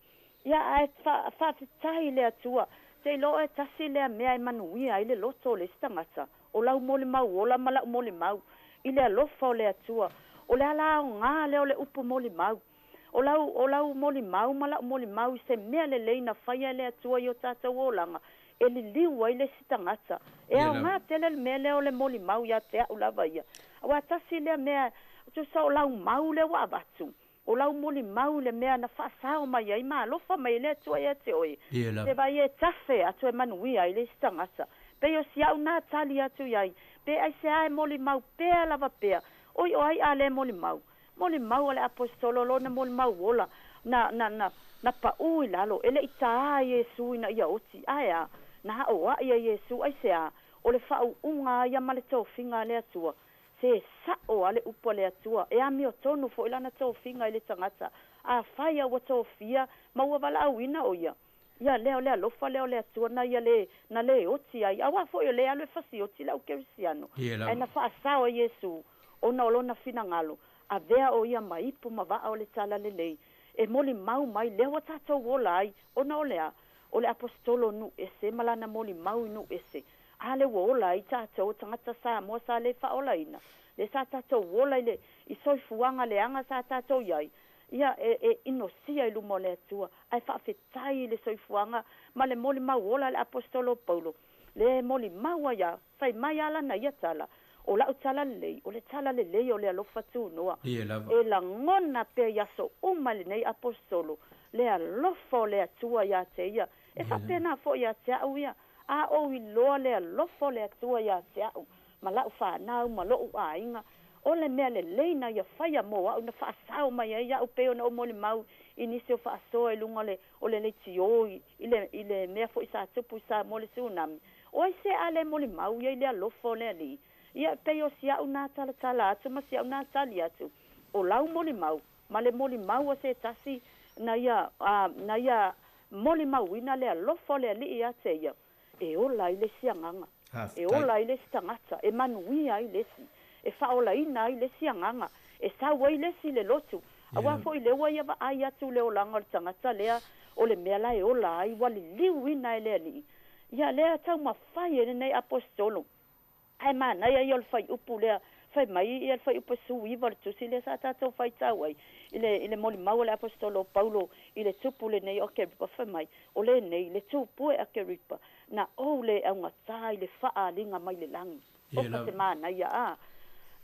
Ia, ae fa, faafetai i le Atua, te iloa oe tasi lea mea e manuia ai le loto o le isi tagata, o lau molimau ola ma la'u molimau i le alofa o le Atua. O le ala aoga lea o le upu molimau. O lau, o lau molimau ma la'u molimau i se mea lelei na faia e le Atua i o tatou olaga, e liliu ai le isi tagata. E Ia aoga lava. tele le mea lea o le molimau ia te a'u lava ia. Auā tasi lea mea, tusa o lau mau lea ua avatu, o lau molimau i le mea na faasao mai ai ma alofa mai ai le Atua ia te oe, Ia te lava. vaai e tafe atu e manuia ai le isi tagata. Pei o si a'u na tali atu i ai, pe aisea e molimau pea lava pea, oi o ai a lē molimau. Molimau a le Aposetolo lona molimau ola, na, na, na, na paʻū i lalo, e leʻi tā Iesu ina ia oti, ae a, na aʻoaʻi e Iesu, aisea, o le faauuga a ia ma le tofiga a le Atua. Se saʻo a le upu a le Atua, e amiotonu foi lana tofiga i le tagata, afai a ua tofia ma ua valaauina o ia. Ia lea o le alofa lea o le Atua na ia le na le oti ai, auā foi o lea e alu e fasioti le au kerisiano, ae na faasao e Iesu ona o lona finagalo, avea o ia ma ipu ma vaa o le talalelei, e molimau mai lea ua tatou ola ai, ona o le a? O le aposetolo o nuu ese ma lana molimau i nuu ese, a lea ua ola ai tatou o tagata Samoa sa le faaolaina, lea sa tatou ola i le i soifuaga leaga sa tatou i ai, ia e e inosia i luma o le Atua, ae faafetai i le soifuaga ma le molimau ola a le aposetolo o Paulo, lea e molimau ai a, fai mai a lana ia tala, O la'u tala lelei, o le tala lelei o le alofa tunoa, e lagona pea i aso uma i lenei aposetolo le alofa o le Atua iā te ia, e faapena foi iā te a'u ia, a ou iloa le alofa o le Atua iā te a'u, ma la'u fanau ma lo'u aiga, o le mea lelei na ia faia mo a'u na faasao mai ai a'u pei ona ou molimau i nisi o faasoa i luga o le o le leitiō i le i le mea foi sa tupu i Samoa le tsunami. O ai se a le molimau ia i le alofa o le Alii? Ia e pei o si a'u nā talatala atu ma si a'u nā tali atu, o lau molimau ma le molimau a se tasi na ia na ia molimauina le alofa o le Alii ia te ia, e ola ai le isi agaga, e ola ai le isi tagata, e manuia ai le isi, e faaolaina ai le isi agaga, e sau ai le isi i le lotu. Aua foi lea ua ia vaai atu le olaga o le tagata lea, o le mea la e ola ai, ua liliuina e le Alii. Ia lea taumafai e lenei Aposetolo. Ae manaia ia o le fuaiupu lea, fai mai ia le fuaiupu e 19 o le tusi lea sa tatou faitau ai, i le, i le molimau a le Aposetolo o Paulo i le tupu lenei o Akeripa, fai mai, O lenei, le tupu e Akeripa, na ou le augatā i le faaaliga mai le lagi. Oka se manaia, a!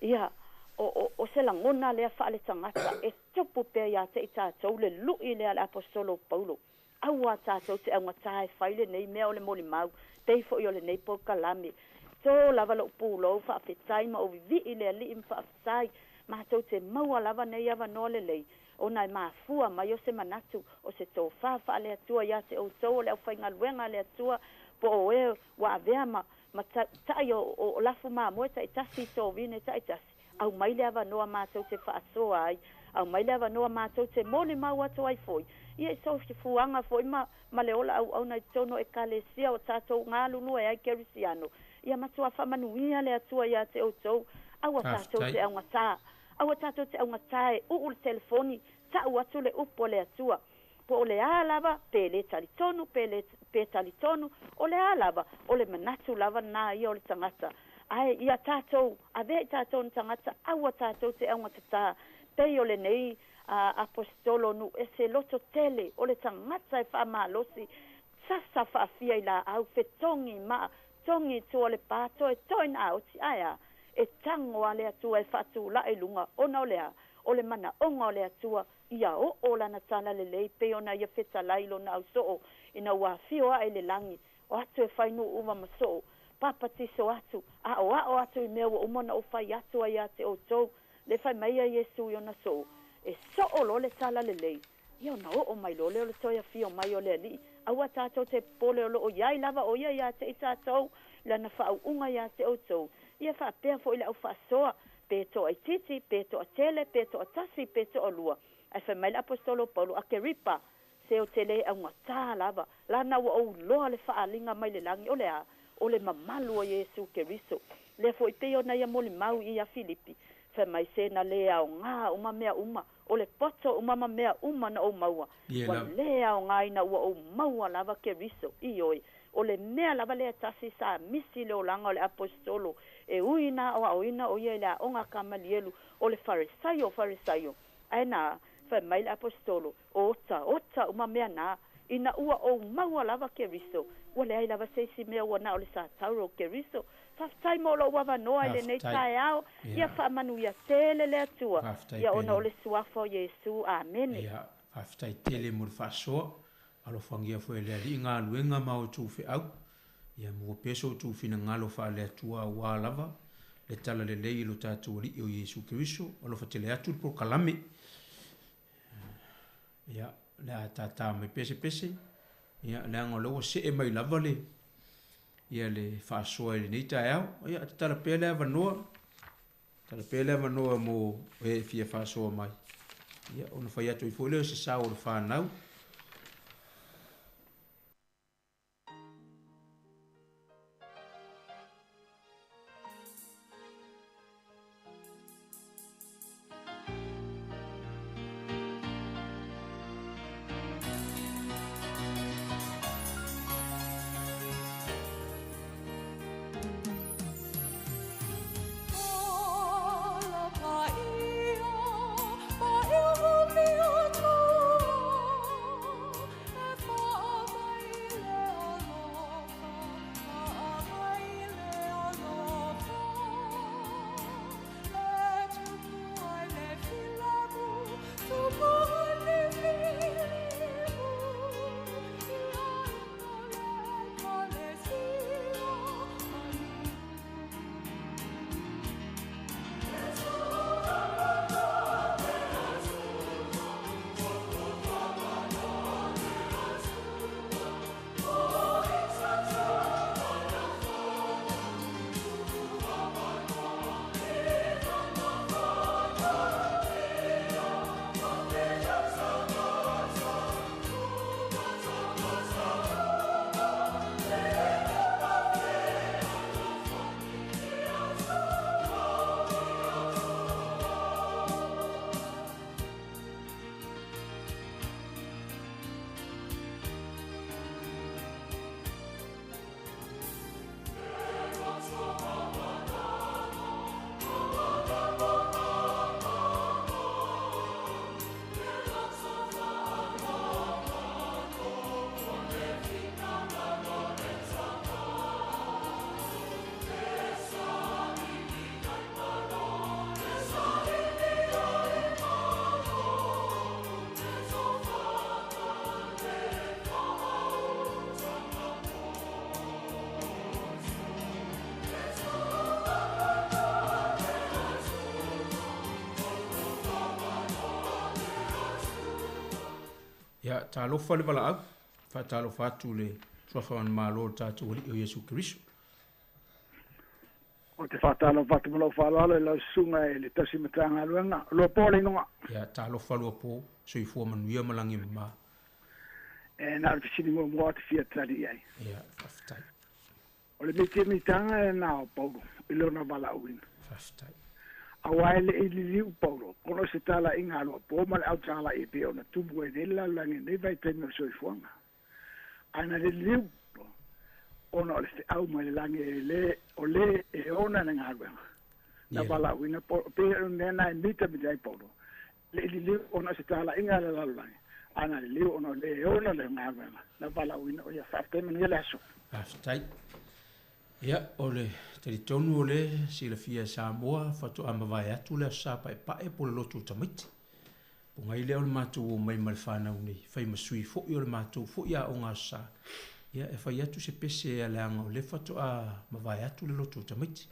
Ia, o, o, o se lagona lea faaletagata e tupu pea iā te i tatou le lu'i lea a le Aposetolo o Paulo. Aua tatou te augatā e fai lenei mea o le molimau, pei foi o lenei polokalame. Tō lava lou pulou faafetai ma ou vivii le Alii ma faafetai, matou te maua lava nei avanoa lelei, ona e mafua mai o se manatu, o se tofā faale-Atua ia te outou o le aufaigaluega a le Atua, po o e ua avea ma ma taʻi o o lafu mamoe taitasi i tovine taitasi, aumai le avanoa matou te faasoa ai, aumai le avanoa matou te molimau atu ai foi, ia i soifuaga foi ma ma le ola auauna i totonu o Ekalesia o tatou galulue ai Kerisiano. Ia matua faamanuia le Atua iā te outou, aua tatou te augatā, aua tatou te augatā e uu le telefoni, ta'u atu le upu a le Atua. Po o le a lava, pe le talitonu, pe le, pe talitonu, o le a lava, o le manatu lava na ia o le tagata. Ae ia tatou, avea i tatou na tagata, aua tatou te augatatā, pei o lenei a, aposetolo nuu ese loto tele, o le tagata e faamalosi, sasa faafia i laau, fetogi i maa, togi i tua o le pa, toetoe na aoti, ae a? E tago a le Atua e faatulaʻi i luga, ona o le a? O le manaoga o le Atua, ia oo lana tala lelei pei ona ia fetalai lona ausoo ina ua afio ae i le lagi, o atu e fai nuu uma ma soo, papatiso atu, aʻoaʻo atu i mea ua uma ona ou fai atu ai ia te outou. Le fai mai a Iesu i ona soo, E soo loa le tala lelei, ia ona oo mai loa lea o le toe afio mai o le Alii. Aua tatou te popole o lo o i ai lava o ia ia te i tatou, lana faauuga ia te outou. Ia faapea foi le aufaasoa, pe toaitiiti, pe toatele, pe toatasi, pe toalua. Ae fai mai le Aposetolo o Paulo, Akeripa, se o te le augatā lava, lana ua ou iloa le faaaliga mai le lagi, o le a? O le mamalu o Iesu Keriso. Lea foi pei ona ia molimau i ia Filipi, fai mai se na le aoga uma mea uma, o le poto uma ma mea uma na ou maua, ua le aoga ina ua ou maua lava Keriso. Ioe, o le mea lava lea tasi sa misi i le olaga o le Aposetolo, e ui ina aoaoina o ia i le aoga a Kamalielu, o le Faresaio o Faresaio. Ae na, fai mai le Aposetolo, o otaota uma mea na, ina ua ou maua lava Keriso, ua leai lava se isi mea ua na o le satauro o Keriso. Faafetai mo lou avanoa i lenei taeao, ia faamanuia tele le Atua, ia ona o le Suafa o Iesu. Amene. Ia, faafetai tele mo le faasoa. Alofagia foi e le Alii galuega ma outou feau, ia maua pea so outou finagalo faale-Atua aua lava le talalelei i lo tatou Alii o Iesu Keriso. Alofa tele atu le polokalame. Ia, o le a tātā mai pea se pese, ia, leaga o lea ua see mai lava le, ia le faasoa i lenei taeao. Ia, tatala pea le avanoa, tatala pea le avanoa mo e e fia faasoa mai. Ia, ona fai atu ai foi lea o se sao o le whānau. Ia, talofa le valaau, faatalofa atu i le Suafa Manumalo o le tatou Alii o Iesu Keriso. Ou te faatalofa atu ma lou faaaloalo i lau susuga i le tausi Matagaluega. O Luapo le igoa. Ia, talofa Luapo, soifua manuia ma lagi e mama. E na o le fesili muamua ou te fia tali i ai. Ia, faafetai. O le mitamitaga lena o Paulo i lona valaauina. Faafetai. Aua e le i liliu Paulo, ona o se talaiga a Luapo ma le autala'i e pei ona tumu ai nei le lalolagi i lenei vaitaimi o le soifuaga. Ae na liliu Paulo ona o le feau mai le lagi e le o le e ona le galuega. Na valaauina Paulo, pei o le mea lena e mitamita ai Paulo, e le i liliu ona o se talaiga a le lalolagi, ae na liliu ona o le e ona le galuega. Na valaauina o ia. Faafetai manuia le aso. Faafetai. Ia, o le talitonu o le silafia e Samoa faatoa mavae atu le Aso Sa Paepae po o le Lotu o Tamaiti. Pogai lea o le matou omai ma le fanau nei, fai ma sui foi o le matou foi aoga Aso Sa, ia e fai atu se pese leaga o lea faatoa mavae atu le Lotu o Tamaiti.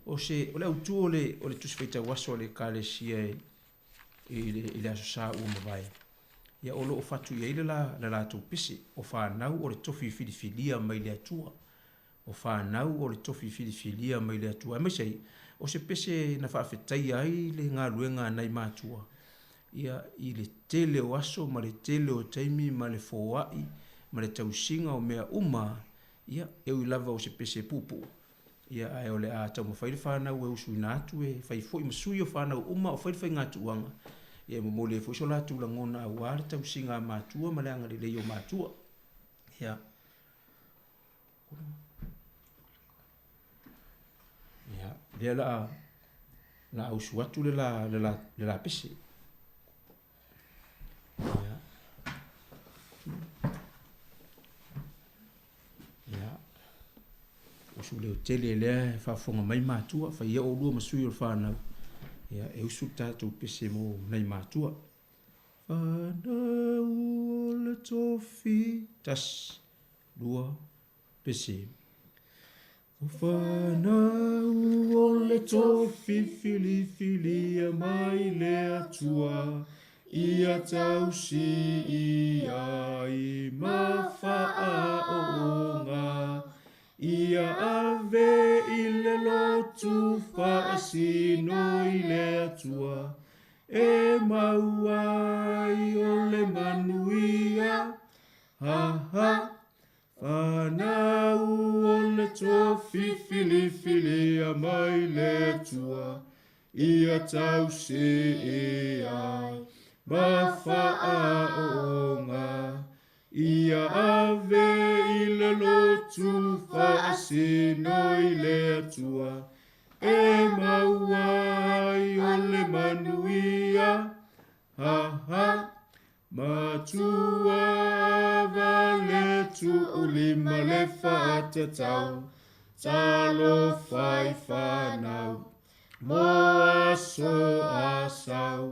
O se, o le autu o le, o le Tusi Faitau Aso a le Ekalesia e, i le, i le Aso Sa ua mavae, ia o lo o fatu i ai le la, le latou pese, o fanau o le tofi filifilia mai le Atua. O fanau o le tofi filifilia mai le Atua. Aemaise ai, o se pese na faafetaia ai le galuega a nai matua, ia, i le tele o aso ma le tele o taimi ma le foai ma le tausiga o mea uma, ia, e ui lava o se pese puupuu, ia, ae o le a taumafai le fanau e usuina atu e fai foi ma sui o fanau uma o fai le faigatuaga, ia, e momoli ai foi so latou lagona aua le tausiga a matua ma le agalelei o matua. Ia. Ia, lea la a, la a usu atu le la, le la, le la pese. Ia. Ia. Usu leo tele lea e faafofoga mai matua, fai ia oulua ma sui o le whānau. Ia, e usu le tātou pese mo nai matua. Whānau o le tofi. Tas, lua, pese. O whānau o le tofi filifilia mai le Atua, ia tausi ia i ma whaaoonga, ia ave i le lotu whaasino i le Atua, E mau ai o le manuia, ha ha, Whanau o le tofi filifilia mai le Atua, ia tausi ai ma whaaoonga, ia ave i le lotu whaasino i le Atua, E maua ai o le manuia, ha ha, Matua vale tuulima le faatatau, talofa i fanau, mo aso asau,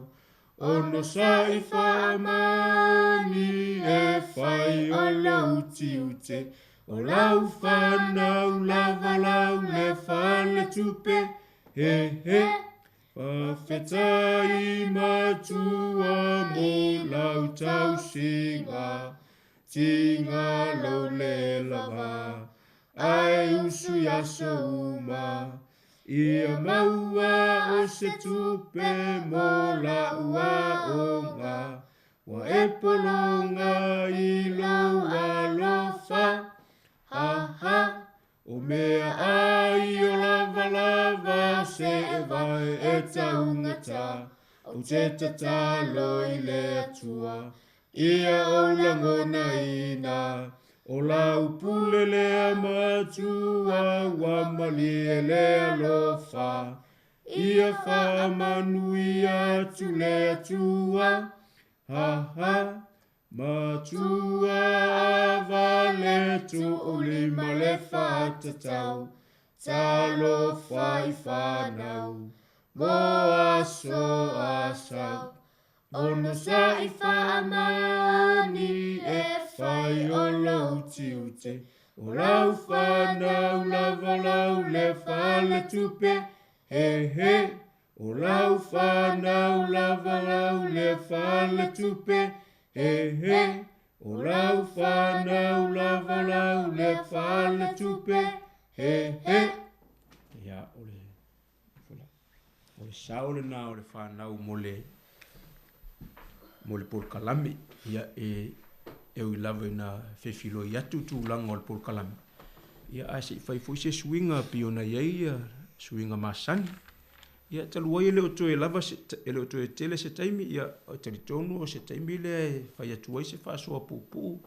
onosai faamaoni e fai o lou tiute, O lau fanau lava lau le faletupe, he he, Faafetai matua mo lau tausiga, tiga lou le lava, ae usu i aso uma, ia maua o se tupe mo lau aoga, Ua e pologa i lou alofa, ha ha, O mea ai o lavalava se e vae e taugata, Ou te tatalo i le Atua, ia ou lagonaina, O lau pule lea matua ua malie le alofa, Ia faamanuia atu le Atua, ha ha, Matua vale tuulima le faatatau, talofa i fanau, mo aso asau, onosai faamaoni e fai o lou tiute, o lau fanau lava lau le faletupe, he he, o lau fanau lava lau le faletupe, He he, o lau fanau lava lau lea faletupe, he he. Ia, o le, o le sao lena o le fanau mo le, mo le polokalame. Ia, e, e ui lava ina fefiloi atu tulaga o le polokalame, ia, ae se i fai foi se suiga pei ona i ai ia suiga masani. Ia, talu ai e le o toe lava se, e le o toe tele se taimi, ia, e talitonu o se taimi lea e fai atu ai se faasoa puupuu.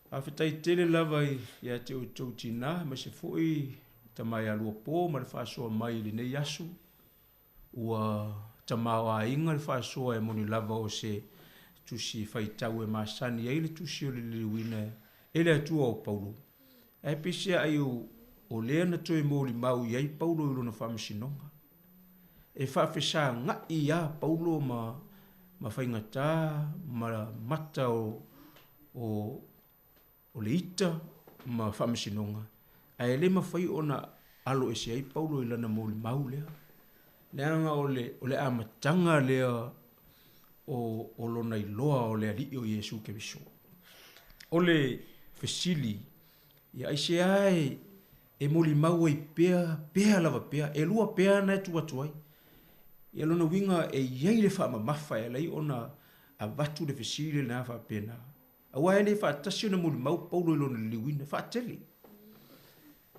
Faafetai tele lava ia te outou tinā, aemaise foi tama ia Luapo ma le faasoa mai i lenei aso. Ua tamaoaiga le faasoa e moni lava o se tusi faitau e masani ai le tusi o le liliuina e le Atua o Paulo. Ae peiseai o lea na toe molimau i ai Paulo i lona faamasinoga. E faafesagaʻi iā Paulo ma ma faigata ma mata o o o le ita ma faamasinoga, ae le mafai ona alo ese ai Paulo i lana molimau lea. Leaga o le o le amataga lea o o lona iloa o le Alii o Iesu Keriso. O le fesili, ia aisea e e molimau ai pea, pea lava pea, e lua pea na e tuu atu ai. Ia lona uiga e i ai le faamamafa e ala ai ona avatu le fesili lena faapena. Aua e le faatasi ona molimau Paulo i lona liliuina, faatele.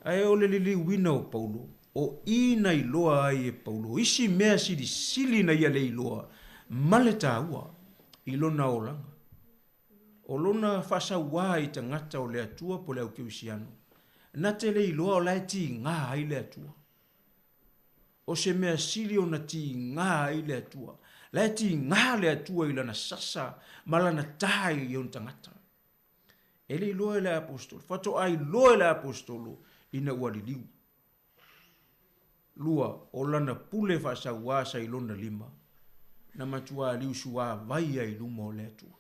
Ae o le liliuina o Paulo, o i na iloa ai e Paulo isi mea silisili na ia le iloa ma le taua i lona olaga. O lona faasauā i tagata o le Atua po o le au Kerisiano, na te le iloa o la e tigā ai le Atua. O se mea sili ona tigā ai le Atua. La e tigā le Atua i lana sasa ma lana tā i ona tagata. E le iloa e le Aposetolo, faatoa iloa e le Aposetolo ina ua liliu. Lua, o lana pule faasauā sa i lona lima, na matuā liusuāwai ai i luma o le Atua.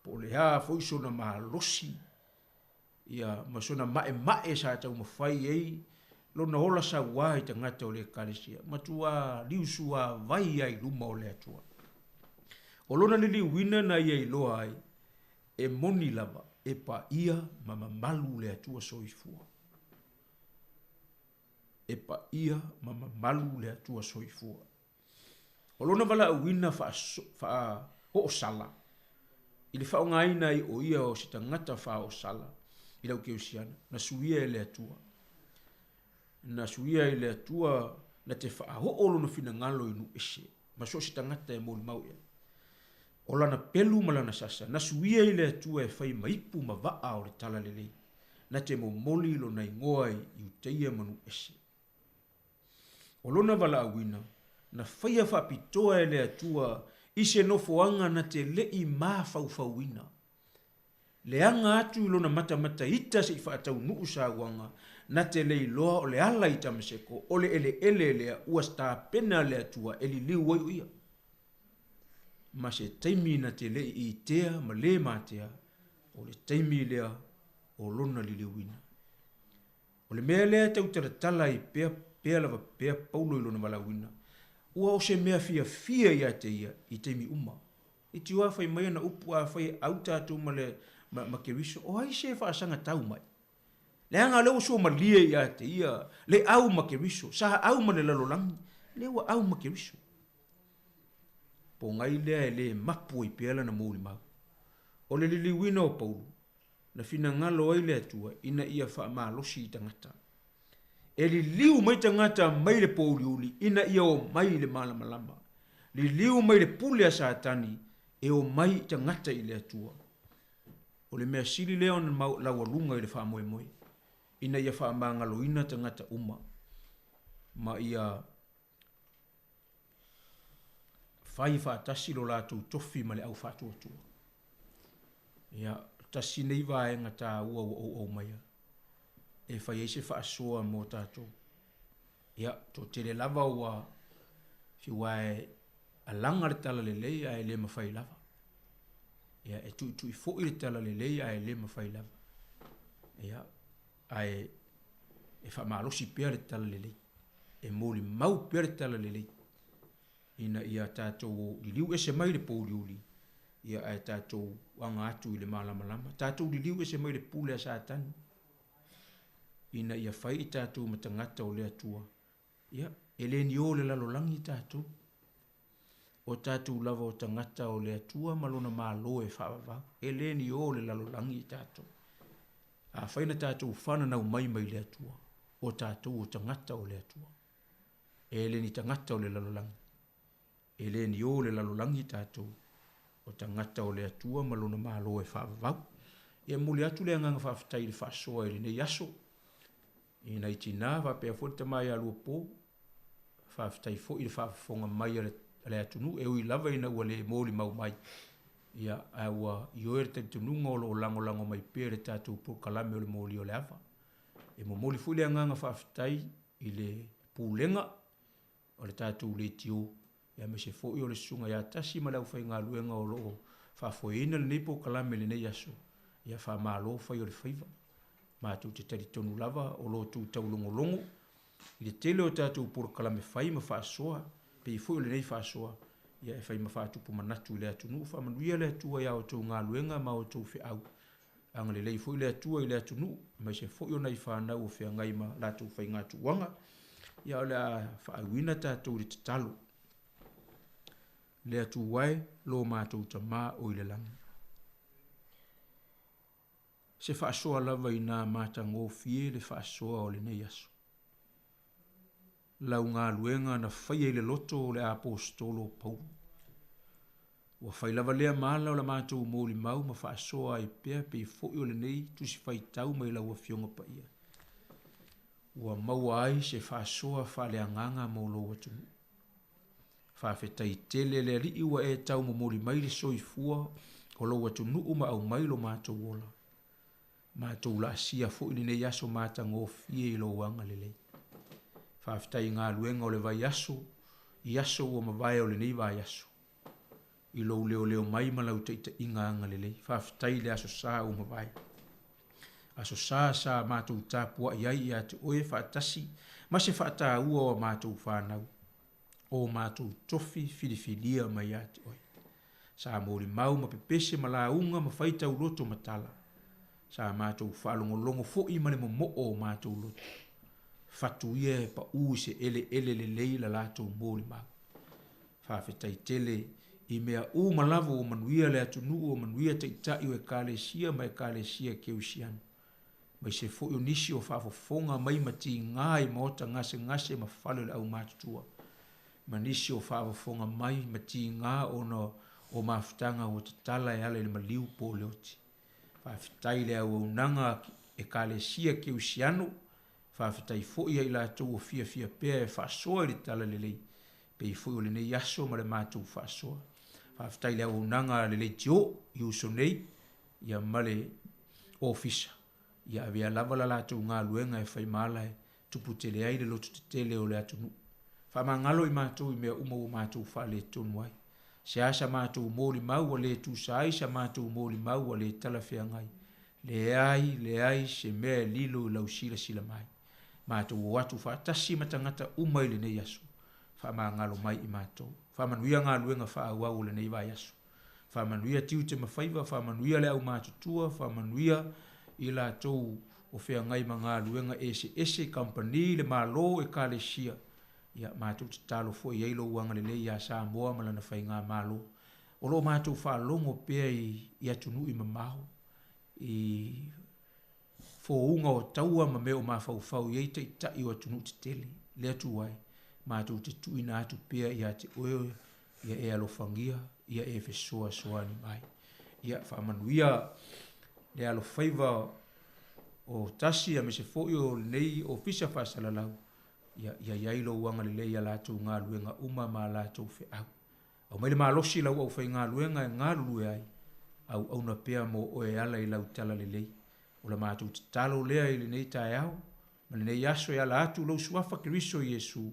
Po o le a foi sona malosi, ia, ma sona maʻemaʻe sa taumafai ai lona ola sauā i tagata o le Ekalesia, matuā liusuāwai ai i luma o le Atua. O lona liliuina na ia iloa ai, e moni lava, e paia ma mamalu le Atua soifua. E paia ma mamalu le Atua soifua. O lona valaauina faahoosala i le faaaogaina ai o ia o se tagata faahoosala i le au Kerisiano, na suia e le Atua. Na suia e le Atua na te faaoo lona finagalo i nuu ese ma so o se tagata e molimau i ai. O lana pelu ma lana sasa, na suia i le Atua e fai ma ipu ma vaa o le talalelei, na te momoli lona igoa i Iutaia ma nuu ese. O lona valaauina, na faia faapitoa e le Atua i se nofoaga na te le i mafaufauina. Leaga atu i lona matamataita se i faataunuu sauaga, na te le iloa o le ala i Tamaseko, o le eleele lea ua tapena le Atua e liliu ai o ia. Ma se taimi na te le i itea ma le matea, o le taimi lea o lona liliuina. O le mea lea e tau talatala ai pea, pea lava pea Paulo i lona valaauina, ua o se mea fiafia ia te ia i taimi uma. I tio a fai mai ana upu afai e au tatou ma le, ma, ma Keriso, o ai se e faasagatau mai? Leaga o lea ua suamalie ia te ia le au ma Keriso, sa au ma le lalolagi, lea ua au ma Keriso. Pogai lea e le mapu ai pea lana molimau. O le liliuina o Paulo, na finagalo ai le Atua ina ia faamalosi i tagata. E liliu mai tagata mai le pōuliuli ina ia omai i le malamalama. Liliu mai le pule a Satani e omai tagata i le Atua. O le mea sili lea ona laualuga i le faamoemoe, ina ia faamagaloina tagata uma ma ia fai faatasi lo latou tofi ma le au faatuatua. Ia, tasi nei vaega taua ua ou aumaia e fai ai se faasoa mo tatou. Ia, toatele lava ua fiu ae alaga le talalelei ae le mafai lava. Ia, e tuitui foi le talalelei ae le mafai lava. Ia, ae e faamalosi pea le talalelei, e molimau pea le talalelei ina ia tatou liliu ese mai le pouliuli. Ia, ae tatou aga atu i le malamalama. Tatou liliu ese mai le pule a Satani, ina ia fai i tatou ma tagata o le Atua. Ia, e le ni o le lalolagi tatou. O tatou lava o tagata o le Atua ma Lona Malo e faavavau. E le ni o le lalolagi tatou. Afai na tatou fananau mai mai le Atua, o tatou o tagata o le Atua. E le ni tagata o le lalolagi. E le ni o le lalolagi tatou, o tagata o le Atua ma Lona Malo e faavavau. E momoli atu le agaga faafetai i le faasoa i lenei aso. I nai tinā faapea foi le tama ia Luapo, faafetai foi i le faafofoga mai a le atunuu e ui lava ina ua le molimau mai, ia, ae ua ioe le talitonuga o lo o lagolago mai pea le tatou polokalame o le Moli o le Ava. E momoli foi le agaga faafetai i le Pulega o le tatou leitio, aemaise foi o le Susuga ia Tasi ma le aufaigaluega o lo o faafoeina lenei polokalame i lenei aso, ia faamalo fai o le faiva. Matou te talitonu lava o lo outou taulogologo i le tele o tatou polokalame fai ma faasoa, pei foi o lenei faasoa, ia e fai ma faatupu manatu i le atunuu. Faamanuia le Atua i a outou galuega ma a outou feau. Agalelei foi le Atua i le atunuu, aemaise foi o nai fanau o feagai ma latou faigatuaga. Ia o le a faauina tatou i le tatalo. Le Atua e, lo matou Tama o i le lagi. Se faasoa lava inā matagofie le faasoa o lenei aso. Lau galuega na faia i le loto o le Aposetolo o Paulo. Ua fai lava lea ma ala o la matou molimau ma faasoa ai pea pei foi o lenei Tusi Faitau mai lau Afioga Paia. Ua maua ai se faasoa faaleagaga mo lou atunuu. Faafetai tele le Alii ua e tau momoli mai le soifua o lou atunuu ma aumai lo matou ola. Matou laasia foi lenei aso matagofie i lou agalelei. Faafetai i galuega o le vaiaso i aso ua mavae o lenei vaiaso. I lou leoleo mai ma lau taitaiga agalelei. Faafetai i le Aso Sa ua mavae. Aso Sa sa matou tapuai ai ia te oe faatasi ma se faataua o a matou fanau, o matou tofi filifilia mai ia te oe. Sa molimau ma pepese ma lauga ma faitauloto ma tala. Sa matou faalogologo foi ma le momoo o matou loto. Fatu ia e paū i se eleele lelei la latou molimau. Faafetai tele i mea uma lava ua manuia le atunuu ua manuia taitai o Ekalesia ma Ekalesia Keusiano, maise foi o nisi o faafofoga mai ma tiga i maota gasegase ma fale o le aumatutua, ma nisi o faafofoga mai ma tiga ona o mafutaga ua tatala e ala i le maliu po o le oti. Faafetai i le auaunaga a Ekalesia Keusiano, faafetai foi ia i latou ua fiafia pea e faasoa i le Talalelei, pei foi o lenei aso ma le matou faasoa. Faafetai i le auaunaga a le leitio i uso nei ia ma le ofisa, ia avea lava la latou galuega e fai ma ala e tupu tele ai le loto tetele o le atunuu. Faamagalo i matou i mea uma ua matou faaletonu ai. Se a sa matou molimau ua le tusa ai sa matou molimau ua le talafeagai. Leai, leai se mea e lilo i lau silasila mai. Matou o atu faatasi ma tagata uma i lenei aso. Faamagalo mai i matou. Faamanuia galuega faaauau o lenei vaiaso. Faamanuia tiute ma faiva, faamanuia le aumatutua, faamanuia i latou o feagai ma galuega eseese, kamupani, le Malo, Ekalesia. Ia, matou tatalo foi i ai lou agalelei ia Samoa ma lana faigamalo. O lo o matou faalogo pea i atunuu i mamao, i fouga o taua ma mea o mafaufau i ai taitai o atunuu tetele. Le Atua e, matou te tuuina atu pea ia te oe, ia e alofagia, ia e fesoasoani mai. Ia faamanuia le alofaiva o Tasi aemaise foi o lenei ofisa faasalalau, ia ia i ai lou agalelei i a latou galuega uma ma a latou feau. Aumai le malosi i lau aufaigaluega e galulue ai, auauna pea mo oe e ala i lau talalelei. O la matou tatalo lea i lenei taeao ma lenei aso e ala atu lou Suafa Keriso Iesu,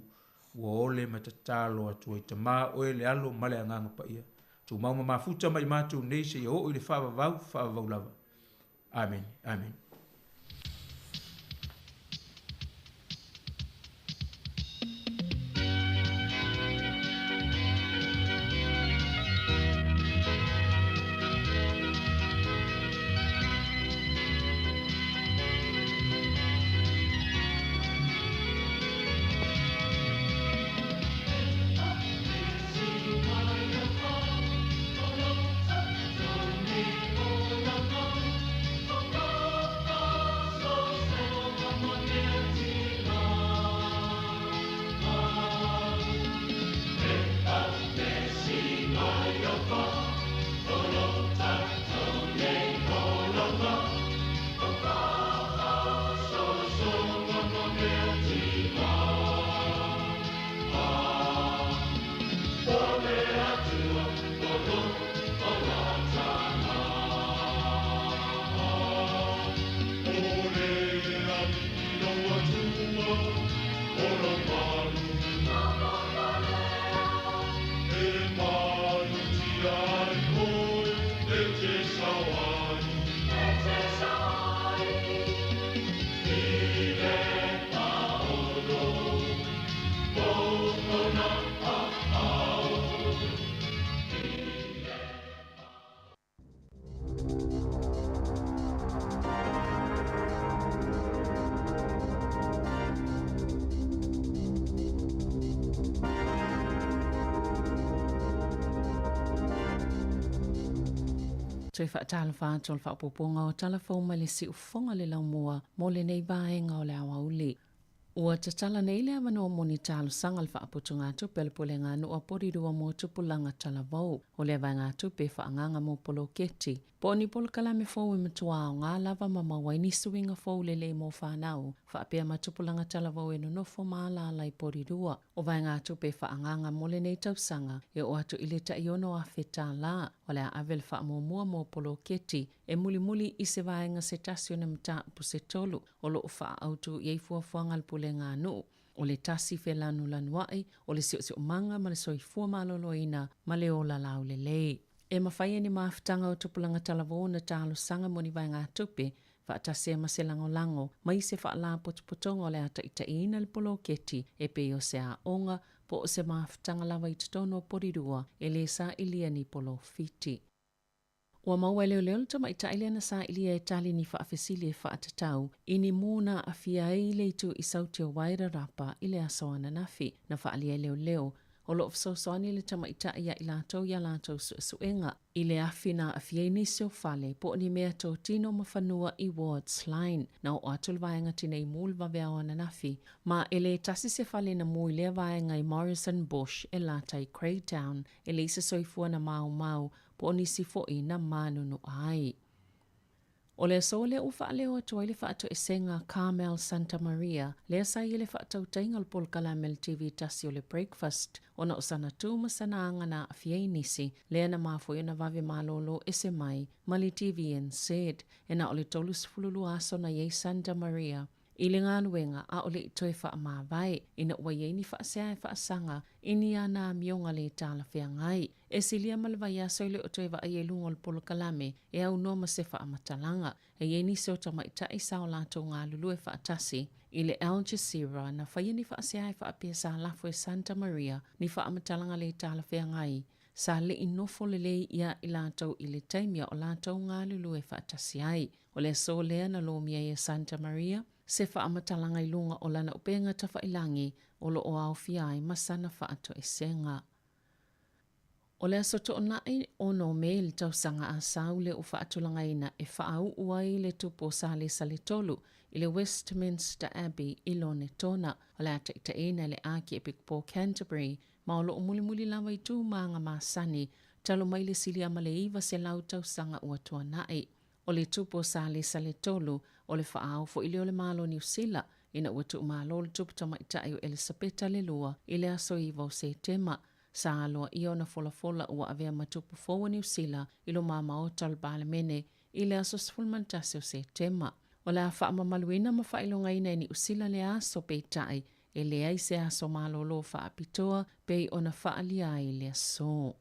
ua ole ma tatalo atu ai. Tama oe le Alo ma le Agaga Paia, tumau ma mafuta mai matou nei seia oo i le faavavau, faavavau lava. Amene. Amene. Toe faatalofa atu o le faaopoopoga o Tala Fou mai le Siufofoga le Laumua mo lenei vaega o le aoauli. Ua tatala nei le avanoa mo ni talosaga a le Faaputugatupe a le Pulega a Nuu a Porirua mo Tupulaga Talavou. O lea vaegatupe e faaagaaga mo poloketi po o ni polokalame fou e matua aoga lava ma maua ai ni suiga fou lelei mo fanau faapea ma tupulaga talavou e nonofo ma alaala i Porirua. O vaegatupe e faaagaaga mo lenei tausaga e oo atu i le tai $6,000. O le a ave le faamuamua mo poloketi e mulimuli i se vaega se tasi o ni mataupu se tolu o lo o faaautu i ai fuafuaga a le Pulega a Nuu, o le tasi felanulanuai, o le siosiomaga ma le soifua maloloina ma le ola laulelei. E mafai e ni mafutaga o tupulaga talavou ona talosaga mo ni vaegatupe faatasi ai ma se lagolago mai se faalapotopotoga o le a taitaiina le poloketi e pei o se aoga po o se mafutaga lava i totonu o Porirua e lē sailia ni polofiti. Ua maua e leoleo le tamaitai lea na sailia e tali ni faafesili e faatatau i ni mū na aafia ai le itu i Sauti o Wairarapa i le aso ananafi. Na faaalia e leoleo o lo o fesoasoani le tamaitai ia i latou i a latou suesuega i le afi na aafia ai nisi o fale po o ni mea totino ma fanua i Wards Line. Na oo atu le vaega tinei mū i le vaveao ananafi ma e lē tasi se fale na mū i lea vaega i Morrison Bush e lata i Craigtown e leai se soifua na maumau po o nisi foi na manunua ai. O le aso lea ua faaleo atu ai le faatoesega Carmel Santa Maria, lea sa i ai le faatautaiga o le polokalame a le TV tasi o le Breakfast, ona o sana tu ma sana aga na aafia ai nisi, lea na mafua ai ona vave malōlō ese mai ma le TVNZ. E na o le 32 aso na i ai Santa Maria i le galuega ʻaʻole i toe faamavae, ina ua i ai ni faasea e faasaga i ni ana amioga lē talafeagai. E silia ma le vaiaso e le o toe vaaia i luga o le polokalame e aunoa ma se faamatalaga. E i ai nisi o tamaitai sa o latou galulue faatasi i le Al Jazeera na faia ni faasea e faapea sa lafo e Santa Maria ni faamatalaga lē talafeagai sa le i nofo lelei iā i latou i le taimi a o latou galulue faatasi ai. O le aso lea na lomia ai e Santa Maria se faamatalaga i luga o lana upega tafailagi o lo o aofia ai ma sana faatoesega. O le aso Toonai 6 Me i le tausaga a Saule ua faatulagaina e faauu ai le tupu o Salesa le Tolu i le Westminster Abbey i Lonetona. O le a taitaiina e le Ākiepikopo o Canterbury ma o lo o mulimuli lava i tu ma aga masani talu mai le silia ma le 900 tausaga ua tuanai. O le tupu o Salesa le Tolu, o le faaao foi lea o le Malo o Niu Sila ina ua tuumalo le tupu tamaitai o Elisapeta le Lua i le aso 9 o Setema. Sa aloaia ona folafola ua avea ma tupu fou o Niu Sila i luma maota o le Palemene i le aso 11 o Setema. O le a faamamaluina ma faailogaina e Niu Sila lea aso peitai e leai se aso malōlō faapitoa pei ona faaalia ai le aso.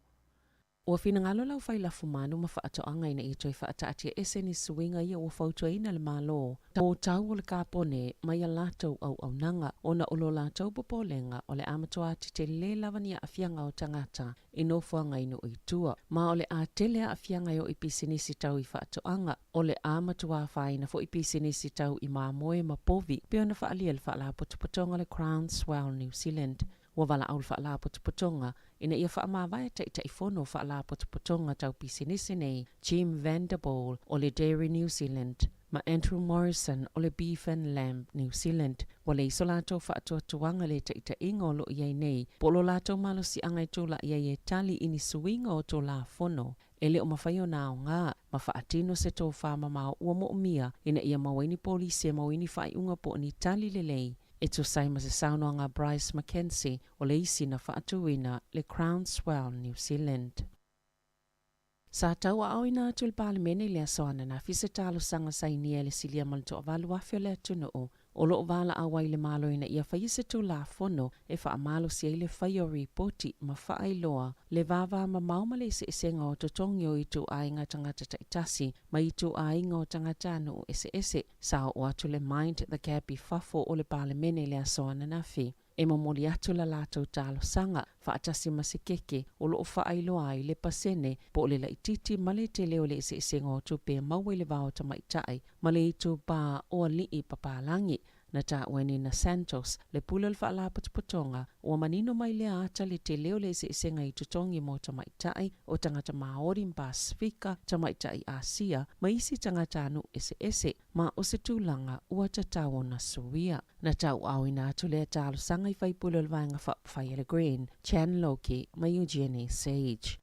Ua finagalo le aufai lafumanu ma faatoaga ina ia toe faataatia ese ni suiga ia ua fautuaina le Malo mo tau o le kapone mai a latou auaunaga ona o lo latou popolega o le a matua tetele lava ni aafiaga o tagata i nofoaga i nuu i tua ma o le a tele aafiaga e oo i pisinisi tau i faatoaga. O le a matua afaina foi pisinisi tau i mamoe ma povi pei ona faaalia e le Faalapotopotoga o le Groundswell New Zealand. Ua valaau le Faalapotopotoga ina ia faamavae Taitaifono o Faalapotopotoga tau pisinisi nei, Jim Van Der Poel o le Dairy New Zealand ma Andrew Morrison o le Beef and Lamb New Zealand. Ua leai so latou faatuatuaga i le taitaiga o lo o i ai nei, po o lo latou malosiaga e tulai ai e tali i ni suiga o Tulafono e le o mafai ona aoga ma faatino se tofā mamao ua moomia ina ia maua ai ni polisi e maua ai ni faaiuga po o ni tali lelei e tusa ai ma se saunoaga a Bryce McKenzie o le isi na faatuina le Groundswell New Zealand. Sa tauaaoina atu i le Palemene i le aso ananafi se talosaga sainia e le silia ma le 8,000 o le atunuu. O lo o valaau ai le Malo ina ia faia se Tulafono e faamalosi ai le faia o ripoti ma faailoa le vavamamao ma le eseesega o totogi o ituaiga tagata taitasi ma ituaiga o tagatanuu eseese. Sa oo atu le Mind the Gap i fafo o le Palemene i le aso ananafi e momoli atu la latou talosaga faatasi ma se keke o lo o faailoa ai le pasene po o le laitiiti ma le tele o le eseesega o tupe e maua i le va o tamaitai ma le itupa o alii papalagi. Na taua e Nina Santos, le pule o le Faalapotopotoga, ua manino mai lea ata le tele o le eseesega i totogi mo tamaitai o tagata Māori ma Pasefika, tamaitai Asia, ma isi tagatanuu eseese, ma o se tulaga ua tatau ona suia. Na tauaaoina atu lea talosaga i faipule o le Vaega Faaupufai a le Green, Chan Loki ma Eugenie Sage.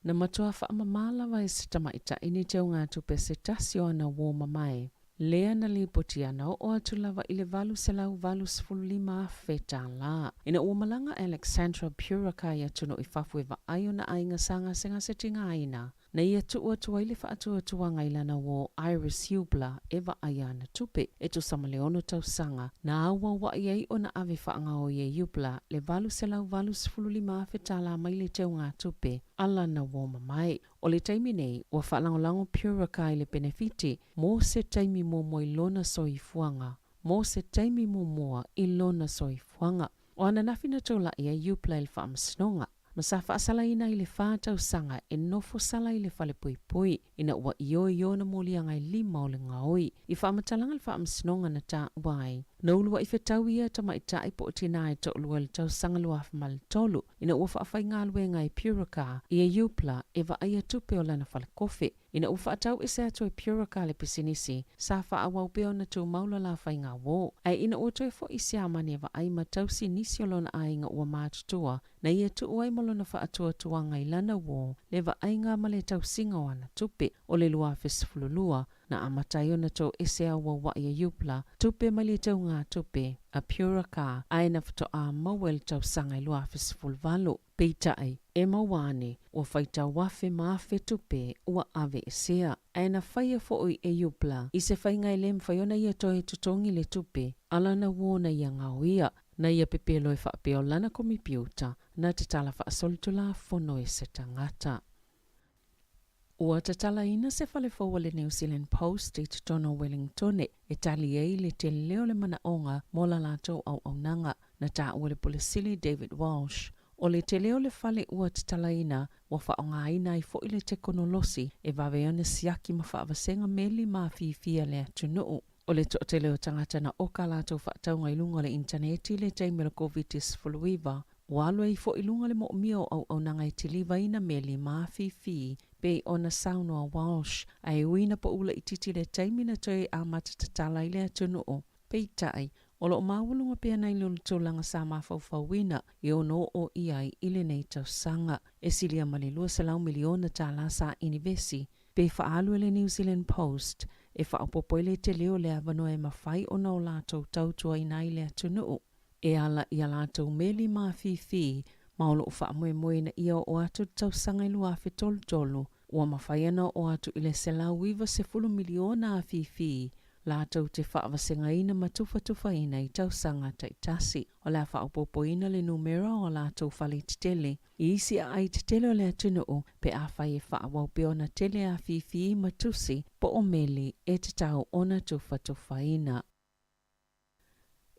Na matua faamamā lava e se tamaitai ni teugatupe se tasi o ana uō mamae, lea na lipoti ana oo atu lava i le $885,000 tālā. Ina ua malaga Alexandra Puraka i atunuu i fafo e vaai ona aiga sa gasegase tigaina, na ia tuu atu ai le faatuatuaga i lana uō Iris Hubler e vaaia ana tupe. E tusa ma le ono tausaga, na auauai ai ona ave faagaoi e Hubler le $885,000 tālā mai le teugatupe a lana uō mamae. O le taimi nei, ua faalagolago Puraka i le penefiti mo se taimi muamua i lona soifuaga, mo se taimi muamua i lona soifuaga. O ananafi na tulai ai Hubler i le faamasinoga, ma sa faasalaina i le fa tausaga e nofo sala i le falepuipui ina ua ioe i ona moliaga e lima o le gaoi. I faamatalaga le faamasinoga na taua ai, na uluai fetau ia tamaitai po o tinā e toalua i le tausaga 2003 ina ua faafaigaluega e Puraka ia Youpla e vaaia tupe o lana falekofe. Ina ua faatau ese atu e Puraka le pisinisi, sa faaauau pea ona tumau le la faiga uō. Ae ina ua toe foʻi Siamani e vaai ma tausi nisi o lona aiga ua matutua, na ia tuu ai ma lona faatuatuaga i lana uō le vaaiga ma le tausiga o ana tupe. O le 2012, na amata ai ona toese auauai e Youpla tupe mai le teugatupe a Puraka, ae na faatoa maua i le tausaga i 2018. Peitai, e maua ane, ua faitau afe ma afe tupe ua aveesea, ae na faia foʻi e Youpla i se faiga e lē mafai ona ia toe totogi le tupe a lana uō na ia gaoia, na ia pepelo e faapea o lana komipiuta na tatala faasolitulafono e se tagata. Ua tatalaina se fale fou a le New Zealand Post i totonu o Wellingtone e tali ai le tele o le manaoga mo la latou auaunaga. Na taua le Pule Sili David Walsh, o le tele o le fale ua tatalaina ua faaaogaina ai foʻi le tekonolosi e vave ona siaki ma faavasega meli ma afifi a le atunuu. O le toatele o tagata na oka a latou faatauga i luga o le initaneti i le taimi o le Koviti-19, ua alu ai foʻi i luga le moomia o auaunaga e tilivaina meli ma afifi pei ona saunoa Walsh, ae ui na paʻu laitiiti le taimi na toe amata tatala ai le atunuu. Peitai, o lo o maualuga pea nai lo le tulaga sa mafaufauina e ono oo i ai i lenei tausaga. E silia ma le $200 miliona tālā sa inivesi pe faaalu e le New Zealand Post e faaopoopo ai le tele o le avanoa e mafai ona o latou tautuaina ai le atunuu e ala i a latou meli mafifi ma o lo o faamoemoe ina ia oo atu le tausaga i 2033 ua mafai ona oo atu i le 190 miliona afifi latou te faavasegaina ma tufatufaina i tausaga taitasi. O le a faaopoopoina le numera o a latou fale tetele i isi aai tetele o le atunuu pe afai e faaauau pea ona tele afifi ma tusi po o meli e tatau ona tufatufaina.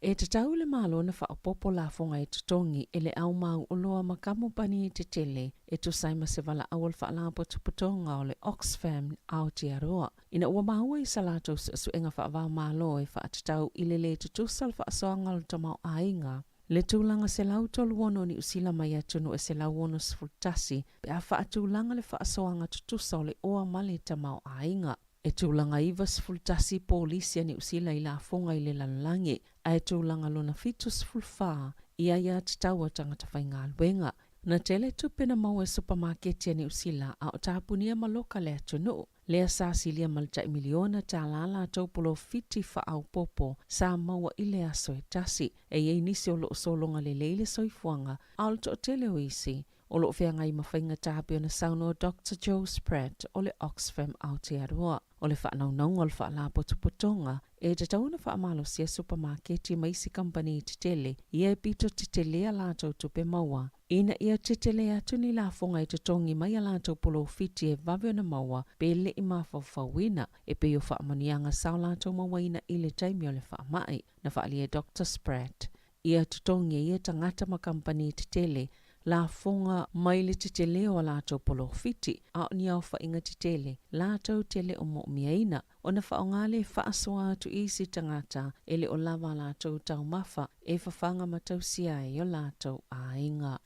E tatau i le Malo ona faaopoopo lafoga e totogi e le au mauoloa ma kamupani tetele e tusa ai ma se valaau o le Faalapotopotoga o le Oxfam Aotearoa ina ua maua i sa latou suesuega faava-o-Malo e faatatau i le lē tutusa o le faasoaga o le tamaoaiga le tulaga 136 o Niu Sila mai atunuu e 161 pe a faatulaga le faasoaga tutusa o le oa ma le tamaoaiga. E tulaga 91 polisi a Niu Sila i lafoga i le lalolagi, ae tulaga lona 74 i aiatatau a tagata faigaluega. Na tele tupe na maua e supamaketi a Niu Sila a o tapunia ma loka le atunuu, lea sa silia ma le tai miliona tālā latou polofiti faaopoopo sa maua i le aso e tasi. E i ai nisi o lo o sologa lelei le soifuaga, a o le toatele o isi o lo o feagai ma faigata pei ona saunoa Doctor Joe Spratt o le Oxfam Aotearoa. O le faanaunauga o le Faalapotopotoga e tatau ona faamalosia supamaketi ma isi kamupani tetele ia e pito tetele a latou tupe maua ina ia tetele atu ni lafoga e totogi mai a latou polofiti e vave ona maua pe le i mafaufauina e pei o faamanuiaga sa o latou mauaina i le taimi o le faamai, na faaalia e Doctor Spratt. Ia totogi e ia tagata ma kamupani tetele lafoga mai le tetele o a latou polofiti, a o ni aofaiga tetele latou te le o moomiaina ona faaaoga le faasoa atu i isi tagata e le o lava a latou taumafa e fafaga ma tausia ai o latou aiga.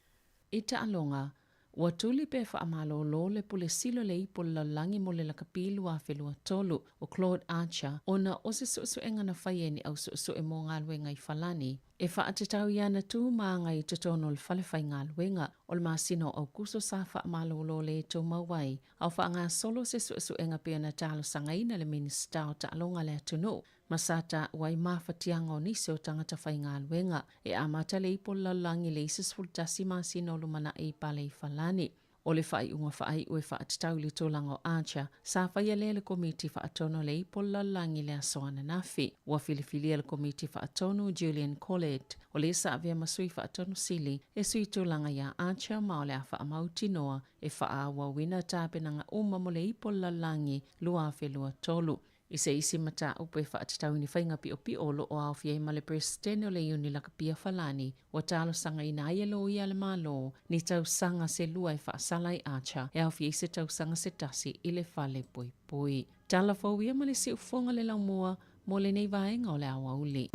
I taaloga, ua tuli pe faamalōlō le Pule Sili o le Ipu o le Lalolagi mo le Lakapi 2023, o Claude Archer, ona o se suesuega na faia e ni au suesue mo galuega i Falani, e faatatau i ana tu ma aga i totonu o le fale faigaluega. O le masina o Aukuso sa faamalōlō lē tumau ai, a o faagasolo se suesuega pei ona talosagaina le Minisita o Taaloga a le atunuu, ma sa taua ai mafatiaga o nisi o tagata faigaluega. E amata le ipu o le lalolagi i le isi 11 masina o lumanai i Paleifalani. O le faaiuga faaiu e faatatau i le tulaga o Archer, sa faia lea e le Komiti Faatonu o le Ipu o le Lalolagi i le aso ananafi. Ua filifilia le Komiti Faatonu Julian Collett, o le sa avea ma Sui Faatonu Sili, e sui tulaga iā Archer ma o le a faamautinoa e faaauauina tapenaga uma mo le Ipu o le Lalolagi 2023. I se isi mataupu e faatatau i ni faiga piʻopiʻo o lo o aofia ai ma le Peresetene o le Iuni Lakapia Falani, ua talosagaina ai e loia a le Malo ni tausaga se lua e faasala ai Archer e aofia ai se tausaga se tasi i le fale poipoi. Tala fou ia ma le siufofoga le laumua mo lenei vaega o le aoauli.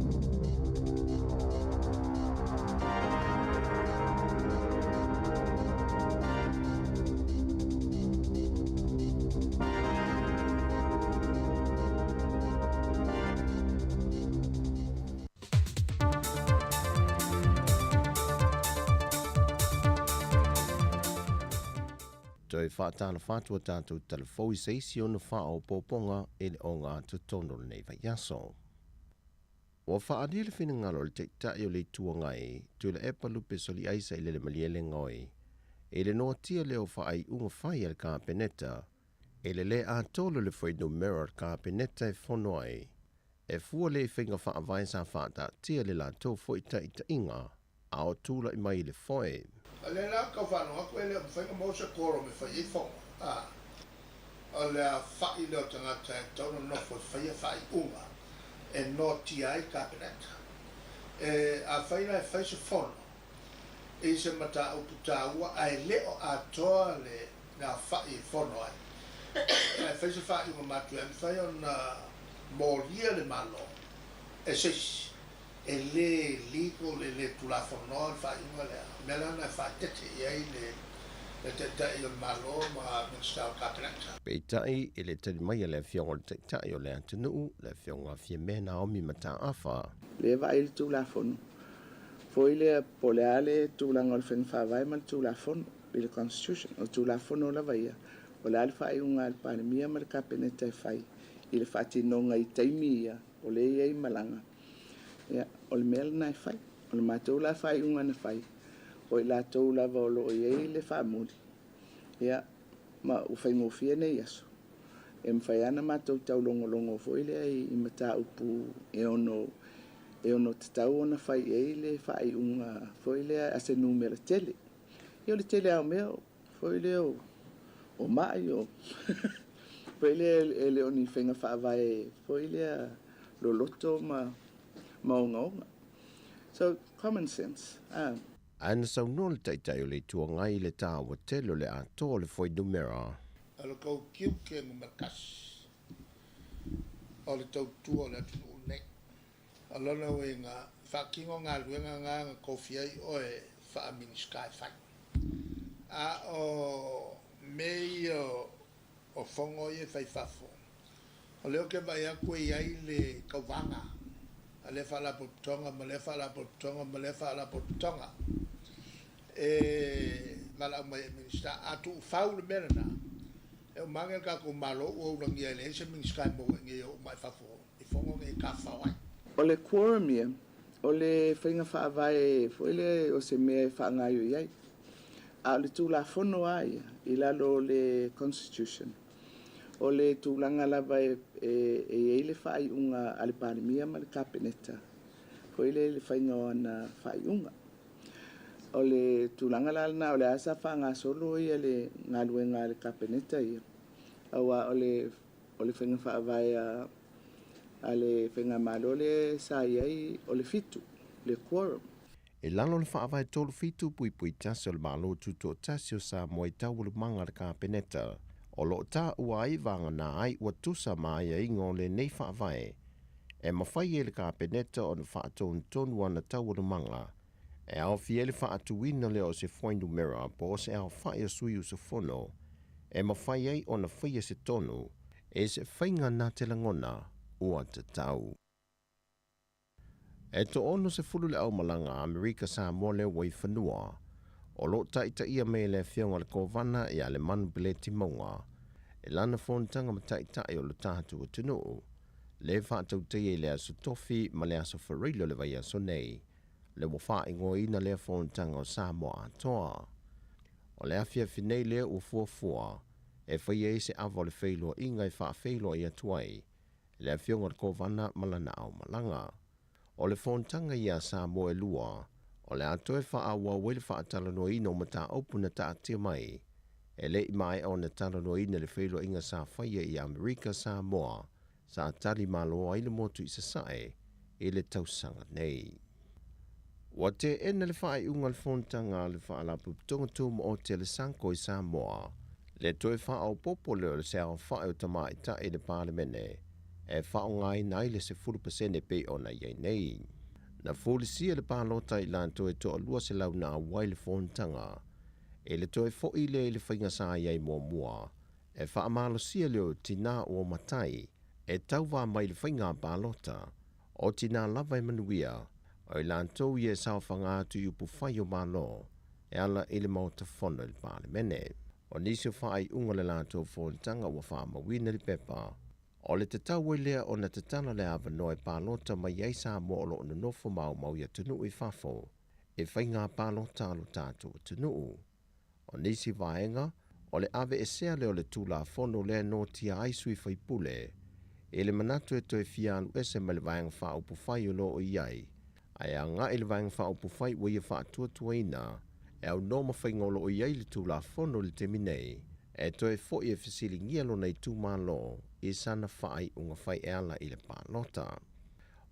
Toe faatalofa atu a tatou talafou i se isi ona faaopoopoga e le ogatotonu o lenei vaiaso. Ua faaalia le finagalo o le Taitai o le Itu Agai, Tuilaepa Lupe Soliaisa i le Malielegaoi, i le noatia lea o faaiuga fai a le Kapeneta, i le lē atoa o le fuainumera o le Kapeneta e fono ai, e fua lea i faiga faavae sa faataatia i le latou foi taitaiga a o tulai mai i le foe. O lea la tau faalogo atu e le o mafai ona maua se quorum e fai ai fono, a o le afa'i lea o tagata e tatau ona nofo e faia faaiuga e noatia ai Kapeneta. E afai la e fai se fono i se mataupu taua ae le o atoa le afa'i e fono ai, ae fai se faaiuga matuia, e mafai ona molia le Malo e se isi. E le legal, e le tulafonoa le faaiuga lea. O le mea la lena e faaeteete i ai le Taitai o le Malo ma Minisita o le Kapeneta. Peitai, i le tali mai a le Afioga i le Taitai o le atunuu, le Afioga Fiame Naomi Mataafa. Lea vaai le Tulafono foi lea po o le a le tulaga o le faiga faavae ma le Tulafono i le Constitution. O le Tulafono lava ia, o le a le faaiuga a le Palemia ma le Kapeneta e fai i le faatinoga i taimi ia o lea e i ai malaga. Ia, o le mea lena e fai. O le matou la faaiuga na fai, o i latou lava o lo o i ai le faamuli, ia, ma ua faigofie nei aso, e mafai lava ona matou taulogologo foi lea i mataupu e ono e ono tatau ona fai i ai le faaiuga foi lea a se numera tele. Ia, o le tele lava o mea foi lea o mai o foi lea e le o ni faiga faavae foi lea loloto ma ma ogaoga. So, common sense, ah. Ae na saunoa le Taitai o le Itu Agai i le taua tele o le atoa o le fuainumera. O le kou tiute numera tasi o le tautua o le atunuu nei. O lona uiga, faatino galuega na na tofia ai oe faa-Minisita e fai. A o mea ia o fono ia e fai i fafo, o lea ou te vaai atu e i ai le tauvaga a lea faalapotopotoga ma lea faalapotopotoga ma lea faalapotopotoga e valaau mai ai i Minisita. A tuufau le mea lena, e uma ane le tatou Malo ua ulagia e leai se Minisita e maua i inei e oo mai fafo i fono nei e tafafao ai. O le quorum ia, o le faiga faavae foi lea o se mea e faagaoioi ai. A o le Tulafono lava ia i lalo o le Constitution, O le tulaga lava e e i ai le faaiuga a le Palemia ma le Kapeneta foi lea i le faiga o ana faaiuga. O le tulaga la lena o le a sa faagasolo ia le galuega a le Kapeneta ia, aua o le o le faiga faavae a a le faigamalo lea sa i ai o le fitu, le quorum. I lalo o le Faavae 37.1 o le Malo Tutoatasi o Samoa i taualumaga a le Kapeneta, o lo o taua ai vagana ai ua tusa ma aiaiga o lenei Faavae, e mafai e le Kapeneta ona faatonutonu ana taualumaga e aofia ai le faatuina lea o se fuainumera po o se aofai o sui usufono e mafai ai ona faia se tonu e se faiga na te lagona ua tatau. E toa-60 le aumalaga a Amerika Samoa lea ua i fanua, o lo o taitaia mai e le Afioga i le Kovana ia Lemanu Peleti Mauga i lana fonotaga ma taitai o lo tatou atunuu, le faatautaia i le Aso Tofi ma le Aso Faraile o le vaiaso nei, le ua faaigoaina lea fonotaga o Samoa Atoa. O le afiafi nei lea ua fuafua e faia ai se ava o le feiloaiga e faafeiloai atu ai le Afioga i le Kovana ma lana aumalaga. O le fonotaga ia a Samoa e lua, o le a toe faaauau ai le faatalanoaina o mataupu na taatia mai e le i maea ona talanoaina i le feiloaiga sa faia i Amerika Samoa sa tali malo ai le motu i Sasae i le tausaga nei. Ua teena le faaiuga a le fonotaga a le Faalapotopotoga Tumaoti a le SANCO i Samoa le toe faaopoopo lea o se aofai o tamaitai i le Palemene e faaaogaina ai le 10% pei ona i ai nei. Na fulisia le palota i latou e toa-200 na auai le fonotaga i le toe foi lea i le faiga sa i ai muamua e faamalosia lea o tinā ua matai e tauva mai i le faiga palota, o tinā lava e manuia, o i latou ia e saofaga atu i upufai o Malo e ala i le Maota Fono i le Palemene. O nisi o faaiuga o le latou fonotaga ua faamauina i le pepa, o le tatau ai lea ona tatala le avanoa e palota mai ai Samoa o lo o nonofo maumau i atunuu i fafo i faiga palota a lo tatou atunuu. O nisi vaega, o le aveesea lea o le Tulafono lea e noatia ai sui faipule i le manatu e toe fia alu ese mai le Vaega Faaupufai o lo o i ai, ae agai i le Vaega Faaupufai ua ia faatuatuaina e aunoa ma faiga o lo o i ai le Tulafono i le taimi nei, e toe foi e fesiligia lona itumalo i sana faaiuga fai e ala i le palota.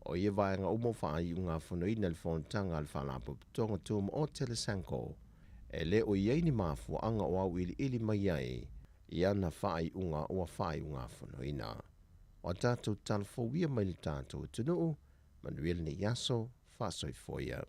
O ia vaega uma ua faaiugafonoina i le fonotaga a le Faalapotopotoga Tumaoti a le SANCO, e le o i ai ni mafuaaga o auiliili mai ai i ana faaiuga ua faaiugafonoina. O a tatou tala fou ia mai le tatou atunuu, manuia lenei aso, faasoifua ia.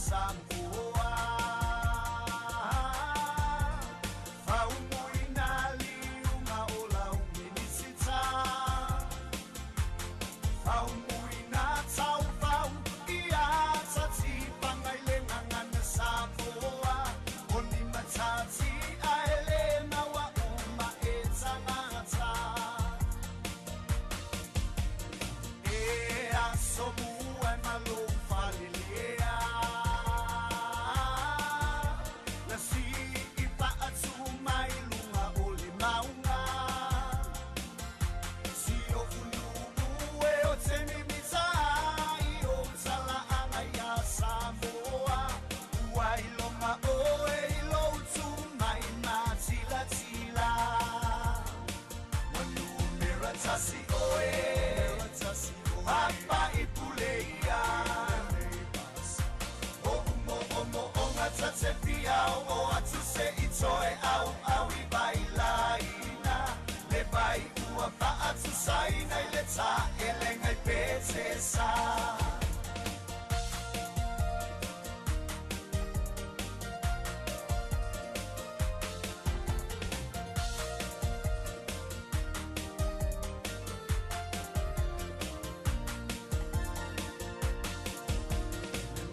Samoa. Faumuina liuga o lau Minisita. Faumuina taufau ia tatifaga i le gagana Samoa. O ni matati ae lē nauaʻu ma e tagata. E aso mua e malou falelea. Na si'i fa'atu mai luga o le mauga. Si oʻu nu'u e o te mimita ai o tala'aga iā Samoa. Ua iloma oe i lou tumai matilatila. Ua numera tasi oe, papa'i pule ia. O'u mo'omo'oga ta te fia o'o atu se'i toe au'au i vailaina. Le vai ua fa'atusaina i le ta'elega i Petesa.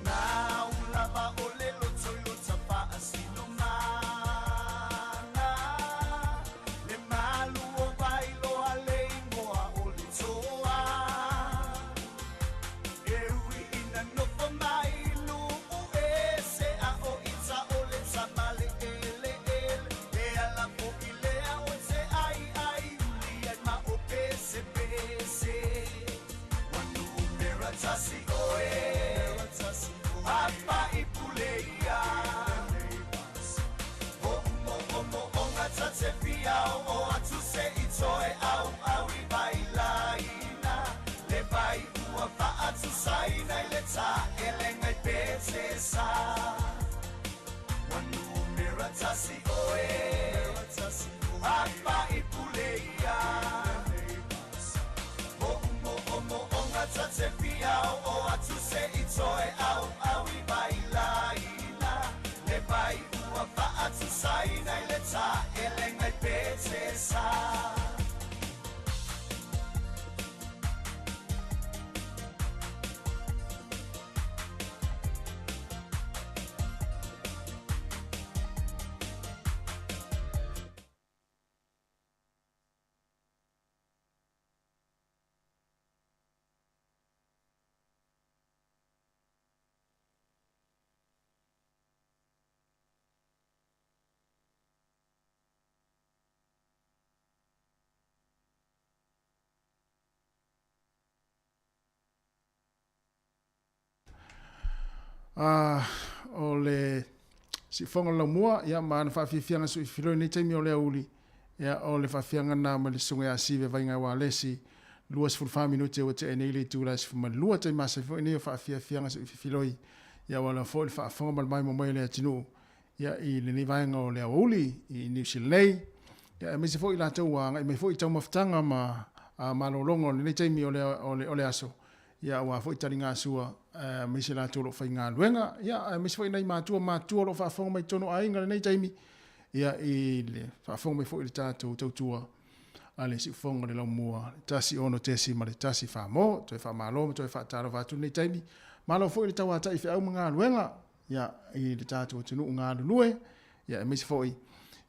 Nau lava o le loto i lota fa'asinomana. Le malu o vailoa le igoa o le toa. E ui ina nofo mai lu'u ese a o ita o le tama le eleele. E ala fo'i lea o te aiai uli ai ma o pesepese. Ua numera tasi oe, papa'i pule ia. O'u mo'omo'oga ta te fia o'o atu se'i toe au'au i vailaina. Le vai ua fa'atusaina i le ta'elega i Petesa. Ua numera tasi oe, papa'i pule ia. O'u mo'omo'oga ta te fia o'o atu se'i toe au'au i vailaina. Le vai ua fa'atusaina i le ta'elega i Petesa. O le siufofoga o le laumua, ia, ma ana faafiafiaga suifiloi i lenei taimi o le aoauli, ia, o le faafiaga lena mai le susuga ia Sive Vaiga Walesi, 24 minute ua tea nei le itula e 12, taimi masani foi nei o faafiafiaga suifiloi, ia, ua lava foi le faafofoga ma le maimoa mai o le atunuu, ia, i lenei vaega o le aoauli i Niu Sila nei, ia, aemaise foi i latou ua agai mai foi i taumafataga ma malologa o lenei taimi o le, o le aso, ia aua foi taligasua aemaise latou o lo o faigaluega, ia aemaise foi nai matua matutua o lo o faafofoga mai totonu o aiga i lenei taimi, ia i le faafofoga mai foi i le tatou tautua a le siufofoga o le laumua 16.1 Samoa. Toe faamalo ma toe faatalofa atu lenei taimi. Malo foi le tauatai feau ma galuega ia i le tatou atunuu galulue, ia aemaise foi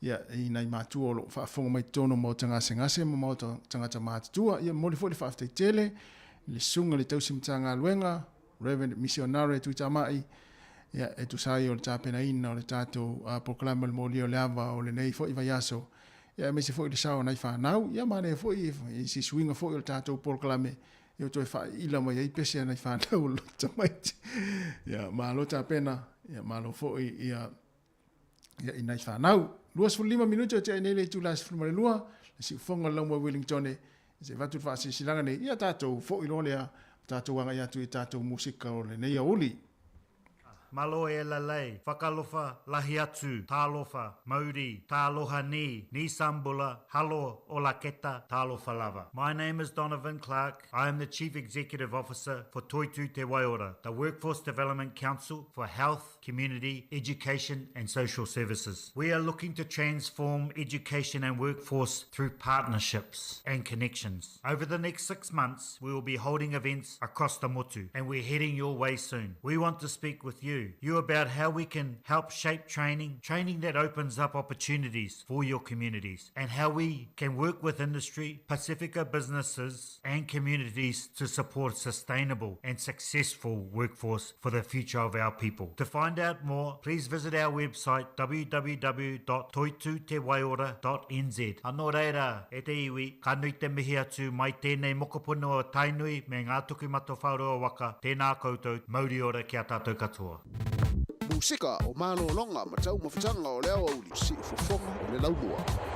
ia i nai matua o lo o faafofoga mai totonu o maota gasegase ma maota tagata matutua. Ia momoli foi le faafetai tele i le susuga i le tausi Matagaluega Reverend Missionare Tuitamai, ia e tusa ai o le tapenaina o le tatou polokalame o le molia o le ava o lenei foi vaiaso, ia aemaise foi le sao o nai fanau, ia manaia foi i se suiga foi o le tatou polokalame ia toe faaiila mai ai pese a nai fanau o le tamaiti. Ia malo tapena, ia malo foi ia ia i nai fanau. 25 minute o tea nei le itula e 12, le siufofoga o le laumua Wellington e se avatu le faasilasilaga nei, ia tatou foi loa lea, tatou agai atu i tatou musika o lenei aoauli. Malo e lalei, whakalofa, lahi atu, tālofa, mauri, tāloha ni, ni sambula, halo, olaketa, tālofa lava. My name is Donovan Clark. I am the Chief Executive Officer for Toitu Te Waiora, the Workforce Development Council for Health, Community, Education and Social Services. We are looking to transform education and workforce through partnerships and connections. Over the next six months, we will be holding events across the motu and we're heading your way soon. We want to speak with you, you about how we can help shape training, training that opens up opportunities for your communities, and how we can work with industry, Pacifica businesses, and communities to support sustainable and successful workforce for the future of our people. To find out more, please visit our website www.toitutewaiora.nz. Anō reira, e te iwi, ka nui te mihi atu mai tēnei mokopuna o Tainui me ngā Tokumatawhaorua waka, tēnā koutou, mauri ora ki a tātou katoa. Musika o Malologa ma Taumafataga o le Aoauli, Siufofoga o le Laumua.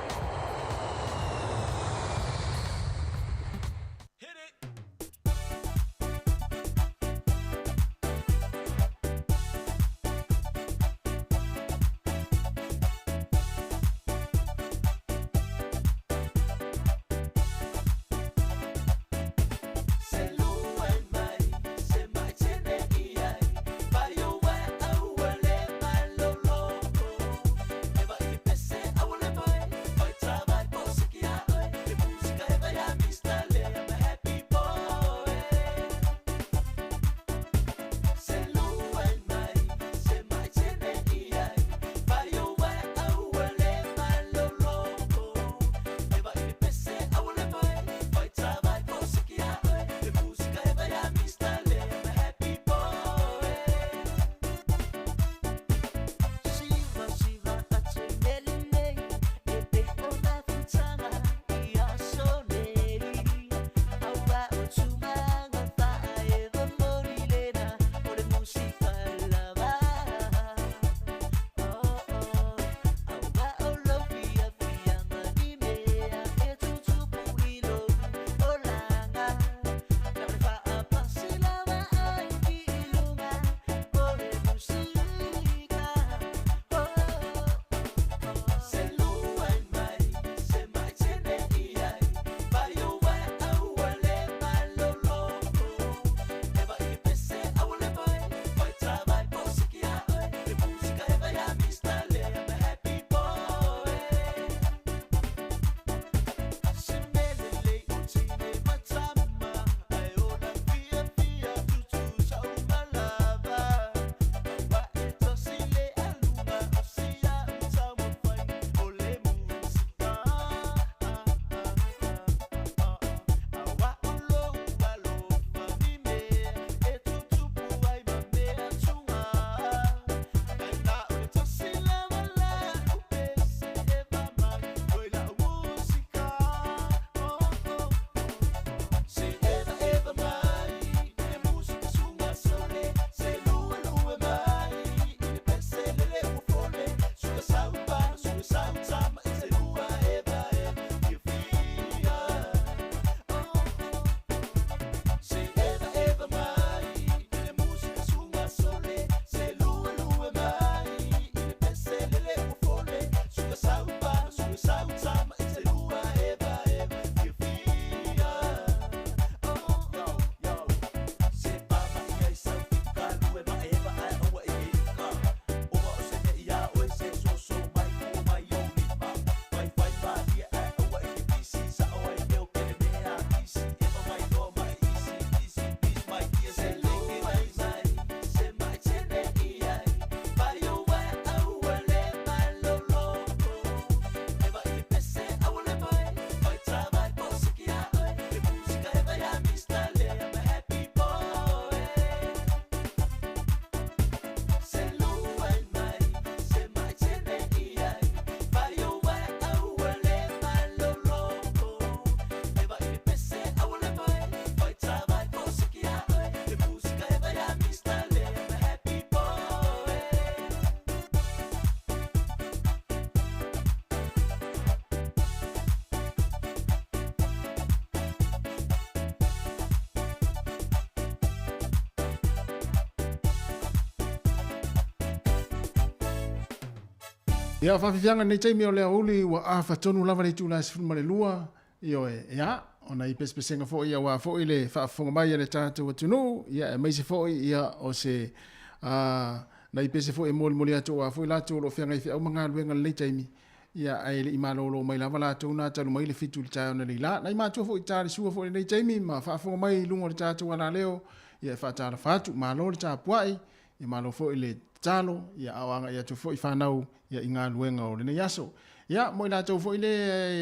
Ia, faafiafiaga i lenei taimi o le aoauli ua afa tonu lava le itula e 12, ioe, ia, o nai pesepesega foi aua foi le faafofoga mai a le tatou atunuu, ia, aemaise foi ia o se a, nai pese foi e molimoli atu aua foi latou o lo o feagai feau ma galuega i lenei taimi, ia, ae le i malolo mai lava latou na talu mai le 7 i le taeao nei la. Nai matua foi i talisua foi i lenei taimi ma faafofoga mai i luga o le tatou alaleo, ia, e faatalofa atu, malo le tapuai, Ia malo foi le tatalo, ia a o agai atu foi fanau ia i galuega o lenei aso. Ia mo i latou foi le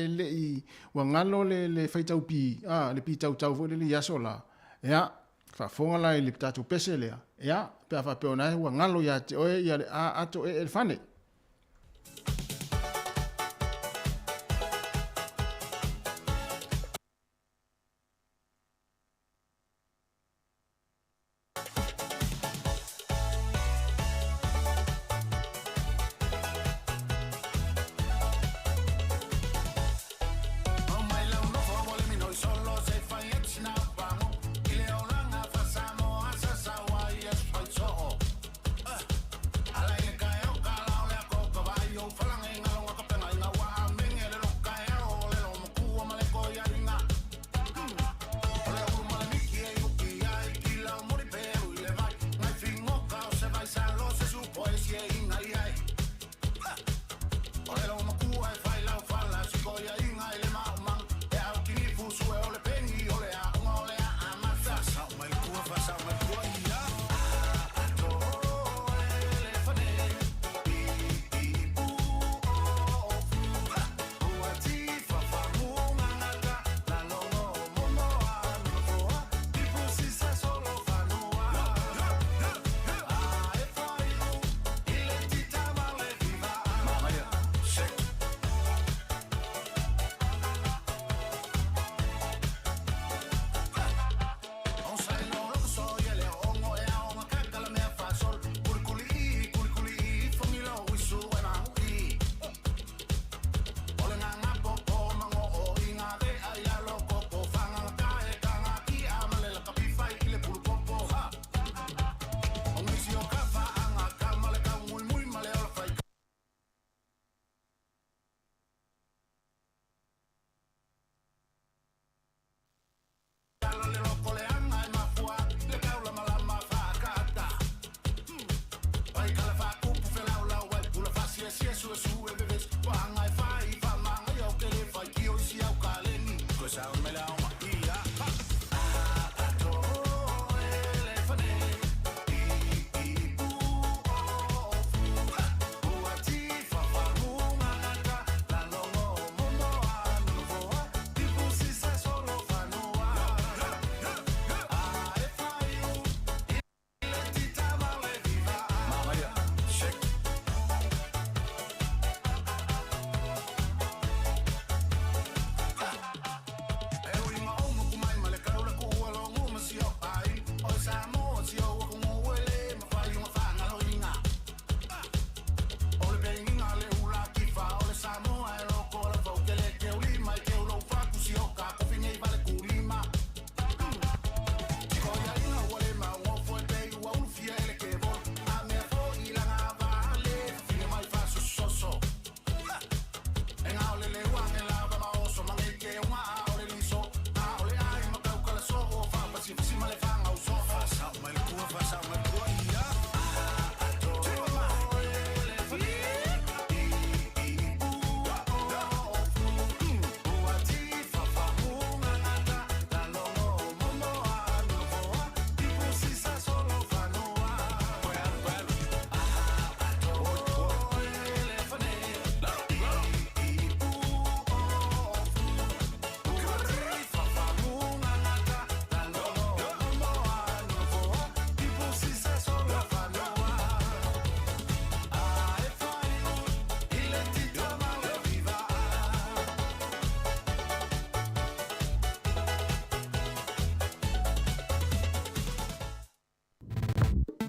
e le i ua galo le le faitau pi, a le pi tautau foi lele i aso la, ia faafofoga la i le tatou pese lea, ia pe a faapea ona ua galo ia te oe ia le a ato ee le fane.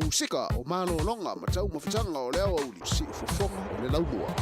Musika o malologa ma taumafataga o le aoauli siufofoga o le laumua.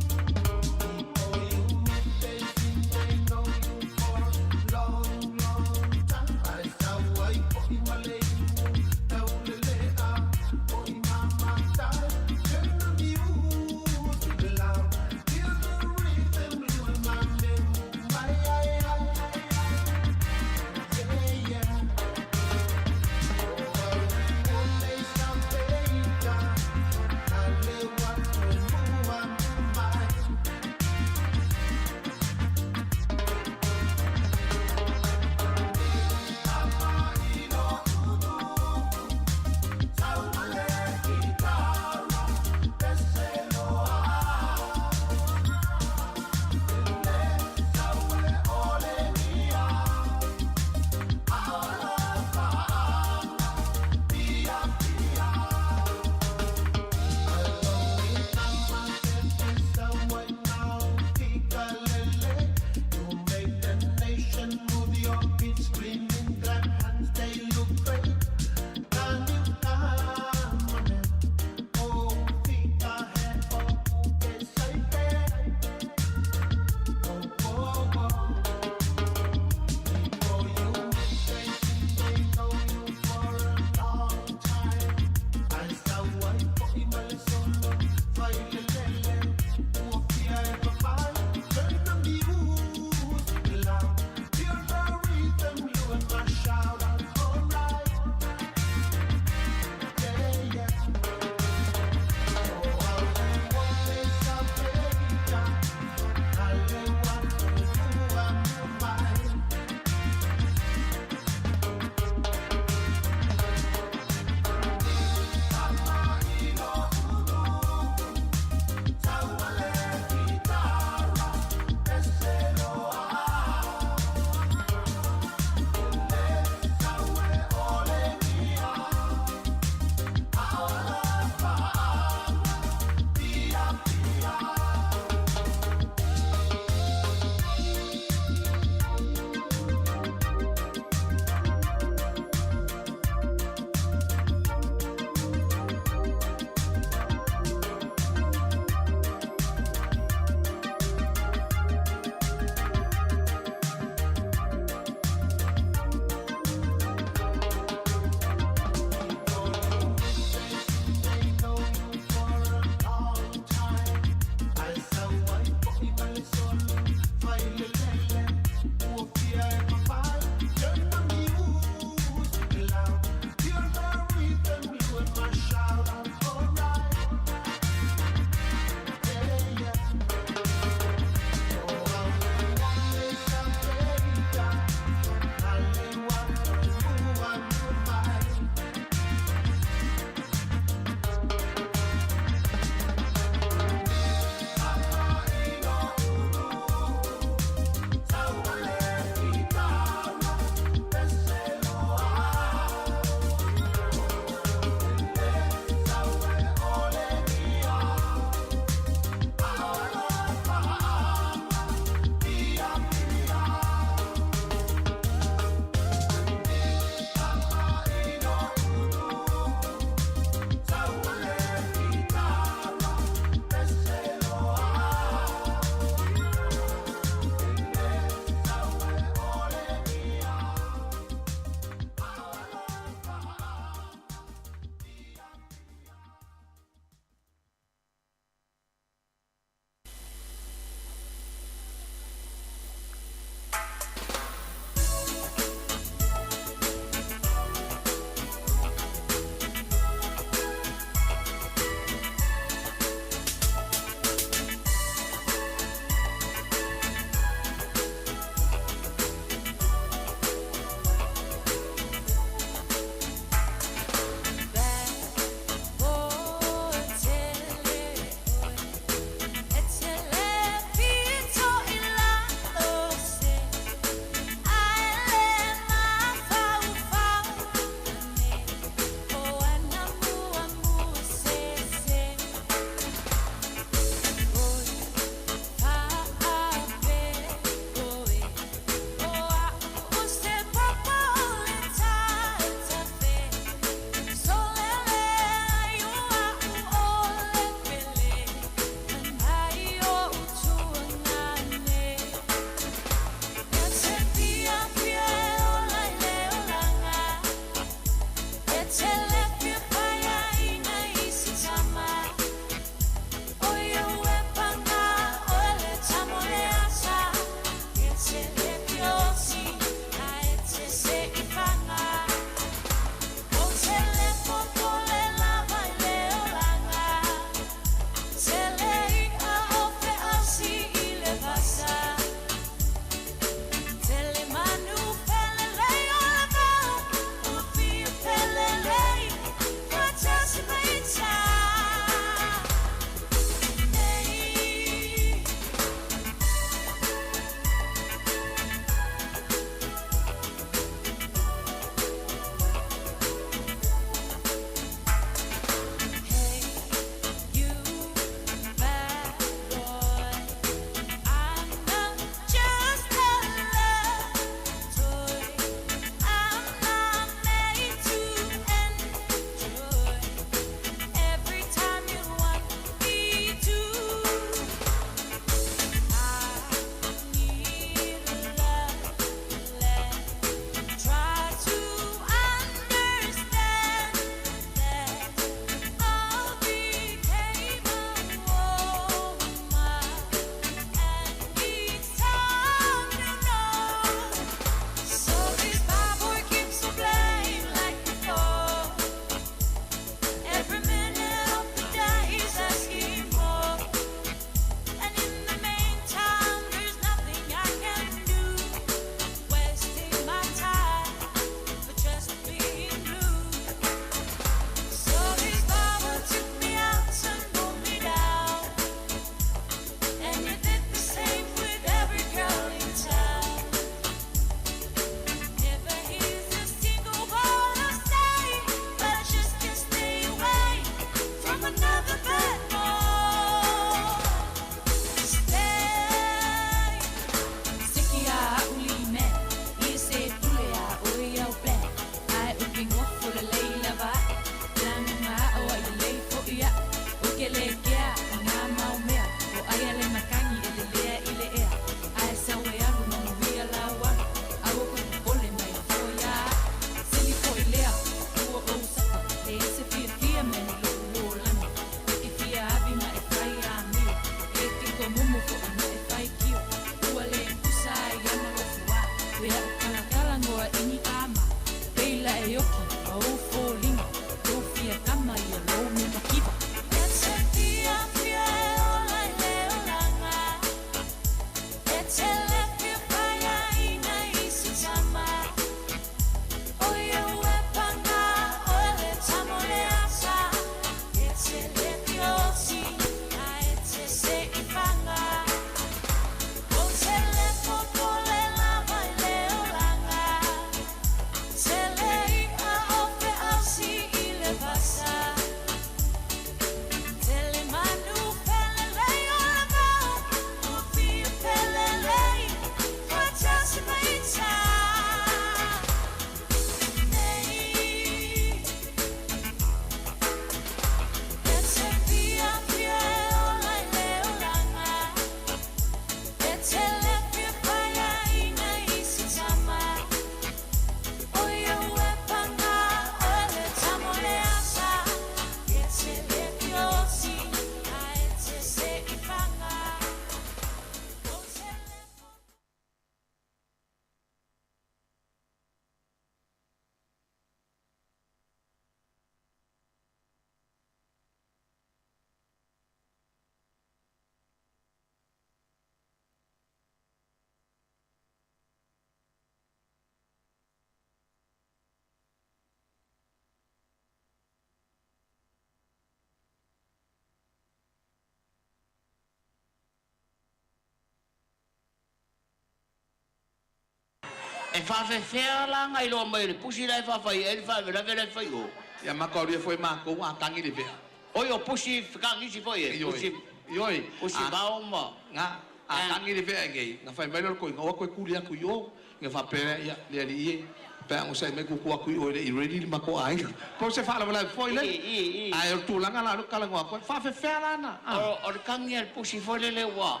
E faafefea la gailoa mai o le pusi la e faafai ai le faalavelave la e fai o. Ia makaulia foi makou a tagi le vea. Oi o pusi fekagisi foi e. Pusi Ioe. Pusi vao ma. Ga a tagi le vea nei, na fai mai le koinga o koe kuli aku i o, nga faapea ia le alii e, pe a gosai mai kuku aku i o e le i ready le mako aiga. Po se faalavelave foi le. Ae o le tulaga la o le kalagoa aku ai, faafefea lana. O le kagi a le pusi foi lele ua.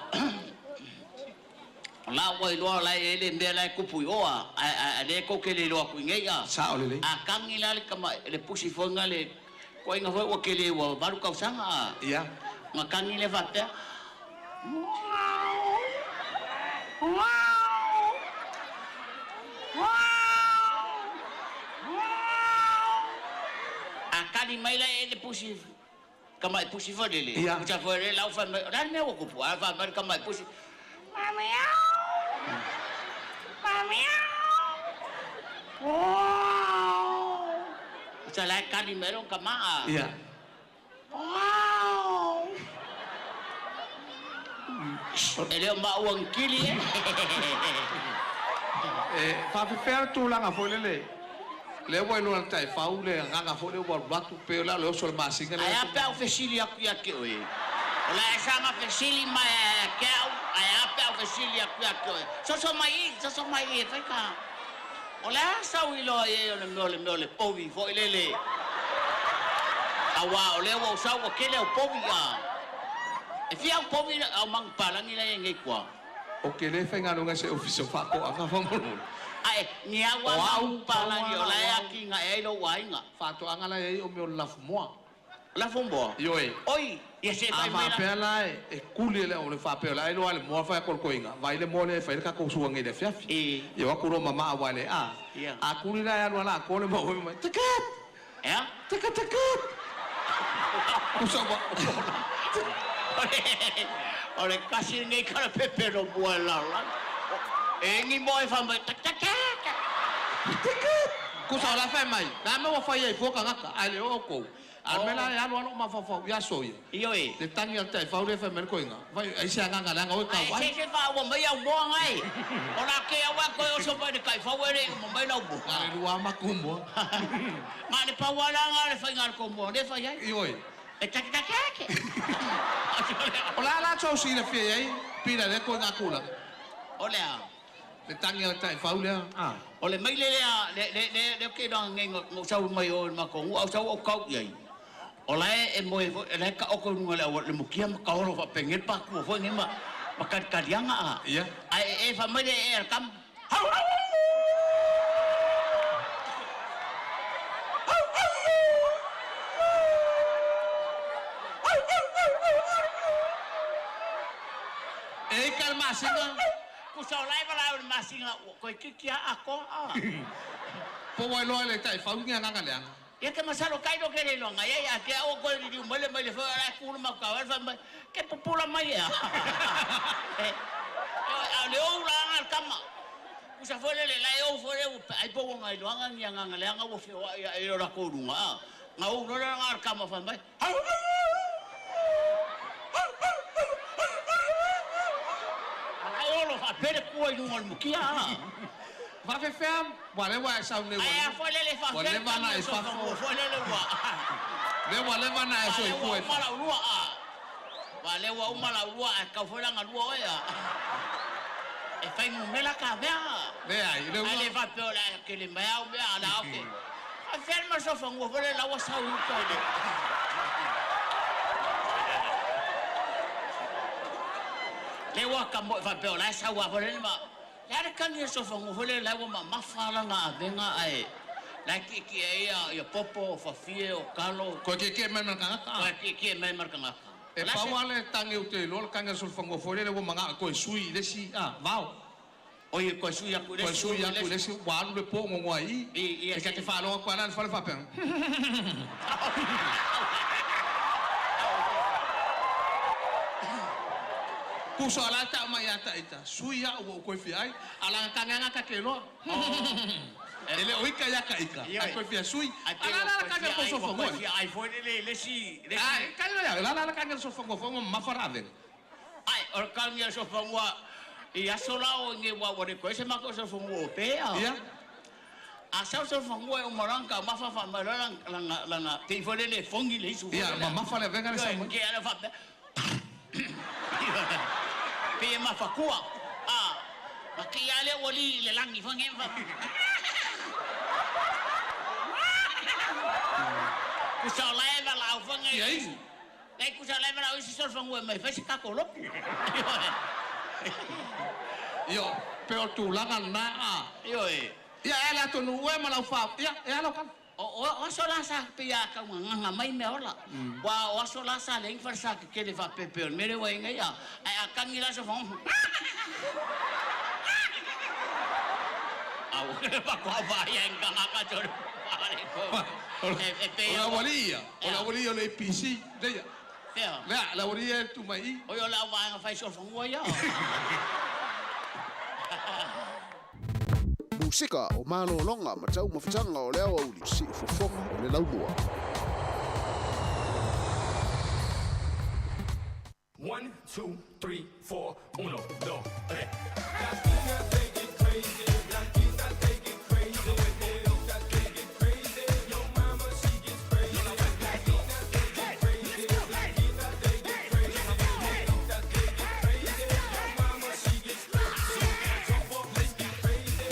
O la ua iloa la e le mea la e kupu i o a, a le kou ke le iloa aku i nei a. Sao lelei. A kagi la le kama le pusi foi nga le koinga foi ua kele ua 8 tausaga a. Ia. Nga kagi le faapea. A kali mai la e le pusi kama e pusi foi lele. Ia. Uta foi le lau fai mai, o le mea ua kupu, a fai mai le kama e pusi. Uta la e kali mai lo kama a. Ia. E leo maua ngikili e. E faafefea le tulaga foi lele. Le ua iloa le taifau le agaga foi le ua alu atu pe o le a le oso o le masina le. Ae a pe a ou fesili aku ia te oe. O le a e saga fesili mai ae te au, ae a pe a ou fesili aku ia te oe. Soso mai i, soso mai i e fai ka. O le a sau iloa i ai o le mea o le mea o le povi foi lele. Auā o lea ua ou sau ua tele au povi a. E fia au povi au manupālagi la e nei kua. O ke le faigaluega i se ofisa o faatoaga faamolemole. Ae, ni au a manupālagi o la e atigae ai lou aiga. Faatoaga la e ai o mea o le lafumoa. Lafumoa? Ioe. Oi, ia se A fai mai la. faapea la e kuli le o le faapea o le a iloa le moa fai a kolokoiga, vai le moa lea e fai le tatou suaga i le afiafi. Ia o atu loa mamaa ua le a. A kuli la e alu ala atoa le maua mai, takat! Ea? Takat, takat! Usa ua. O le kasi lenei kalapepe no mua e lalolagi. E egi moa e fai mai, tak tak tak. Takat! Kusa o la fai mai, la mea ua fai ai fua tagata, ae le o outou. A o le mea la e alu alu o mafaufau i aso ia. Ioe. Le tagi a le taifau lea e fai mai le koiga, fai ai se agaga leaga oe tau ai. Ae se se faaua mai au moa ngai. O la ke au a koe oso mai le taifau e le i uma mai lau moa. Na le lua maku moa. Na le pau ala nga le faiga le kou moa le fai ai. Ioe. E taki taki ake. O le a la tou silafia i ai, pila lea koiga tulaga. O le a? Le tagi a le taifau lea, a. O le maile lea, le, le, le, le ke iloa ngei ngo sau mai o le makou au sau au kau i ai. O la e e moe foi, la e taoto i luga o le auala le mukia ma taolo faapegei le patua foi nei ma, ma kalikaliaga a. Ia. Ae e e fai mai le ee a le tama, Hau, hau, E ika le masina. Kusa o la e valaau i le masina ua koe kiki a atoa a. Po ua iloa e le taifau ni agaga leaga. Ia ke masalo kai lo ke le iloa ngai ai a ke au koe liliu mai le mai le foi o la e ku le mau kau ai fai mai ke pupula mai ea. A o le ou la aga le tama. Kusa foi le le la e ou foi le ua ai po ua ngai iloaga ni agaga leaga ua feoai ae i lo lakou luga a. Nga ou loa le aga le tama fai mai. Hau hau Ai olo faapea le pua i luga o le mukia a. Faafefea, ua leva e sau nei ua Ae a foi lele ua faafefea le leva tagi na o e sofa fafo. mua foi lele ua. Lea ua leva na e Ua lea ua soifua e uma fafo. lau lua a. Ua lea ua uma lau lua ae tau foi langa lua oe a. E fai numera ka mea a. Leai, le Ae ua. le faapea o le a kele mai au mea a la oke. Faafefea le masofanua foi lele la ua sau i uta i le. Le ua ka moe faapea o la e sau a foi lele ma. Le a le kagi o sofanua foi lele la ua mamafa lana avega ae la e tietie ai ia ia popo o fafie o kalo. Koe tietie mai ma le tagata a. Koe tietie mai ma le tagata. E La pau se. lava le tagi ou te iloa le tagi a le solofanua foi lele ua manao e toe sui i le isi a vao. Oi koe sui aku i le Koe isi sui ulu i aku le i le isi. isi ua alu le po gogoa i i. I ia E ta se. te faalogo atu lava la i le fale faapea. Kusa o la e tau mai ia ta ita, sui au ua ou koe fia ai, a laga tagi aga ta ke loa. E le o ika ia ka ika, ai koe fia sui. Ai A la la la kage le koe fia ai, sofa koe moe. fia ai foi lele i le isi, le isi. Ai, kage la ia, la la la kage le sofa moe, foi ua mamafa la avega. Ai, o le kage le sofa moa, I aso la o nge wa wa le ko se ma ko so fongu o pe a. Ia. A sa so fongu e o maranga ma fa fa ma la la la la te fo le le fongi le isu. Ia, ma mafa le venga le sa mai. Ke ala fa. Pe ma fa kua. A. Ma ki ale wali le langi fa nge fa. Ku sa la e va la fa nge. Ia isi. Nei ku sa la e va la isi so fongu e mai fa se ka ko lopu. Io, pe o tulaga na a. Io e. Ia e la tonu ue ma lau fa. Ia, e ala kala. O o aso la sa pe ia ka nganga mai me ola. Wa o aso la sa le ingfa sa ke kele fa pepe o mere wa inga ia. Ai a kangi la sa fong. Au pa ko va ia inga ka jo. E pe O la walia, o la walia o le APC, leia. Fea. Lea, la walia e tu mai. O yo la wa nga fai so fong ia. Musika o malōloga ma taumafataga o le aoauli siʻufofoga o le laumua. 1, 2, 3, 4, 1, 2, 3. Latina, they get crazy. Blanquita, they get crazy. Negrita, they get crazy. Yo mama, she gets crazy. Latina, they get crazy. Blanquita, they get crazy. Negrita, they get crazy. Yo mama, she gets crazy. Jump up, let's get crazy.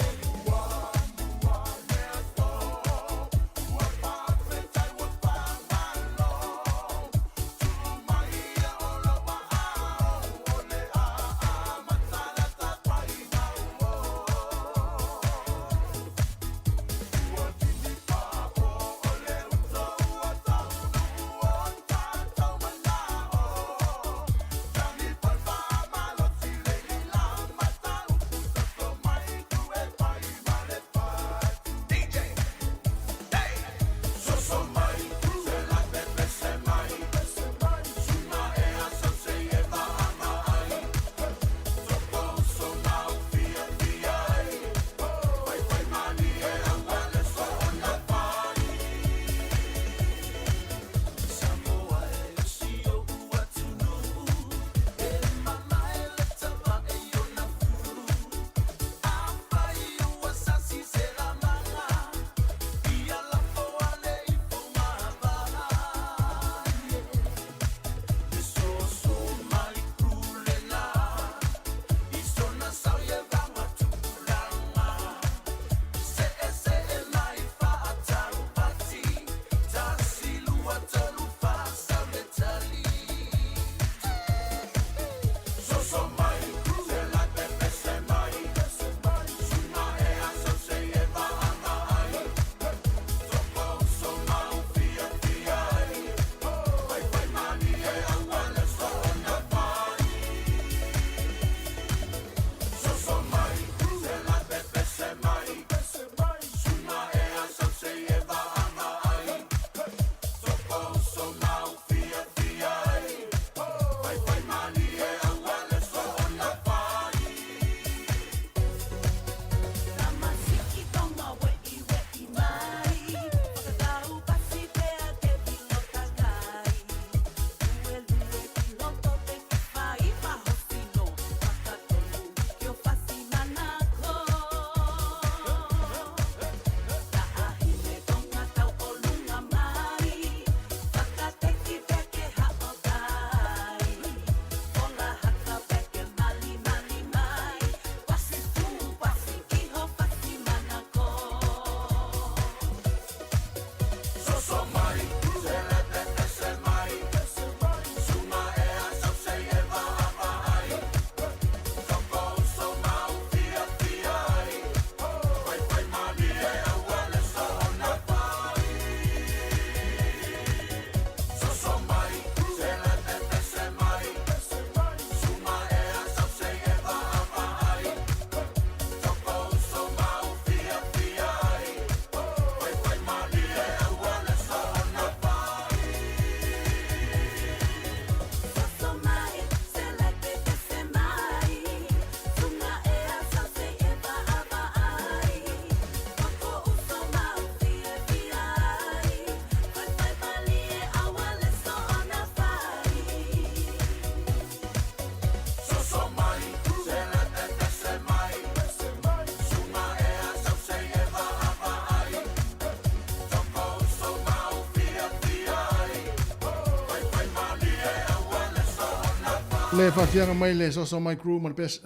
Le faafiaga mai le soso mai crew ma le pes,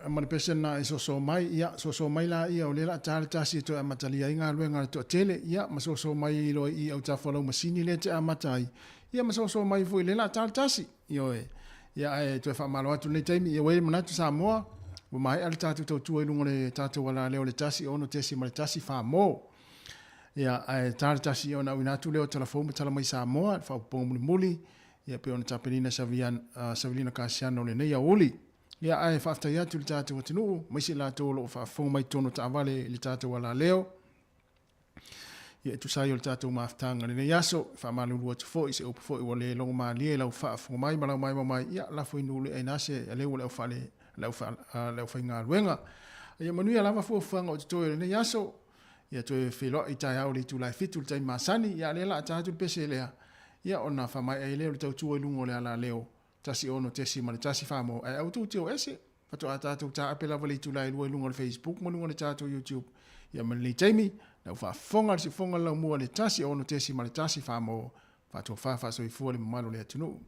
ma le pese na e soso mai, ia, soso mai la ia o lea la ta le tasi e toe amatalia ai galuega a le toatele, ia, ma soso mai loa i autafa o lau masini lea e te amata ai, ia ma soso mai foi lea la ta le tasi, ioe. Ia ae toe faamalo atu lenei taimi, ia ua i ai le manatu Samoa, ua maea le tatou tautua i luga o le tatou alaleo i le 1 6.1 famo. Ia ae ta le tasi ona auina atu lea o tala fou ma tala mai Samoa, le faaopoopoga mulimuli, ia pei ona tapenaina e Savelina Kasiano i lenei aoauli. Ia ae faafetai atu i le tatou atunuu, aemaise i latou o lo o faafofoga mai i totonu o taavale i le tatou alaleo. Ia e tusa ai o le tatou mafutaga i lenei aso, e faamalulu atu foi i se upu foi ua le logomalie i lau faafofoga mai ma lau maimoa mai, ia lafo i nuu le aina se aleu o le aufale le aufaigaluega. Ia manuia lava fuafuaga o totoe o lenei aso. Ia toe feiloai taeao i le itula e 7 i le taimi masani, ia a o lea o le a ta atu le pese lea, ia ona faamaea ai lea o le tautua i luga o le alaleo 1 6.1 famo, ae aua tou te o ese, faatoa tatou taape lava i le itula e 2 i luga o le Facebook ma luga o le tatou YouTube. Ia ma lenei taimi, lau faafofoga le siufofoga le laumua le 1 6.1 famo, faatofa faasoifua le mamalu o le atunuu.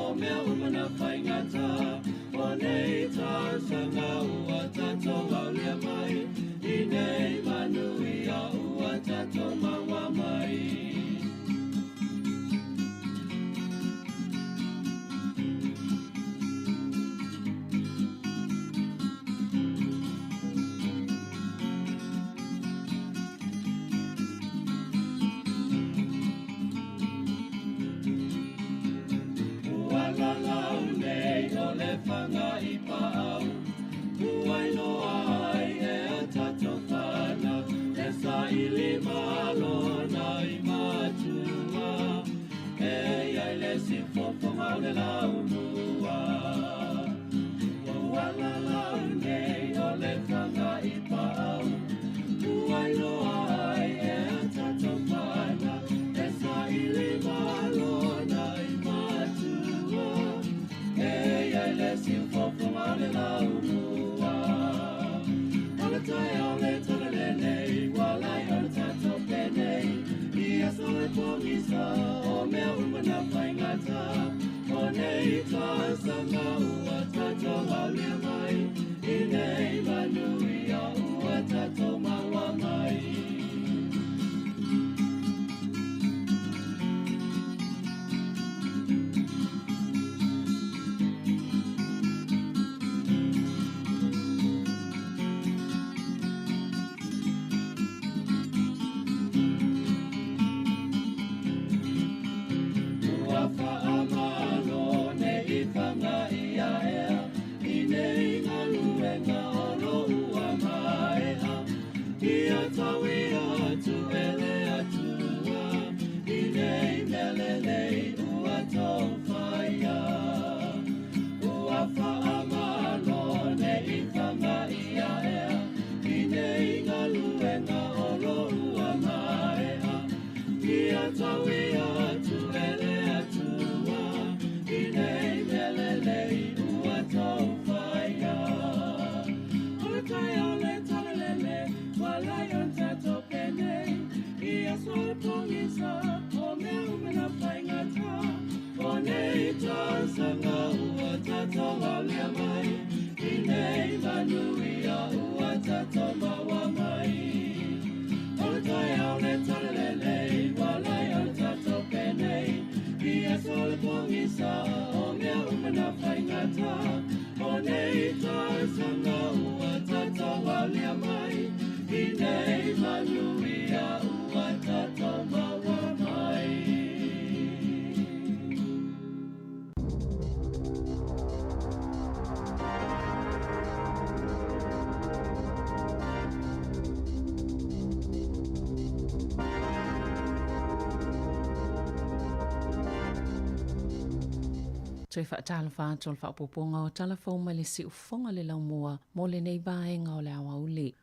O mea uma na faigata, o nei tausaga. Toe faatalofa atu o le faaopoopoga o tala fou mai le siufofoga le laumua mo lenei vaega o le aoauli.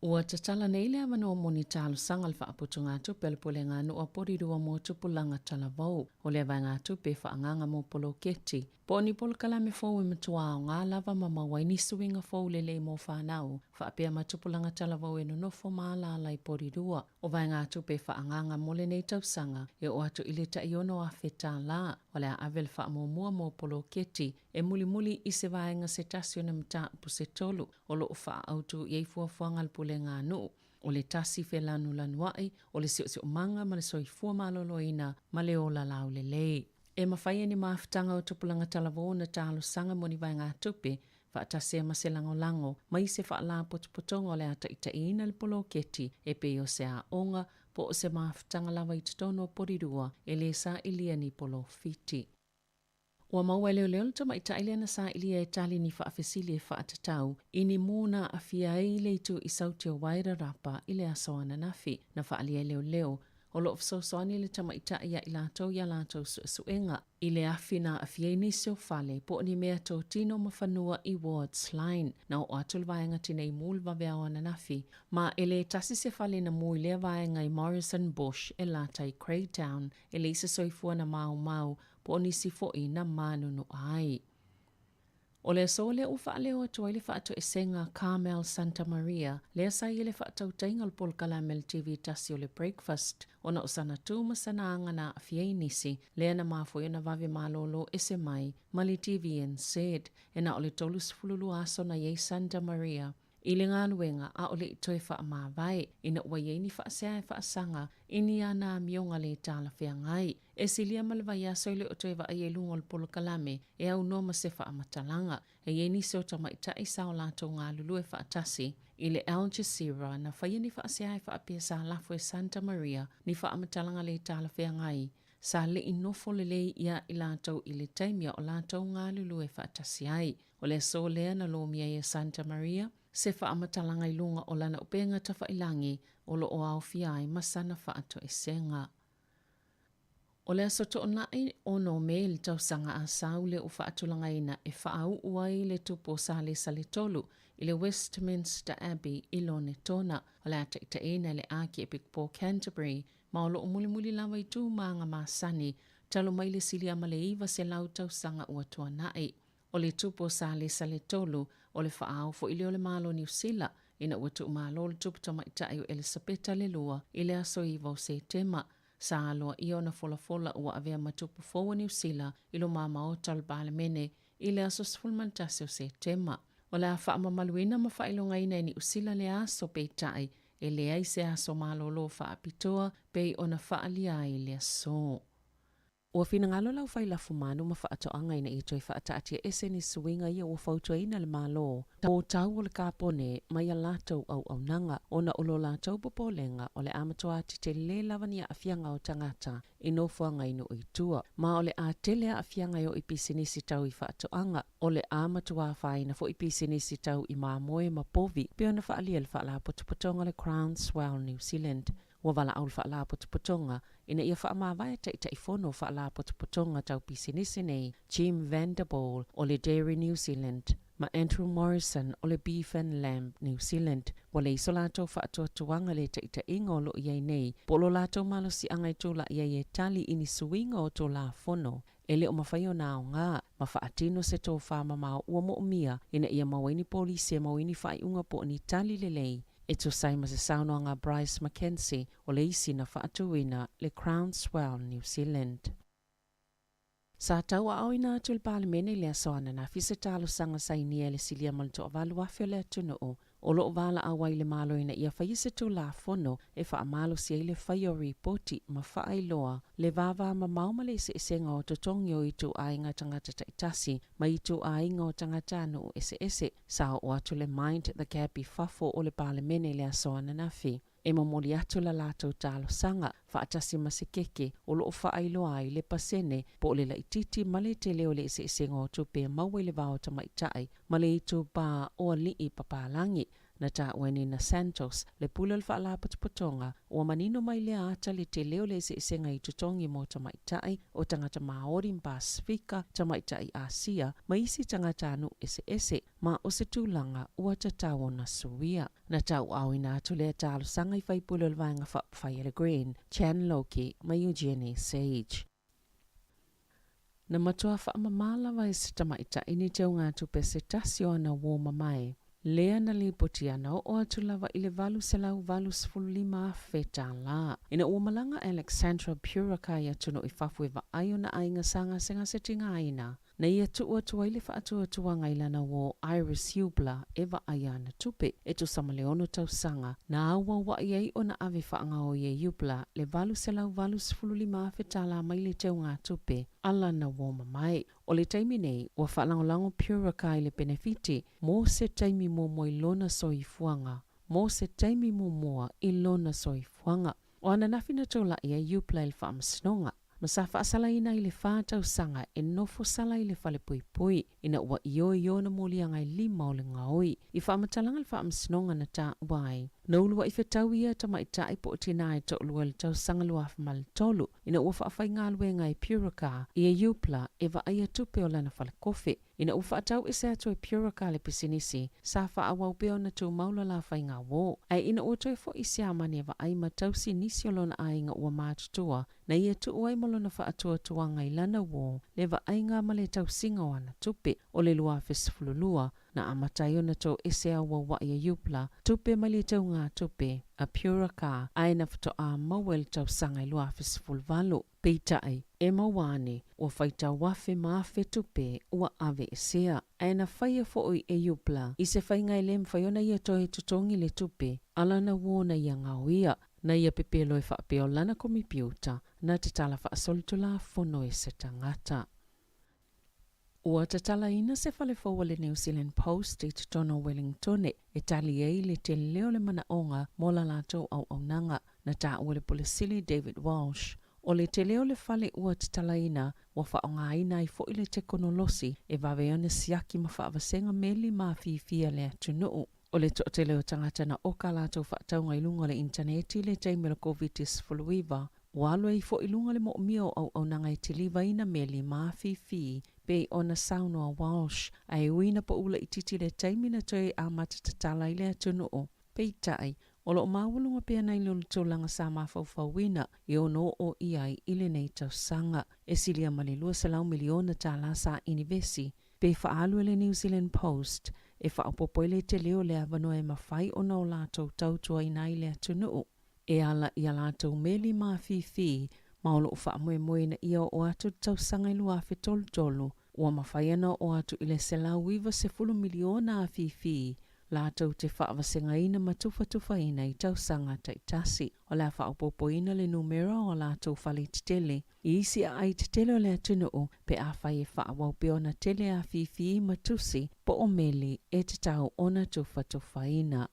Ua tatala nei le avanoa mo ni talosaga a le Faaputugatupe a le Pulega Nuu a Porirua mo tupulaga talavou. O lea vaegatupe e faaagaaga mo poloketi po o ni polokalame fou e matua aoga lava ma maua ai ni suiga fou lelei mo fanau faapea ma tupulaga talavou e nonofo ma alaala i Porirua. O vaegatupe e faaagaaga mo lenei tausaga e oo atu i le tai $6,000. O le a ave le faamuamua mo poloketi e mulimuli i se vaega se tasi o nā mataupu se tolu o lo o faaautu i ai fuafuaga a le pulega a nuu, o le tasi felanulanuai, o le siosiomaga ma le soifua maloloina ma le ola laulelei. E mafai e ni mafutaga o tupulaga talavou ona talosaga mo ni vaegatupe faatasi ai ma se lagolago mai se faalapotopotoga o le a taitaiina le poloketi e pei o se aoga po o se mafutaga lava i totonu o Porirua e lē sailia ni polofiti. Ua maua e leoleo le tamaitai lea na sailia e tali ni faafesili e faatatau i ni mū na aafia ai le itu i Sauti o Wairarapa i le aso ananafi. Na faaalia e leoleo, o lo o fesoasoani le tamaitai iā i latou i a latou suesuega i le afi na aafia ai nisi o fale po o ni meatotino ma fanua i Wards Line. Na oo atu le vaega tinei mū i le vaveao ananafi, ma e lē tasi se fale na mū i lea vaega i Morrison Bush e lata i Craigtown, e leai se soifua na maumau po o nisi foi na manunua ai. O le aso lea ua faaleo atu ai le faatoesega a Carmel Santa Maria, lea sa i ai le faatautaiga o le polokalame a le TV tasi o le Breakfast, ona o sana tu ma sana aga na aafia ai nisi, lea na mafua ai ona vave malōlō ese mai ma le TVNZ. E na o le 32 aso na i ai Santa Maria i le galuega ʻaʻole i toe faamavae ina ua i ai ni faasea e faasaga i ni ana amioga lē talafeagai. E silia ma le vaiaso e le o toe vaaia i luga o le polokalame e aunoa ma se faamatalaga. E i ai nisi o tamaitai sa o latou galulue faatasi i le Al Jazeera na faia ni faasea e faapea sa lafo e Santa Maria ni faamatalaga lē talafeagai sa leʻi nofo lelei iā i latou i le taimi a o latou galulue faatasi ai. O le aso lea na lomia ai e Santa Maria se faamatalaga i luga o lana upega tafailagi o lo o aofia ai ma sana faatoesega. O le aso Toonai 6 Me i le tausaga a Saule ua faatulagaina e faauu ai le tupu o Salesa le Tolu i le Westminster Abbey i Lonetona. O le a taitaiina e le Ākiepikopo o Canterbury ma o lo o mulimuli lava i tu ma aga masani talu mai le silia ma le 900 tausaga ua tuanai. O le tupu o Salesa le Tolu, o le faaao foi lea o le Malo o Niu Sila ina ua tuumalo le tupu tamaitai o Elisapeta le Lua i le aso 9 o Setema. Sa aloaia ona folafola ua avea ma tupu fou o Niu Sila i luma maota o le Palemene i le aso 11 o Setema. O le a faamamaluina ma faailogaina e Niu Sila lea aso peitai e leai se aso malōlō faapitoa pei ona faaalia ai le aso. Ua finagalo le aufai lafumanu ma faatoaga ina ia toe faataatiaese ni suiga ia ua fautuaina le Malo mo tau o le kapone mai a latou auaunaga ona o lo latou popolega o le a matua tetele lava ni aafiaga o tagata i nofoaga i nuu i tua ma o le a tele aafiaga e oo i pisinisi tau i faatoaga. O le a matua afaina foi pisinisi tau i mamoe ma povi pei ona faaalia e le Faalapotopotoga o le Groundswell New Zealand. Ua valaau le Faalapotopotoga ina ia faamavae Taitaifono o Faalapotopotoga tau pisinisi nei, Jim Van Der Poel o le Dairy New Zealand ma Andrew Morrison o le Beef and Lamb New Zealand. Ua leai so latou faatuatuaga i le taitaiga o lo o i ai nei, po o lo latou malosiaga e tulai ai e tali i ni suiga o Tulafono e le o mafai ona aoga ma faatino se tofā mamao ua moomia ina ia maua ai ni polisi e maua ai ni faaiuga po o ni tali lelei e tusa ai ma se saunoaga a Bryce McKenzie o le isi na faatuina le Groundswell New Zealand. Sa tauaaoina atu i le Palemene i le aso ananafi se talosaga sainia e le silia ma le 8,000 o le atunuu o lo o valaau ai le Malo ina ia faia se Tulafono e faamalosi ai le faia o ripoti ma faailoa le vavamamao ma le eseesega o totogi o ituaiga tagata taitasi ma ituaiga o tagatanuu eseese. Sa oo atu le Mind the Gap i fafo o le Palemene i le aso ananafi e momoli atu la latou talosaga faatasi ma se keke o lo o faailoa ai le pasene po o le laitiiti ma le tele o le eseesega o tupe e maua i le va o tamaitai ma le itupā o alii papalagi. Na taua e Nina Santos, le pule o le Faalapotopotoga, ua manino mai lea ata le tele o le eseesega i totogi mo tamaitai, o tagata Māori ma Pasefika, tamaitai Asia, ma isi tagatanuu eseese, ma o se tulaga ua tatau ona suia. Na tauaaoina atu lea talosaga i faipule o le Vaega Faaupufai a le Green, Chan Loki ma Eugenie Sage. Na matua faamamā lava e se tamaitai ni teugatupe se tasi o ana uō mamae, lea na lipotia na oo atu lava i le $885,000 tālā. Ina ua malaga Alexandra Puraka i atunuu i fafo e vaai ona aiga sa gasegase tigaina, na ia tuu atu ai le faatuatuaga i lana uō Iris Hubler e vaaia ana tupe, e tusa ma le 6 tausaga, na auauai ai ona ave faagaoi e Hubler le $885,000 tālā mai le teugatupe a lana uō mamae. O le taimi nei, ua faalagolago Puraka i le penefiti mo se taimi muamua i lona soifuaga, mo se taimi muamua i lona soifuaga. O ananafi na tola'i ai Hubler i le faamasinoga, ma sa faasalaina i le 4 tausaga e nofo sala i le falepuipui ina ua ioe i ona moliaga e 5 o le gaoi. I faamatalaga le faamasinoga na taua ai, na ulua'i fetau ia tamaitai po o tinā e toalua i le tausaga 2003 ina ua faafaigaluega e Puraka ia Hubler e vaaia tupe o lana falekofe. Ina ua faatau ese atu e Puraka le pisinisi, sa faaauau pea ona tumau le la faiga uō. Ae ina ua toe fo'i i Siamani e vaai ma tausi nisi o lona aiga ua matutua, na ia tuu ai ma lona faatuatuaga i lana uō le vaaiga ma le tausiga o ana tupe. O le 2012, na amata ai ona toese auaua'i e Hubler tupe mai le teugatupe a Puraka, ae na faatoa maua i le tausaga i 2018. Peitai, e maua ane, ua faitau afe ma afe tupe ua aveesea, ae na faia foʻi e Hubler i se faiga e lē mafai ona ia toe totogi le tupe a lana uō na ia gaoia, na ia pepelo e faapea o lana komipiuta na tatala faasolitulafono e se tagata. Ua tatalaina se fale fou a le New Zealand Post i totonu o Wellingtone e tali ai le tele o le manaoga mo la latou auaunaga, na taua le Pule Sili David Walsh. O le tele o le fale ua tatalaina, ua faaaogaina ai foʻi le tekonolosi e vave ona siaki ma faavasega meli ma afifi a le atunuu. O le toatele o tagata na oka latou faatauga i luga o le initaneti i le taimi o le Koviti-19, ua alu ai foʻi i luga le moomia o auaunaga e tilivaina meli ma afifi pei ona saunoa Walsh, ae e ui ina paʻu laitiiti le taimi na toe amata tatala ai le atunuu. Peitai, o loo maualuga pea nai lo le tulaga sa mafaufauina e ono oo i ai i lenei tausaga. E silia ma le $200 miliona tālā sa inivesi pe faaalu e le New Zealand Post e faaopoopo ai le tele o le avanoa e mafai ona o latou tautuaina ai le atunuu e ala i a latou meli ma afifi ma o loo faamoemoe ina ia oo atu le tausaga i 2033 ua mafai ona oo atu i le 190 miliona afifi latou te faavasegaina ma tufatufaina i tausaga taitasi. O le a faaopoopoina le numera o a latou fale tetele i isi aai tetele o le atunuu pe afai e faaauau pea ona tele afifi ma tusi po o meli e tatau ona tufatufaina.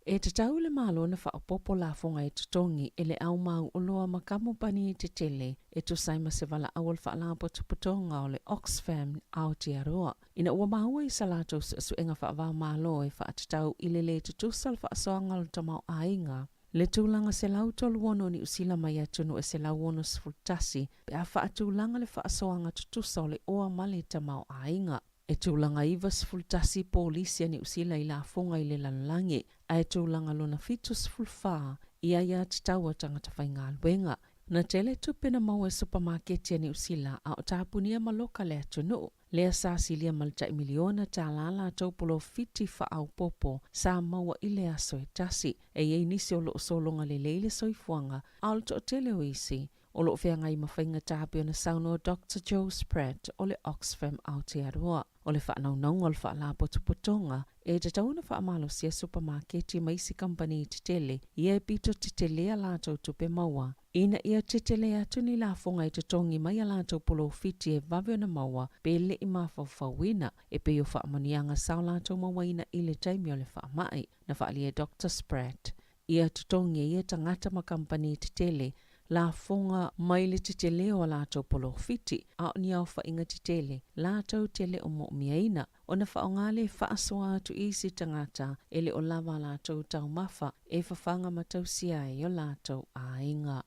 E tatau i le Malo ona faaopoopo lafoga e totogi e le au mau oloa ma kamupani tetele e tusa ai ma se valaau o le Faalapotopotoga o le Oxfam Aotearoa ina ua maua i sa latou suesuega faava-o-Malo e faatatau i le lē tutusa o le faasoaga o le tamaoaiga le tulaga 136 o Niu Sila mai atunuu e 161 pe a faatulaga le faasoaga tutusa o le oa ma le tamaoaiga. E tulaga 91 polisi a Niu Sila i lafoga i le lalolagi, ae tulaga lona 74 i aiatatau a tagata faigaluega. Na tele tupe na maua e supamaketi a Niu Sila a o tapunia ma loka le atunuu, lea sa silia ma le tai miliona tālā latou polofiti faaopoopo sa maua i le aso e tasi. E i ai nisi o loo sologa lelei le soifuaga, a o le toatele o isi o loo feagai ma faigata pei ona saunoa Dr Joe Spratt o le Oxfam Aotearoa. O le faanaunauga o le faalapotopotoga e tatau ona faamalosia supamaketi ma isi kamupani tetele ia e pito tetelea latou tupe maua ina ia tetele atu ni lafoga e totogi mai a latou polofiti e vave ona maua pe leʻi mafaufauina e pei o faamanuiaga sa o latou mauaina i le taimi o le faamai, na faaalia e Dr Spratt. Ia totogi e ia tagata ma kamupani tetele. Lafoga mai le tetele o a latou polofiti, a o ni aofaiga tetele latou te le o mo'omiaina, ona faaaoga le faasoa atu i isi tagata e le o lava a latou taumafa e fafaga ma tausia ai o latou aiga.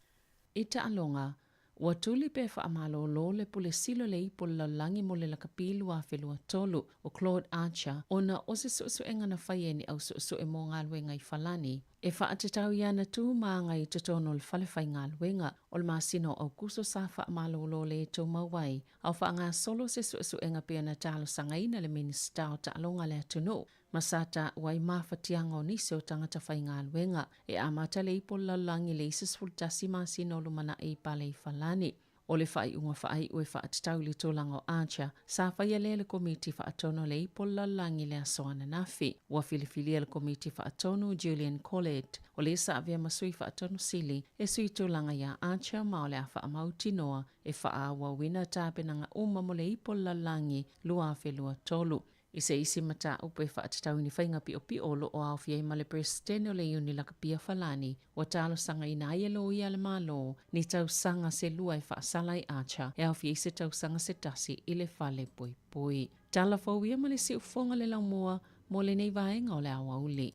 I taaloga, ua tuli pe faamalōlō le Pule Sili o le Ipu o le Lalolagi mo le Lakapi 2023, o Claude Archer, ona o se suesuega na faia e ni au suesue mo galuega i Falani, e faatatau i ana tu ma aga i totonu o le fale faigaluega. O le masina o Aukuso sa faamalōlō lē tumau ai, a o faagasolo se suesuega pei ona talosagaina le Minisita o Taaloga a le atunuu, ma sa taua ai mafatiaga o nisi o tagata faigaluega. E amata le ipu o le lalolagi i le 91 masina o lumanai i pale i Falani. O le faaiuga faaiu e faatatau i le tulaga o Archer, sa faia lea e le Komiti Faatonu a le Ipu o le Lalolagi i le aso ananafi. Ua filifilia le Komiti Faatonu Julian Collett, o le sa avea ma sui faatonu sili, e sui tulaga iā Archer ma o le a faamautinoa e faaauauina tapenaga uma mo le Ipu o le Lalolagi 2023. I se isi mataupu e faatatau i ni faiga piʻopiʻo o lo o aofia ai ma le Peresetene o le Iuni Lakapia Falani, ua talosagaina ai e loia a le Malo ni tausaga se lua e faasala ai Archer e aofia ai se tausaga se tasi i le fale poipoi. Tala fou ia ma le siufofoga le laumua mo lenei vaega o le aoauli.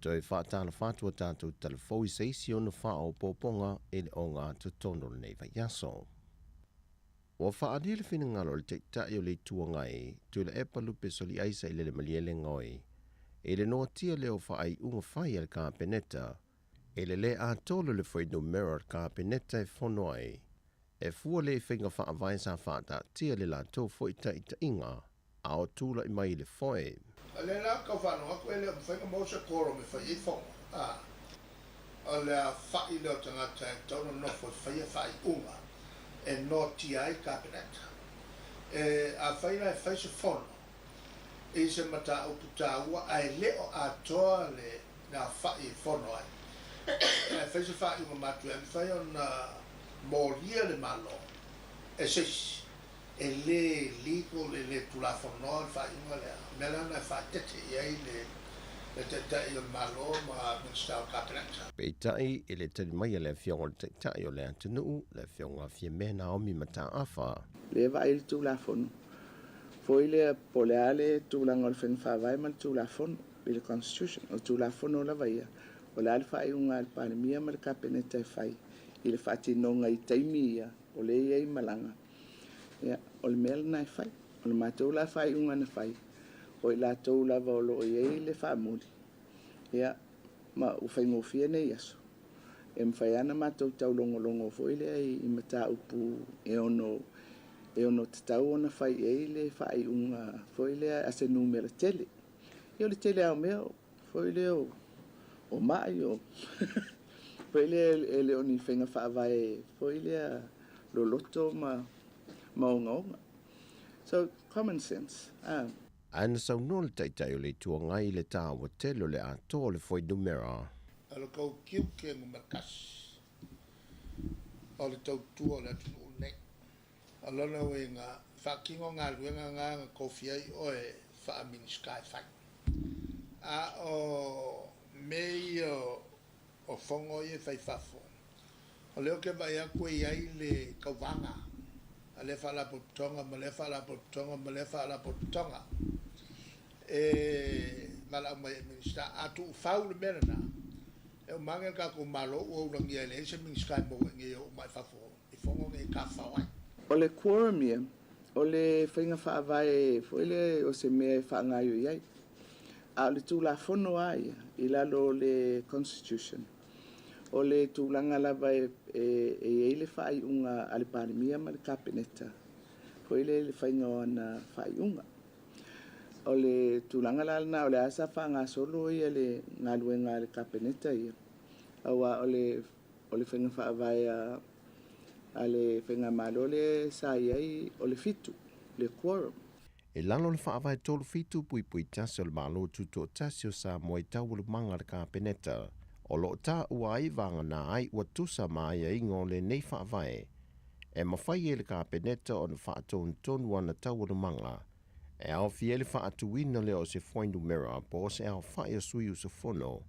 Toe faatalofa atu a tatou talafou i se isi ono faaopoopoga e le ogatotonu o lenei vaiaso. Ua faaalia le finagalo o le Taitai o le Itu Agai, Tuilaepa Lupe Soliaisa i le Malielegaoi, i le noatia lea o faaiuga fai a le Kapeneta, i le lē atoa o le fuainumera o le Kapeneta e fono ai, e fua lea i faiga faavae sa faataatia i le latou foi taitaiga a o tulai mai i le foe. O lea la tau faalogo atu e le o mafai ona maua se quorum e fai ai fono, a o le afa'i lea o tagata e tatau ona nofo e faia faaiuga e noatia ai Kapeneta. E afai la e fai se fono i se mataupu taua ae le o atoa le afa'i e fono ai, ae fai se faaiuga matuia e mafai ona molia le Malo e se isi. E le legal, e le tulafonoa le faaiuga lea. O le mea la lena e faaeteete i ai le Taitai o le Malo ma Minisita o le Kapeneta. Peitai, i le tali mai a le Afioga i le Taitai o le atunuu, le Afioga Fiamē Naomi Mataafa. Lea vaai le Tulafono foi lea po o le a le tulaga o le faiga faavae ma le Tulafono i le Constitution. O le Tulafono lava ia, o le a le faaiuga a le Palemia ma le Kapeneta e fai i le faatinoga i taimi ia o lea e i ai malaga. Ia, o le mea lena e fai. O le matou la faaiuga na fai, o i latou lava o lo o i ai le faamuli, ia, ma ua faigofie nei aso, e mafai lava ona matou taulogologo foi lea i mataupu e ono e ono tatau ona fai i ai le faaiuga foi lea a se numera tele. Ia, o le tele lava o mea foi lea o mai o foi lea e le o ni faiga faavae foi lea loloto ma ma ogaoga. So, common sense. Ah. Ae na saunoa le Taitai o le Itu Agai i le tāua tele o le atoa o le fuainumera. O le kou tiute numera tasi o le tautua o le atunuu lenei. O lona uiga, faatino galuega na na tofia ai oe faa-Minisita e fai. A o mea ia o fono ia e fai i fafo, o lea ou te vaai atu e i ai le tauvaga a lea faalapotopotoga ma lea faalapotopotoga ma lea faalapotopotoga e valaau mai ai i Minisita. A tuufau le mea lena, e uma ane le tatou Malo ua ulagia e leai se Minisita e maua i inei e oo mai fafo i fono nei e tafafao ai. O le quorum ia, o le faiga faavae foi lea o se mea e faagaoioi ai. A o le Tulafono lava ia i lalo o le Constitution, o le tulaga lava e i ai le faaiuga a le Palemia ma le Kapeneta foi lea i le faiga o ana faaiuga. O le tulaga la lena o le a sa faagasolo ia le galuega a le Kapeneta ia, aua o le o le faiga faavae a le faigamalo lea sa i ai o le fitu, le quorum. I lalo o le Faavae 37.1 o le Malo Tutoatasi o Samoa i taualumaga a le Kapeneta, o lo o taua ai vagana ai ua tusa ma aiaiga o lenei Faavae, e mafai e le Kapeneta ona faatonutonu ana taualumaga e aofia ai le faatuina lea o se fuainumera po o se aofai o sui usufono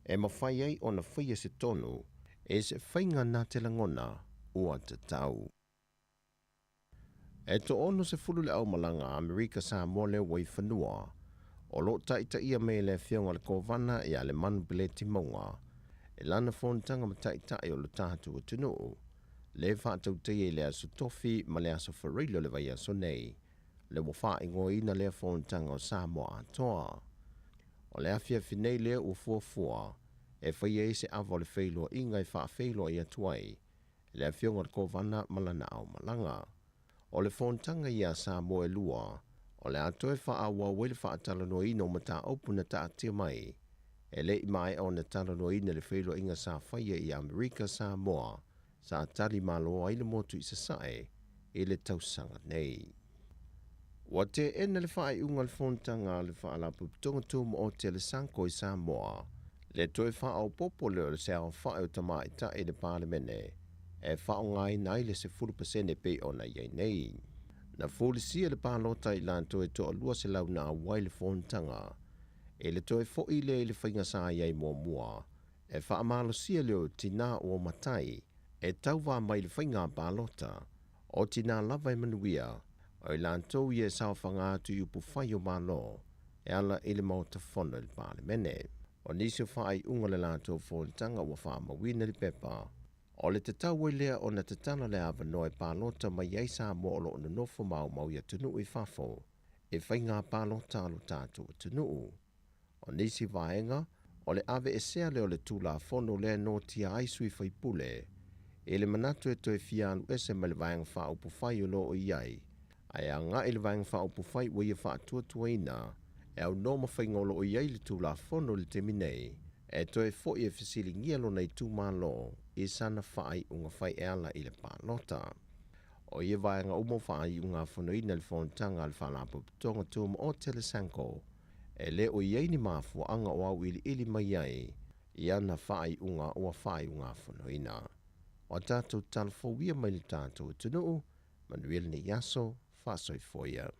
e mafai ai ona faia se tonu e se faiga na te lagona ua tatau. E 60 le aumalaga a Amerika Samoa lea ua i fanua, o lo o taitaia mai e le Afioga i le Kovana ia Lemanu Peleti Mauga, i lana fonotaga ma taitai o lo tatou atunuu, le faatautaia i le Aso Tofi ma le Aso Faraile o le vaiaso nei, le ua faaigoaina lea fonotaga o Samoa Atoa. O le afiafi nei lea ua fuafua e faia ai se ava o le feiloaiga e faafeiloai atu ai le Afioga i le Kovana ma lana aumalaga. O le fonotaga ia a Samoa e lua, o le a toe faaauau ai le faatalanoaina o mataupu na taatia mai e le i maea ona talanoaina i le feiloaiga sa faia i Amerika Samoa sa tali malo ai le motu i Sasae i le tausaga nei. Ua teena le faaiuga a le fonotaga a le Faalapotopotoga Tumaoti a le SANCO i Samoa le toe faaopoopo lea o se aofai o tamaitai i le Palemene e faaaogaina ai le 10% e pei ona i ai nei. Na fulisia le palota i latou e toalua selau na auai le fonotaga i le toe foi lea i le faiga sa i ai muamua e faamalosia lea o tinā ua matai e tauva mai i le faiga palota o tinā lava e manuia o i latou ia e saofaga atu i upufai o Malo e ala i le Maota Fono i le Palemene. O nisi o faaiuga o le latou fonotaga ua faamauina i le pepa, o le tatau ai lea ona tatala le avanoa e palota mai ai Samoa o lo o nonofo maumau i atunuu i fafo i faiga palota a lo tatou atunuu. O nisi vaega, o le aveesea lea o le Tulafono lea e noatia ai sui faipule i le manatu e toe fia alu ese mai le Vaega Faaupufai o lo o i ai, ae agai i le Vaega Faaupufai ua ia faatuatuaina e aunoa ma faiga o lo o i ai le Tulafono i le taimi nei, e toe foi e fesiligia lona itumalo i sana faaiuga fai e ala i le palota. O ia vaega uma ua faaiugafonoina i le fonotaga a le Faalapotopotoga Tumaoti a le SANCO, e le o i ai ni mafuaaga o auiliili mai ai i ana faaiuga ua faaiugafonoina. O a tatou tala fou ia mai le tatou atunuu, manuia lenei aso, faasoifua ia.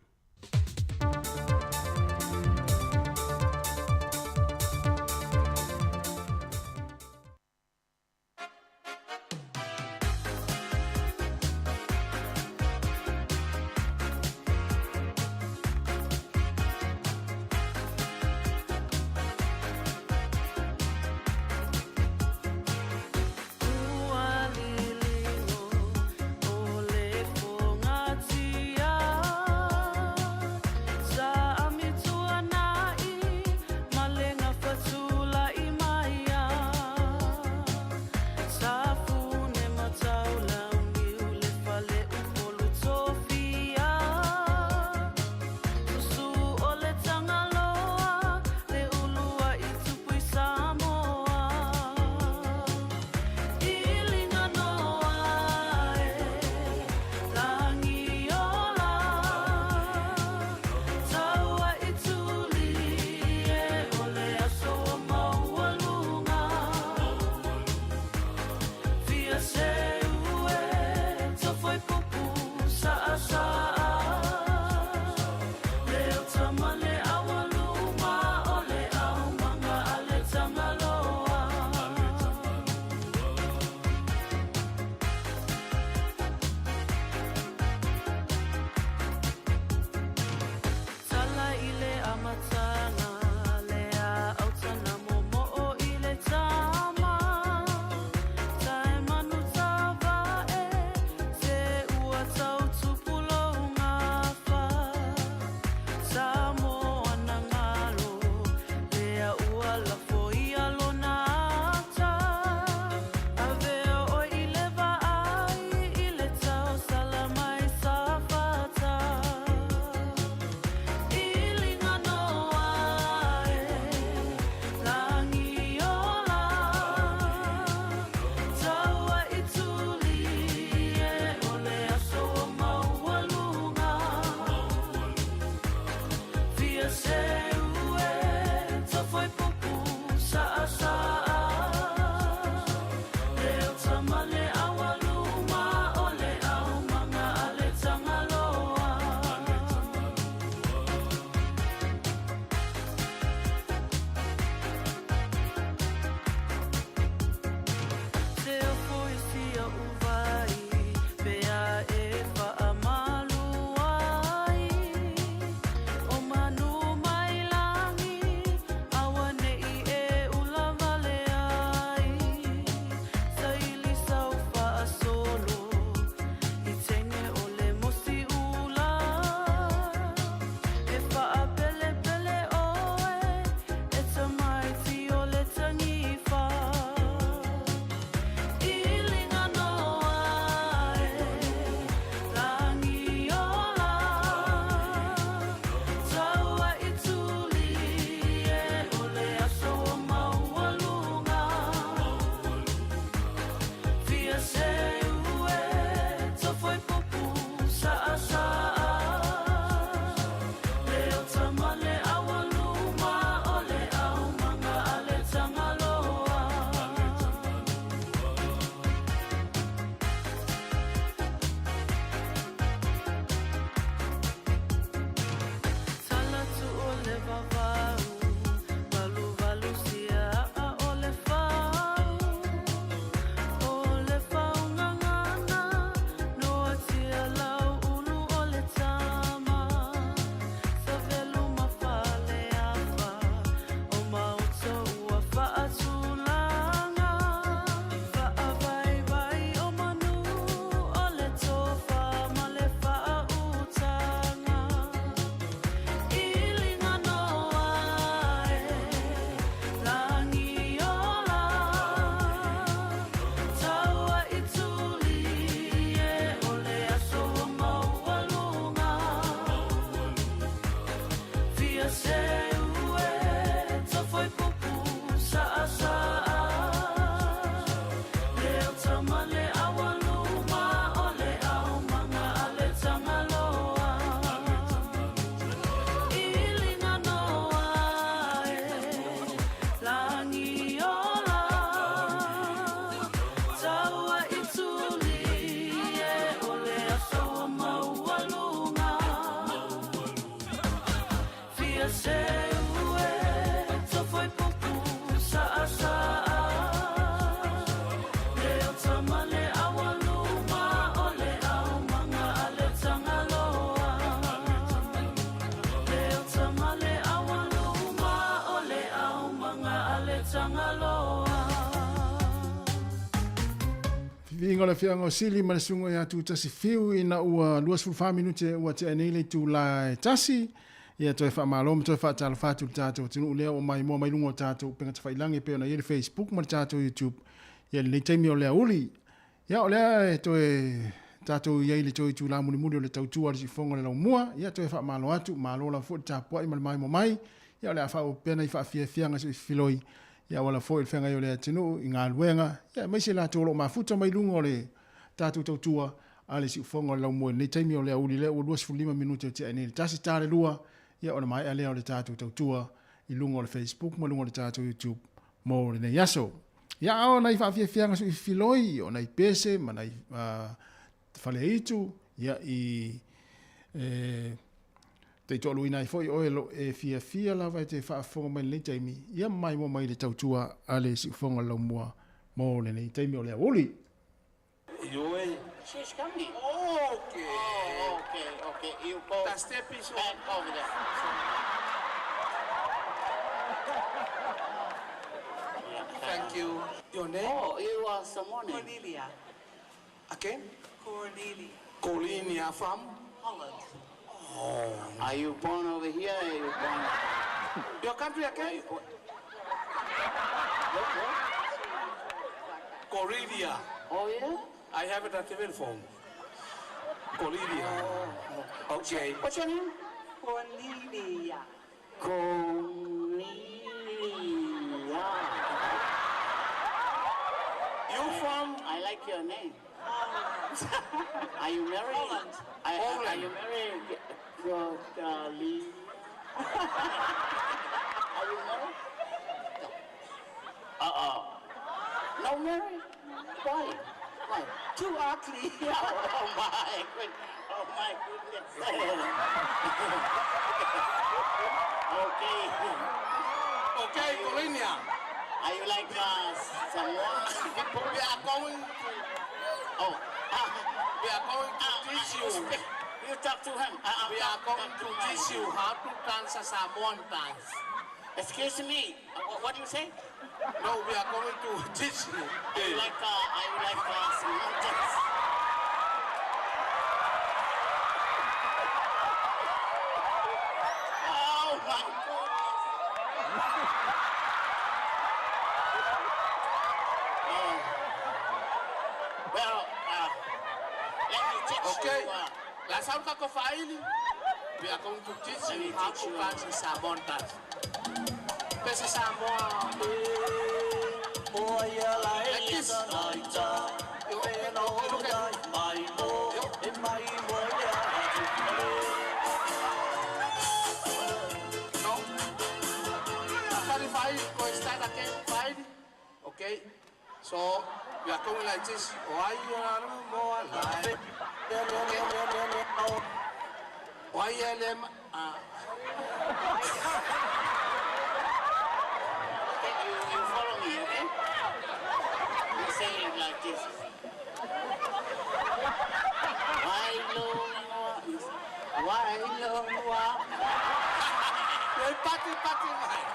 tapuaiga o le afioaga o Sili ma le susuga ia Tutasi Fiu ina ua 24 minute ua tea nei le itula e tasi. Ia toe faamalo ma toe faatalofa atu i le tatou atunuu lea ua maimoa mai luga o tatou upega tafailagi e pei ona i ai le Facebook ma le tatou YouTube ia lenei taimi o le aoauli. Ia o lea e toe tatou i ai i le toe itula mulimuli o le tautua a le siufofoga o le laumua. Ia toe faamalo atu, malo lava foi le tapuai ma le maimoa mai. Ia o le a faaauau pea nai faafiafiaga se i filoi ia auala foi i le feagai o le atunuu i galuega, ia aemaise latou o lo o mafuta mai luga o le tatou tautua a le siufofoga o le laumua i lenei taimi o le aoauli lea ua 25 minute o tea nei i le tasi ta le lua, ia ona maea lea o le tatou tautua i luga o le Facebook ma luga o le tatou YouTube mo lenei aso. Ia a o nai faafiafiaga suifiloi, o nai pese ma nai faleitu, ia i e, taitoaluaina ai foi oe lo e fiafia lava e te faafofoga mai lenei taimi, ia maimoa mai le tautua a le siufofoga o le laumua mo lenei taimi o le aoauli. Ioe. She's coming. Okay. Oh, okay, okay. You go The step is back over there. Thank you. Your name? Oh, you are Samoan. Cornelia. Again? Cornelia. Cornelia from? Holland. Oh. Are you born over here? Or are you born? Your country again? Cornelia. Oh, yeah? I have it at the phone. Cornelia. Oh. Okay. What's your name? Cornelia. Cornelia. You from? I like your name. Are you married? Holland. Are you married? Cornelia. Are you married? No. Uh-oh. No married? Why? Why? Too ugly. Oh my goodness. Oh my goodness. Okay. Okay, Cornelia. Are you like Samoan people? We are going to. Oh. We are going to teach you. You talk to him. We are going to teach you how to dance a Samoan dance. Excuse me. What do you say? No, we are going to teach you. I like Samoan dance. Oh my goodness. Oh. Well, let me teach okay. you. Last time we are going to teach you how to dance a Samoan dance. Pese Samoa. Like this. Look at. No. Go start again. Fine. Okay. So we are going like this. Why Okay, you follow me, okay? You say it like this. Why lo why lo Party, party, man.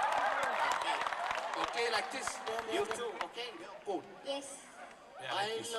Okay, like this. You too, okay? Good. Yes. Yeah, like this.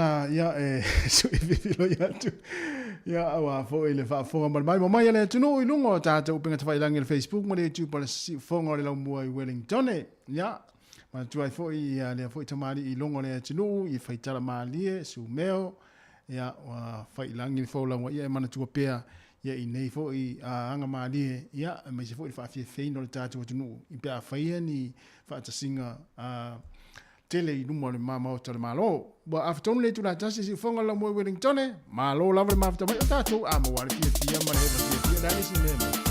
lena ia e sui fifiloi atu. Ia auā foi le faafofoga ma le maimoa mai a le atunuu i luga o tatou upega tafailagi o le Facebook ma le YouTube o le Siufofoga o le Laumua i Wellingtone. Ia, manatua ai foi ia lea foi tamalii i luga o le atunuu i faitala malie, sumeo, ia ua failagi le folauga ia e manatua pea ia i nei foi aga malie, ia aemaise foi le faafiafiaina o le tatou atunuu i pe a faia ni faatasiga tele i luma o le ma Maota o le Malo. Ua afa tonu le itula tasi i Siufofoga o le Laumua i Wellingtone. Malo lava le mafuta mai o tatou a maua le fiafia ma le heva fiafia. O le a le isi mea e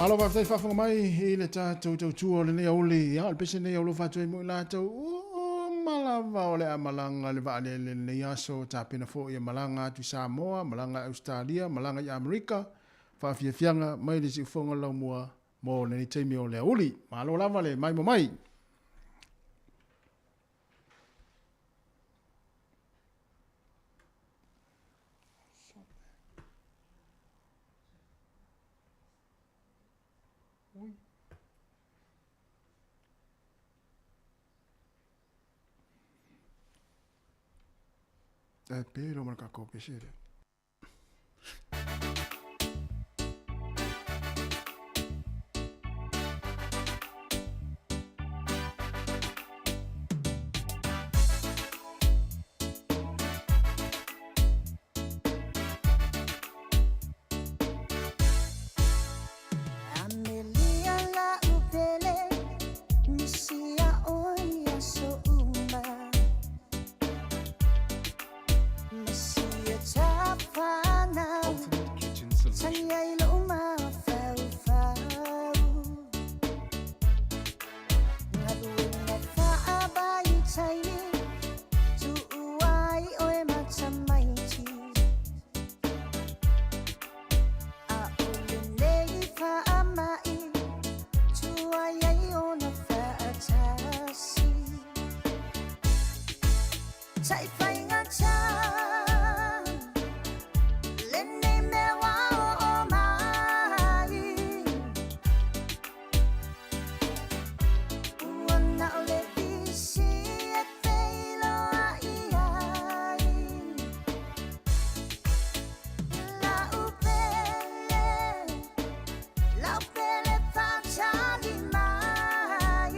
Malo faafetai faafofoga mai i le tatou tautua o lenei aoauli. Ia, o le pese lenei alofa atu ai mo i latou uma lava o le a malaga i le vaalele i lenei aso, tapena foi e malaga atu i Samoa, malaga i Ausetalia, malaga i Amerika, faafiafiaga mai le siufofoga o le laumua mo lenei taimi o le aoauli. Malo lava le maimoa mai. E pelo ma le kākou pese lea. Amelia la'u pele misi iā ʻoe i aso uma Misia tafānau Ultimate Kitchen Solution. Tali ai lo'u mafaufau Galuega faavaitaimi Tu'u ai ʻoe ma tamaiti ʻAʻole nei faamaʻi Tuai ai ona faatasi Taʻifaigata Lenei mea ua oo mai Ua na o le pisi e feiloai ai La'u pele La'u pele faatali mai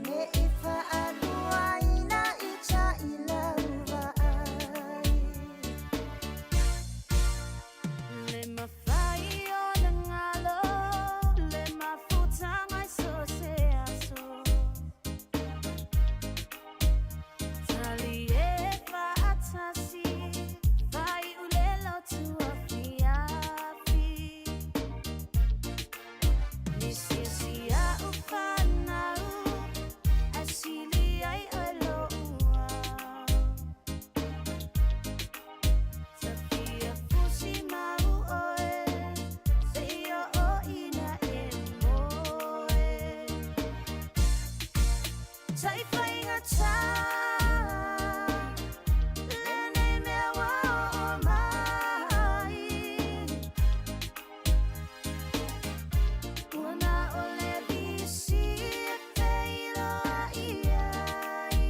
Ne i faaluaina i taʻilau vaai Le mafai ona galo le mafutaga i so o se aso. Talie faatasi faaiu le lotu afiafi. Nisi a'u fanau ae sili ai ʻoe lo'u ao. Ta fia fusi mau ʻoe seia oo ina e moe. Taʻifaigata Lenei mea ua oo mai Ua na o le pisi e feiloai ai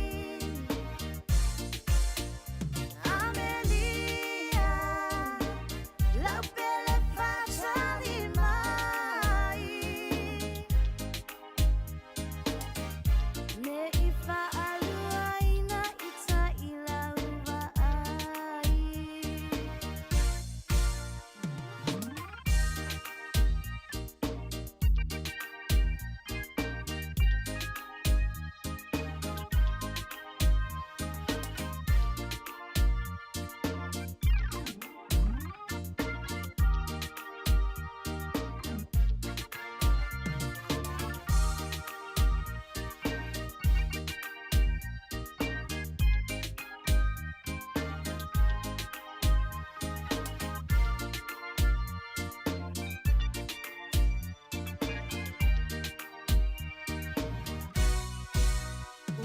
Amelia La'u pele faatali mai Ne i faaluaina i taʻilau vaai.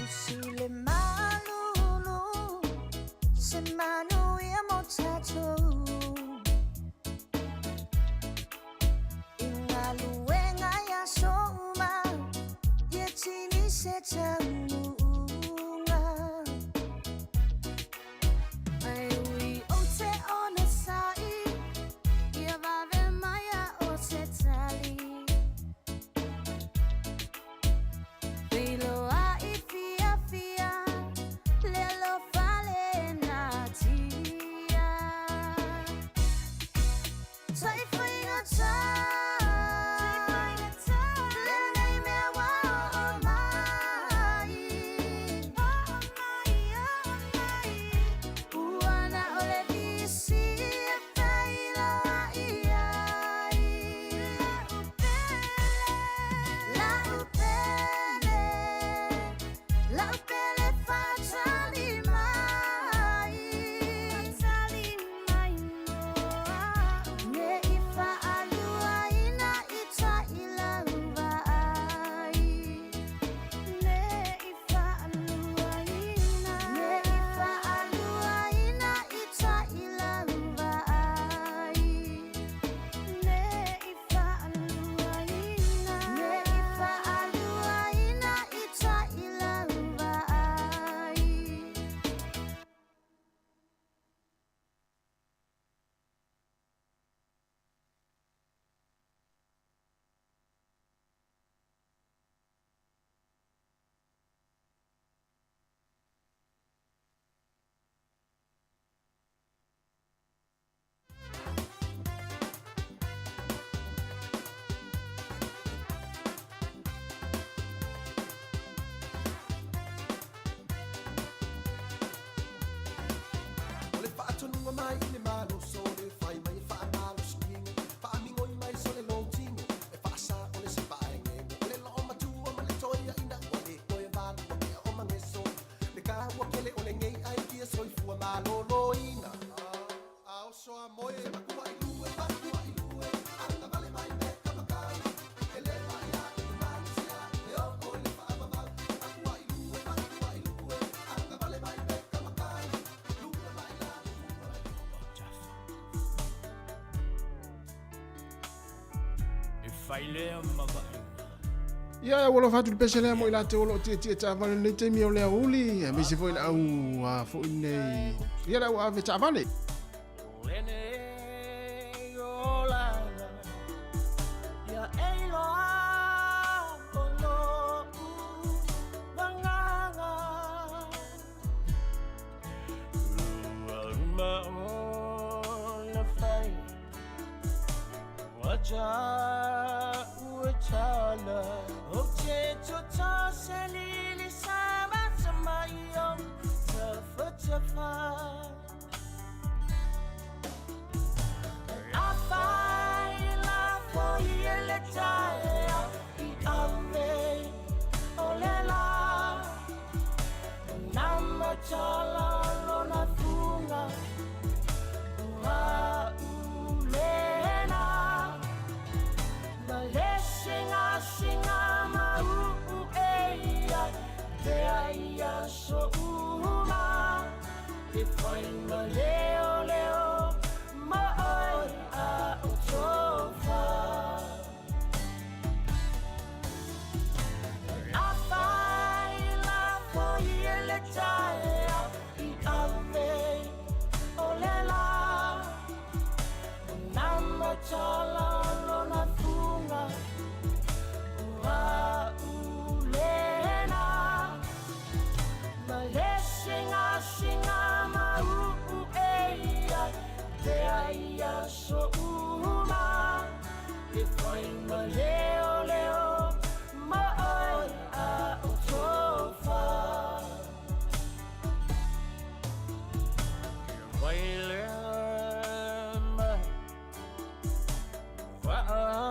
Usi le malulu Se manuia mo tatou I galuega i aso uma Ia tini se taunuuga Ae ui ou te onosaʻi, ia vave mai a o se tali. Feiloai fiafia, le alofa le natia. Taʻifaigata Lenei mea ua oo mai Ua na o le pisi e feiloai mai i le maloso le fai mai e faamalosi tino faamigoi mai so le lōtino e faasā o le se paegego o le loo matua ma le toeaina ua lē toe valua kea o mageso le kāua kele o legei aikia soifua malōlōina a oso a moe e makuaʻilue makuaʻilue agavale mai me kamakai e lē paia i le malosia e oo i le faavavau makuaʻilue makuaʻilue agavale mai me kamakai lua mai la. E failea ma vaaiga. Ia, ua alofa atu le pese lea mo i latou o lo o tietie taavale i lenei taimi o le aoauli, aemaise foi le au a foi nei, ia le au ave taavale. Lenei olaga, ia e iloa o lo'u agaga. Ua uma ona fai, ua ta'u e tala. Ou te totoselili sa matamai o tafatafa. Afai lafo i e le taeao i ave o le la. Namatala lona fuga ua ulena. Ma le sigasiga ma uu e ia te ai aso uma. E fai ma leoleo ma oe a o tofa. Afai lafo i e le taeao i ave o le la. Namatala lona fuga ua ulena. Ma le sigasiga ma uu e ia te ai aso uma. E fai ma leoleo ma oe a o tofa. Failea ma vaailoga.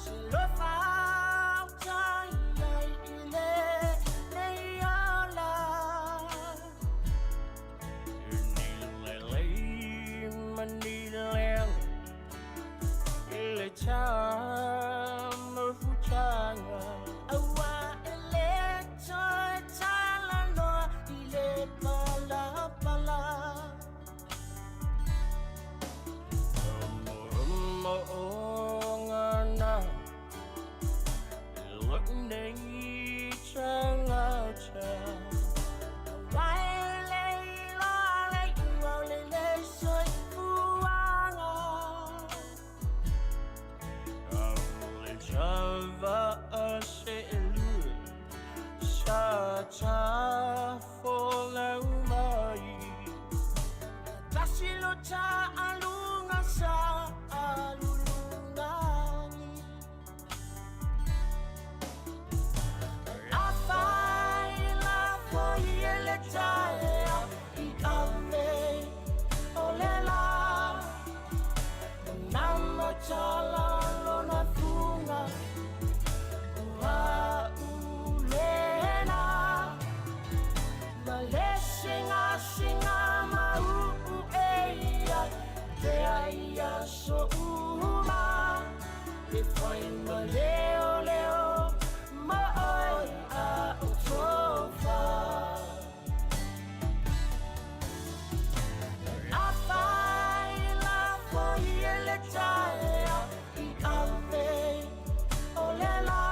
Se lofa utai ai i lenei ola. Ni lelei ma ni leaga i le tamafutaga. Aua e le toe talanoa i le palapala. Mo'omo'oga na lo'u nei tagata. Aua e le iloa le iuga o lenei soifuaga. O le tava'a se'elua sa tafolau mai. Tasi lo ta'aluga sa alulugagi. Afai lafo i e le taeao i ave o le la. Namatala lona fuga ua ulena. Ma le sigasiga ma uu e ia te ai aso uma. E fai ma leoleo ma oe a o tofa. Afai lafo i e le taeao i ave o le la.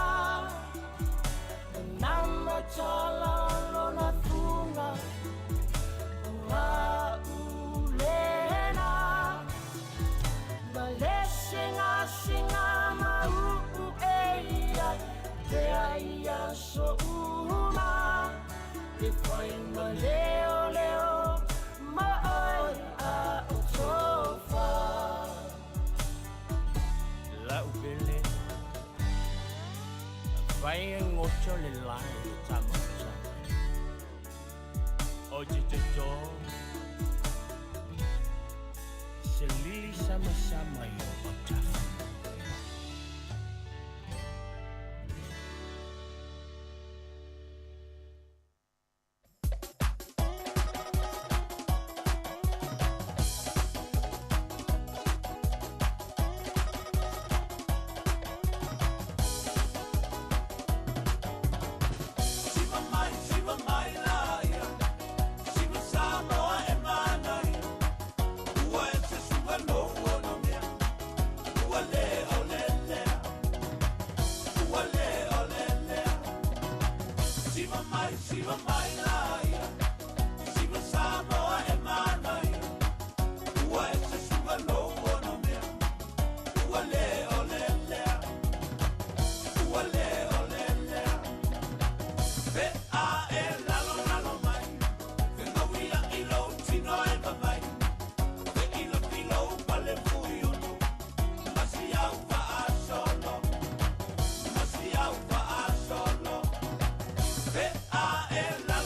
Namatala lona fuga ua ulena. Ma le sigasiga ma uu e ia te ai aso uma. E fai ma leoleo ma oe a o tofa. La'u pele afai e goto le lae i le tamafutaga. O te toto Se lili sama sama i o autafa. Siva mai, siva mai la ia. Siva Samoa e manaia. Ua e se suga lou ona mea. Ua le o le lea. Ua le o le lea. Siva mai, siva mai la ia. Siva Samoa e manaia. Ua e se suga lou ona mea. Ua le o le lea. Ua le o le lea. Fe a e lalo lalo mai. Fe ngawia i lou tino e vavai. Fe ilo pilo pale fui ono. Masi au fa a solo. Masi au fa a solo. Fe a e lalo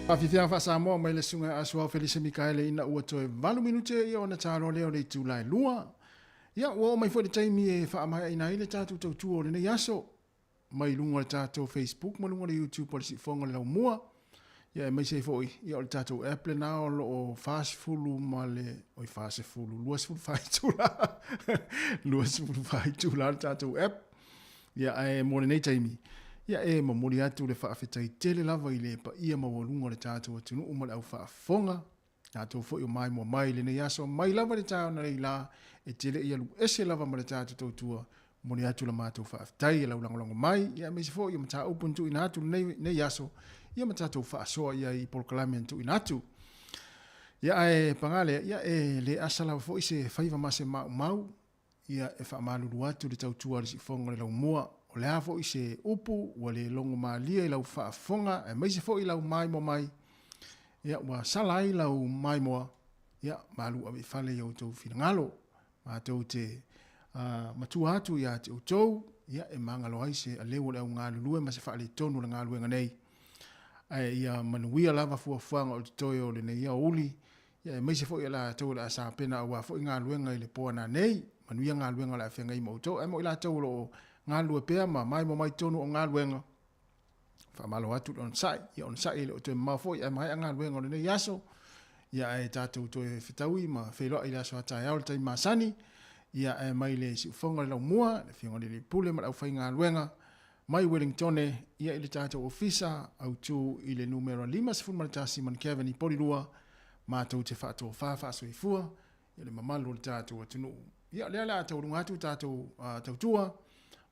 Faafiafiaga faa-Samoa mai le susuga ia Asuao Felise Mikaele ina ua toe 8 minute ia ona taloa lea o le itula e 2. Ia, ua oo mai foi le taimi e faamaeaina ai le tatou tautua o lenei aso mai luga o le tatou Facebook ma luga o le YouTube o le Siufofoga o le Laumua. Ia aemaise ai foi ia o le tatou app lena o lo o 40 ma le oi 40 24 itula 24 itula le tatou app. Ia ae mo lenei taimi, ia e momoli atu le faafetai tele lava i le paia maualuga o le tatou atunuu ma le au faafofoga, tatou foi o maimoa mai i lenei aso mai lava i le taeao analeila e te le i alu ese lava ma le tatou tautua, momoli atu la matou faafetai i lau lagolago mai, ia aemaise foi o mataupu na tuuina atu i lenei aso, ia ma tatou faasoa i ai i polokalame na tuuina atu. Ia ae paga lea, ia e le asa lava foi se faiva ma se maumau, Ia, e faamalulu atu le tautua a le siufofoga o le laumua. O le a foi se upu ua le logo malie i lau faafofoga aemaise foi lau maimoa mai, ia, ua sala ai lau maimoa, ia, malu ave i fale i outou finagalo. Matou te uh, matua atu ia te outou, ia, e magalo ai se aleu o le au galulue ma se faaletonu o le galuega nei. Ae ia manuia lava fuafuaga o totoe o lenei aoauli, Ia aemaise foi o latou o le a sapena aua foi galuega i le po a nanei. Manuia galuega o le a feagai ma outou, ae mo i latou o lo o galulue pea ma maimoa mai totonu o galuega, faamalo atu le onosai. Ia onosai e le o toe mamao foi ae maea galuega o lenei aso. Ia ae tatou toe fetaui ma feiloai i le aso a taeao i le taimi masani. Ia ae mai le siufofoga o le laumua, le Afioga i le Alii Pule ma le aufaigaluega mai Wellingtone, ia i le tatou ofisa autu i le numera 51 Mankevin i Porirua, matou te faatofa faasoifua ia le mamalu o le tatou atunuu. Ia o lea o le a taualuga atu tatou tautua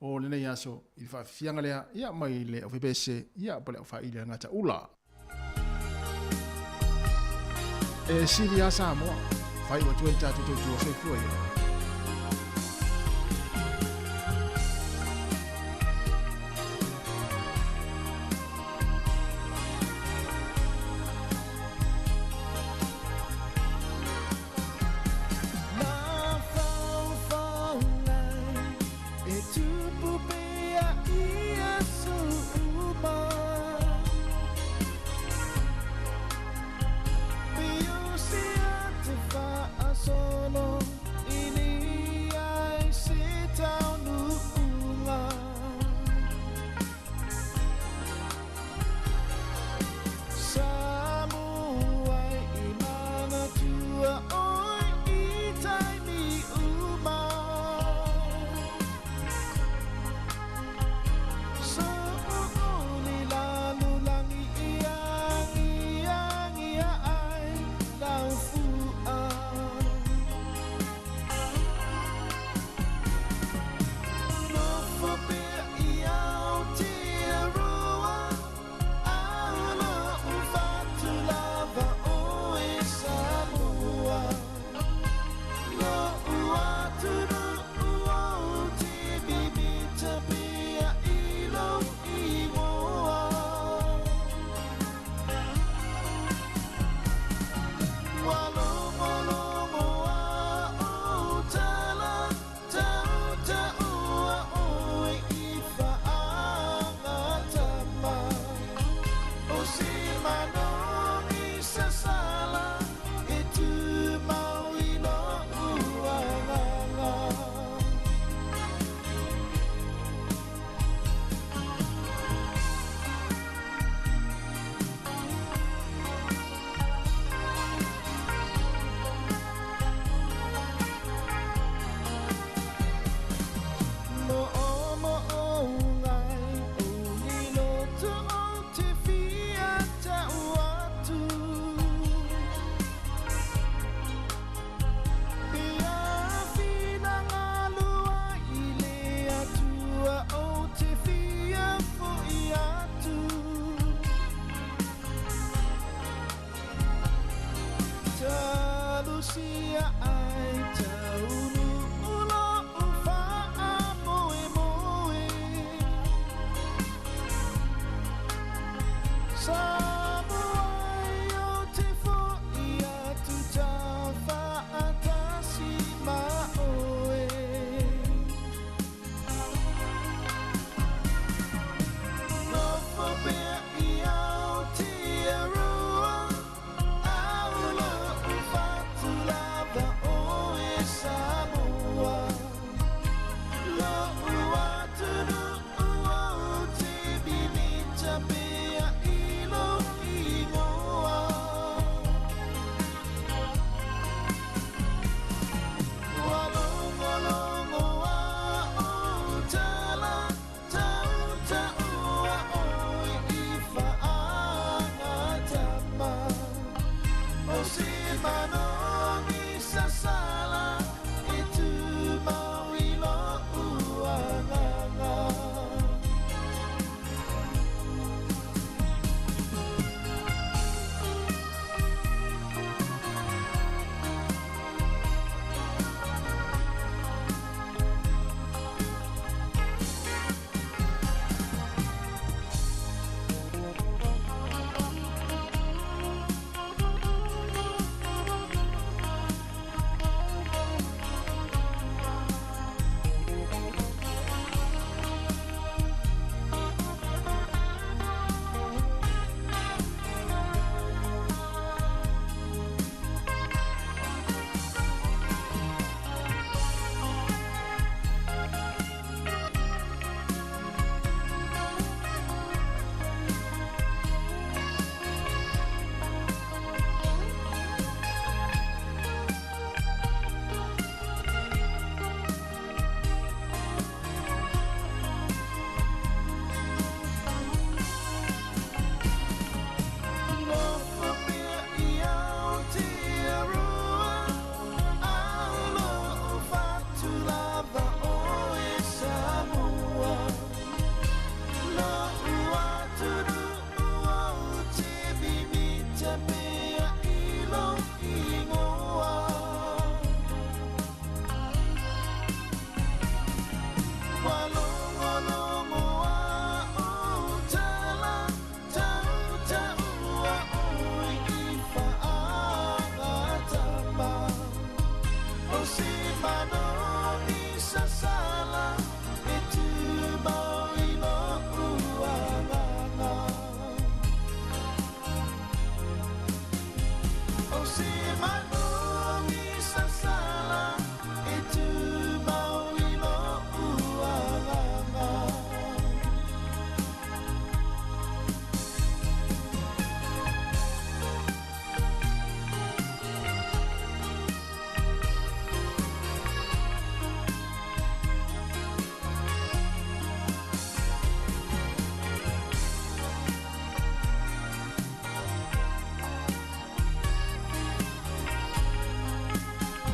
o lenei aso i le faafiafiaga lea, ia mai le aufaipeese, ia po le aufaili a le Gataula. E sili lava Samoa. Faaiu atu ai le tatou tautua soifua ia. Lucia.